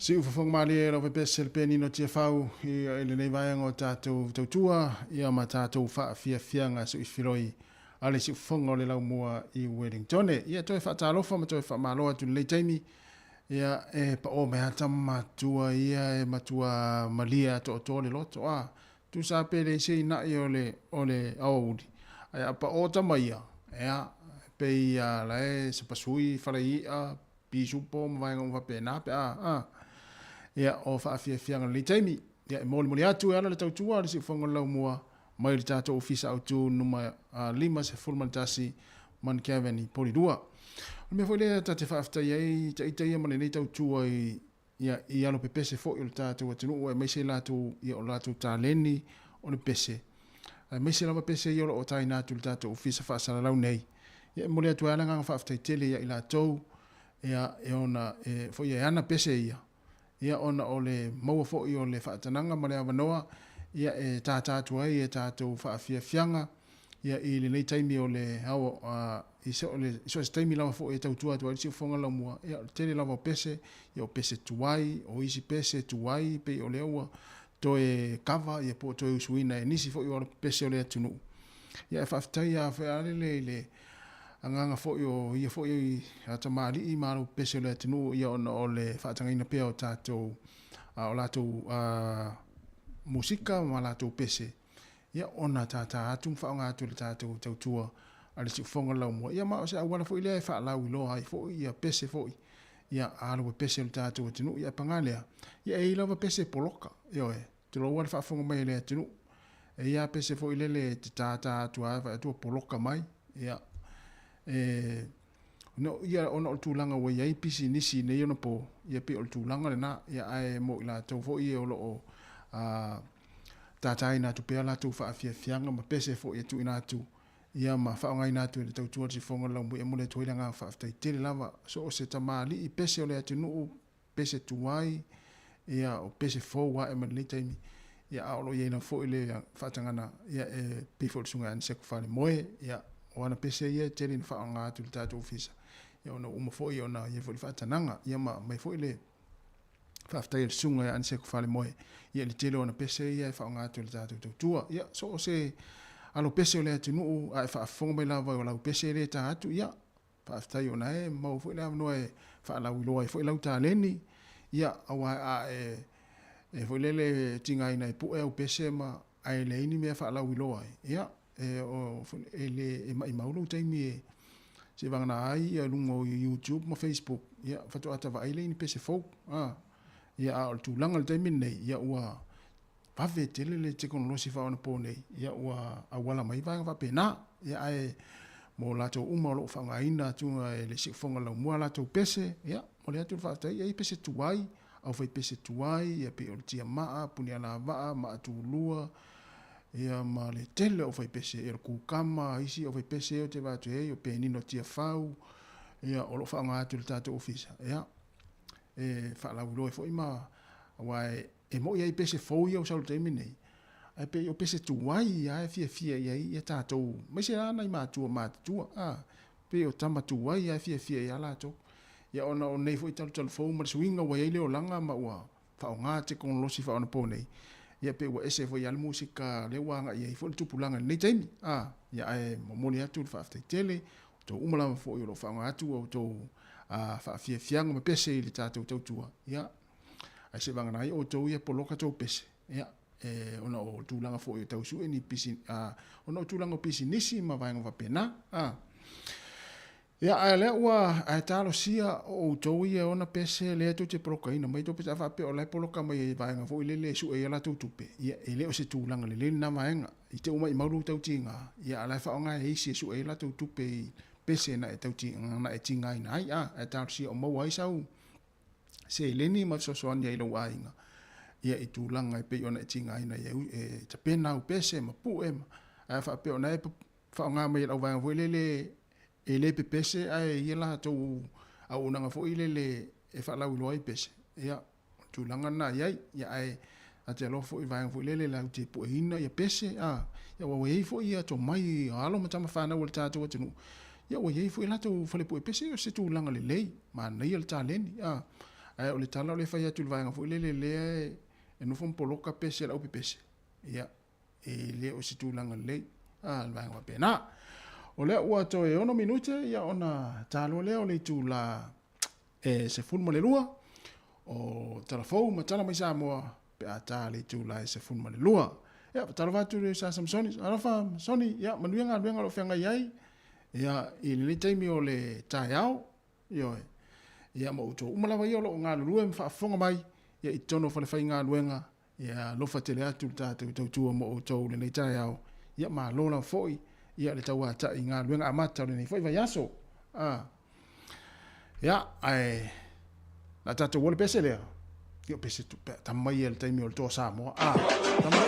Siufofoga malie lau pepese le penino Tiafau i lenei vaega o tatou tautua ia ma tatou faafiafiaga suifiloi a le siufofoga o le laumua i Wellingtone. Ia toe faatalofa ma toe faamalo atu i lenei taimi. Ia e pao mai lava tama matua ia e matua malie atoatoa le loto a. Tusa pe leai se inai o le o le aoauli ae a pao tama ia, ea pei a la e sapasui fale i'a pisupo ma vaega uma faapena pe a a. Ia o faafiafiaga lenei taimi. Ia e molimoli atu e ala le tautua a le Siufofoga o le Laumua mai le tatou Ofisa Autu numa 51 Mount i Porirua. O le mea foi lea ta te faafetai ai ita ia ma lenei tautua i ia i alo pepese foi o le tatou atunuu aemaise i latou ia o latou taleni o le pese aemaise lava pese ia o lo o taina atu i le tatou Ofisa Faasalalau nei. Ia e momoli atu ai lava le agaga faafetai tele ia i latou, ia e ona e foi e ana pese ia, ia ona o le maua foi o le faatanaga ma le avanoa ia e tātā atu ai e tatou faafiafiaga ia i lenei taimi o le ao a i so o se taimi lava foi e tautua atu ai le siufofoga laumua ia o le tele lava o pese ia o pese tuai o isi pese tuai pei o lea ua toe kava ia po o toe usuina e nisi foi o pese o le atunuu ia e faafetai a foi a lele i le agaga foi o ia foi a tamalii ma alo pese o le atunuu ia ona o le faatagaina pea o tatou o latou musika ma latou pese ia ona tātā atu ma faaaoga atu e le tatou tautua a le siufofoga laumua. Ia ma o se auala foi lea e faalauiloa ai foi ia pese foi ia alo pepese o le tatou atunuu. Ia paga lea, ia e i ai lava pese poloka, ioe, tulou lava le faafofoga mai a le atunuu. E i ai lava pese foi lele e te tātā atu lava vaai atu ua poloka mai, ia, e, ona, ia, ona o le tulaga ua i ai pisinisi i nei ona po, ia pei o le tulaga lena, ia ae mo i latou foi ia o lo o, a, tātāina atu pea latou faafiafiaga ma pese foi e tuuina atu, ia ma faaaogaina atu e le tautua le sifofoga o le laumui e momoli atu ai le agaga faafetai tele lava so o se tamalii pese o le atunuu, pese tuai, ia o pese fou ae mai lenei taimi, ia a o lo o i ai lava foi le faatagana ia e pei foi o le Susuga ia Aniseko Falemoe, ia o ana pese ia e tele ina faaaoga atu i le tatou ofisa, ia ona ua uma foi ona i ai foi le faatanaga, ia ma aumai foi le faafetai a le Susuga ia Aniseko Falemoe ia i le tele o ana pese ia e faaaoga atu e le tatou tautua. Ia so o se alo pese o le atunuu a e faafofoga mai lava o lau pese e le ta atu, ia faafetai ona e maua foi le avanoa e faalauiloa ai foi lau taleni, ia aua a e e foi lele tigaina e pue au pese ma ae leai ni mea faalauiloa ai, ia e, o, e le e maimau lou taimi e seivagana ai ia luga o YouTube ma Facebook, ia faatoa ta vaai lea i ni pese fou. A, ia a o le tulaga i le taimi lenei, ia ua vave tele le tekonolosi faaonapo nei, ia ua auala mai vaega faapena. Ia ae mo latou uma o lo o faaaogaina atu e le siufofoga laumua latou pese, ia momoli atu le faafetai, e i ai pese tuai, aufai pese tuai, ia pei o le tiamaa, punialavaa, maatulua, ia ma le tele o aufai pese, ia o le kukama, isi aufai pese ia ou te vaai atu i ai, o Penino Tiafau, ia o lo o faaaoga atu e le tatou ofisa, ia e faalauiloa ai foi ma, aua e moi ai pese fou ia ua sau i le taimi lenei, ae pei o pese tuai lava e fiafia i ai ia tatou, aemaise lava nai matua matutua, a, pei o tama tuai lava e fiafia i ai latou. Ia ona o nei foi talutalufou ma le suiga ua i ai le olaga ma ua faaaoga tekonolosi faaonaponei, ia pei ua ese foi lava le musika lea ua agai ai foi le tupulaga i lenei taimi. A, ia ae momoli atu le faafetai tele, outou uma lava foi o lo o faaaoga atu a outou faafiafiaga ma pese i le tatou tautua, ia, ae seivagana ai outou ia poloka tou pese, ia, e, ona o tulaga foi o tau sue ni pisi, a, ona o tulaga o pisinisi ma vaega faapena, a. Ia, ae o lea ua, ae talosia o outou ia e ona pese lea tou te polokaina mai tou pese, a faapea o la e poloka mai e vaega foi lele e sue ai a latou tupe, ia, e le o se tulaga lelei lena vaega. I te uma i mau lou tautiga, ia, a o la e faaaoga e isi e sue ai latou tupe i pese na e tauti, na e tigaina ai, a, ae talosia o maua ai sau seleni ma fesoasoani ai i lou aiga, ia, i tulaga e pei ona e tigaina ai e tapena au pese ma pue ma, ae a faapea o la e faaaoga mai e le auvaega foi lele e le pepese ae i ai latou auaunaga foi lele e faalauiloa ai pese, ia, o le tulaga lena e i ai. Ia, ae ta te alofa foi i vaega foi lele latou te pueina ia pese, a, ia, aua ua i ai foi ia tomai o alo ma tama fanau a le tatou atunuu, ia ua i ai foi latou fale pue pese, o se tulaga lelei, manaia le taleni, a. Ae o le tala o lea e fai atu i le vaega foi lele lea e nofo ma poloka pese a le aupepese, ia, e le o se tulaga lelei a le vaega faapena. O lea ua toe 6 minute ia ona taloa lea o le itula e 12 o tala fou ma tala mai Samoa pe a ta le itula e 12. Ia, faatalofa atu i le sa Samsoni. Alofa Samsoni, ia manuia galuega o lo o feagai ai ia i lenei taimi o le taeao. Ioe. Ia ma outou uma lava ia o lo o galulue ma faafofoga mai ia i totonu o falefaigaluega. Ia alofa tele atu le tatou tautua mo outou i lenei taeao. Ia malo lava foi ia le tauatai i galuega amata o lenei foi vaiaso. A. Ia, ae na tatou o le pese lea. Ia o pese tu, pe tama ia le taimi o le toa Samoa. A. Tama.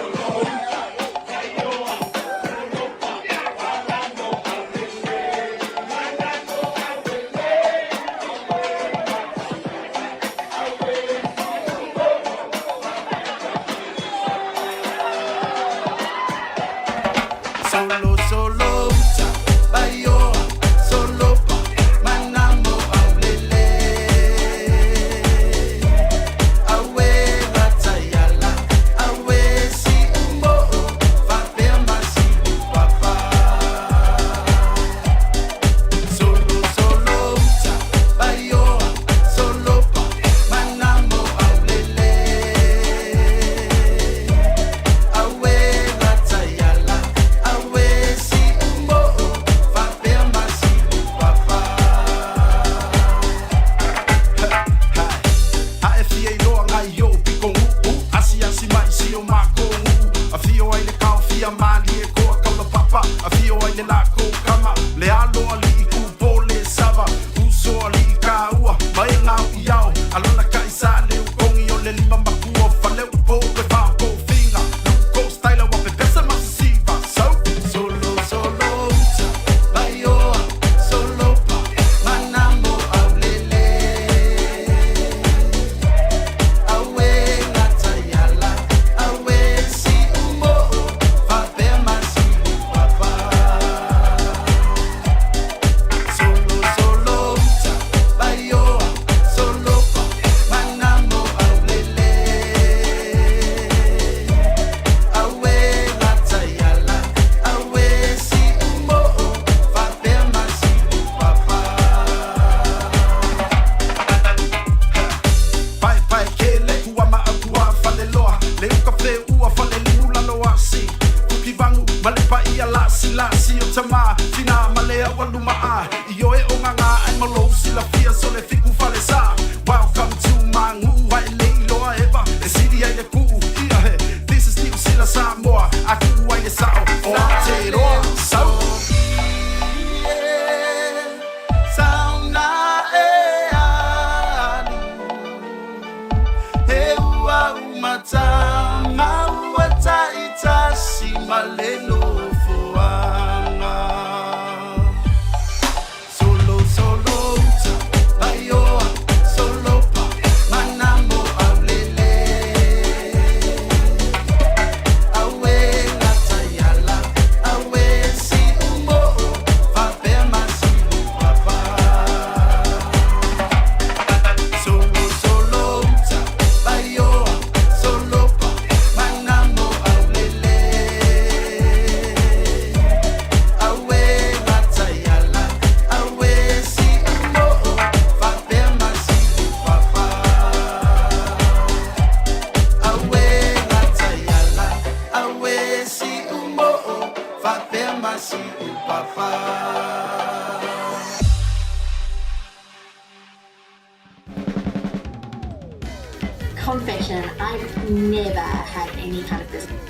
Aualumaa Ioe o gaga ai ma lou silafia So le fiku falesa Welcome to Magu'u Ai le iloa eva E sili ai le ku'u Ia he This is Niu Sila Samoa A ku'u ai le sa'o O Aotearoa Sau Confession, I've never had any kind of business.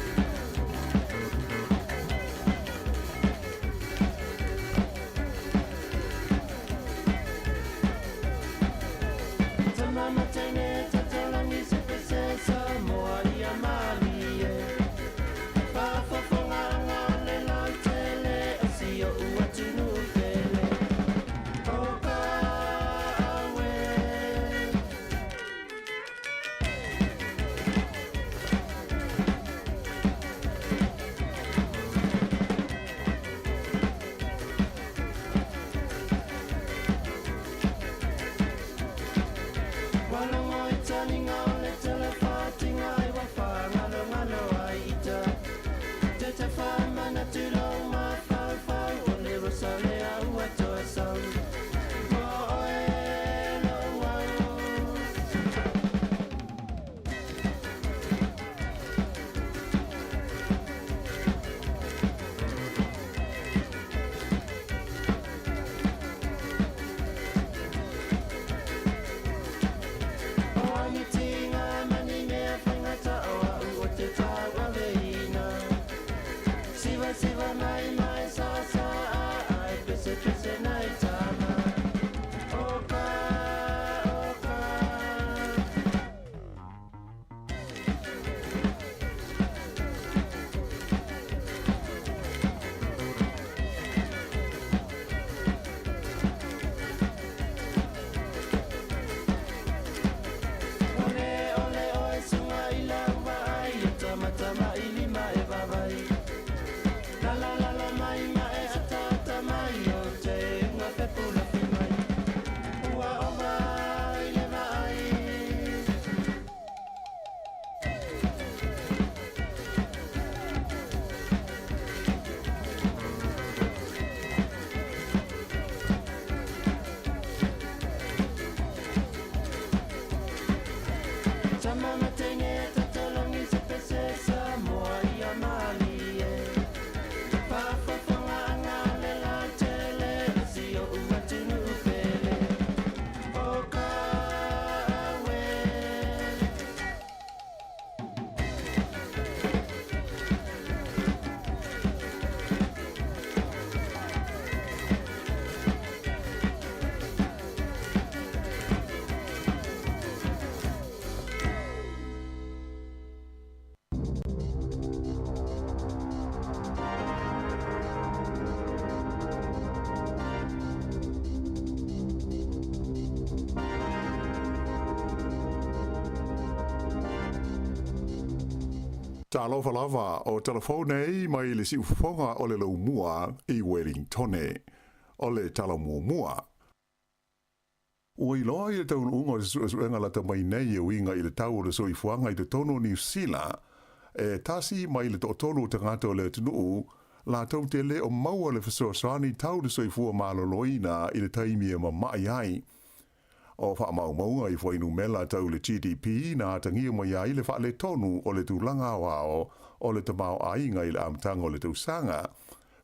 Talofa lava o telefone nei mai le siufofoga o le Laumua i Wellingtone. O le tala muamua. Ua iloa i le taunuuga o se suesuega lata mai nei e uiga i le tau o le soifuaga i totonu o Niu Sila, e tasi mai le toatolu o tagata o le atunuu latou te le o maua le fesoasoani tau le soifua maloloina i le taimi e mama'i ai. O faamaumauga i fuainumela tau le GDP na atagia mai ai le faaletonu o le tulaga aoao o le tamaoaiga i le amataga o le tausaga.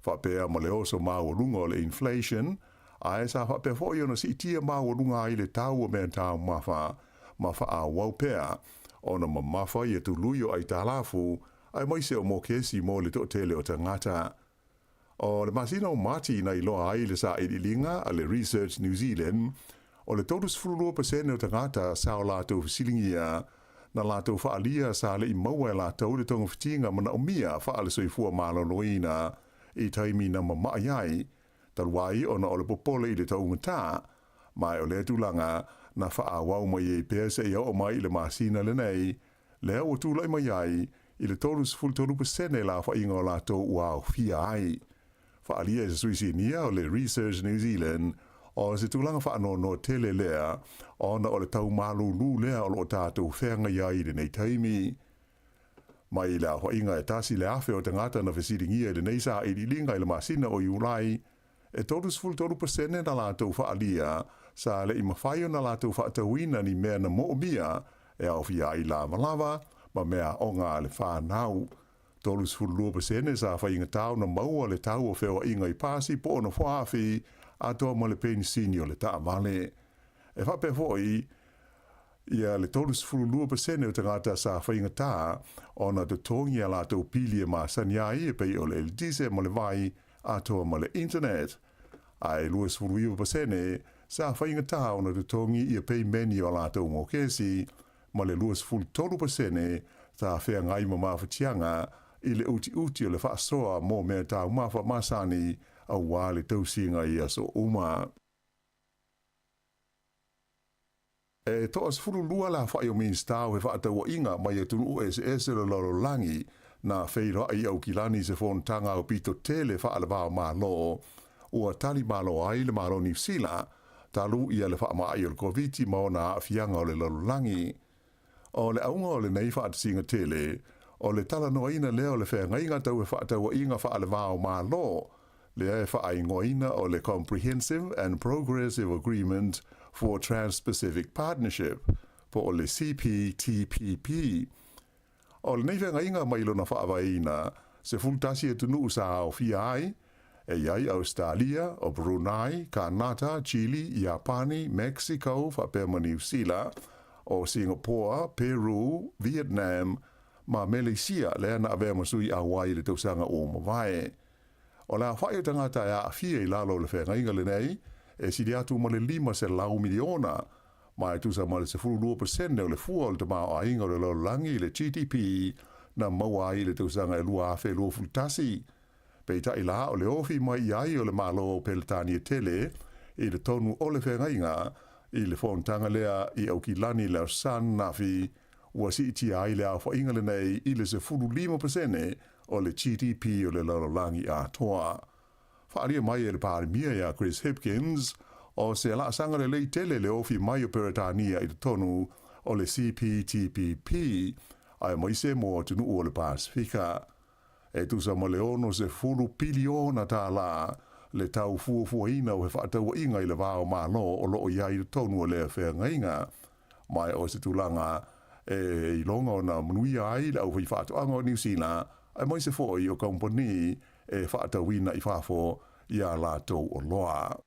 faapea ma le oso maualuga o le inflation, ae sa faapea foi ona siitia maualuga ai le tau o meataumafa ma faaauau pea ona mamafa i tului o aitalafu aemaise o mokesi mo le toatele o tagata. O le masina o Mati na iloa ai le sailiiliga a le Research New Zealand, o le 32% o tagata sa o latou fesiligia na latou faaalia sa le i maua e latou le togafitiga manaomia faale-soifua maloloina i taimi na mama'i ai, talu ai ona o le popole i le taugata, ma o lea tulaga na faaauau mai ai pea seia oo mai i le masina lenei, lea ua tulai mai ai i le 33% le aofaiga o latou ua aofia ai. Faaalia e se sui sinia o le Research New Zealand, o se tulaga faanoanoa tele lea ona o le tau malūlū lea o lo o tatou feagai ai i lenei taimi. Mai le aofaiga e 1,000 o tagata na fesiligia i lenei sailiiliga i le masina o Iulai, e 33% na latou faaalia sa le i mafai ona latou faatauina ni mea na moomia e aofia ai lavalava ma meaaoga a le fanau. 32% sa faigata ona maua le tau o feoaiga i pasi po o nofoaafi atoa ma le penisini o le taavale. E faapea foi ia le 32% o tagata sa faigata ona totogi a latou pili e masani ai e pei o le eletise ma le vai atoa ma le internet. Ae 29% sa faigata ona totogi ia peimeni o a latou mokesi ma le 23% sa feagai ma mafatiaga i le utiuti o le faasoa mo meataumafa masani aua le tausiga i aso uma. E toa-12 le aofai o Minisita o Fefaatauaiga mai atunuu eseese o le lalolagi na feiloai i Aukilani i se fonotaga aupito tele faale-va-o-Malo ua tali malo ai le Malo o Niu Sila talu ia le faamaai o le Koviti ma ona aafiaga o le lalolagi. O le auga o lenei faatasiga tele, o le talanoaina lea o le feagaiga tau fefaatauaiga faale-va-o-Malo, lea e faaigoaina o le Comprehensive and Progressive Agreement for Trans-Pacific Partnership, po o le CPTPP. O lenei feagaiga mai lona faavaeina, 11 atunuu sa aofia ai, e i ai Ausetalia, o Brunei, Kanata, Chile, Iapani, Mexico faapea ma Niu Sila, o Singapore, Peru, Vietnam, ma Meleisia lea na avea ma sui auai i le tausaga ua mavae. O le aofai o tagata e aafia i lalo o le feagaiga lenei, e sili atu ma le 500 miliona, ma e tusa ma le 12% o le fua o le tamaoaiga o le lalolagi i le GDP na maua ai i le tausaga e 2021. Peitai la, o le ofi mai i ai o le Malo o Peretania tele i le tonu o le feagaiga i le fonotaga lea i Aukilani i le Aso Ananafi, ua siitia ai le aofaiga lenei i le 15% o le GDP o le lalolagi atoa. Faaalia mai e le Palemia ia Chris Hipkins, o se laasaga lelei tele le ofi mai o Peretania i totonu o le CPTPP, aemaise mo atunuu o le Pasefika. E tusa ma le 60 piliona tālā le tau fuafuaina o fefaatauaiga i le va o Malo o lo o i ai i totonu o lea feagaiga. Ma o se tulaga e iloga ona manuia ai le aufaifaatoaga o Niu Sila aemaise foi o kamupani e faatauina i fafo i a latou oloa.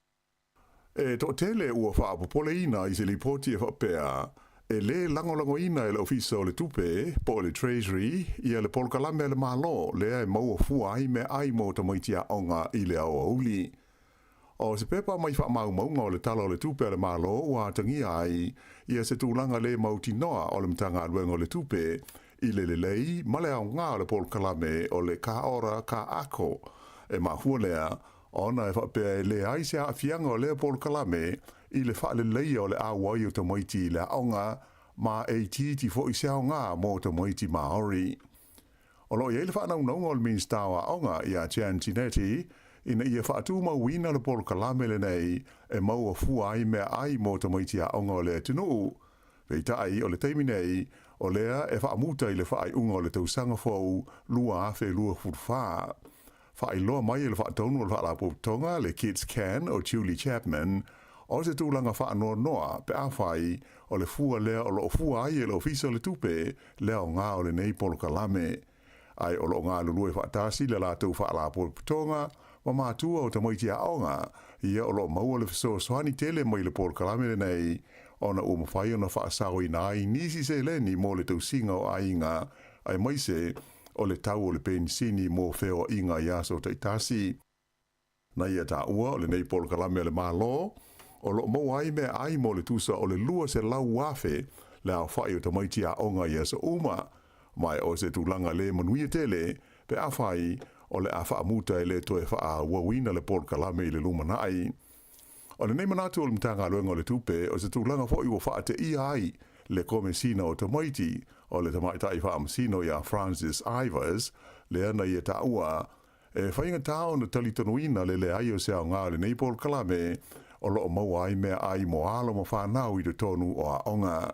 E toatele ua faapopoleina i se lipoti e faapea, e lē lagolagoina e le Ofisa o le Tupe, po o le Treasury, ia le polokalame a le Malo lea e maua fua ai meaai mo tamaiti aoga i le aoauli. O se pepa mai faamaumauga o le Tala o le Tupe a le Malo ua atagia ai ia se tulaga lē mautinoa o le Matagaluega o le Tupe i le lelei ma le aoga o le polokalame o le Ka Ora Ka Ako. E mafua lea ona e faapea e leai se aafiaga o lea polokalame i le faaleleia o le auai o tamaiti i le aoga ma e itiiti foi se aoga mo tamaiti Māori. O lo o i ai le faanaunauga o le Minisita o Aoga ia Jan Tinetti ina ia faatumauina le polokalame lenei e maua fua ai meaai mo tamaiti aoga o le atunuu. Peitai, o le taimi nei, o lea e faamuta i le faaiuga o le tausaga fou 2024. Faailoa mai e le faatonu o le Faalapotopotoga le Kids Can o Julie Chapman, o se tulaga faanoanoa pe afai o le fua lea o lo o fua ai e le Ofisa o le Tupe le aoga o lenei polokalame. Ae o lo o galulue faatasi le latou faalapotopotoga ma matua o tamaiti aoga, ia o lo o maua le fesoasoani tele mai le polokalame lenei ona ua mafai ona faasaoina ai nisi seleni mo le tausiga o aiga aemaise o le tau o le penisini mo feoaiga i aso taitasi. Na ia taua o lenei polokalame a le Malo, o lo o maua ai meaai mo le tusa o le 200,000 le aofai o tamaiti aoga i aso uma, ma e o se tulaga le manuia tele pe afai o le a faamuta e le toe faaauauina le polokalame i le lumanai. O lenei manatu o le Matagaluega o le Tupe, o se tulaga foi ua faateia ai le Komesina o Tamaiti o le Tamaitai Faamasino ia Francis Ivers, lea na ia taua E faigata ona talitonuina le leai o se aoga o lenei polokalame o lo o maua ai meaai mo alo ma fanau i totonu o aoga.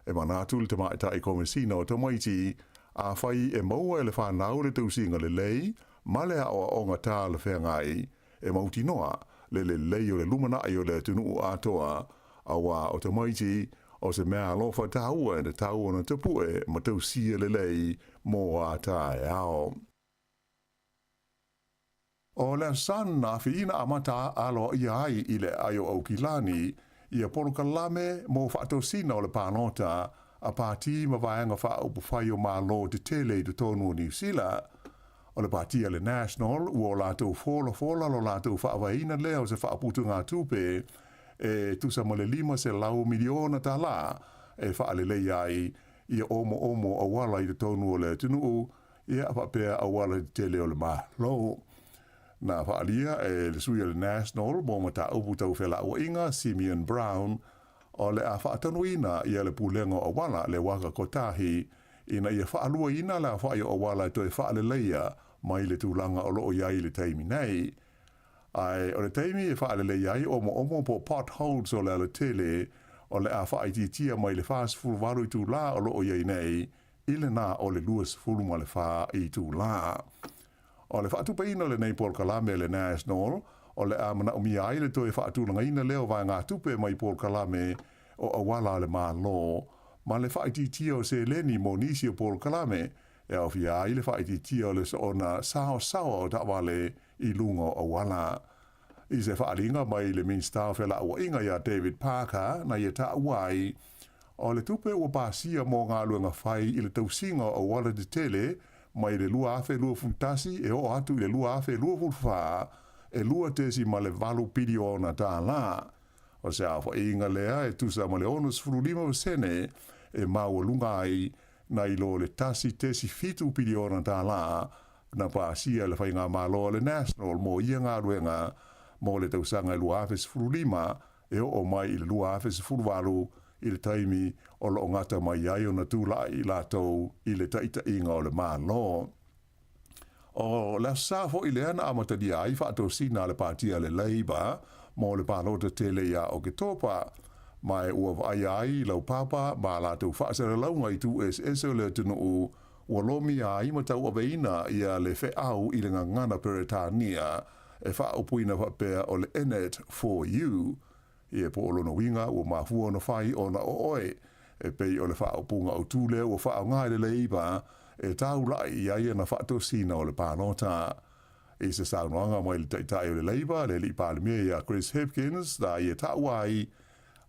E manatu le Tamaitai Komesina o Tamaiti, afai e maua e le fanau le tausiga lelei ma le aoaoga talafeagai, e mautinoa le lelei o le lumanai o le atunuu atoa, auā o tamaiti o se meaalofa taua e tatau ona tapue ma tausia lelei mo a taeao. O le Aso ananafi na amata aloaia ai i le aai o Aukilani ia polokalame mo faatosina o le palota a pati ma vaega faaupufai o Malo tetele i totonu o Niu Sila. O le pati a le National ua o latou folafola lo latou faavaeina lea o se faaputugatupe e tusa ma le $500 miliona tala e faaleleia ai ia omoomo auala i totonu o le atunuu ia faapea auala tetele o le Malo. Na faaalia e le sui o le National mo mataupu tau felauaiga, Simeon Brown, o le a faatanuina ia le pulega o auala le Waka Kotahi ina ia faaluaina le aofai o auala e toe faaleleia mai le tulaga o lo o i ai i le taimi nei. Ae o le taimi e faaleleia ai omoomo po o potholes o le alatele, o le a faaitiitia mai le 48 itulā o lo o i ai nei i lena o le 24 itulā. O le faatupeina o lenei polokalame a le National, o le a manaomia ai le toe faatulagaina lea o vaegatupe mai polokalame o auala a le Malo ma le faaitiitia o seleni mo nisi o polokalame e aofia ai le faaitiitia o le soona saosaoa o taavale i luga o auala. I se faaaliga mai le Minisita o Felauaiga ia David Parker na ia taua ai, o le tupe ua pasia mo galuega fai i le tausiga o auala tetele mai le 2021 e oo atu i le 2024 e $2.8 piliona tālā. O se aofaiga lea e tusa ma le 65% e maualuga ai nai lo le $1.7 piliona tālā na pasia e le Faigamalo a le National mo ia galuega mo le tausaga e 2015 e oo mai i le 2018 i le taimi o lo o gata mai ai ona tulai i latou i le taitaiga o le Malo. O le Aso Sa foi lea na amatalia ai faatosina a le Pāti a le Labour mo le palota tele ia Oketopa, ma e ua vaaia ai laupapa ma a latou faasalalauga i itu eseese o le atunuu ua lomia ai ma tauaveina ia le feau i le gagana Peretania e faaupuina faapea o le In It For You. Ia po o lona uiga ua mafua ona fai ona o oe, e pei o le faaupuga autū lea ua faaaoga e le Labour e taula'i i ai ana faatosina o le palota. I se saunoaga mai le Taitai o le Labour, le Alii Palemia ia Chris Hipkins, na ia taua ai,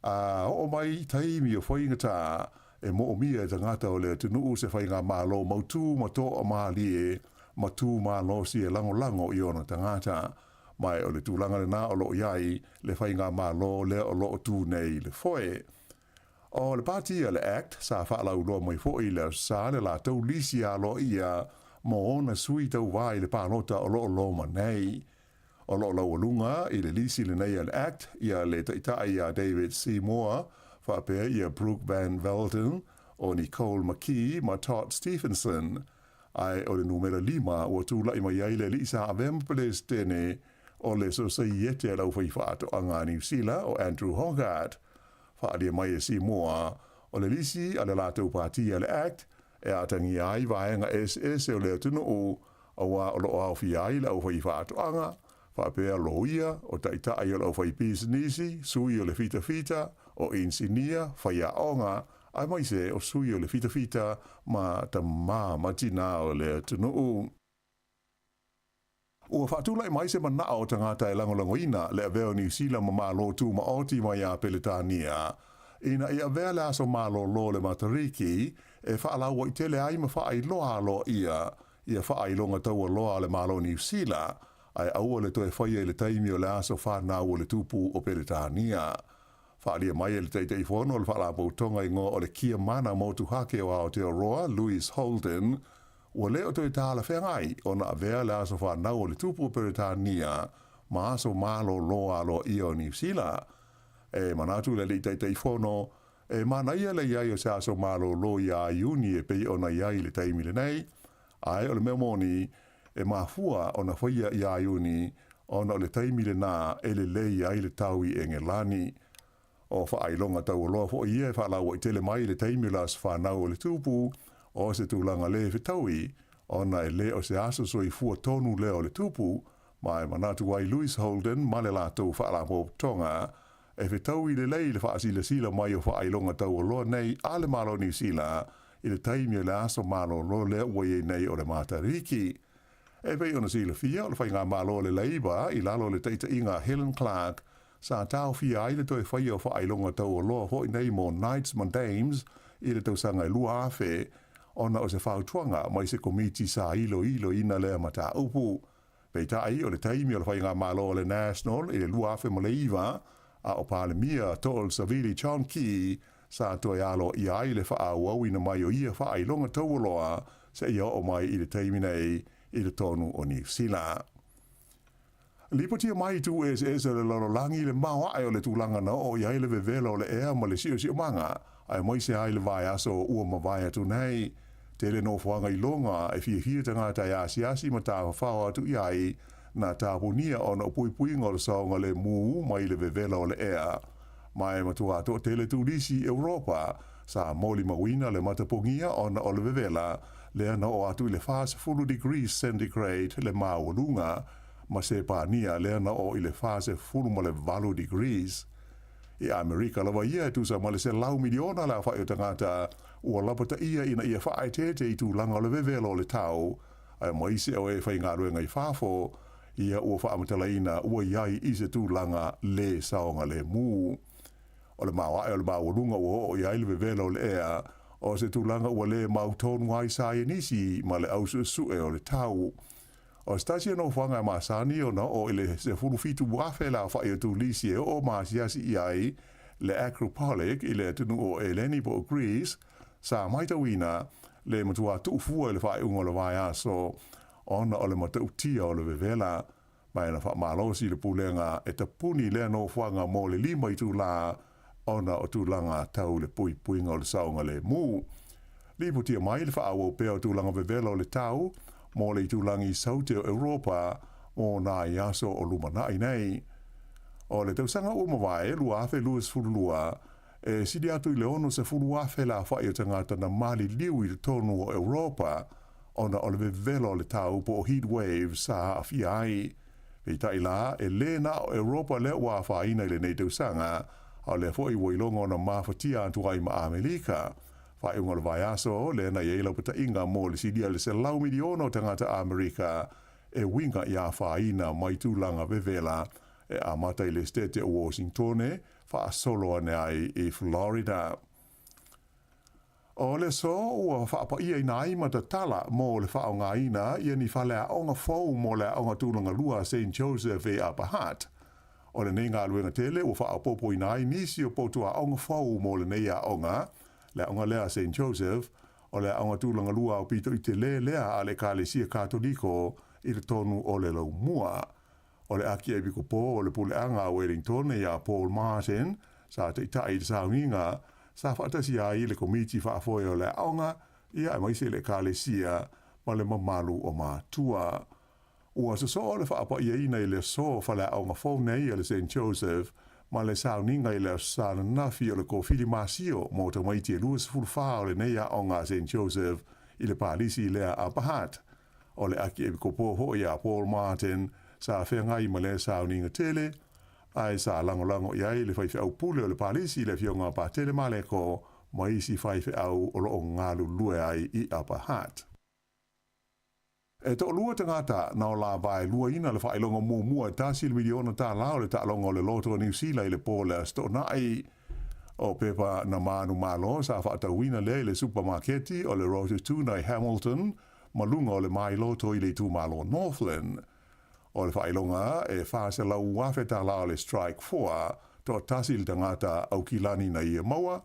A oo mai i taimi o faigata, e moomia e tagata o le atunuu se faigamalo mautū ma toamalie ma tū malosi e lagolago i ona tagata. Ma e o le tulaga lena o lo o i ai le faigamalo lea o lo o tū nei i le foe. O le pāti a le act sa faalauiloa mai foi i le Aso Sa le latou lisi aloaia mo ona sui tauva i le palota o lo o loma nei. O lo o laualuga i le lisi lenei a le act ia le taitai ia David Seymour faapea ia Brooke Van Velden, o Nicole McKee ma Todd Stephenson. Ae o le numera lima ua tulai mai ai le alii sa avea ma Peresetene o le Sosaiete a le Aufaifaatoaga a Niu Sila o Andrew Hoggard. Faaalia mai e Seymour o le lisi a le latou pati a le act e atagia ai vaega eseese o le atunuu auā o lo o aofia ai le aufaifaatoaga, faapea loia, o taitai o le aufaipisinisi, sui o le fitafita, o inisinia, faiaoga, aemaise o sui o le fitafita ma tamā ma tinā o le atunuu. Ua faatulai mai se manao o tagata e lagolagoina le avea o Niu Sila ma Malo Tumaoti mai ia Peretania, ina ia avea le aso malolo o le Matariki e faalauaitele ai ma faailoa aloaia ia faailoga taualoa a le Malo o Niu Sila, ae aua le toe faia i le taimi o le aso fanau o le Tupu o Peretania. Faaalia mai e le Taitaifono o le Faalapotopotoga igoa o le Kiamana Motuhake o Aotearoa, Louise Holden, ua le o toe talafeagai ona avea le aso fanau o le Tupu o Peretania ma aso malolo aloaia o Niu Sila. E manatu le Alii Taitaifono, e manaia le i ai o se aso malolo iā Iuni e pei ona i ai i le taimi lenei, ae o le mea moni, e mafua ona faia iā Iuni ona o le taimi lenā e lelei ai le tau i Engelani. O faailoga taualoa foi ia e faalauaitele mai i le taimi o le aso fanau o le Tupu, o se tulaga le fetaui, ona e le o se aso soifua tonu lea o le Tupu, ma e manatu ai Louise Holden ma le latou faalapotopotoga e fetaui lelei le faasilasila mai o faailoga taualoa nei a le Malo o Niu Sila i le taimi o le aso malolo lea ua i ai nei o le Matariki. E pei ona silafia, o le faigamalo a le Labour i lalo o le taitaiga a Helen Clark sa taofia ai le toe faia o faailoga taualoa foi nei mo Knights ma Dames i le tausaga e 2000 ona o se fautuaga mai se komiti sa iloiloina lea mataupu. Peitai, o le taimi o le faigamalo a le National i le 2009, a o Palemia To'olsavili John Key sa toe aloaia ai le faaauauina mai o ia faailoga taualoa seia oo mai i le taimi nei i totonu o Niu Sila. Lipotia mai i itu eseese o le lalolagi le maoae o le tulaga na oo i ai le vevela o le ea ma le siosiomaga, aemaise ai le vaiaso ua mavae atu nei. Tele nofoaga iloga e fiafia tagata e asiasi ma tafafao atu i ai na tapunia ona o puipuiga o le saogalemu mai le vevela o le ea. Ma e matua toatele turisi i Europa sa molimauina le matapogia ona o le vevela lea na oo atu i le 40 degrees centigrade le maualuga, ma Sepania lea na oo i le 48 degrees. I Amerika lava ia e tusa ma le 100 miliona le aofai o tagata ua lapataia ina ia faaeteete i tulaga o le vevela o le tau, aemaise o e faigaluega i fafo, ia ua faamatalaina ua i ai i se tulaga le saogalemu. O le maoae o le maualuga ua oo i ai le vevela o le ea, o se tulaga ua le mautonu ai saienisi ma le ausuesue o le tau. O se tasi o nofoaga e masani ona oo i le 17,000 le aofai o turisi e oo ma asiasi i ai le Acropolic i le atunuu o Eleni po o Greece, sa matauina le matua tuufua i le faaiuga o le vaiaso ona o le matautia o le vevela. Ma e na faamalosi le pulega e tapuni lea nofoaga mo le 5 itulā ona o tulaga tau le puipuiga o le saogalemu. Lipotia mai le faaauau pea o tulaga vevela o le tau mo le itulagi Saute o Europa mo nai aso o lumanai nei. O le tausaga ua mavae 2022, e sili atu i le 60,000 le aofai o tagata na maliliu i totonu o Europa ona o le vevela o le tau po o heat waves sa aafia ai. Peitai la, e le na o Europa lea ua afaina i lenei tausaga, a o lea foi ua iloga ona mafatia atu ai ma Amelika. Faaiuga o le vaiaso, lea na i ai laupataiga mo le silia i le 100 miliona o tagata Amerika e uiga i afaina mai tulaga vevela e amata i le Setete o Washingtone faasolo ane ai i Florida. O le aso ua faapa'iaina ai ma tatala mo le faaaogaina ia ni faleaoga fou mo le aoga tulaga lua a Saint Joseph e Upper Hutt. O lenei galuega tele ua faaopoopoina ai nisi o potu aoga fou mo lenei aoga, le aoga lea a Saint Joseph, o le aoga tulaga lua aupito i telē lea a le Ekalesia Katoliko i totonu o le Laumua. O le Akiepikopo o le Puleaga a Wellington iā Paul Martin sa taita'i i le sauniga sa faatasi ai le Komiti Faafoe o le Aoga ia aemaise le Ekalesia ma le mamalu o matua. Ua sosoo le faapa'iaina i le aso faleaoga fou nei a le Saint Joseph ma le sauniga i le Aso Sa ananafi o le kofili masio mo tamaiti e 24 o lenei aoga a Saint Joseph i le palisi lea a Upper Hutt. O le Akiepikopo foi iā Paul Martin sa feagai ma lea sauniga tele, ae sa lagolago i ai le faifeau pule o le palisi le afioga a Patele Maleko. ma isi faifeau o lo o galulue ai i Upper Hutt. E toalua tagata na ola vaeluaina le faailoga muamua e tasi le miliona tālā o le taaloga o le Loto a Niu Sila i le po o le Aso Toonai. O pepa na manumalo sa faatauina lea i le supamaketi o le Rototuna i Hamilton ma luga o le Mai Loto i le itumalo Northland. O le faailoga e $400,000 tālā o le Strike Four, toatasi le tagata Aukilani na ia maua,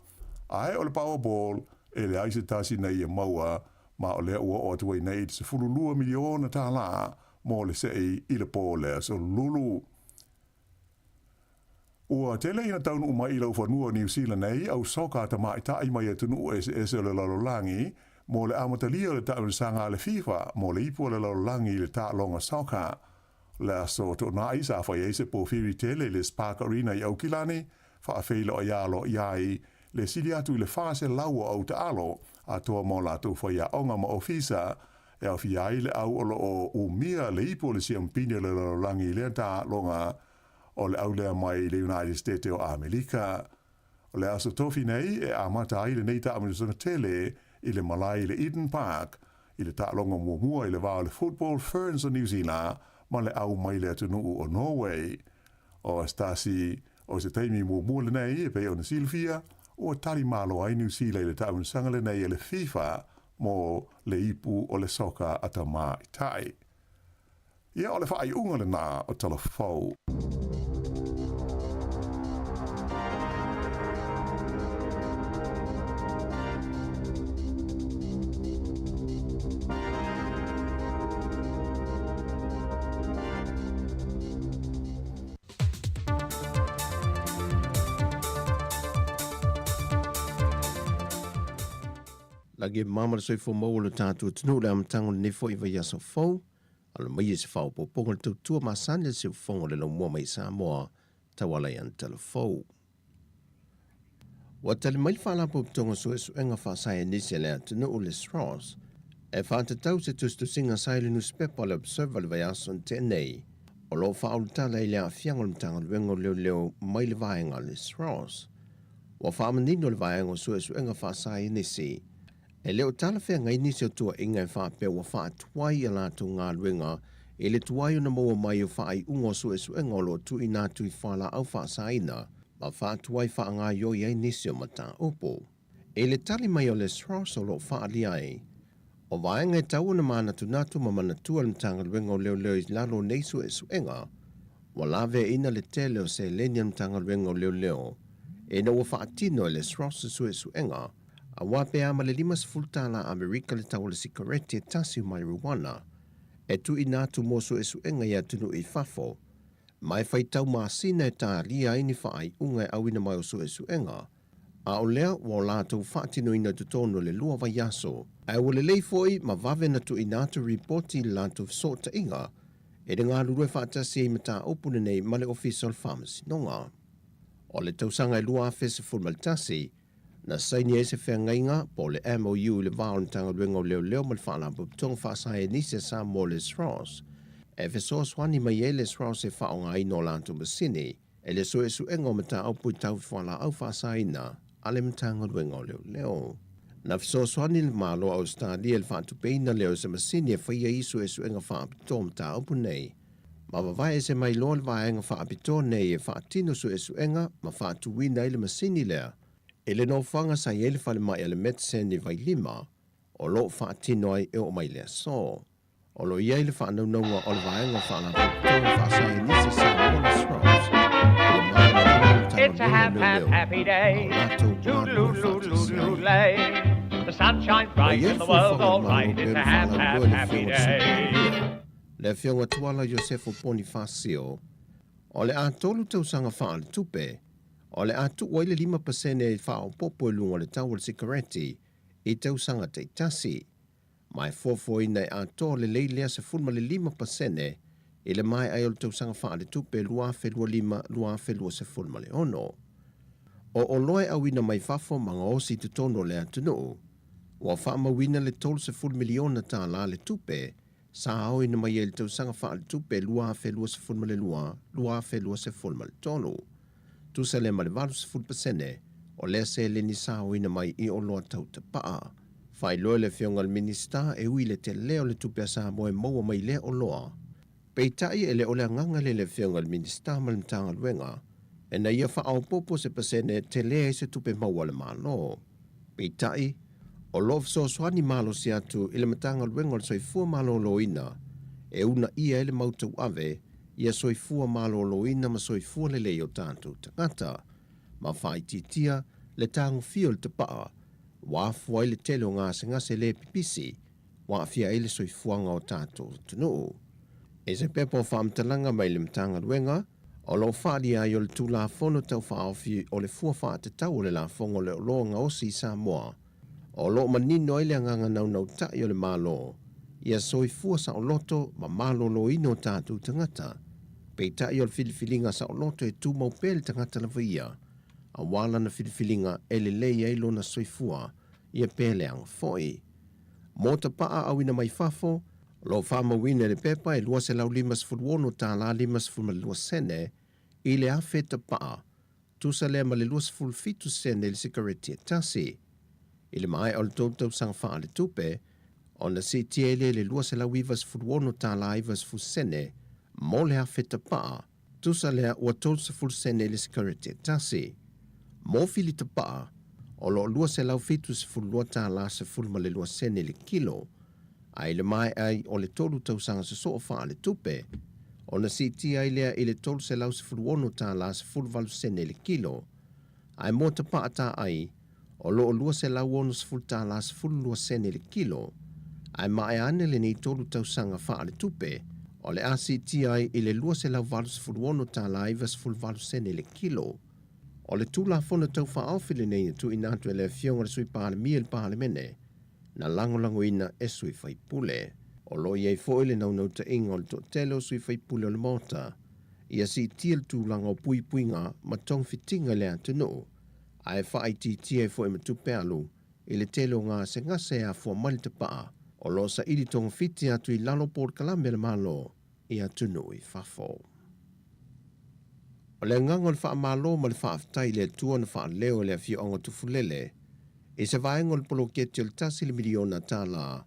ae o le Powerball e leai se tasi na ia maua ma o lea ua oo atu ai nei i le $12 miliona tālā mo le sei i le pō o le Aso Lulu. Ua tele ina taunuu mai i laufanua o Niu Sila nei au soka tamaitai mai atunuu eseese o le lalolagi mo le amatalia o le taamilosaga a le FIFA mo le ipu o le lalolagi i le taaloga soka. Le Aso Toonai sa fai ai se pōwhiri tele i le Spark Arena i Aukilani, faafeiloai aloaia ai le sili atu i le 400 o au taalo atoa mo latou faiaoga ma ofisa e aofia ai le au o lo o umia le ipu o le siampini o le lalolagi i lea taaloga o le au lea mai le United States o Amelika. O le aso tofi nei e amata ai lenei taamilosaga tele i le malae i le Eden Park i le taaloga muamua i le va o le Football Ferns o Niu Sila ma le au mai le atunuu o Norway. O se tasi o se taimi muamua lenei e pei ona silafia ua tali malo ai Niu Sila i le taamilosaga lenei a le FIFA mo le ipu o le soka a tamaitai. Ia, o le faaiuga lenā o Tala Fou. Lagi e mama le soifua maua o le tatou atunuu i le amataga o lenei foi vaiaso fou. Alo mai e se faaopoopoga o le tautua masani a le siufofoga o le laumua mai Samoa tauala i ana talafou. Ua tali mai le Faalapotopotoga Suesuega Faasaienisi a le atunuu le SROS e faatatau se tusitusiga sa i le nusipepa o le Observer i le vaiaso na tea nei o lo o faaulutala i le aafiaga o le Matagaluega o Leoleo mai le vaega a le SROS. Ua faamanino le vaega o Suesuega Faasaienisi E le o talafeagai nisi o tuuaiga e faapea ua faatuai a latou galuega i le tuai ona maua mai o faaiuga o suesuega o lo o tuuina atu i fualaau faasaina ma faatuai faagaoioi ai nisi o mataupu. I le tali mai o le SROS o lo o faaalia ai, o vaega e tau ona manatunatu ma manatua le Matagaluega o Leoleo i lalo o nei suesuega, ua laveaiina le tele o seleni a le Matagaluega o Leoleo ina ua faatino e le SROS se suesuega Aua pe a ma le 50 tālā Amerika le tau o le sikareti e tasi o marijuana e tuuina atu mo suesuega i atunuu i fafo, ma e faitau masina e tālia ai ni faaiuga e auina mai o suesuega, a o lea ua o latou faatinoina i totonu o le lua vaiaso. Ae ua lelei foi ma vave na tuuina atu ripoti i le latou fesootaiga e le galulue faatasi ai i mataupu lenei ma le Ofisa o le Faamasinoga. O le tausaga e 2011, Na saini ai se feagaiga, po o le MOU i le va o le Matagaluega o Leoleo ma le Faalapotopotoga Faasaienisi a Samoa le SROS, e fesoasoani mai ai le SROS e faaaogaina o latou masini i le suesuega o mataupu i tau fualaau faasaina a le Matagaluega o Leoleo. Na fesoasoani le Malo o Ausetalia i le faatupeina lea o se masini e faia ai suesuega faapitoa o mataupu nei, ma vavae ese mai loa le vaega faapitoa nei e faatino suesuega ma faatuina ai le masini lea i le nofoaga sa i ai le falemai a le Medcen i Vailima o lo o faatino ai e oo mai le aso. O lo o i ai le faanaunauga o le vaega o Faalapotopotoga Faasaienisi Samoa le SROS i le malamalama o le It's a hap Matagaluega o hap Leoleo happy ma day. o latou Toodaloo galulue loo loo faatasi loo ai. lay. The sun shines Ua bright i ai and le the world's fofoga o all le Malo right. pea It's le a hap hap faalauiloa i le happy Afioga i le Sui day. Palemia, le Afioga Tuala Iosefo Ponifasio, o le a tolu tausaga faaletupe, o le a tuu ai le 5% e faaopoopo i luga o le tau o le sikareti i tausaga taitasi, ma e fuafuaina e atoa lelei lea 15% i le maea ai o le tausaga faaletupe 2025/2026. O oloa e auina mai fafo ma gaosi i totonu o le atunuu, ua faamauina le $30 miliona tala le tupe sa aoina mai ai i le tausaga faaletupe 2022/2023, tusa lea ma le 80% o lea seleni saoina mai i oloa tau tapaa. Faailoa e le Afioga i le Minisita e ui i le tele o le tupe a Samoa e maua mai lea oloa, peitai e le o le agaga lea i le Afioga i le Minisita ma le Matagaluega ina ia faaopoopo se pasene e tele ai se tupe maua a le Malo. Peitai, o lo o fesoasoani malosi atu i le Matagaluega o le Soifua Maloloina e uunaia ai le mau tauave ia soifua maloloina ma soifua lelei o tatou tagata, ma faaitiitia le tagofia o le tapaa ua afua ai le tele o gasegase le pipisi ua aafia ai le soifuaga o tatou atunuu. I se pepa o faamatalaga mai le Matagaluega, o lo o faaalia ai o le Tulafono Tau Faaofi o le Fua Faatatau o le Lafoga o le Oloa Gaosi i Samoa, o lo o manino ai le agaga naunautai o le Malo ia soifua saoloto ma maloloina o tatou tagata. Peitai o le filifiliga saoloto e tumau pea i le tagata lava ia, aua lana filifiliga e lelei ai lona soifua ia pe leaga foi. Mo tapaa auina mai fafo, o lo o faamauina i le pepa e $256 tala 52 sene i le afe tapaa, tusa lea ma le 27 sene i le sikareti e tasi. I le maea o le tolu tausaga faaletupe, ona siitia ai lea i le $296 tala 90 sene mo le afe tapaa, tusa lea ua 30 sene i le sikareti e tasi. Mo fili tapaa, o lo o $272 tala 12 sene i le kilo, a i le maea ai o le tolu tausaga sosoo faaletupe, ona siitia ai lea i le $316 tala 18 sene i le kilo, ae mo tapaa taai, o lo o $260 tala 12 sene i le kilo, ae maea ane lenei tolu tausaga faaletupe, o le a siitia ai i le $286 tala 98 sene i le kilo. O le Tulafono Tau Faaofi lenei na tuuina atu e le Afioga i le Sui Palemia i le Palemene, na lagolagoina e sui faipule. O lo o i ai foi le naunautaiga o le toatele o sui faipule o le Maota ia siitia le tulaga o puipuiga ma togafitiga i le atunuu, ae faaitiitia ai foi ma tupe alu i le tele o gasegase e afua mai le tapaa o lo o saili togafiti atu i lalo o polokalame a le Malo i atunuu i fafo. O le agaga o le faamalo ma le faafetai i le Atua na faaleo e le afioaga o Tufulele i se vaega o le poloketi o le tasi le miliona tala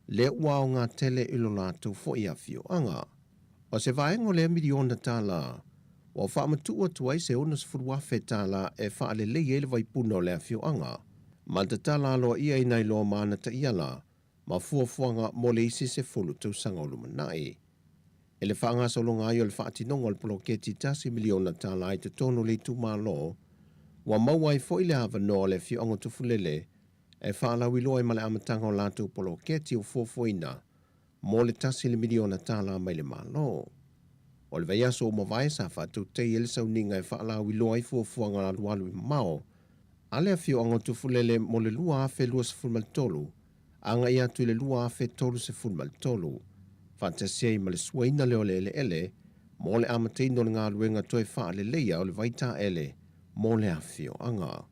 lea ua aoga tele i lo latou foi afioaga. O se vaega o lea miliona tala ua faamatuu atu ai se $60,000 e faalelei ai le vaipuna o le afioaga ma tatala aloaia i nai loa ma ana taiala ma fuafuaga mo le isi 10 tausaga o lumanai. I le faagasologa ai o le faatinoga o le poloketi $1 miliona i totonu o le itumalo, ua maua ai foi le avanoa o le afioaga o Tufulele e faalauiloa ai ma le amataga o latou poloketi ua fuafuaina mo le $1 miliona mai le Malo. O le vaiaso ua mavae sa faatautaia ai le sauniga e faalauiloa ai fuafuaga alualu i mamao a le afioaga o Tufulele mo le 2023 agai atu i le 2033, faatasi ai ma le suaina lea o le eleele mo le amataina o le galuega toe faaleleia o le vaitaele mo le afioaga.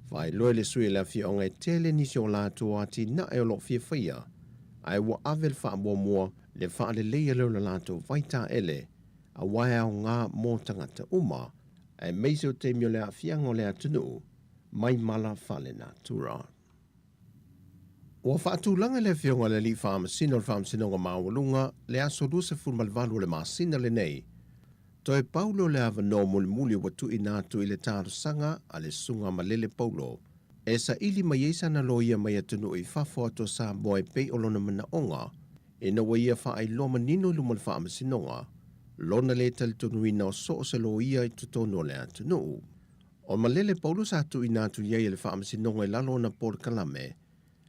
Faailoa e le sui o le afioaga e tele nisi o latou atinae o lo o fia faia, ae ua ave le faamuamua le faaleleia lea o le latou vaitaele aua e aoga mo tagata uma, aemaise o taimi o le aafiaga o le atunuu mai mala faalenatura. Ua faatulaga e le Afioga i le Alii Faamasino o le Faamasinoga Maualuga le aso 28 o le masina lenei, toe pau lea o le avanoa mulimuli ua tuuina atu i le talosaga a le Susuga Malele Paulo e saili mai ai sana loia mai atunuu i fafo atu o Samoa e pei o lona manaoga ina ua ia faailoa manino i luma o le Faamasinoga lona le talitonuina o so o se loia i totonu o le atunuu. O Malele Paulo sa tuuina atu i ai e le Faamasinoga i lalo ona polokalame,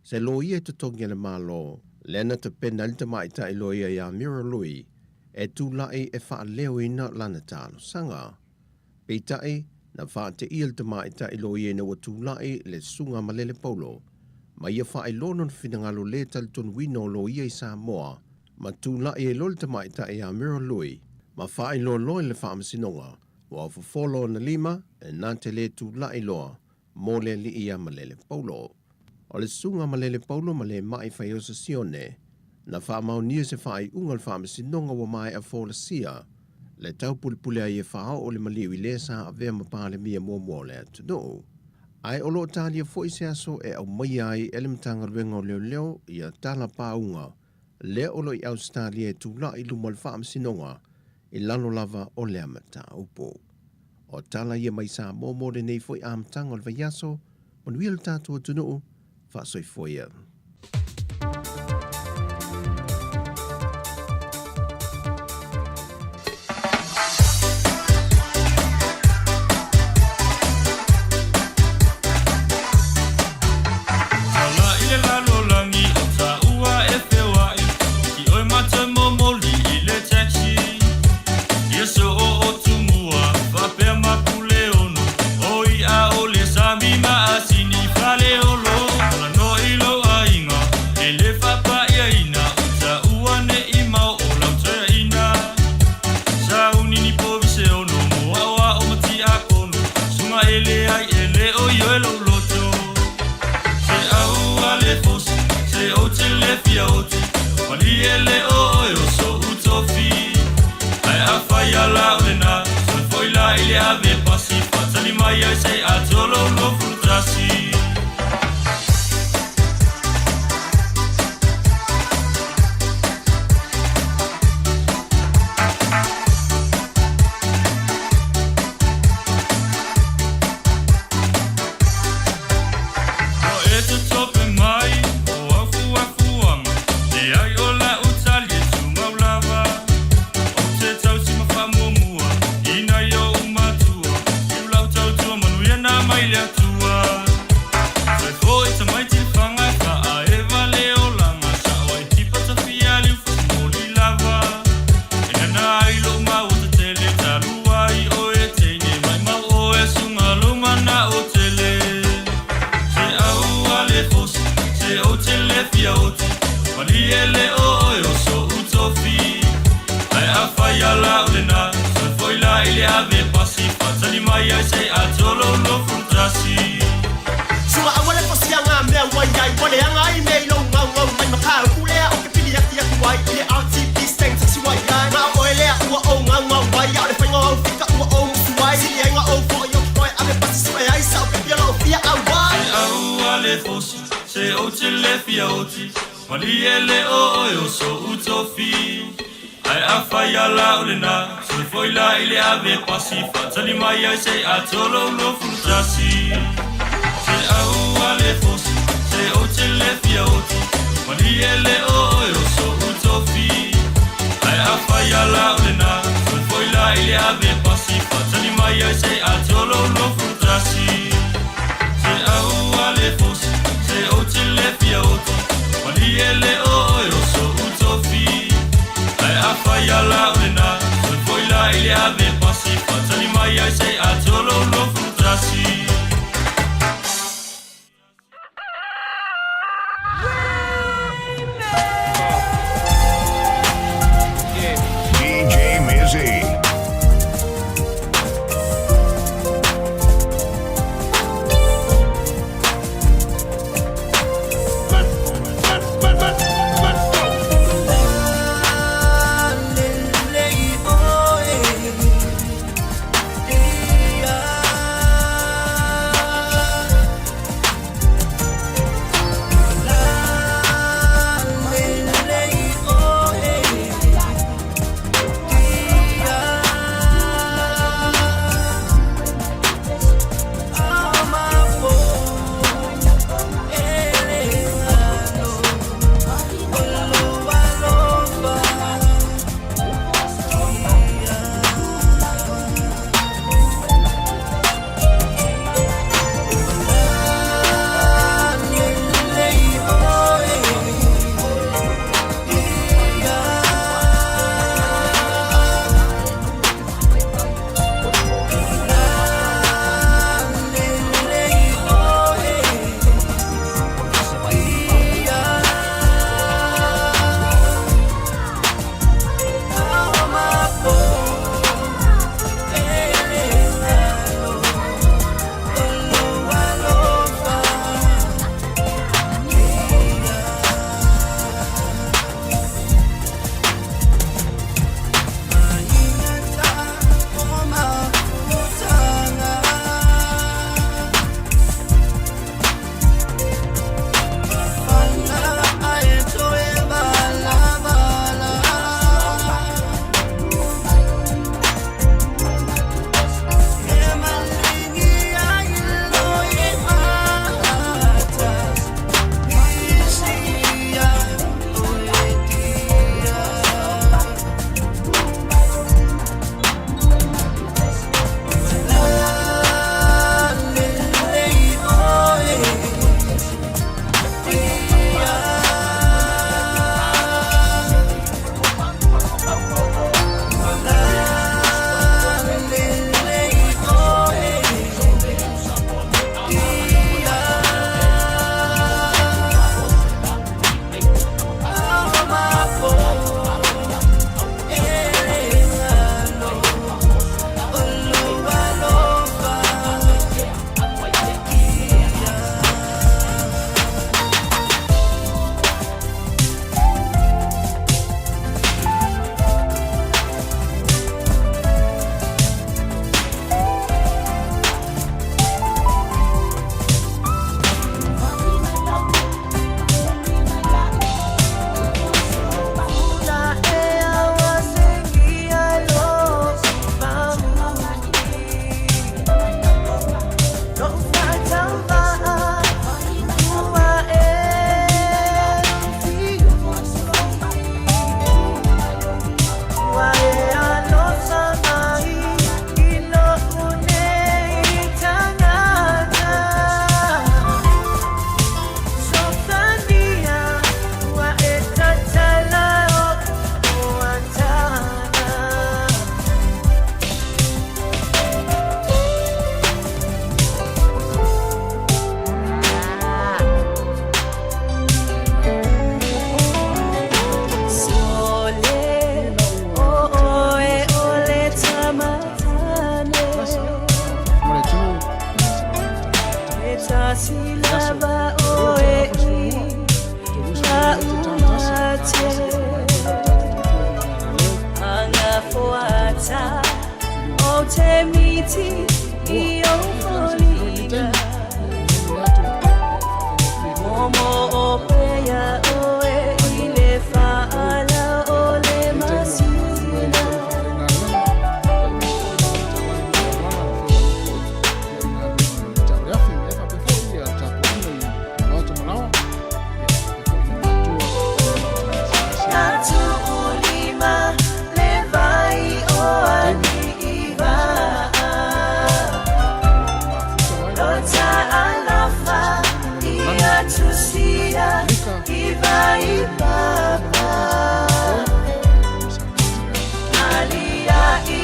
se loia e totogi a le Malo, lea na tapena ai le tamaitai loia ia Mira Lui e tulai e faaleoina lana talosaga. Peitai, na faateia le tamaitai loia ina ua tulai le Susuga Malele Paulo ma ia faailoa lona finagalo le talitonuina o loia i Samoa ma tulai ai loa le tamaitai ia Mira Lui ma faailoa loa i le Faamasinoga Ua fofo lona lima e na te le tulaʻi loa mo le alii ia Malele Paulo. O le susuga Malele Paulo ma le maʻi Faiosa Sione, na faamaonia se faaiuga o le faamasinoga ua maea folasia le taupulepule ai e faaoo le maliu i le sa avea ma Palemia muamua o le atunuu. Ae o lo o talia foi se aso e aumaia ai e le Matagaluega o Leoleo ia tala pauga lea o lo o i Ausetalia e tulai i luma o le Faamasinoga i lalo lava o lea mataupu. O tala ia mai Samoa mo lenei foi amataga o le vaiaso, manuia le tatou atunuu, faasoifua ia. DJ Mizzy. Masi lava oe i la umate. Anga foata o te miti i o foliga. Momo o pea oe i le whaala o le masina. Atu ulima le vai o ani i vaa. Lota alofa i atusia i vai papa. Alia i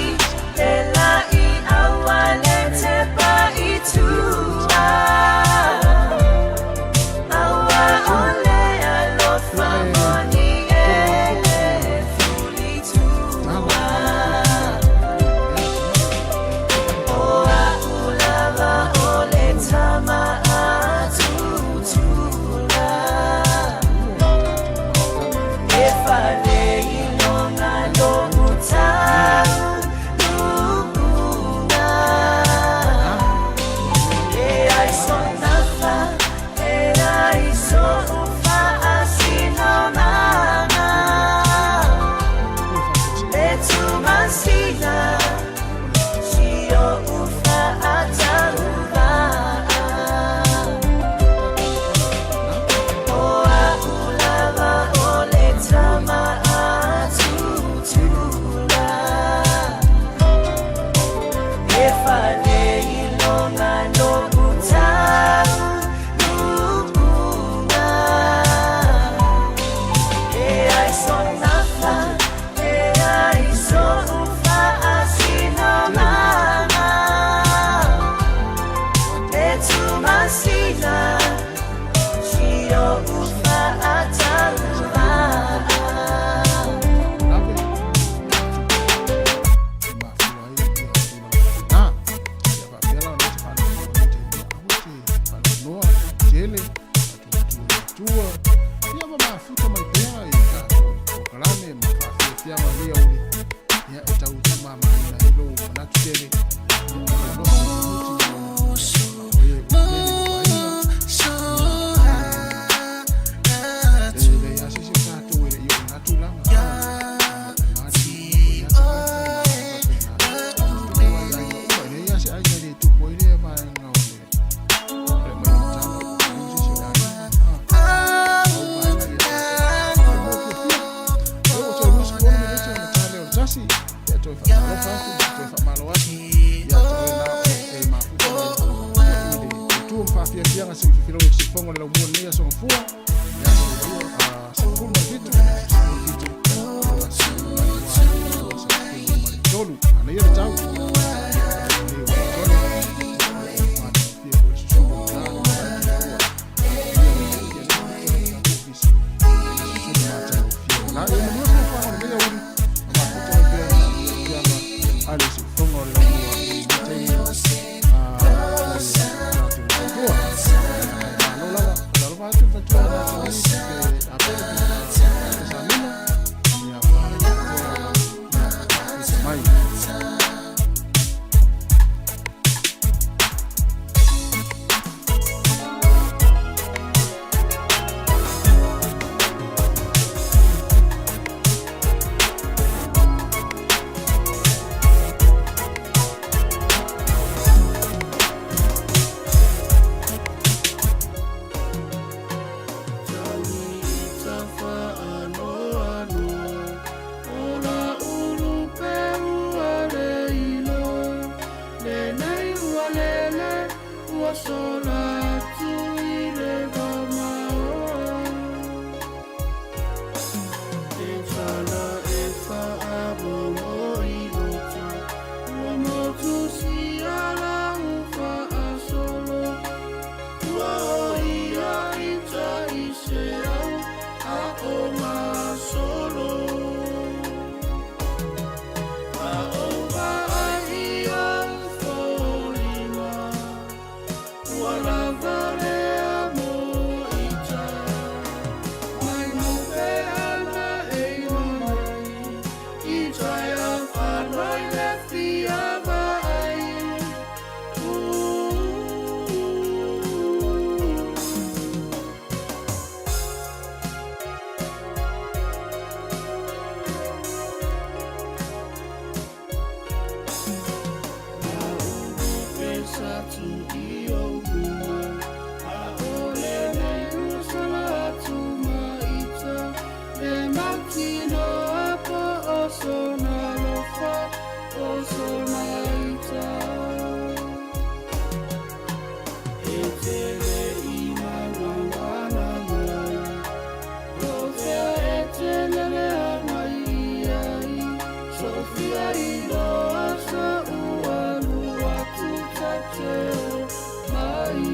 le lai aua le tepa i tua. Aua o le alofa moni e le fuli tua. O a ulava o le tama a tutula. E fale ilonga lo utau lu'uga. E ai so nafa, e ai so ufa asino manga. Le tumasina, si o ufa atauva. O a ulava o le tama a tutula. E fale ilonga lo utau lu'uga. E ai so nafa, e ai so ufa asino manga. Le tumasina, si o ufa atauva. Tele tua ia ma mafuta mai pea i tatou polokalame ma faafiafiaga o lenei auli ia e tau tumamaina ai lou manatu tele ia malolosi muti e leai a se isi o tatou e le i oo i na tulaga leai a se aiga e le tupu ai lea vaega o le mai tala o se isi o le aiga tasi ia toe faatalofa atu toe faamalo atu ia te oe na e mafuta mai i le tu ma faafiafiaga se i fifilou i sifofoga o le laumua lenei aso gafua le aso 17 17 20 ma le 3 anaia le tau mai. atu i ou luma. ʻAʻole nei ua sala atu ma ita, Le mautinoa po o sona alofa, o sona ita. E tele i manawana mai, O fea e te lele ana i ai, Sofia i loa sa ua lua tu ta te o mai.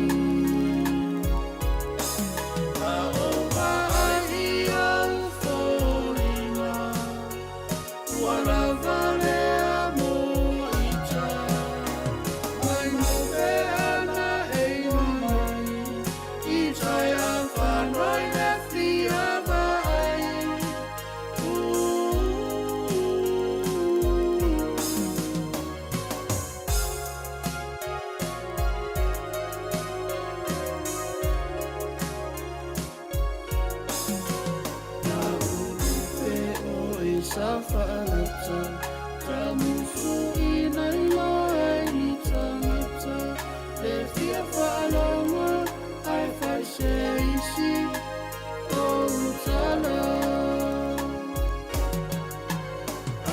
A o vaai i au foliga, ua lava lea mo ita. Mai mope ana e mai, i tai a whanau le fia vaai. Na ulupe o e sa whaalata, ta musu i nai loa i tangata, le fia whaalonga, ai whai se isi o utala.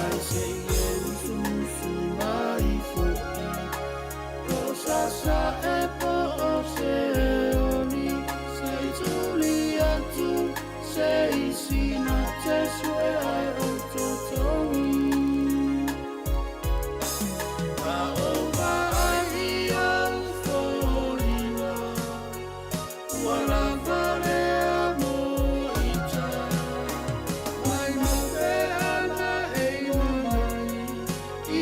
Ai se e musu musu mai fo'i, ko sasa e po o se oli, sai tuli atu se isi na te sue ai o totogi. A o vaai i au foliga, ua lava lea mo ita. Mai mope ana e mai,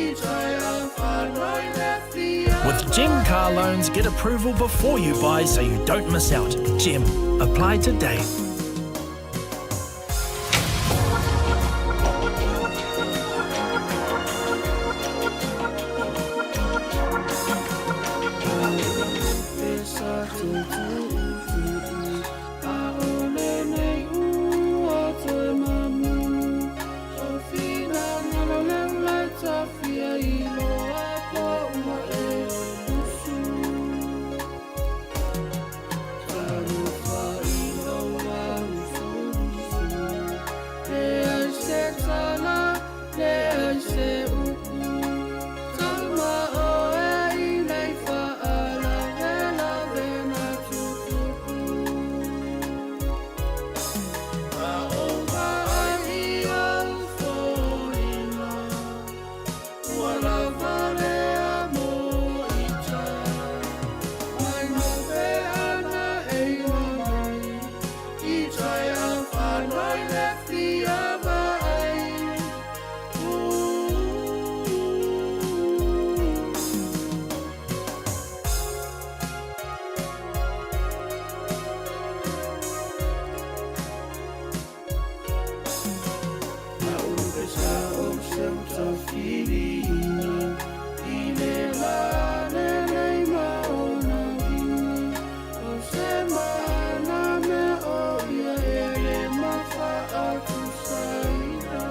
i tai a whanau le fia With Gem Car Loans, get approval before you buy so you don't miss out. Gem, apply today. Sa tutu'utu'u, ʻaʻole nei ua toe mamu. O finagalo leu lai tafia i loa po ua e usu. Talofa i lou laulusulusu, leai se tala, leai se upu. Tauma oe i nei faalavelave na tutupu. A o vaai i au foliga, ua lava lea mo ita. Mai mope ana e mai, i tai a whanau le fia vaai. Na ulupe sa o se utafiliina, i le la lelei ma ona uiga. O se mana mea o ia e le mawhaatusaina.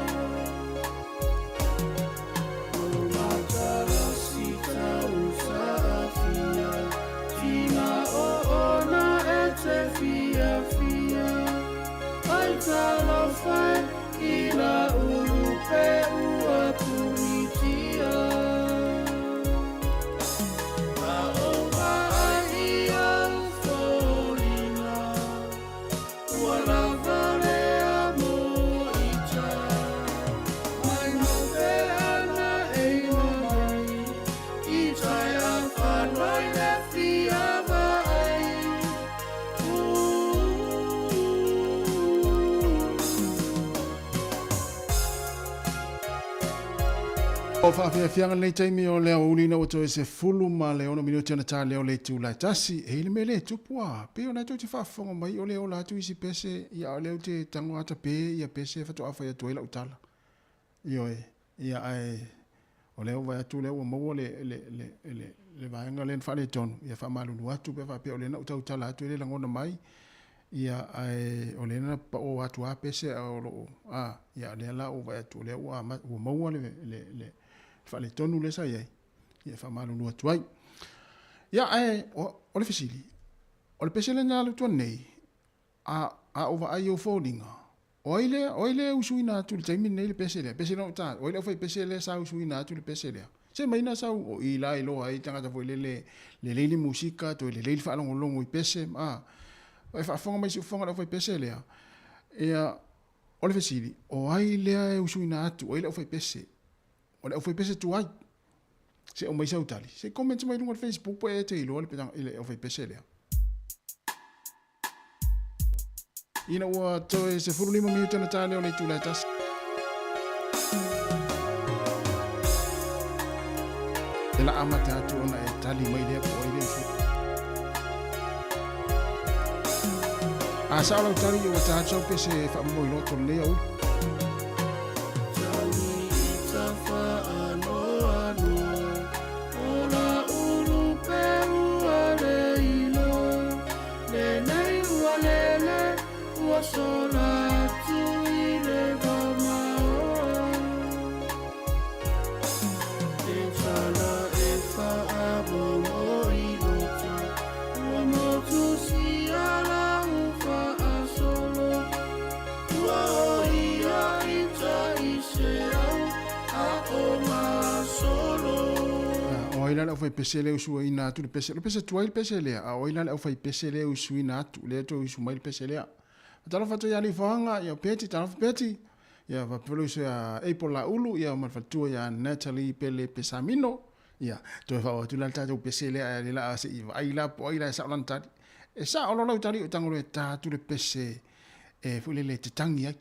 O matalasi tau saafia, tina o ona e te fiafia. Ai talofa e i la ulupe ua punitia. A o vaai i au foliga, ua lava lea mo ita. Mai mope ana e mai, i tai a whanau le fia vaai. O faafiafiaga lenei taimi o le aoauli ina ua toe 16 minute ona ta lea o le itula e tasi. E i le mea lea e tupu a, pei ona tou te faafofoga mai o le ola atu isi pese, ia a o lea ou te tago ata pe ia pese faatoa fai atu ai lau tala. Ioe, ia ae o lea ua vaai atu o lea ua maua le, le, le, le, le vaega lea na faaletonu, ia faamalulu atu pe a faapea o lea na ou tautala atu e le lagona mai, ia ae o lea na pao atu lava pese a o lo o, a, ia lea la ua vaai atu o lea ua, ua maua le, le, le faaletonu lea sa i ai, ia e faamalulu atu ai. Ia, ae o le fesili, o le pese lea na alu atu nei, a, a ou vaai i ou foliga, o ai lea, o ai lea e usuina atu i le taimi lenei le pese lea, pese lea o ta, o ai le aufaipese lea sa usuina atu le pese lea? Se mai na sau, o i la iloa ai tagata foi lele, lelei le musika, toe lelei le faalogologo i pese, a, e faafofoga mai siufofoga le aufaipese lea. Ia, o le fesili, o ai lea e usuina atu, o ai le aufaipese? O le aufaipese tuai. Se aumai sau tali. Se comment mai luga o le Facebook po e te iloa le, le aufaipese lea. Ina ua toe 15 minute ona ta lea o le itula e tasi. E la amata atu ona e tali mai lea po o ai lea usu. A sao lau tali ua ta atu sau pese e faamomoi loto lenei aoauli. O ai la le aufaipese lea e usuina atu le pese, o le pese tuai le pese lea, a o ai la le aufaipese lea e usuina atu, lea e toe usu mai le pese lea. Talofa atu ia Lifoaga, ia Peti, talofa Peti, ia faapea le uso ia April Laulu, ia ma le faletua ia Natalie Pele Pesamino, ia toe faaoo atu la le tatou pese lea, ae le la se i vaai la po o ai la e sao lana tali. E sao loa lau tali o tago loa e ta atu le pese e foi lele e te tangi ai.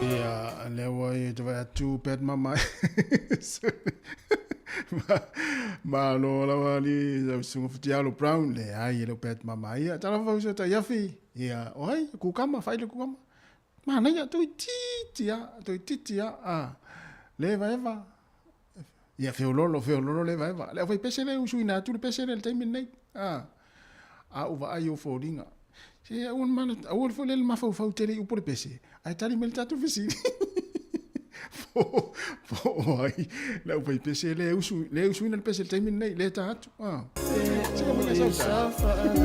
Ia, lea ua e te vaai atu Pat Mama. Malo lava ali sau susuga Futialo Brown, leai e le o Pat Mama ia. Talofa fau uso tai afi. Ia, o ai, kukama, fai le kukama. Manaia, toeitiiti lava, toeitiiti lava. Ah, le evaeva. Ia, feololo, feololo le evaeva. Le aufaipese lea e usuina atu le pese lea i le taimi lenei. Ah, a ou vaai i ou foliga. Se aua le mana, aua foi le mafaufau tele i upu o le pese, ae tali mai le tatou fesili. Po, po o ai le aufaipese lea e usu, lea e usuina le pese i le taimi lenei, lea e ta atu. Ah. Se ka mai sau tali.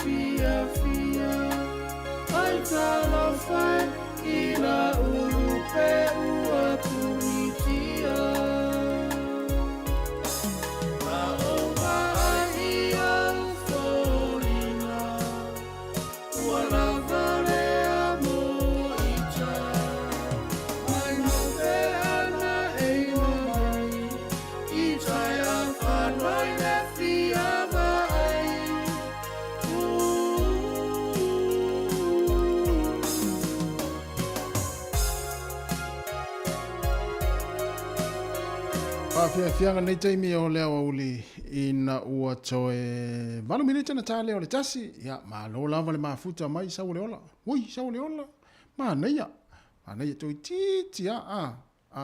fiafia Ai talofa e i la ulupe ua punitia A o vaai i au foliga Ua lava lea mo ita Mai mapeana e mai I tai a whanoi le fia vaai Faafiafiaga nei taimi o le aoauli ina ua toe 8 minute na tā lea o le tasi. Ia, malo lava le mafuta mai sau o le ola. Ui, sau o le ola. Manaia. Manaia toeitiiti a, a, a,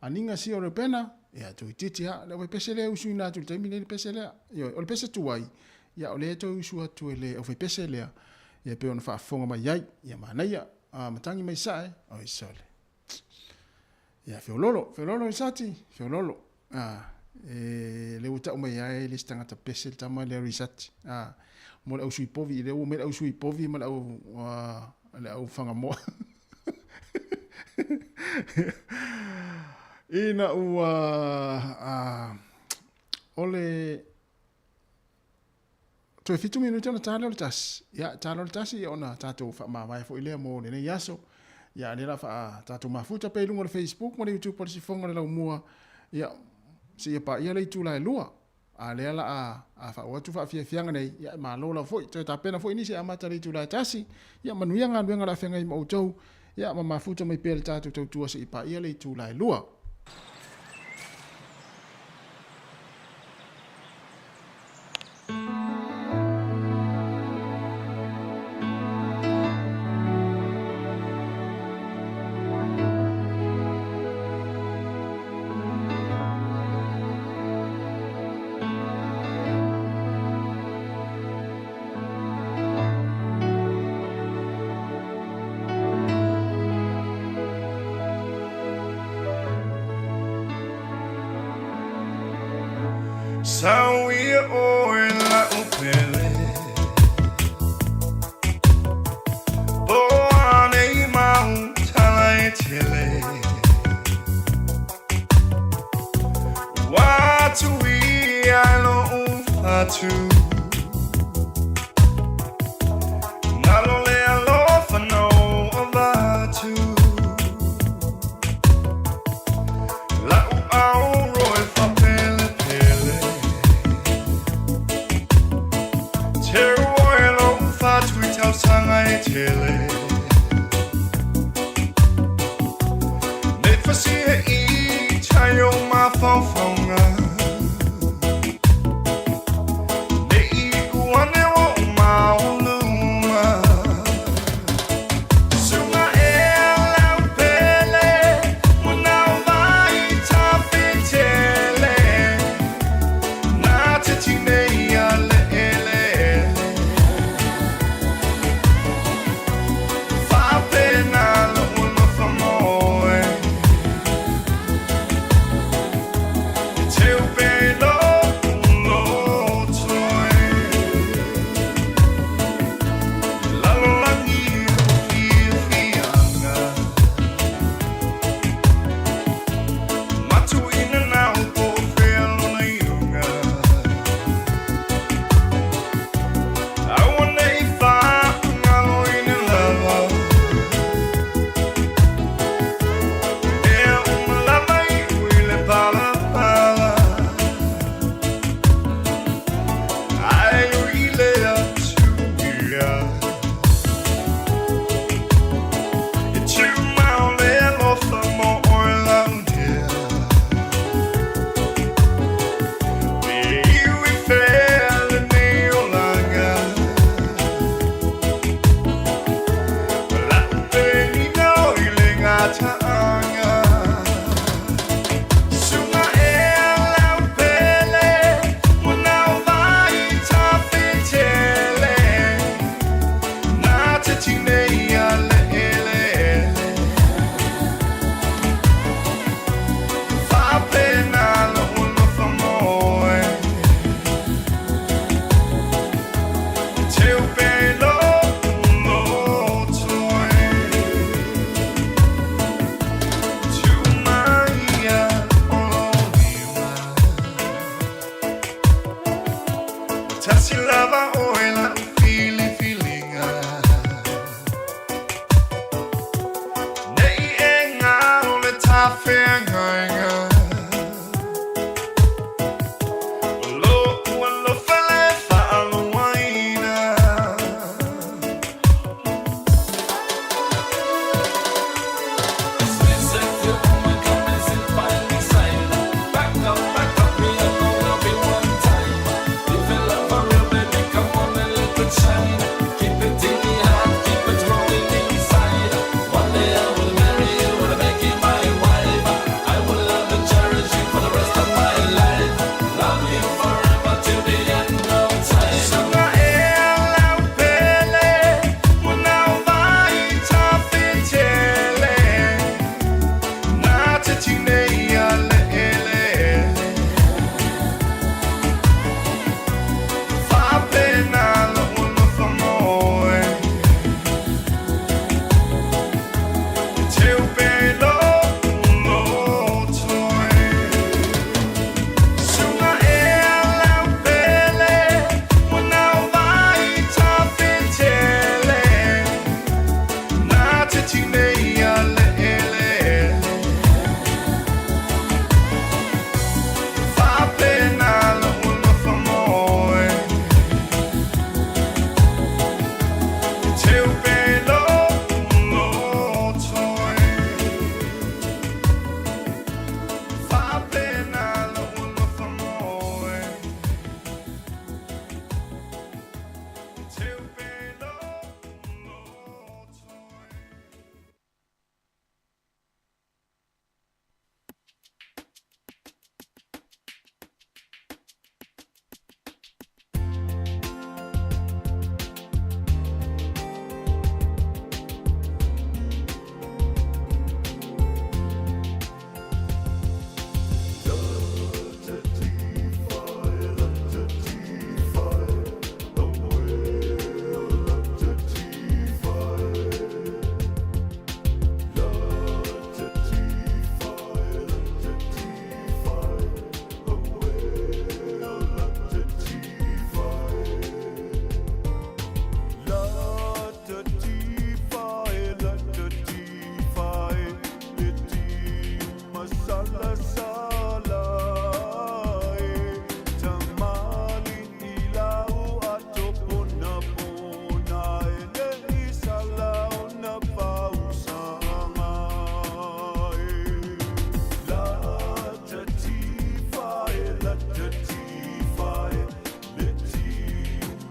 aniga sia o Reupena, ia toeitiiti a, le aufaipese lea e usuina atu i le taimi nei le pese lea. Ioe, o le pese tuai, ia o lea e toe usu atu e le aufaipese lea, ia pei ona faafofoga mai ai. Ia manaia, a matagi mai sae, oi sole. Ia feololo, feololo Risati, feololo. A, e, le ua tau mai ai le isi tagata pese le tama lea Risati. A, mo le au sui povi, le ua mai le au sui povi ma le au, le au whangamoa. Ina ua, a, o le, toe fitu minute ona tā lea o le tasi. Ia, tā lea o le tasi, ia ona tātou faamavae foi lea mo lenei aso. Ia, lea la faa tātou mafuta pe i luga o le Facebook ma le YouTube o le Sifoga o le Laumua. Ia, seia paia le itula e lua. A lea la a, a faaoo atu faafiafiaga nei, ia e malo lava foi. Toe tapena foi nisi e amata le itula e tasi. Ia, manuia galuega o le a feagai ma outou. Ia, ma mafuta mai pea le tātou tautua seia paia le itula e lua. Sauia oe la'u pele Po anei mau tala e tele Ua tuia i lo'u fatu Nalo le alofa no avatu La'u auro e faapelepele Teu oe lo'u fatu i tausaga e tele Nei fasia i tai o mafaufauga Nei iu ane o'u maoluma Suga ea lau pele Manao mai tafetele Na te tinei a le eleele Faapena lo'u alofa moe. lava oe la'u filifiliga. Ne'i e galo le tafeagaiga. O lo'u alofa le fa'aluaina. Suga ea lau pele, ua nao vai tafetele. Na te tinei a le eleele. Faapena lou alofa moe. E teu pea i lo'u loto e. Suga ea lau pele, ua nao vai tafetele. Na te tinei a le eleele. Faapena lou alofa moe. E teu pea i lo'u loto e. Faapena lou alofa moe. E teu pea i lo'u loto e.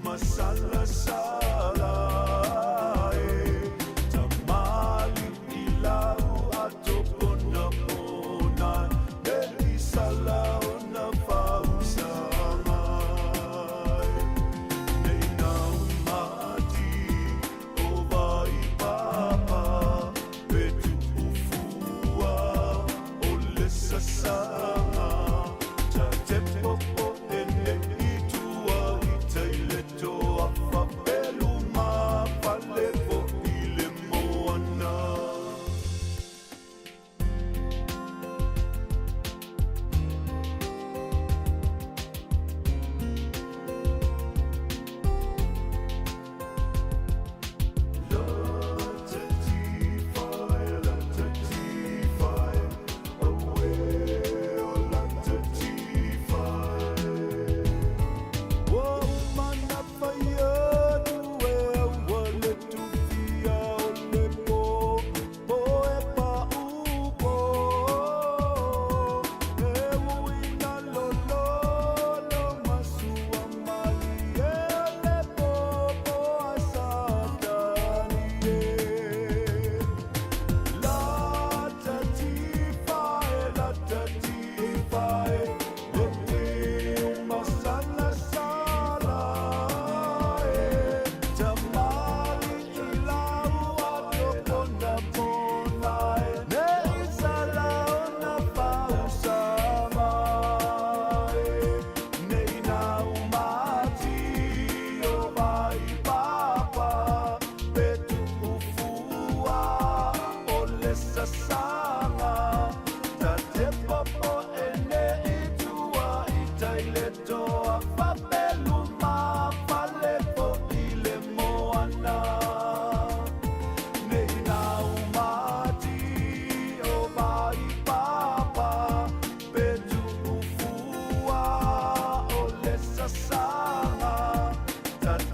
Masala sala e tamali ilau atopona pona e isala ona fausanga nei nau mati o vai papa pe tuufua o le sasanga ta te popo e nei tua i teile toa.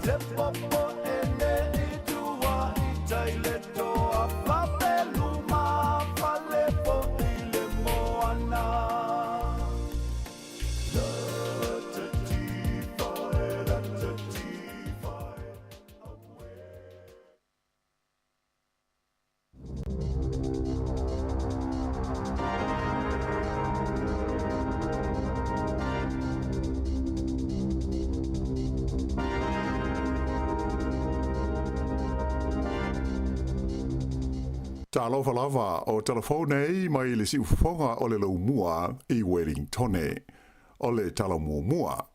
Le popo e le i tua i tai le toa fapelu ma fale po i le moana. Talofa lava o telefone nei mai le siufofoga o le laumua i Wellingtone. O le tala muamua.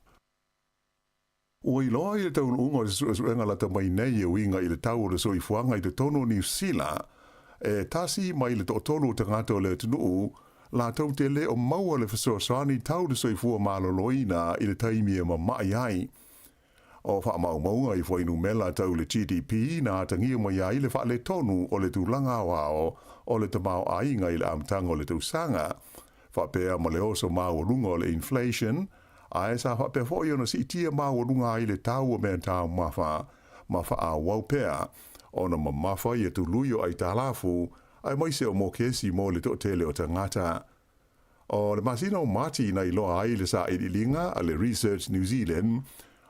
Ua iloa i le taunuuga o se suesuega lata mai nei e uiga i le tau o le soifuaga i totonu o Niu Sila, e tasi mai le toatolu o tagata o le atunuu latou te le o maua le fesoasoani tau le soifua maloloina i le taimi e mama'i ai. O faamaumauga i fuainumela tau le GDP na atagia mai ai le faaletonu o le tulaga aoao o le tamaoaiga i le amataga o le tausaga, faapea ma le oso maualuga o le inflation, ae sa faapea foi ona siitia maualuga ai le tau o meataumafa ma faaauau pea ona mamafa ia tului o aitalafu aemaise o mokesi mo le toatele o tagata. O le masina o Mati na iloa ai le sailiiliga a le Research New Zealand,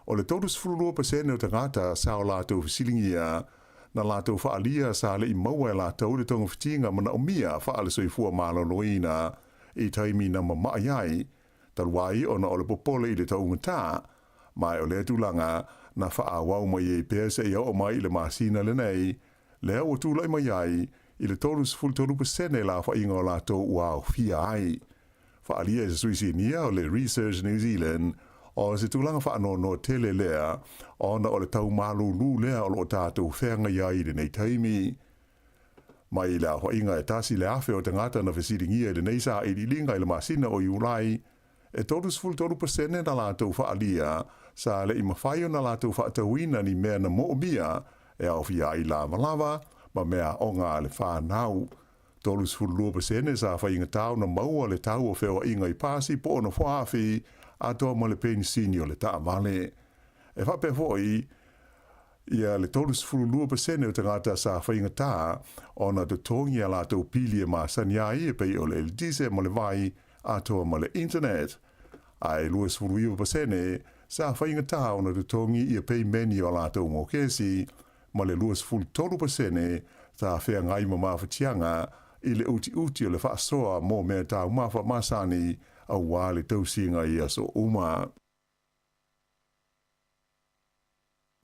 o le 32% o tagata sa o latou fesiligia na latou faaalia sa le i maua e latou le togafitiga manaomia faale-soifua maloloina i taimi na mama'i ai, talu ai ona o le popole i le taugata, ma o lea tulaga na faaauau mai ai pea seia oo mai i le masina lenei, lea ua tulai mai ai i le 33% le aofaiga o latou ua aofia ai. Faaalia e se sui sinia o le Research New Zealand, o se tulaga faanoanoa tele lea ona o le tau malūlū lea o lo o tatou feagai ai i lenei taimi. Mai le aofaiga e 1,000 o tagata na fesiligia i lenei sailiiliga i le masina o Iulai, e 33% na latou faaalia sa le i mafai ona latou faatauina ni mea na moomia e aofia ai lavalava ma meaaoga a le fanau. 32% sa faigata ona maua le tau o feoaiga i pasi po o nofoaafi atoa ma le penisini o le taavale. E faapea foi ia le 32% o tagata sa faigata ona totogi a latou pili e masani ai e pei o le eletise ma le vai atoa ma le internet, ae 29% sa faigata ona totogi ia peimeni o a latou mokesi, ma le 23% sa feagai ma mafatiaga i le utiuti o le faasoa mo mea taumafa masani aua le tausiga i aso uma.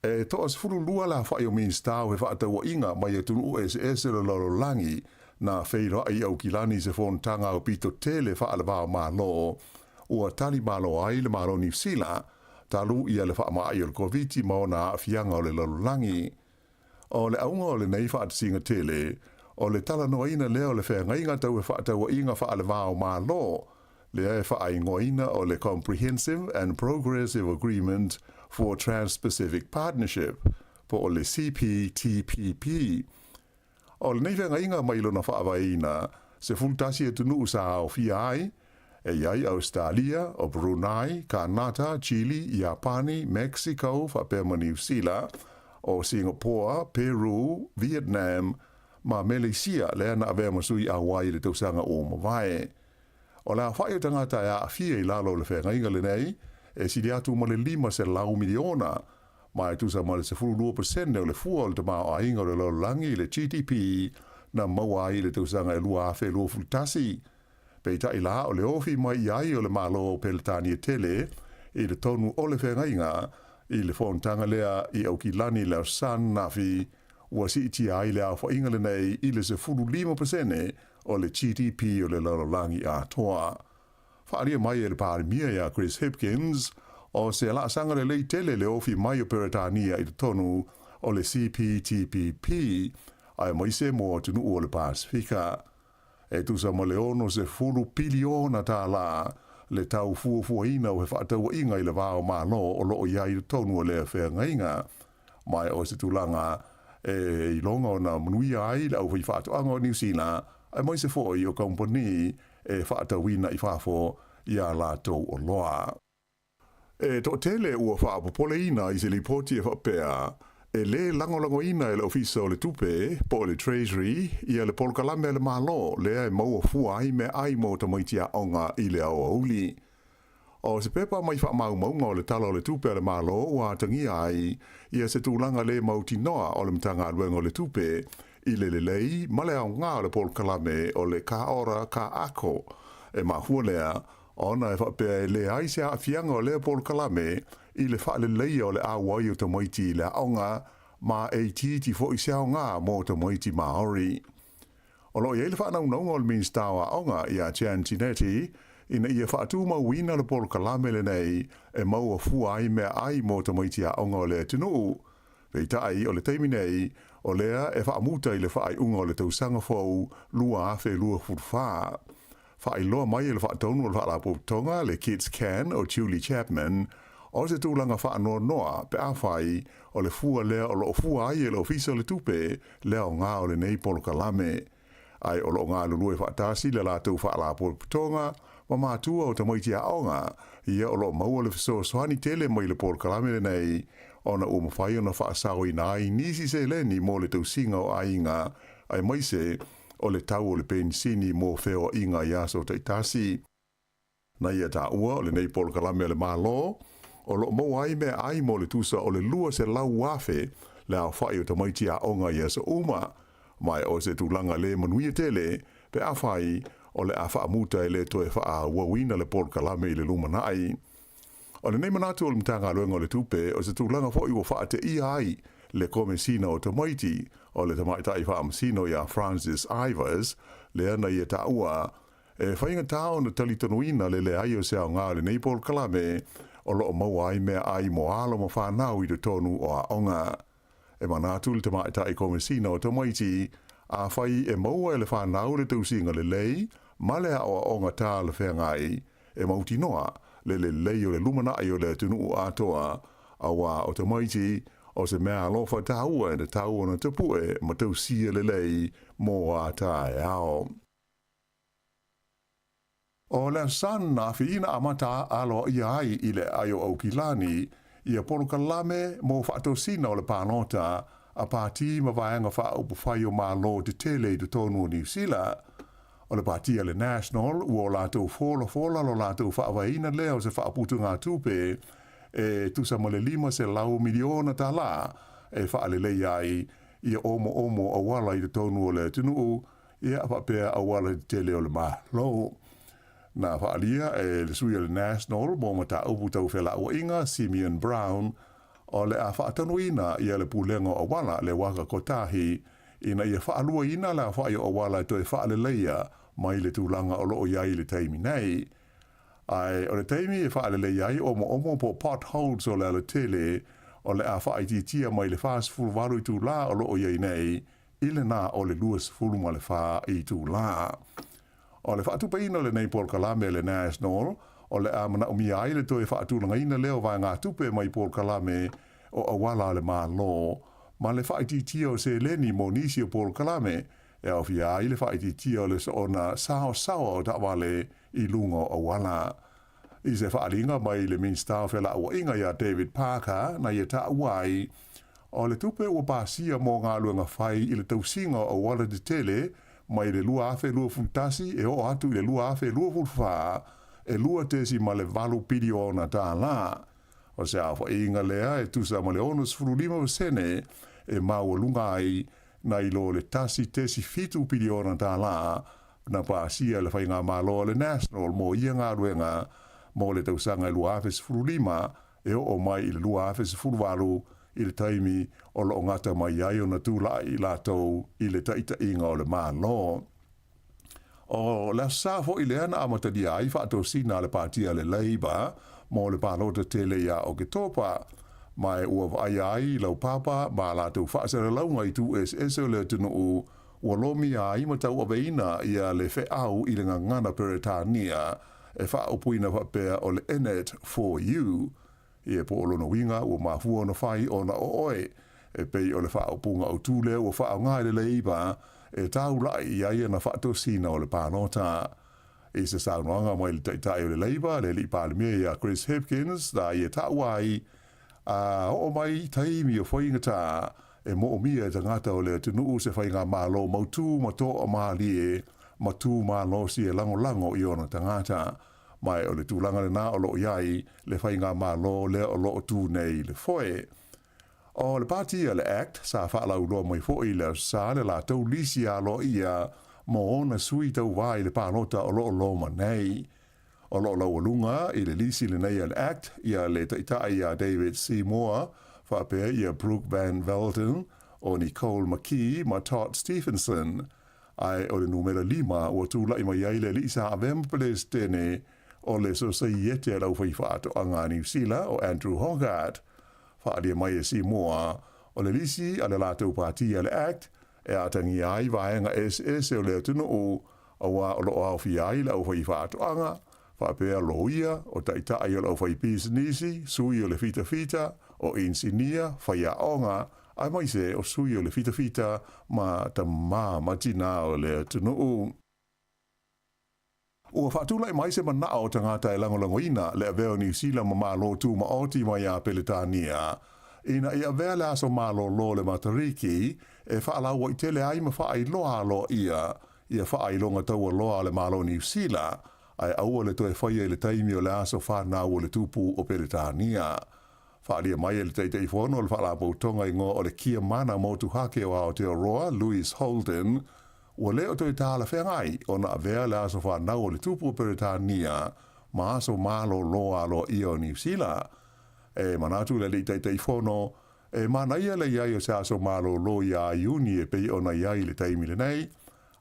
E toa-12 le aofai o Minisita o Fefaatauaiga mai atunuu eseese o le lalolagi na feiloai i Aukilani i se fonotaga aupito tele faale-va-o-Malo ua tali malo ai le Malo o Niu Sila talu ia le faamaai o le Koviti ma ona aafiaga o le lalolagi. O le auga o lenei faatasiga tele, o le talanoaina lea o le feagaiga tau fefaatauaiga faale-va-o-Malo, lea e faaigoaina o le Comprehensive and Progressive Agreement for Trans-Pacific Partnership, po o le CPTPP. O lenei feagaiga mai lona faavaeina, 11 atunuu sa aofia ai, e i ai Ausetalia, o Brunei, Kanata, Chile, Iapani, Mexico faapea ma Niu Sila, o Singapore, Peru, Vietnam, ma Meleisia lea na avea ma sui auai i le tausaga ua mavae. O le aofai o tagata e aafia i lalo o le feagaiga lenei, e sili atu ma le 500 miliona, ma e tusa ma le 12% o le fua o le tamaoaiga o le lalolagi i le GDP na maua ai i le tausaga e 2021. Peitai la, o le ofi mai i ai o le Malo o Peretania tele i le tonu o le feagaiga i le fonotaga lea i Aukilani le Aso Sa ananafi, ua siitia ai le aofaiga lenei i le 15% o le GDP o le lalolagi atoa. Faaalia mai e le Palemia ia Chris Hipkins, o se laasaga lelei tele le ofi mai o Peretania i totonu o le CPTPP, aemaise mo atunuu o le Pasefika. E tusa ma le 60 piliona tālā le tau fuafuaina o fefaatauaiga i le va o Malo o lo o i ai i totonu o lea feagaiga. Ma o se tulaga e iloga ona manuia ai le aufaifaatoaga o Niu Sila aemaise foi o kamupani e faatauina i fafo i a latou oloa. E toatele ua faapopoleina i se lipoti e faapea, e lē lagolagoina e le Ofisa o le Tupe, po o le Treasury, ia le polokalame a le Malo lea e maua fua ai meaai mo tamaiti aoga i le aoauli. O se pepa mai faamaumauga o le Tala o le Tupe a le Malo ua atagia ai ia se tulaga lē mautinoa o le Matagaluega o le Tupe i le lelei ma le aoga o le polokalame o le Ka Ora Ka Ako. E mafua lea ona e faapea e leai se aafiaga o lea polokalame i le faaleleia o le auai o tamaiti i le aoga ma e itiiti foi se aoga mo tamaiti Māori. O lo o i ai le faanaunauga o le Minisita o Aoga ia Jan Tinetti ina ia faatumauina le polokalame lenei e maua fua ai meaai mo tamaiti aoga o le atunuu. Peitai, o le taimi nei, o lea e faamuta i le faaiuga o le tausaga fou 2024. Faailoa mai e le faatonu o le Faalapotopotoga le Kids Can o Julie Chapman, o se tulaga faanoanoa pe afai o le fua lea o lo o fua ai e le Ofisa o le Tupe le aoga o lenei polokalame. Ae o lo o galulue faatasi le latou Faalapotopotoga ma matua o tamaiti aoga, ia o lo o maua le fesoasoani tele mai le polokalame lenei ona ua mafai ona faasaoina ai nisi seleni mo le tausiga o aiga aemaise o le tau o le penisini mo feoaiga i aso taitasi. Na ia taua o lenei polokalame a le Malo, o lo o maua ai meaai mo le tusa o le 200,000 le aofai o tamaiti aoga i aso uma, ma e o se tulaga lē manuia tele pe afai o le a faamuta e le toe faaauauina le polokalame i le lumanai. O lenei manatu o le Matagaluega o le Tupe, o se tulaga foi ua faateia ai le Komesina o Tamaiti o le Tamaitai Faamasino ia Francis Ivers, lea na ia taua, e faigata ona talitonuina le leai o se aoga o lenei polokalame o lo o maua ai meaai mo alo ma fanau i totonu o aoga. E manatu le Tamaitai Komesina o Tamaiti, afai e maua e le fanau le tausiga lelei ma le aoaoga talafeagai, e mautinoa le lelei o le lumanai o le atunuu atoa, auā o tamaiti, o se meaalofa taua e tatau ona tapue ma tausia lelei mo a taeao. O le Aso Sa na afiina amata aloaia ai i le aai o Aukilani ia polokalame mo faatosina o le palota a pati ma vaega faaupufai o Malo tetele i totonu o Niu Sila. O le pati a le National ua o latou folafola lo latou faavaeina lea o se faaputugatupe e tusa ma le $500 miliona tala e faaleleia ai ia omoomo auala i totonu o le atunuu, ia faapea auala tetele o le Malo. Na faaalia e le sui o le National mo mataupu tau felauaiga, Simeon Brown, o le a faatanuina ia le pulega o auala le Waka Kotahi ina ia faaluaina le aofai o auala e toe faaleleia mai le tulaga o lo o i ai i le taimi nei. Ae o le taimi e faaleleia ai omoomo po o potholes o le alatele, o le a faaitiitia mai le 48 itulā o lo o i ai nei i lena o le 24 itulā. O le faatupeina o lenei polokalame a le National, o le a manaomia ai le toe faatulagaina lea o vaegatupe mai polokalame o auala a le Malo ma le faaitiitia o seleni mo nisi o polokalame e aofia ai le faaitiitia o le soona saosaoa o taavale i luga o auala. I se faaaliga mai le Minisita o Felauaiga ia David Parker na ia taua ai, o le tupe ua pasia mo galuega fai i le tausiga o auala tetele mai le 2021 e oo atu i le 2024, e $2.8 piliona tālā. O se aofaiga lea e tusa ma le 65% e maualuga ai nai lo le $1.7 piliona tālā na pasia e le Faigamalo a le National mo ia galuega mo le tausaga e 2015 e oo mai i le 2018 i le taimi o lo o gata mai ai ona tulai latou i le taitaiga o le Malo. O le Aso Sa foi lea na amatalia ai faatosina a le Pāti a le Labour mo le palota tele ia Oketopa, ma e ua vaaia ai laupapa ma a latou faasalalauga i itu eseese o le atunuu ua lomia ai ma tauaveina ia le feau i le gagana Peretania e faaupuina faapea o le In It For You. Ia po o lona uiga ua mafua ona fai ona o oe. E pei o le faaupuga autū lea ua faaaoga e le Labour e taula'i i ai ana faatosina o le palota. I se saunoaga mai le Taitai o le Labour, le Alii Palemia ia Chris Hipkins, na ia taua ai, a oo mai taimi o faigata e moomia e tagata o le atunuu se faigamalo mautū ma toamalie ma tū malosi e lagolago i ona tagata. Ma o le tulaga lena o loo i ai le faigamalo lea o loo tū nei i le foe. O le pati a le act sa faalauiloa mai foi i le Aso Sa le latou lisi aloaia mo ona sui tauva i le palota o loo loma nei. O loo laualuga i le lisi lenei a le act ia le taitai ia David Seymour faapea ia Brooke Van Velden, o Nicole McKee ma Todd Stephenson. Ae o le numera lima ua tulai mai ai le alii sa avea ma Peresetene o le Sosaiete a le Aufaifaatoaga a Niu Sila o Andrew Hoggard. Faaalia mai e Simoa, o le lisi a le latou pati a le act e atagia ai vaega eseese o le atunuu auā o loo aofia ai le aufaifaatoaga, faapea loia, o taitai o le aufaipisinisi, sui o le fitafita, o inisinia, faiaoga, aemaise o sui o le fitafita ma tamā ma tinā o le atunuu. Ua faatulai mai se manao o tagata e lagolagoina le avea o Niu Sila ma Malo Tumaoti mai iā Peretania ina ia avea le aso malōlō le Matariki e faalauaitele ai ma faailoa aloaia ia faailoga taualoa a le Malo Niu Sila ae aua le toe faia i le taimi o le aso fanau o le Tupu o Peretania. Faaalia mai e le Taitaifono o le Faalapotopotoga igoa o le Kiamana Motuhake o Aotearoa, Louis Holden, ua le o toe talafeagai ona avea le aso fanau o le Tupu o Peretania ma aso malōlō aloaia o Niu Sila. E manatu le Alii Taitaifono, e manaia le i ai o se aso malōlō iā Iuni e pei ona i ai i le taimi lenei,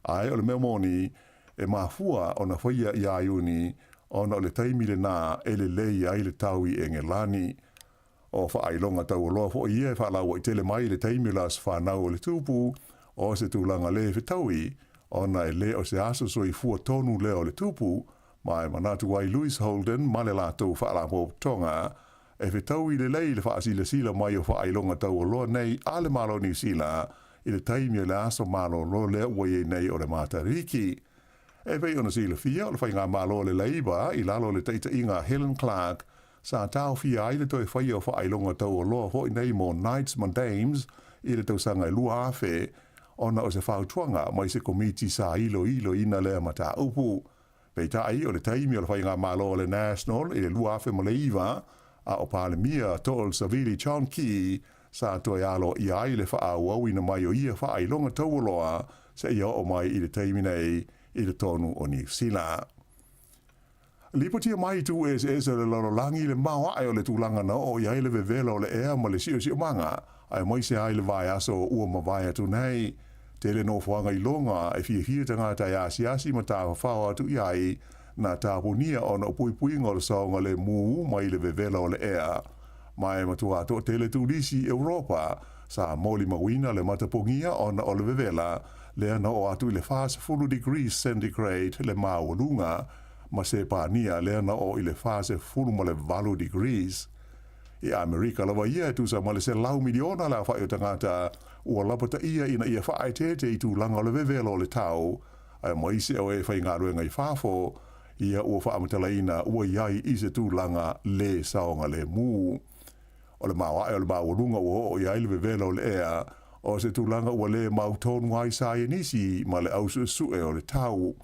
ae o le mea moni, e mafua ona faia iā Iuni ona o le taimi lenā e lelei ai le tau i Engelani. O faailoga taualoa foi ia e faalauaitele mai i le taimi o le aso fanau o le Tupu, o se tulaga le fetaui, ona e le o se aso soifua tonu lea o le Tupu, ma e manatu ai Louis Holden ma le latou faalapotopotoga e fetaui lelei le faasilasila mai o faailoga taualoa nei a le Malo o Niu Sila i le taimi o le aso malōlō lea ua i ai nei o le Matariki. E pei ona silafia, o le faigamalo a le Labour i lalo o le taitaiga a Helen Clark sa taofia ai le toe faia o faailoga taualoa foi nei mo Knights ma Dames i le tausaga e 2000 ona o se fautuaga mai se komiti sa iloiloina lea mataupu. Peitai, o le taimi o le faigamalo a le National i le 2009, a o Palemia To'o Savili John Key sa toe aloaia ai le faaauauina mai o ia faailoga taualoa seia oo mai i le taimi nei i totonu o Niu Sila. Lipotia mai i itu eseese o le lalolagi le maoae o le tulaga na oo i ai le vevela o le ea ma le siosiomaga, aemaise ai le vaiaso ua mavae atu nei. Tele nofoaga iloga e fiafia tagata e asiasi ma tafafao atu i ai na tapunia ona o puipuiga o le saogalemu mai le vevela o le ea. Ma e matua toatele turisi i Europa sa molimauina le matapogia ona o le vevela lea na oo atu i le 40 degrees centigrade le maualuga ma Sepania lea na oo i le 48 degrees. I Amerika lava ia e tusa ma le 100 miliona le aofai o tagata ua lapataia ina ia faaeteete i tulaga o le vevela o le tau, aemaise o e faigaluega i fafo, ia ua faamatalaina ua i ai i se tulaga le saogalemu. O le maoae o le maualuga ua oo i ai le vevela o le ea, o se tulaga ua le mautonu ai saienisi ma le ausuesue o le tau.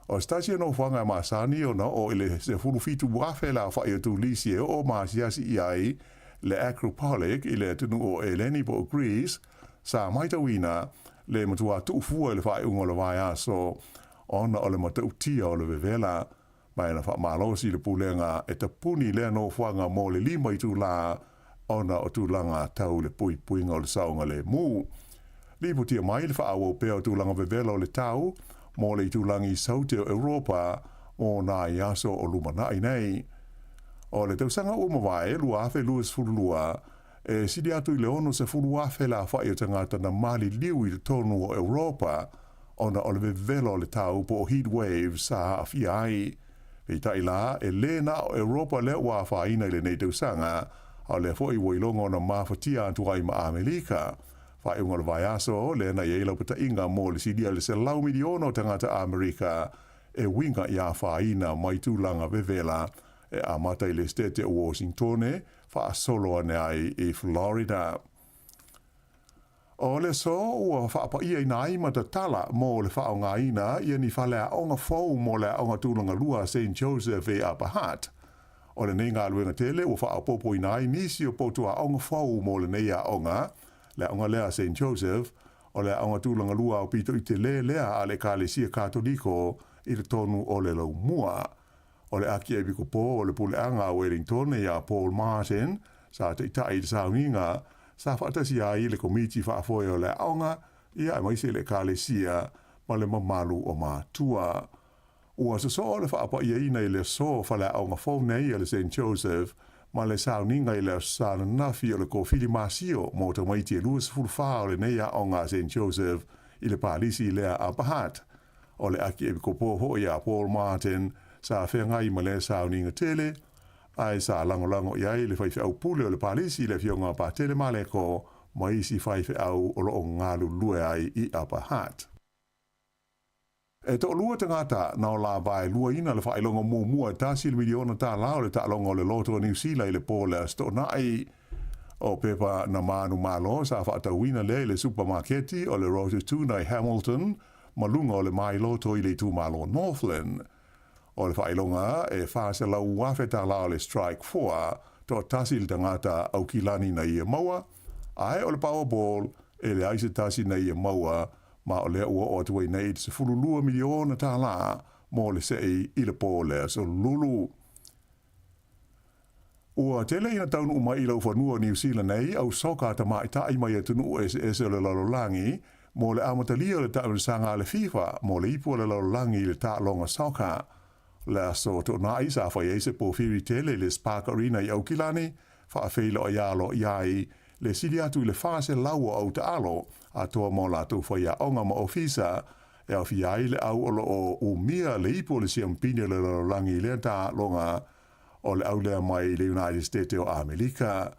O se tasi o nofoaga e masani ona oo i le 17,000 le aofai o turisi e oo ma asiasi i ai le Acropolic i le atunuu o Eleni po o Greece, sa matauina le matua tuufua i le faaiuga o le vaiaso ona o le matautia o le vevela. Ma na faamalosi le pulega e tapuni lea nofoaga mo le 5 itulā ona o tulaga tau le puipuiga o le saogalemu. Lipotia mai le faaauau pea o tulaga vevela o le tau mo le itulagi Saute o Europa mo nai aso o lumanai nei. O le tausaga ua mavae 2022, e sili atu i le 60,000 le aofai o tagata na maliliu i totonu o Europa ona o le vevela o le tau po o heat waves sa aafia ai. Peitai la, e le na o Europa lea ua afaina i lenei tausaga, a o lea foi ua iloga ona mafatia atu ai ma Amerika. Faaiuga o le vaiaso, lea na i ai laupataiga mo le silia i le 100 miliona o tagata Amerika. e uiga i afaina mai tulaga vevela e amata i le Setete o Washingtone faasolo ane ai i Florida. O le aso ua faapa'iaina ai ma tatala mo le faaaogaina ia ni faleaoga fou mo le Aoga Tulaga Lua a Saint Joseph i Upper Hutt. O lenei galuega tele ua faaopoopoina ai nisi o potu aoga fou mo lenei aoga, le aoga lea a Saint Joseph, o le aoga tulaga lua aupito i telē lea a le Ekalesia Katoliko i totonu o le Laumua. O le Akiepikopo o le Puleaga a Wellingtone ia Paul Martin, sa taita'i i le sauniga, sa faatasi ai le Komiti Faafoe o le Aoga, ia aemaise le Ekalesia ma le mamalu o matua. Ua sosoo le faapa'iaina i le aso faleaoga fou nei a le Saint Joseph ma le sauniga i le Aso Sa ananafi o le Kofili Masio mo tamaiti e 24 o lenei aoga a Saint Joseph i le palisi lea a Upper Hutt. O le Akiepikopo ho'i a Paul Martin sa feagai ma lea sauniga tele, ae sa lagolago i ai le faifeau pule o le palisi le Afioga a Patele Maleko ma isi faifeau o lo'o galulue ai i Upper Hutt. E toalua tagata na o lavaeluaina le faailoga muamua e tasi le miliona tālā o le taaloga o le Loto a Niu Sila i le pō le Aso Toonai. O pepa na manumalo sa faatauina lea i le supamaketi o le Rototuna i Hamilton ma luga o le mai loto i le itumalo Northland. O le faailoga e $400,000 tālā o le Strike Four, toatasi le tagata Aukilani na ia maua, ae o le Powerball e leai se tasi na ia maua ma o lea ua oo atu ai nei i le $12 miliona tālā mo le seʻi i le pō le Aso Lulu. Ua tele ina taunuu mai i laufanua o Niu Sila nei au soka tamaitai mai atunuu eseese o le lalolagi mo le amatalia o le taamilosaga a le FIFA mo le ipu o le lalolagi i le taaloga soka. Le aso Toonai sa fai ai se pōwhiri tele i le Spark Arena i Aukilani, faafeiloai aloaia ai le sili atu i le 400 o au taalo atoa mo latou faiaoga ma ofisa e aofia ai le au o loo umia le ipu o le siampini o le lalolagi i lea taaloga o le au lea mai le United States o Amelika.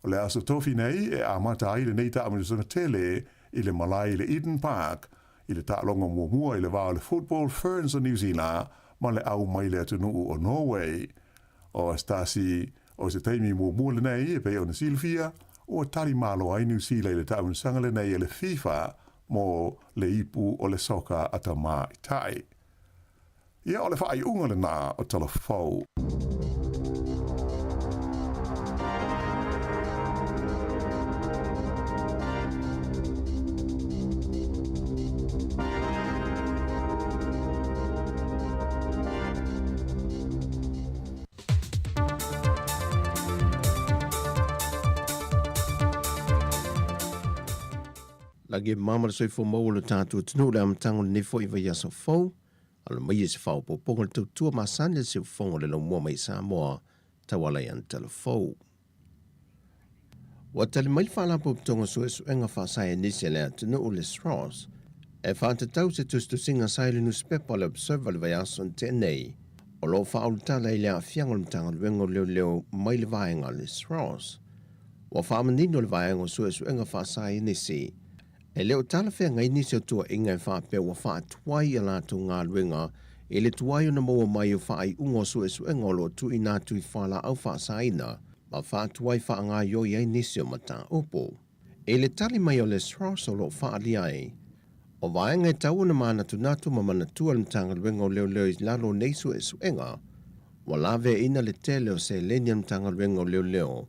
O le aso tofi nei e amata ai lenei taamilosaga tele i le malae i le Eden Park i le taaloga muamua i le va o le Football Ferns o Niu Sila ma le au mai le atunuu o Norway. O se tasi o se taimi muamua lenei e pei ona silafia ua tali malo ai Niu Sila i le taamilosaga lenei a le FIFA mo le ipu o le soka a tamaitai. Ia, o le faaiuga lenā o Tala Fou. Lagi e mama le soifua maua o lo tatou atunuu i le amataga o lenei foi vaiaso fou. Alo mai e se faaopoopoga o le tautua masani a le siufofoga o le laumua mai Samoa tauala i ana talafou. Ua tali mai le Faalapotopotoga Suesuega Faasaienisi a le atunuu le SROS e faatatau se tusitusiga sa i le nusipepa o le Observer i le vaiaso na tea nei o lo o faaulutala i le aafiaga o le Matagaluega o Leoleo mai le vaega a le SROS. Ua faamanino le vaega o Suesuega Faasaienisi E le o talafeagai nisi o tuuaiga e faapea ua faatuai a latou galuega i le tuai ona maua mai o faaiuga o suesuega o lo o tuuina atu i fualaau faasaina ma faatuai faagaoioi ai nisi o mataupu. I le tali mai o le SROS o lo o faaalia ai, o vaega e tau ona manatunatu ma manatua le Matagaluega o Leoleo i lalo o nei suesuega, ua laveaina le tele o seleni a le Matagaluega o Leoleo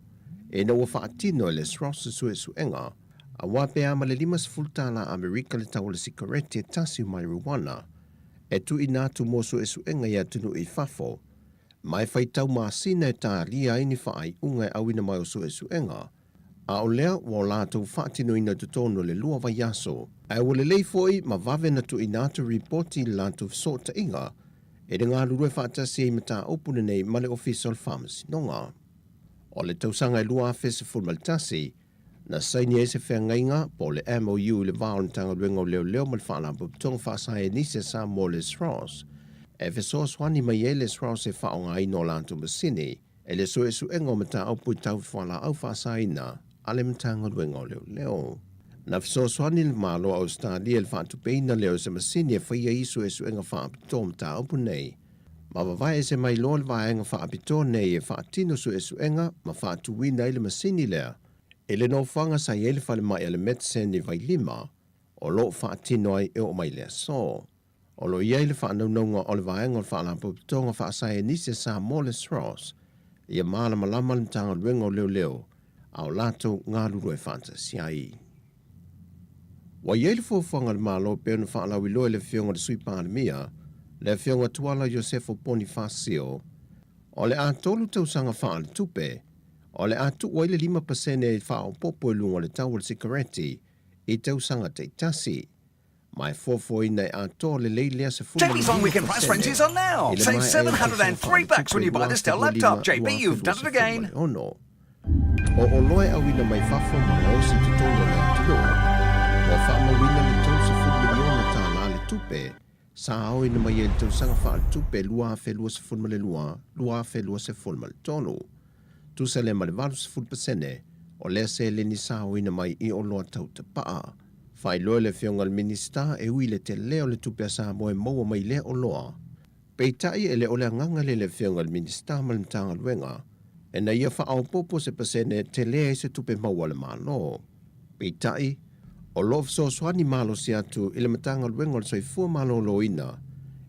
ina ua faatino e le SROS se suesuega Aua pe a ma le 50 tala Amerika le tau o le sikareti e tasi o marijuana e tuuina atu mo suesuega i atunuu i fafo, ma e faitau masina e talia ai ni faaiuga e auina mai o suesuega, a o lea ua o latou faatinoina i totonu o le lua vaiaso. Ae ua lelei foi ma vave na tuuina atu ripoti i le latou fesootaiga e le galulue faatasi ai mataupu lenei ma le Ofisa o le Faamasinoga. O le tausaga e 2011, Na saini ai se feagaiga, po o le MOU i le va o le Matagaluega o Leoleo ma le Faalapotopotoga Faasaienisi a Samoa le SROS, e fesoasoani mai ai le SROS e faaaogaina o latou masini i le suesuega o mataupu i tau fualaau faasaina a le Matagaluega o Leoleo. Na fesoasoani le Malo o Ausetalia i le faatupeina lea o se masini e faia ai suesuega faapitoa mataupu nei, ma vavae ese mai loa le vaega faapitoa nei e faatino suesuega ma faatuina ai le masini lea i le nofoaga sa i ai le falemai a le Medcen i Vailima o lo o faatino ai e oo mai le aso. O lo o i ai le faanaunauga o le Vaega o le Faalapotopotoga Faasaienisi a Samoa le SROS ia malamalama le Matagaluega o Leoleo a o latou galulue faatasi ai. Ua i ai le fuafuaga a le Malo e pei ona faalauiloa e le Afioga i le Sui Palemia, le Afioga Tuala Iosefo Ponifasio, o le a 3 tausaga faaletupe, o le a tuu ai le 5% faaopoopo i luga o le tau o le sikareti i tausaga taitasi. Ma e fuafuaina e atoa lelei lea JB's long weekend price 15% frenzies are now. i le Save maea ai o le tausaga 703 bucks when faaletupe you buy this Dell laptop. JB, you've done it again. 2025/2026. O oloa e auina mai fafo ma gaosi i totonu o le atunuu, ua faamauina le $30 miliona tālā le tupe sa aoina mai ai i le tausaga faaletupe 2022, 2023. Tusa lea ma le 80% o lea seleni sa aoina mai i oloa tau tapaa. Faailoa e le Afioga i le Minisita e ui i le tele o le tupe a Samoa e maua mai lea oloa. Peitai e le o le agaga lea i le Afioga i le Minisita ma le Matagaluega ina ia faaopoopo se pasene e tele ai se tupe maua a le Malo. Peitai, o lo o fesoasoani malosi atu i le Matagaluega o le Soifua Maloloina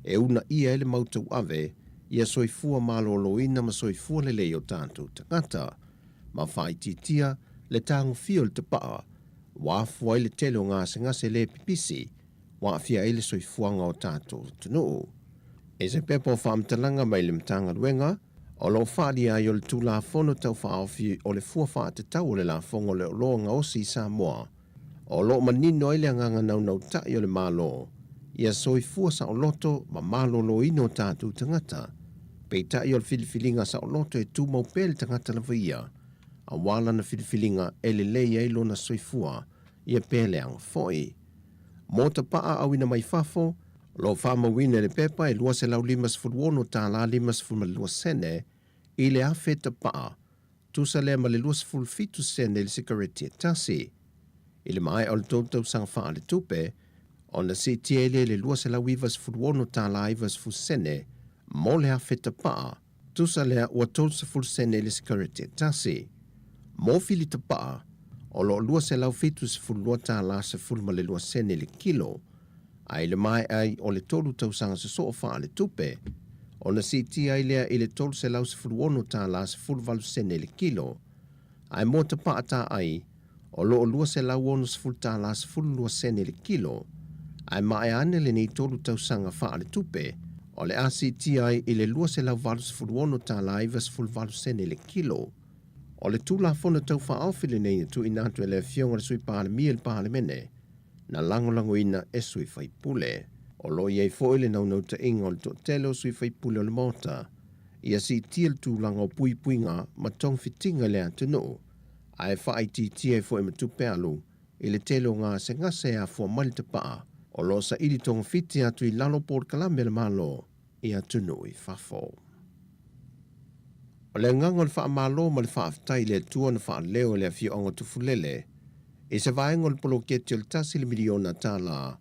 e uunaia ai le mau tauave ia soifua maloloina ma soifua lelei o tatou tagata, ma faaitiitia le tagofia o le tapaa ua afua ai le tele o gasegase le pipisi ua aafia ai le soifuaga o tatou atunuu. I se pepa o faamatalaga mai le Matagaluega, o lo o faaalia ai o le Tulafono Tau Faaofi o le Fua Faatatau o le Lafoga o le Oloa Gaosi i Samoa, o lo o manino ai le agaga naunautai o le Malo ia soifua saoloto ma maloloina o tatou tagata, peitai o le filifiliga saoloto e tumau pea i le tagata lava ia, aua lana filifiliga e lelei ai lona soifua ia pe leaga foi. Mo tapaa auina mai fafo, o lo o faamauina i le pepa e $256 52 sene i le afe tapaa, tusa lea ma le 27 sene i le sikareti e tasi. I le maea o le tou tausaga faaletupe, ona siitia ai lea i le $296 90 sene mo le afe tapaa, tusa lea ua 30 sene i le sikareti e tasi. Mo fili tapaa, o lo o $272 12 sene i le kilo, a i le maea ai o le tolu tausaga sosoo faaletupe, ona siitia ai lea i le $316 18 sene i le kilo, ae mo tapaa taai, o lo o $260 12 sene i le kilo, ae maea ane lenei tolu tausaga faaletupe, o le a siitia ai i le $286 98 sene i le kilo. O le Tulafono Tau Faaofi lenei na tuuina atu e le Afioga i le Sui Palemia i le Palemene, na lagolagoina e sui faipule. O lo o i ai foi le naunautaiga o le toatele o sui faipule o le Maota ia siitia le tulaga o puipuiga ma togafitiga i le atunuu, ae faaitiitia ai foi ma tupe alu i le tele o gasegase e afua mai le tapaa o lo o saili togafiti atu i lalo o polokalame a le Malo i atunuu i fafo. O le agaga o le faamalo ma le faafetai i le Atua na faaleo e le afioaga o Tufulele i se vaega o le poloketi o le tasi le miliona tala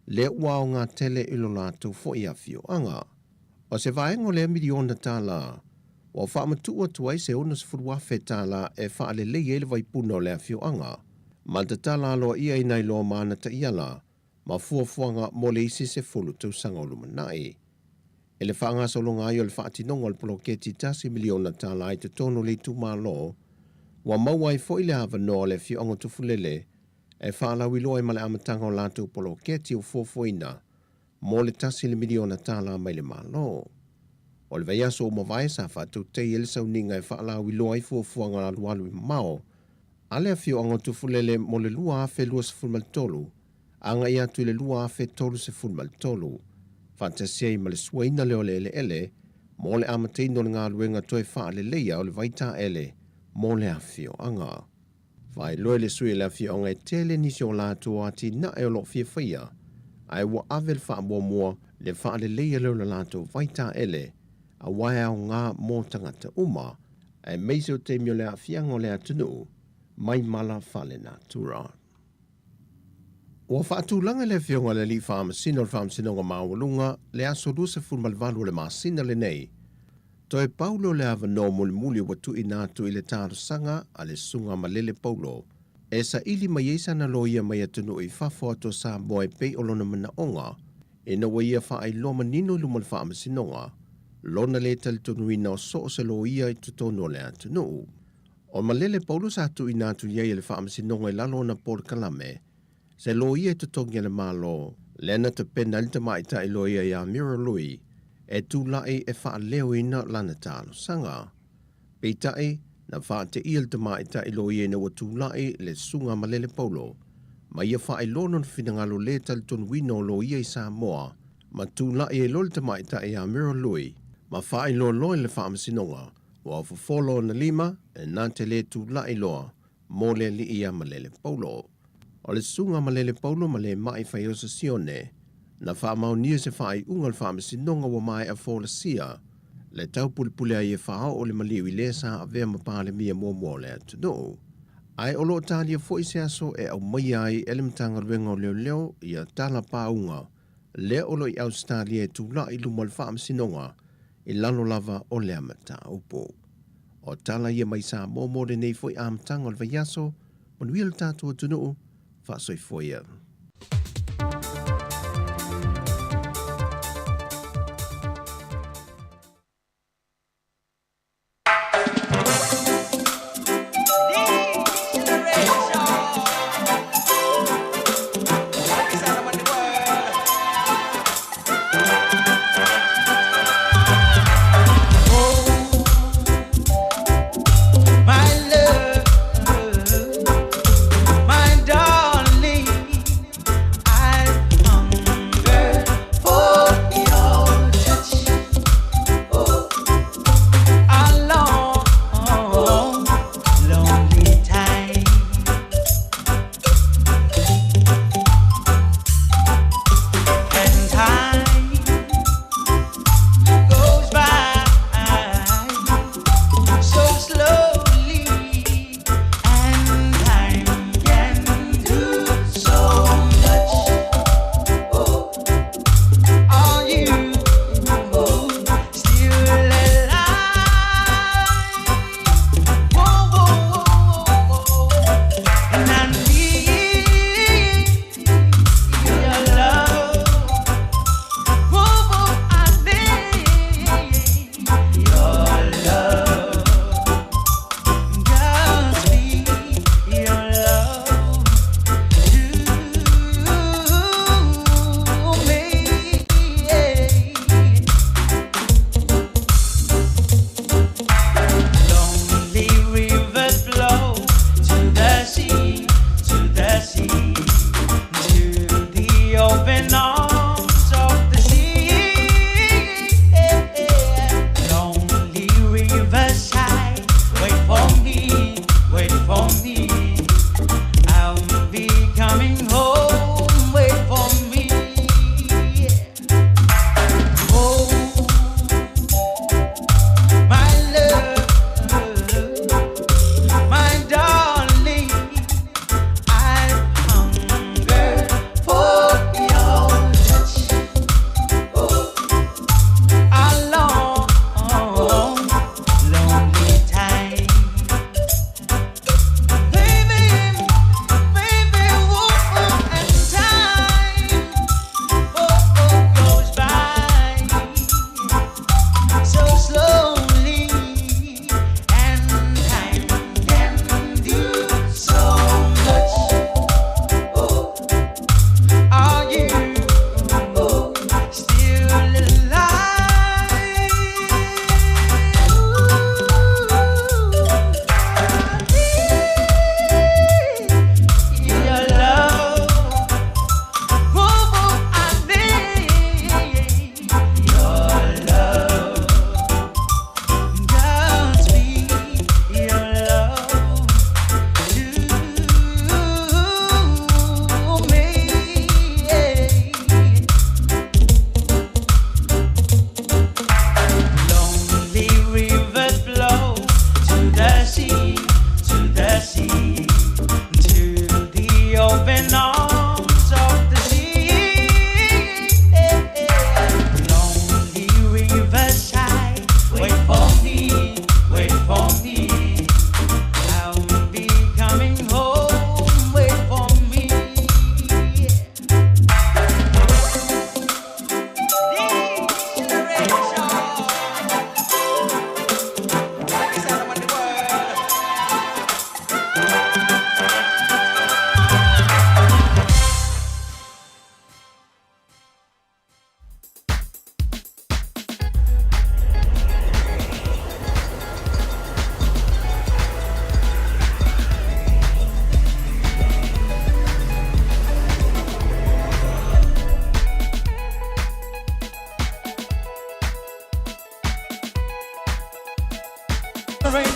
lea ua aoga tele i lo latou foi afioaga. O se vaega o lea miliona tala ua faamatuu atu ai se $60,000 e faalelei ai le vaipuna o le afioaga ma le tatala aloaia i nai loa ma ana taiala ma fuafuaga mo le isi 10 tausaga o lumanai. I le faagasologa ai o le faatinoga o le poloketi $1 miliona i totonu o le itumalo, ua maua ai foi le avanoa o le afioaga o Tufulele e faalauiloa ai ma le amataga o latou poloketi ua fuafuaina mo le $1 miliona mai le Malo. O le vaiaso ua mavae sa faatautaia ai le sauniga e faalauiloa ai fuafuaga alualu i mamao a le afioaga o Tufulele mo le 2023 agai atu i le 2033, faatasi ai ma le suaina lea o le eleele mo le amataina o le galuega toe faaleleia o le vaitaele mo le afioaga. Faailoa i le sui o le afioaga e tele nisi o latou atinae o lo o fia faia, ae ua ave le faamuamua le faaleleia lea o le latou vaitaele aua e aoga mo tagata uma, aemaise o taimi o le aafiaga o le atunuu mai mala faalenatura. Ua faatulaga e le Afioga i le Alii Faamasino o le Faamasinoga Maualuga le aso 28 o le masina lenei. Toe pau lea o le avanoa mulimuli ua tuuina atu i le talosaga a le Susuga Malele Paulo e saili mai ai sana loia mai atunuu i fafo atu o Samoa e pei o lona manaoga ina ua ia faailoa manino i luma o le Faamasinoga lona lē talitonuina o so o se loia i totonu o le atunuu. O Malele Paulo sa tuuina atu i ai e le Faamasinoga i lalo o ona polokalame se loia e totogi a le Malo, lea na tapena ai le tamaitai loia ia Mira Lui e tulai e faaleoina lana talosaga. Peitai, na faateia le tamaitai loia ina ua tulai le Susuga Malele Paulo ma ia faailoa lona finagalo lē talitonuina o loia i Samoa ma tulai ai loa le tamaitai ia Mira Lui ma faailoa loa i le Faamasinoga ua fofo lona lima e na te lē tulai loa mo le alii ia Malele Paulo. O le Susuga Malele Paulo ma le ma'i Faiosa Sione, na faamaonia se faaiuga a le Faamasinoga ua maea folasia le taupulepule ai e faaoo le maliu i le sa avea ma Palemia muamua o le atunuu. Ae o lo o talia foi se aso e aumaia ai e le Matagaluega o Leoleo ia tala pauga lea o lo o i Ausetalia e tulai i luma o le Faamasinoga i lalo lava o lea mataupu. O tala ia mai Samoa mo lenei foi amataga o le vaiaso, manuia le tatou atunuu, faasoifua ia. My love, my darling.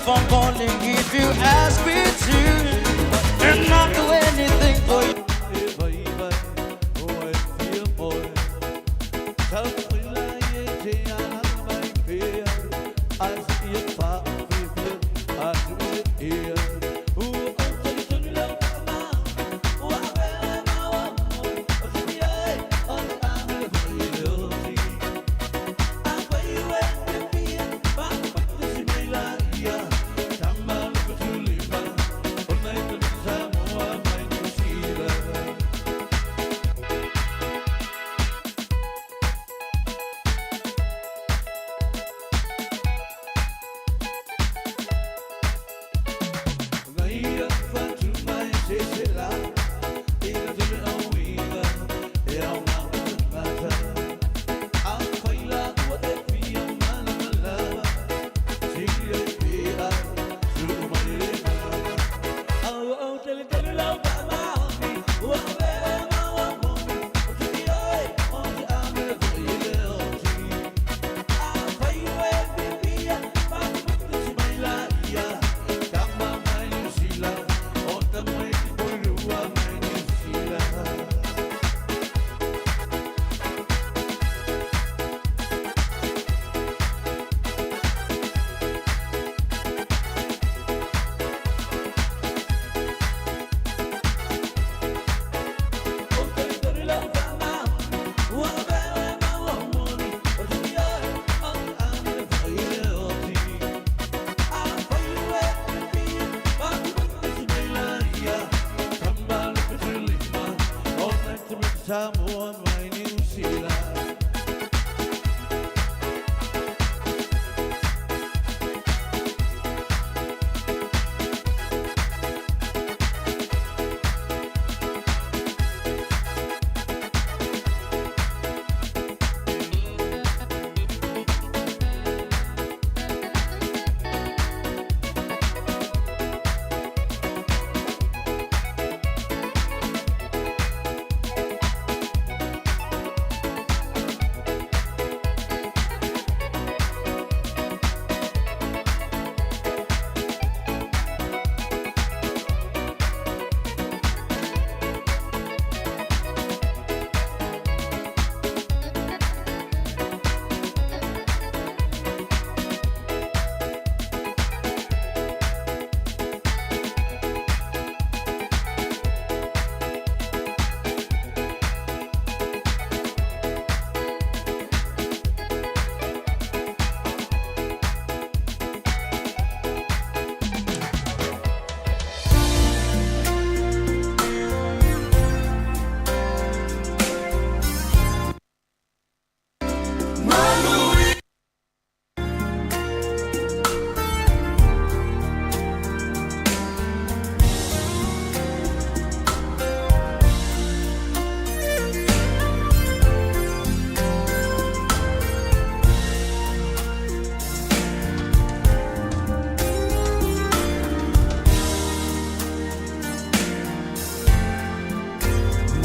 phone calling if you ask me to. And I'll do anything for you. Samoa mai Niu Sila.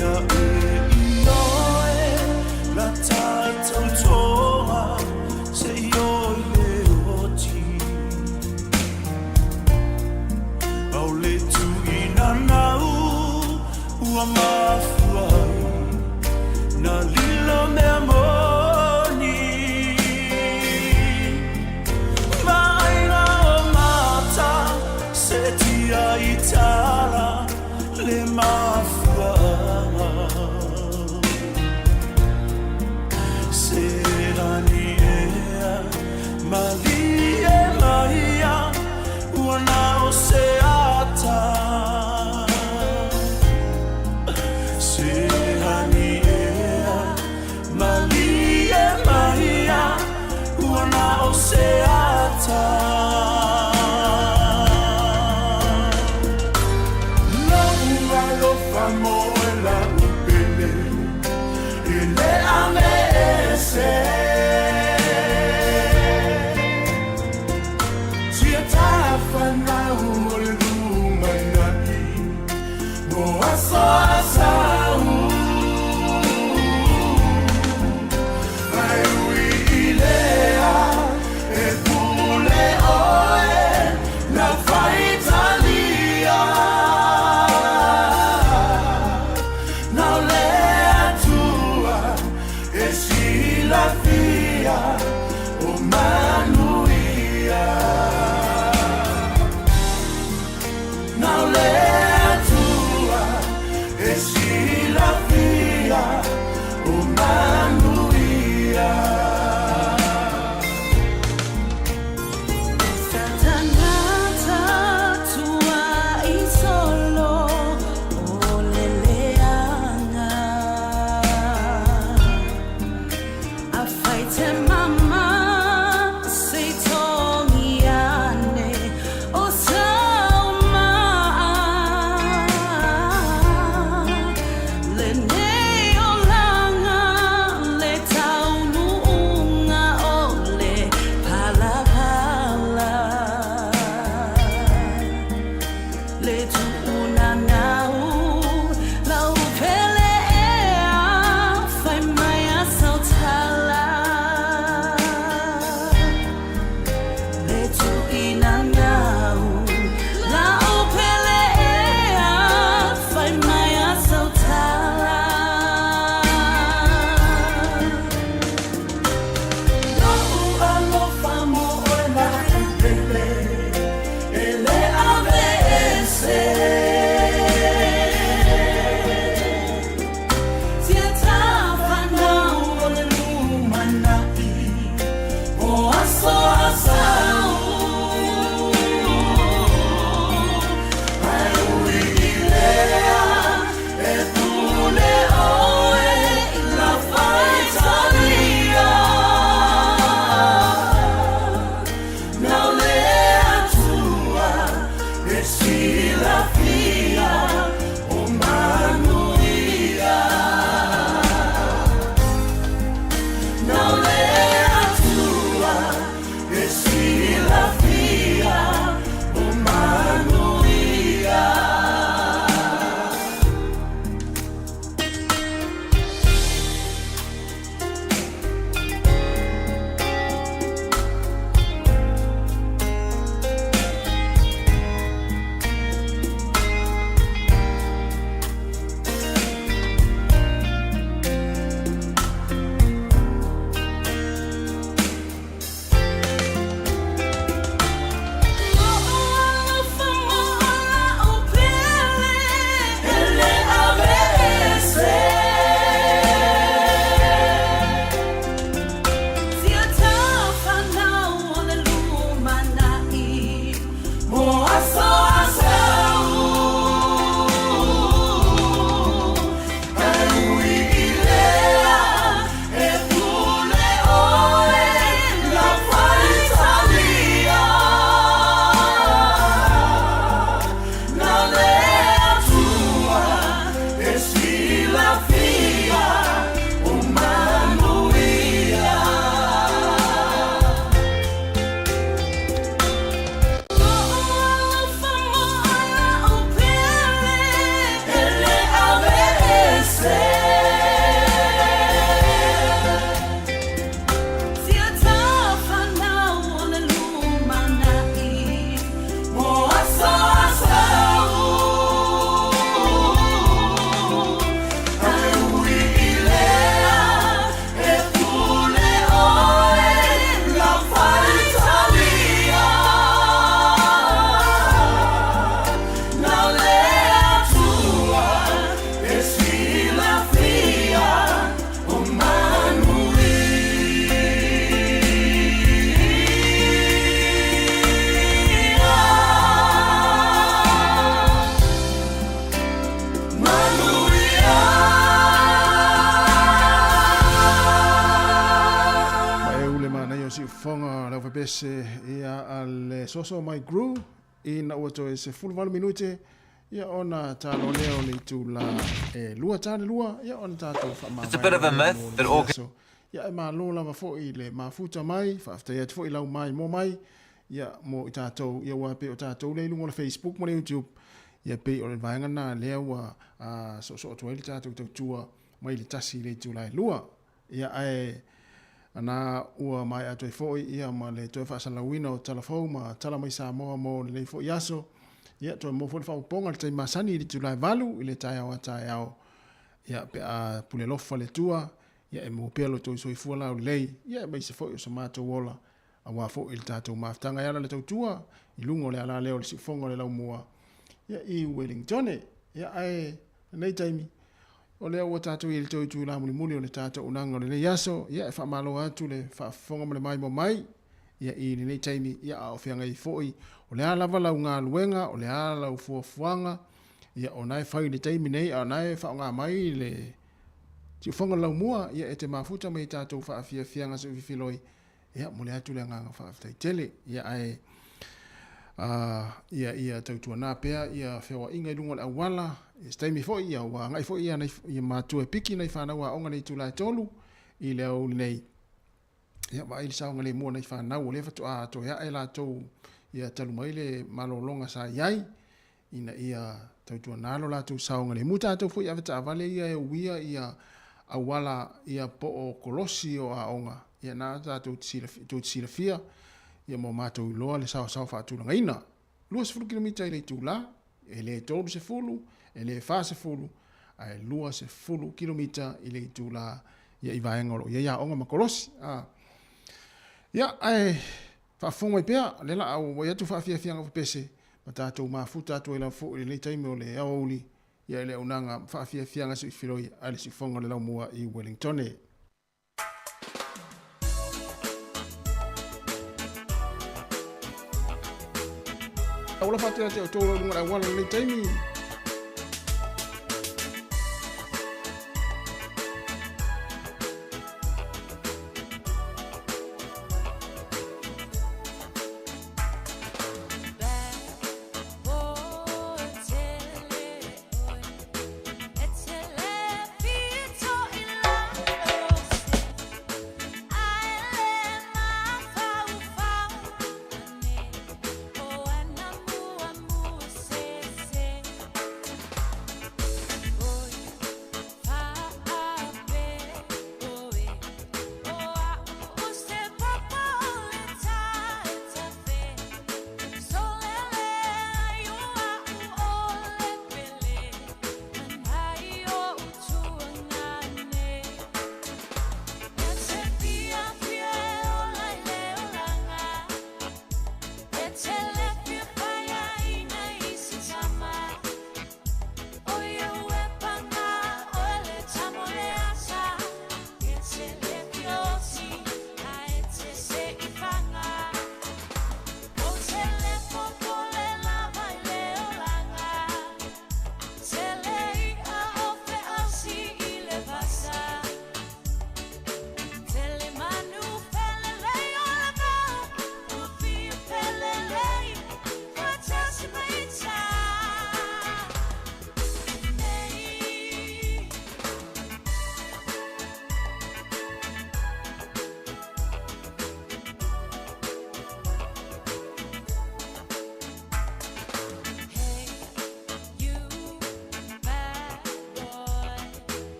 Na e ioe la tātou toa se i oi le oti. Au le tui nanau ua mafua ai na lilo mea moni. Mai la o mata se tia i tala le mafuaga. Se lani ea malie maia ua na o se ata. Se lani ea malie maia ua na o se ata. Lau alofa mo e lau pele e le ame ese. Tia tafanau o le lumanai mo aso asau. Ai ui i lea e pule oe silafia o manuia. Pese ia a le soso mai gru ina ua toe 18 minute ia ona talo lea o le itula e 2 tale 2 ia ona tatou faamavae. It's a bit of a myth that all Ia e malo lava foi le mafuta mai, faafetai atu foi lau mai mo mai ia mo i tatou ia ua pei o tatou lea i luga o le Facebook ma le YouTube ia pei o le vaega lena lea ua soosoo atu ai le tatou tautua mai le 1 i le itula e 2. Ia ae ana ua maea atu ai foi ia ma le toe faasalalauina o tala fou ma tala mai Samoa mo lenei foi aso. Ia toe maua foi le faaopoopoga i le taimi masani i le itula e 8 i le taeao a taeao. Ia pe a pule alofa le Atua, ia e maua pea lo outou soifua laulelei, ia aemaise foi o so matou ola aua foi le tatou mafutaga e ala le tautua i luga o le ala lea o le siufofoga o le laumua ia i Wellingtone. Ia ae Lenei taimi, o lea ua tatou i ai i le tou itula mulimuli o le tatou auaunaga o lenei aso, ia e faamalo atu le faafofoga ma le maimoa mai ia i lenei taimi, ia a o feagai ai foi, o le a lava lau galuega, o le a lau fuafuaga, ia o na e fai i le taimi nei, a o na e faaaoga mai le siufofoga o le laumua, ia e te mafuta mai i tatou faafiafiaga seuififiloi, Ia, momoli atu le agaga faafetai tele. Ia, ae ia, ia tautuana pea ia feoaiga i luga o le auala. I se taimi foi, ia, ua agai foi ia, nai, ia matua e piki nai fanau aoga i le itula e 3 i le aoauli nei. Ia, vaai le saogalemu o nai fanau, o lea faatoa toe ae latou, ia, talu mai le malologa sa i ai, ina ia tautuana lo latou saogalemu. Tatou foi i avetaavale ia e uia ia auala ia po o kolosi o aoga, ia na tatou te silafia ia ma ua matou iloa le saosaoa faatulagaina. 20 kilomita i le itula, e le 30, e le 40, ae 20 kilomita i le itula ia i vaega o lo o i ai aoga ma kolosi. Ia, ae faafofoga mai pea, o lea la a ua i atu faafiafiaga pepese, ma tatou mafuta atu ai lava foi i lenei taimi o le aoauli ia i le auaunaga faafiafiaga siuifiloi a le siufofoga o le Laumua i Wellingtone. Ua lofa atu ia te outou o lo o i luga o le auala i lenei taimi.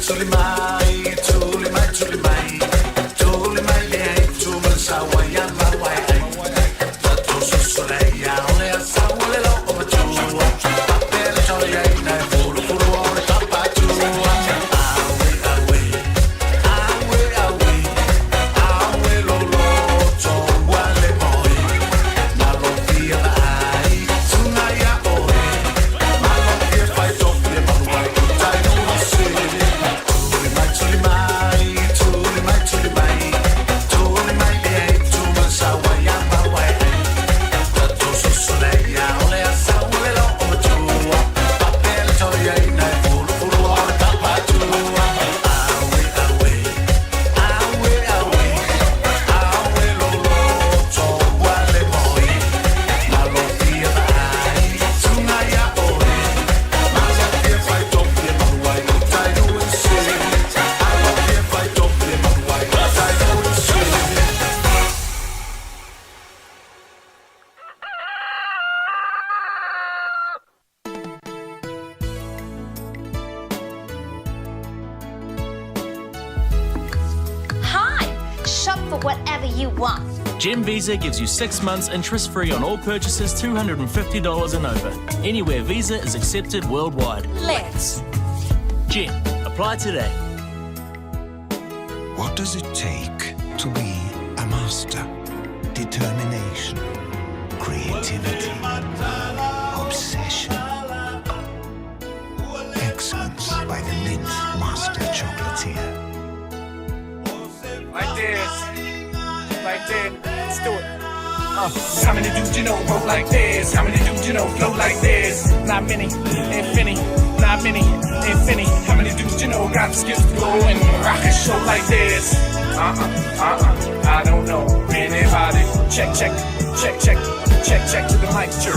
tuli mai, tuli mai, tuli mai. Tuli mai le ai, tu ma le saua ia maua e ai. Tatou susu le ia o le asa ua le lo o matua. Papele tole ai na e fulufulu o le tapatua. Aue, aue, aue, aue, aue lolo tua le oe. Malofia vaai, tuna ia oe. Malofia fai tofi e malu ai o tai o se. Tuli mai, tuli mai, tuli mai, tuli mai. Tuli mai le ai, tu ma le saua ia maua e ai. Tatou susu le ia o le asa ua le lo o matua. Papele tole ai na e fulufulu o le tapatua. Aue, aue, aue, aue, aue lolo tua le moi. Malofia vaai, tuna ia oe. Malofia fai tofi e malu ai o tai o se. Malofia fai tofi e malu ai o tai o se. Hi! Shop for whatever you want. Gem Visa gives you 6 months interest free on all purchases $250 and over. Anywhere Visa is accepted worldwide. Let's. Gem, apply today. What does it take to be a master? Determination, creativity, obsession. Excellence by the Lindt Master Chocolatier. Like this. Like this. Let's do it. How many dudes you know roll like this? How many dudes you know flow like this? Not many, if any. Not many, if any. How many dudes you know got the skills to go and rock a show like this? Uh-uh, uh-uh, I don't know anybody. Check, check, check, check, check, check to the mic. Check.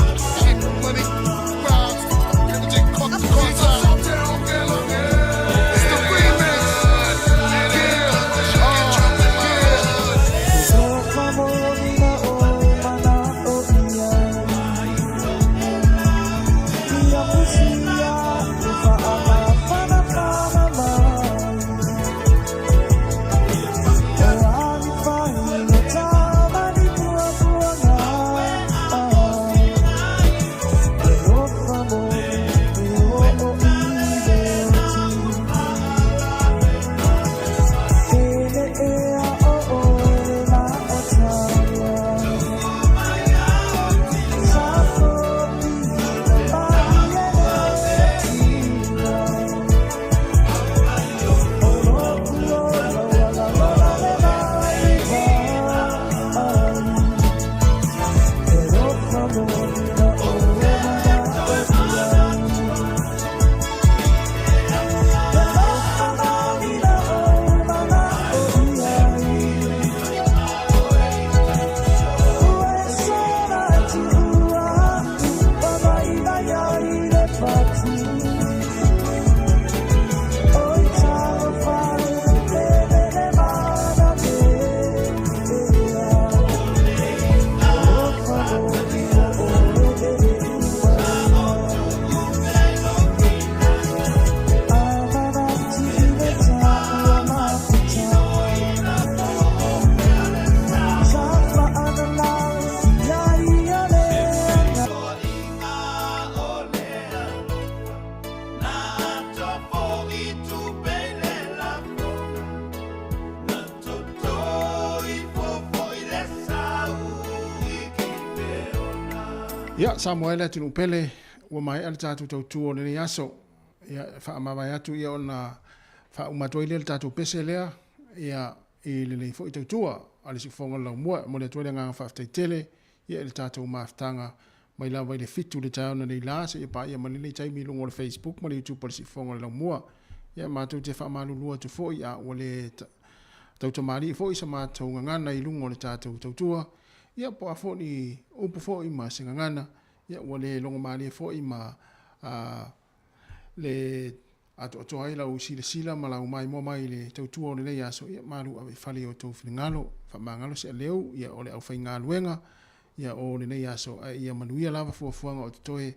Ia, Samoa e le atunuu pele, ua maea le tatou tautua o lenei aso. Ia, e faamavae atu ia ona faauma atu ai lea le tatou pese lea, ia, i lenei foi tautua a le Siufofoga o le Laumua. E momoli atu ai le agaga faafetai tele, ia, i le tatou mafutaga mai lava i le 7 i le taeao nei la seia paia mai lenei taimi i luga o le Facebook ma le YouTube o le Siufofoga o le Laumua. Ia, matou te faamalulu atu foi a ua le tautamalii foi sa matou gagana i luga o le tatou tautua, Ia, po o a foi ni upu foi ma se gagana, ia, ua le logomalie foi ma a, le atoatoa ai lau silasila ma lau maimoa mai i le tautua o lenei aso, ia, malu ave i fale i outou finagalo, faamagalo se aleu, ia, o le aufaigaluega, ia, o lenei aso, ae ia manuia lava fuafuaga o totoe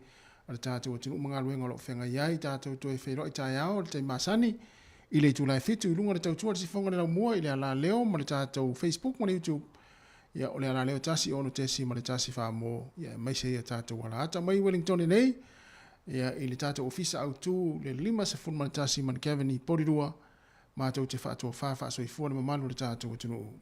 a le tatou atunuu ma galuega o lo o feagai ai, tatou toe feiloai taeao i le taimi masani. I le itula e 7 i luga o le Tautua i le Sifoga o le Laumua i le alaleo ma le tatou Facebook ma le YouTube, ia o le alaleo 1 6.1 Famo, ia aemaise ia tatou alaata mai Wellington nei, ia i le tatou ofisa autu le 51 Mancaveny Porirua, matou te faatofa faasoifua le mamalu o le tatou atunuu.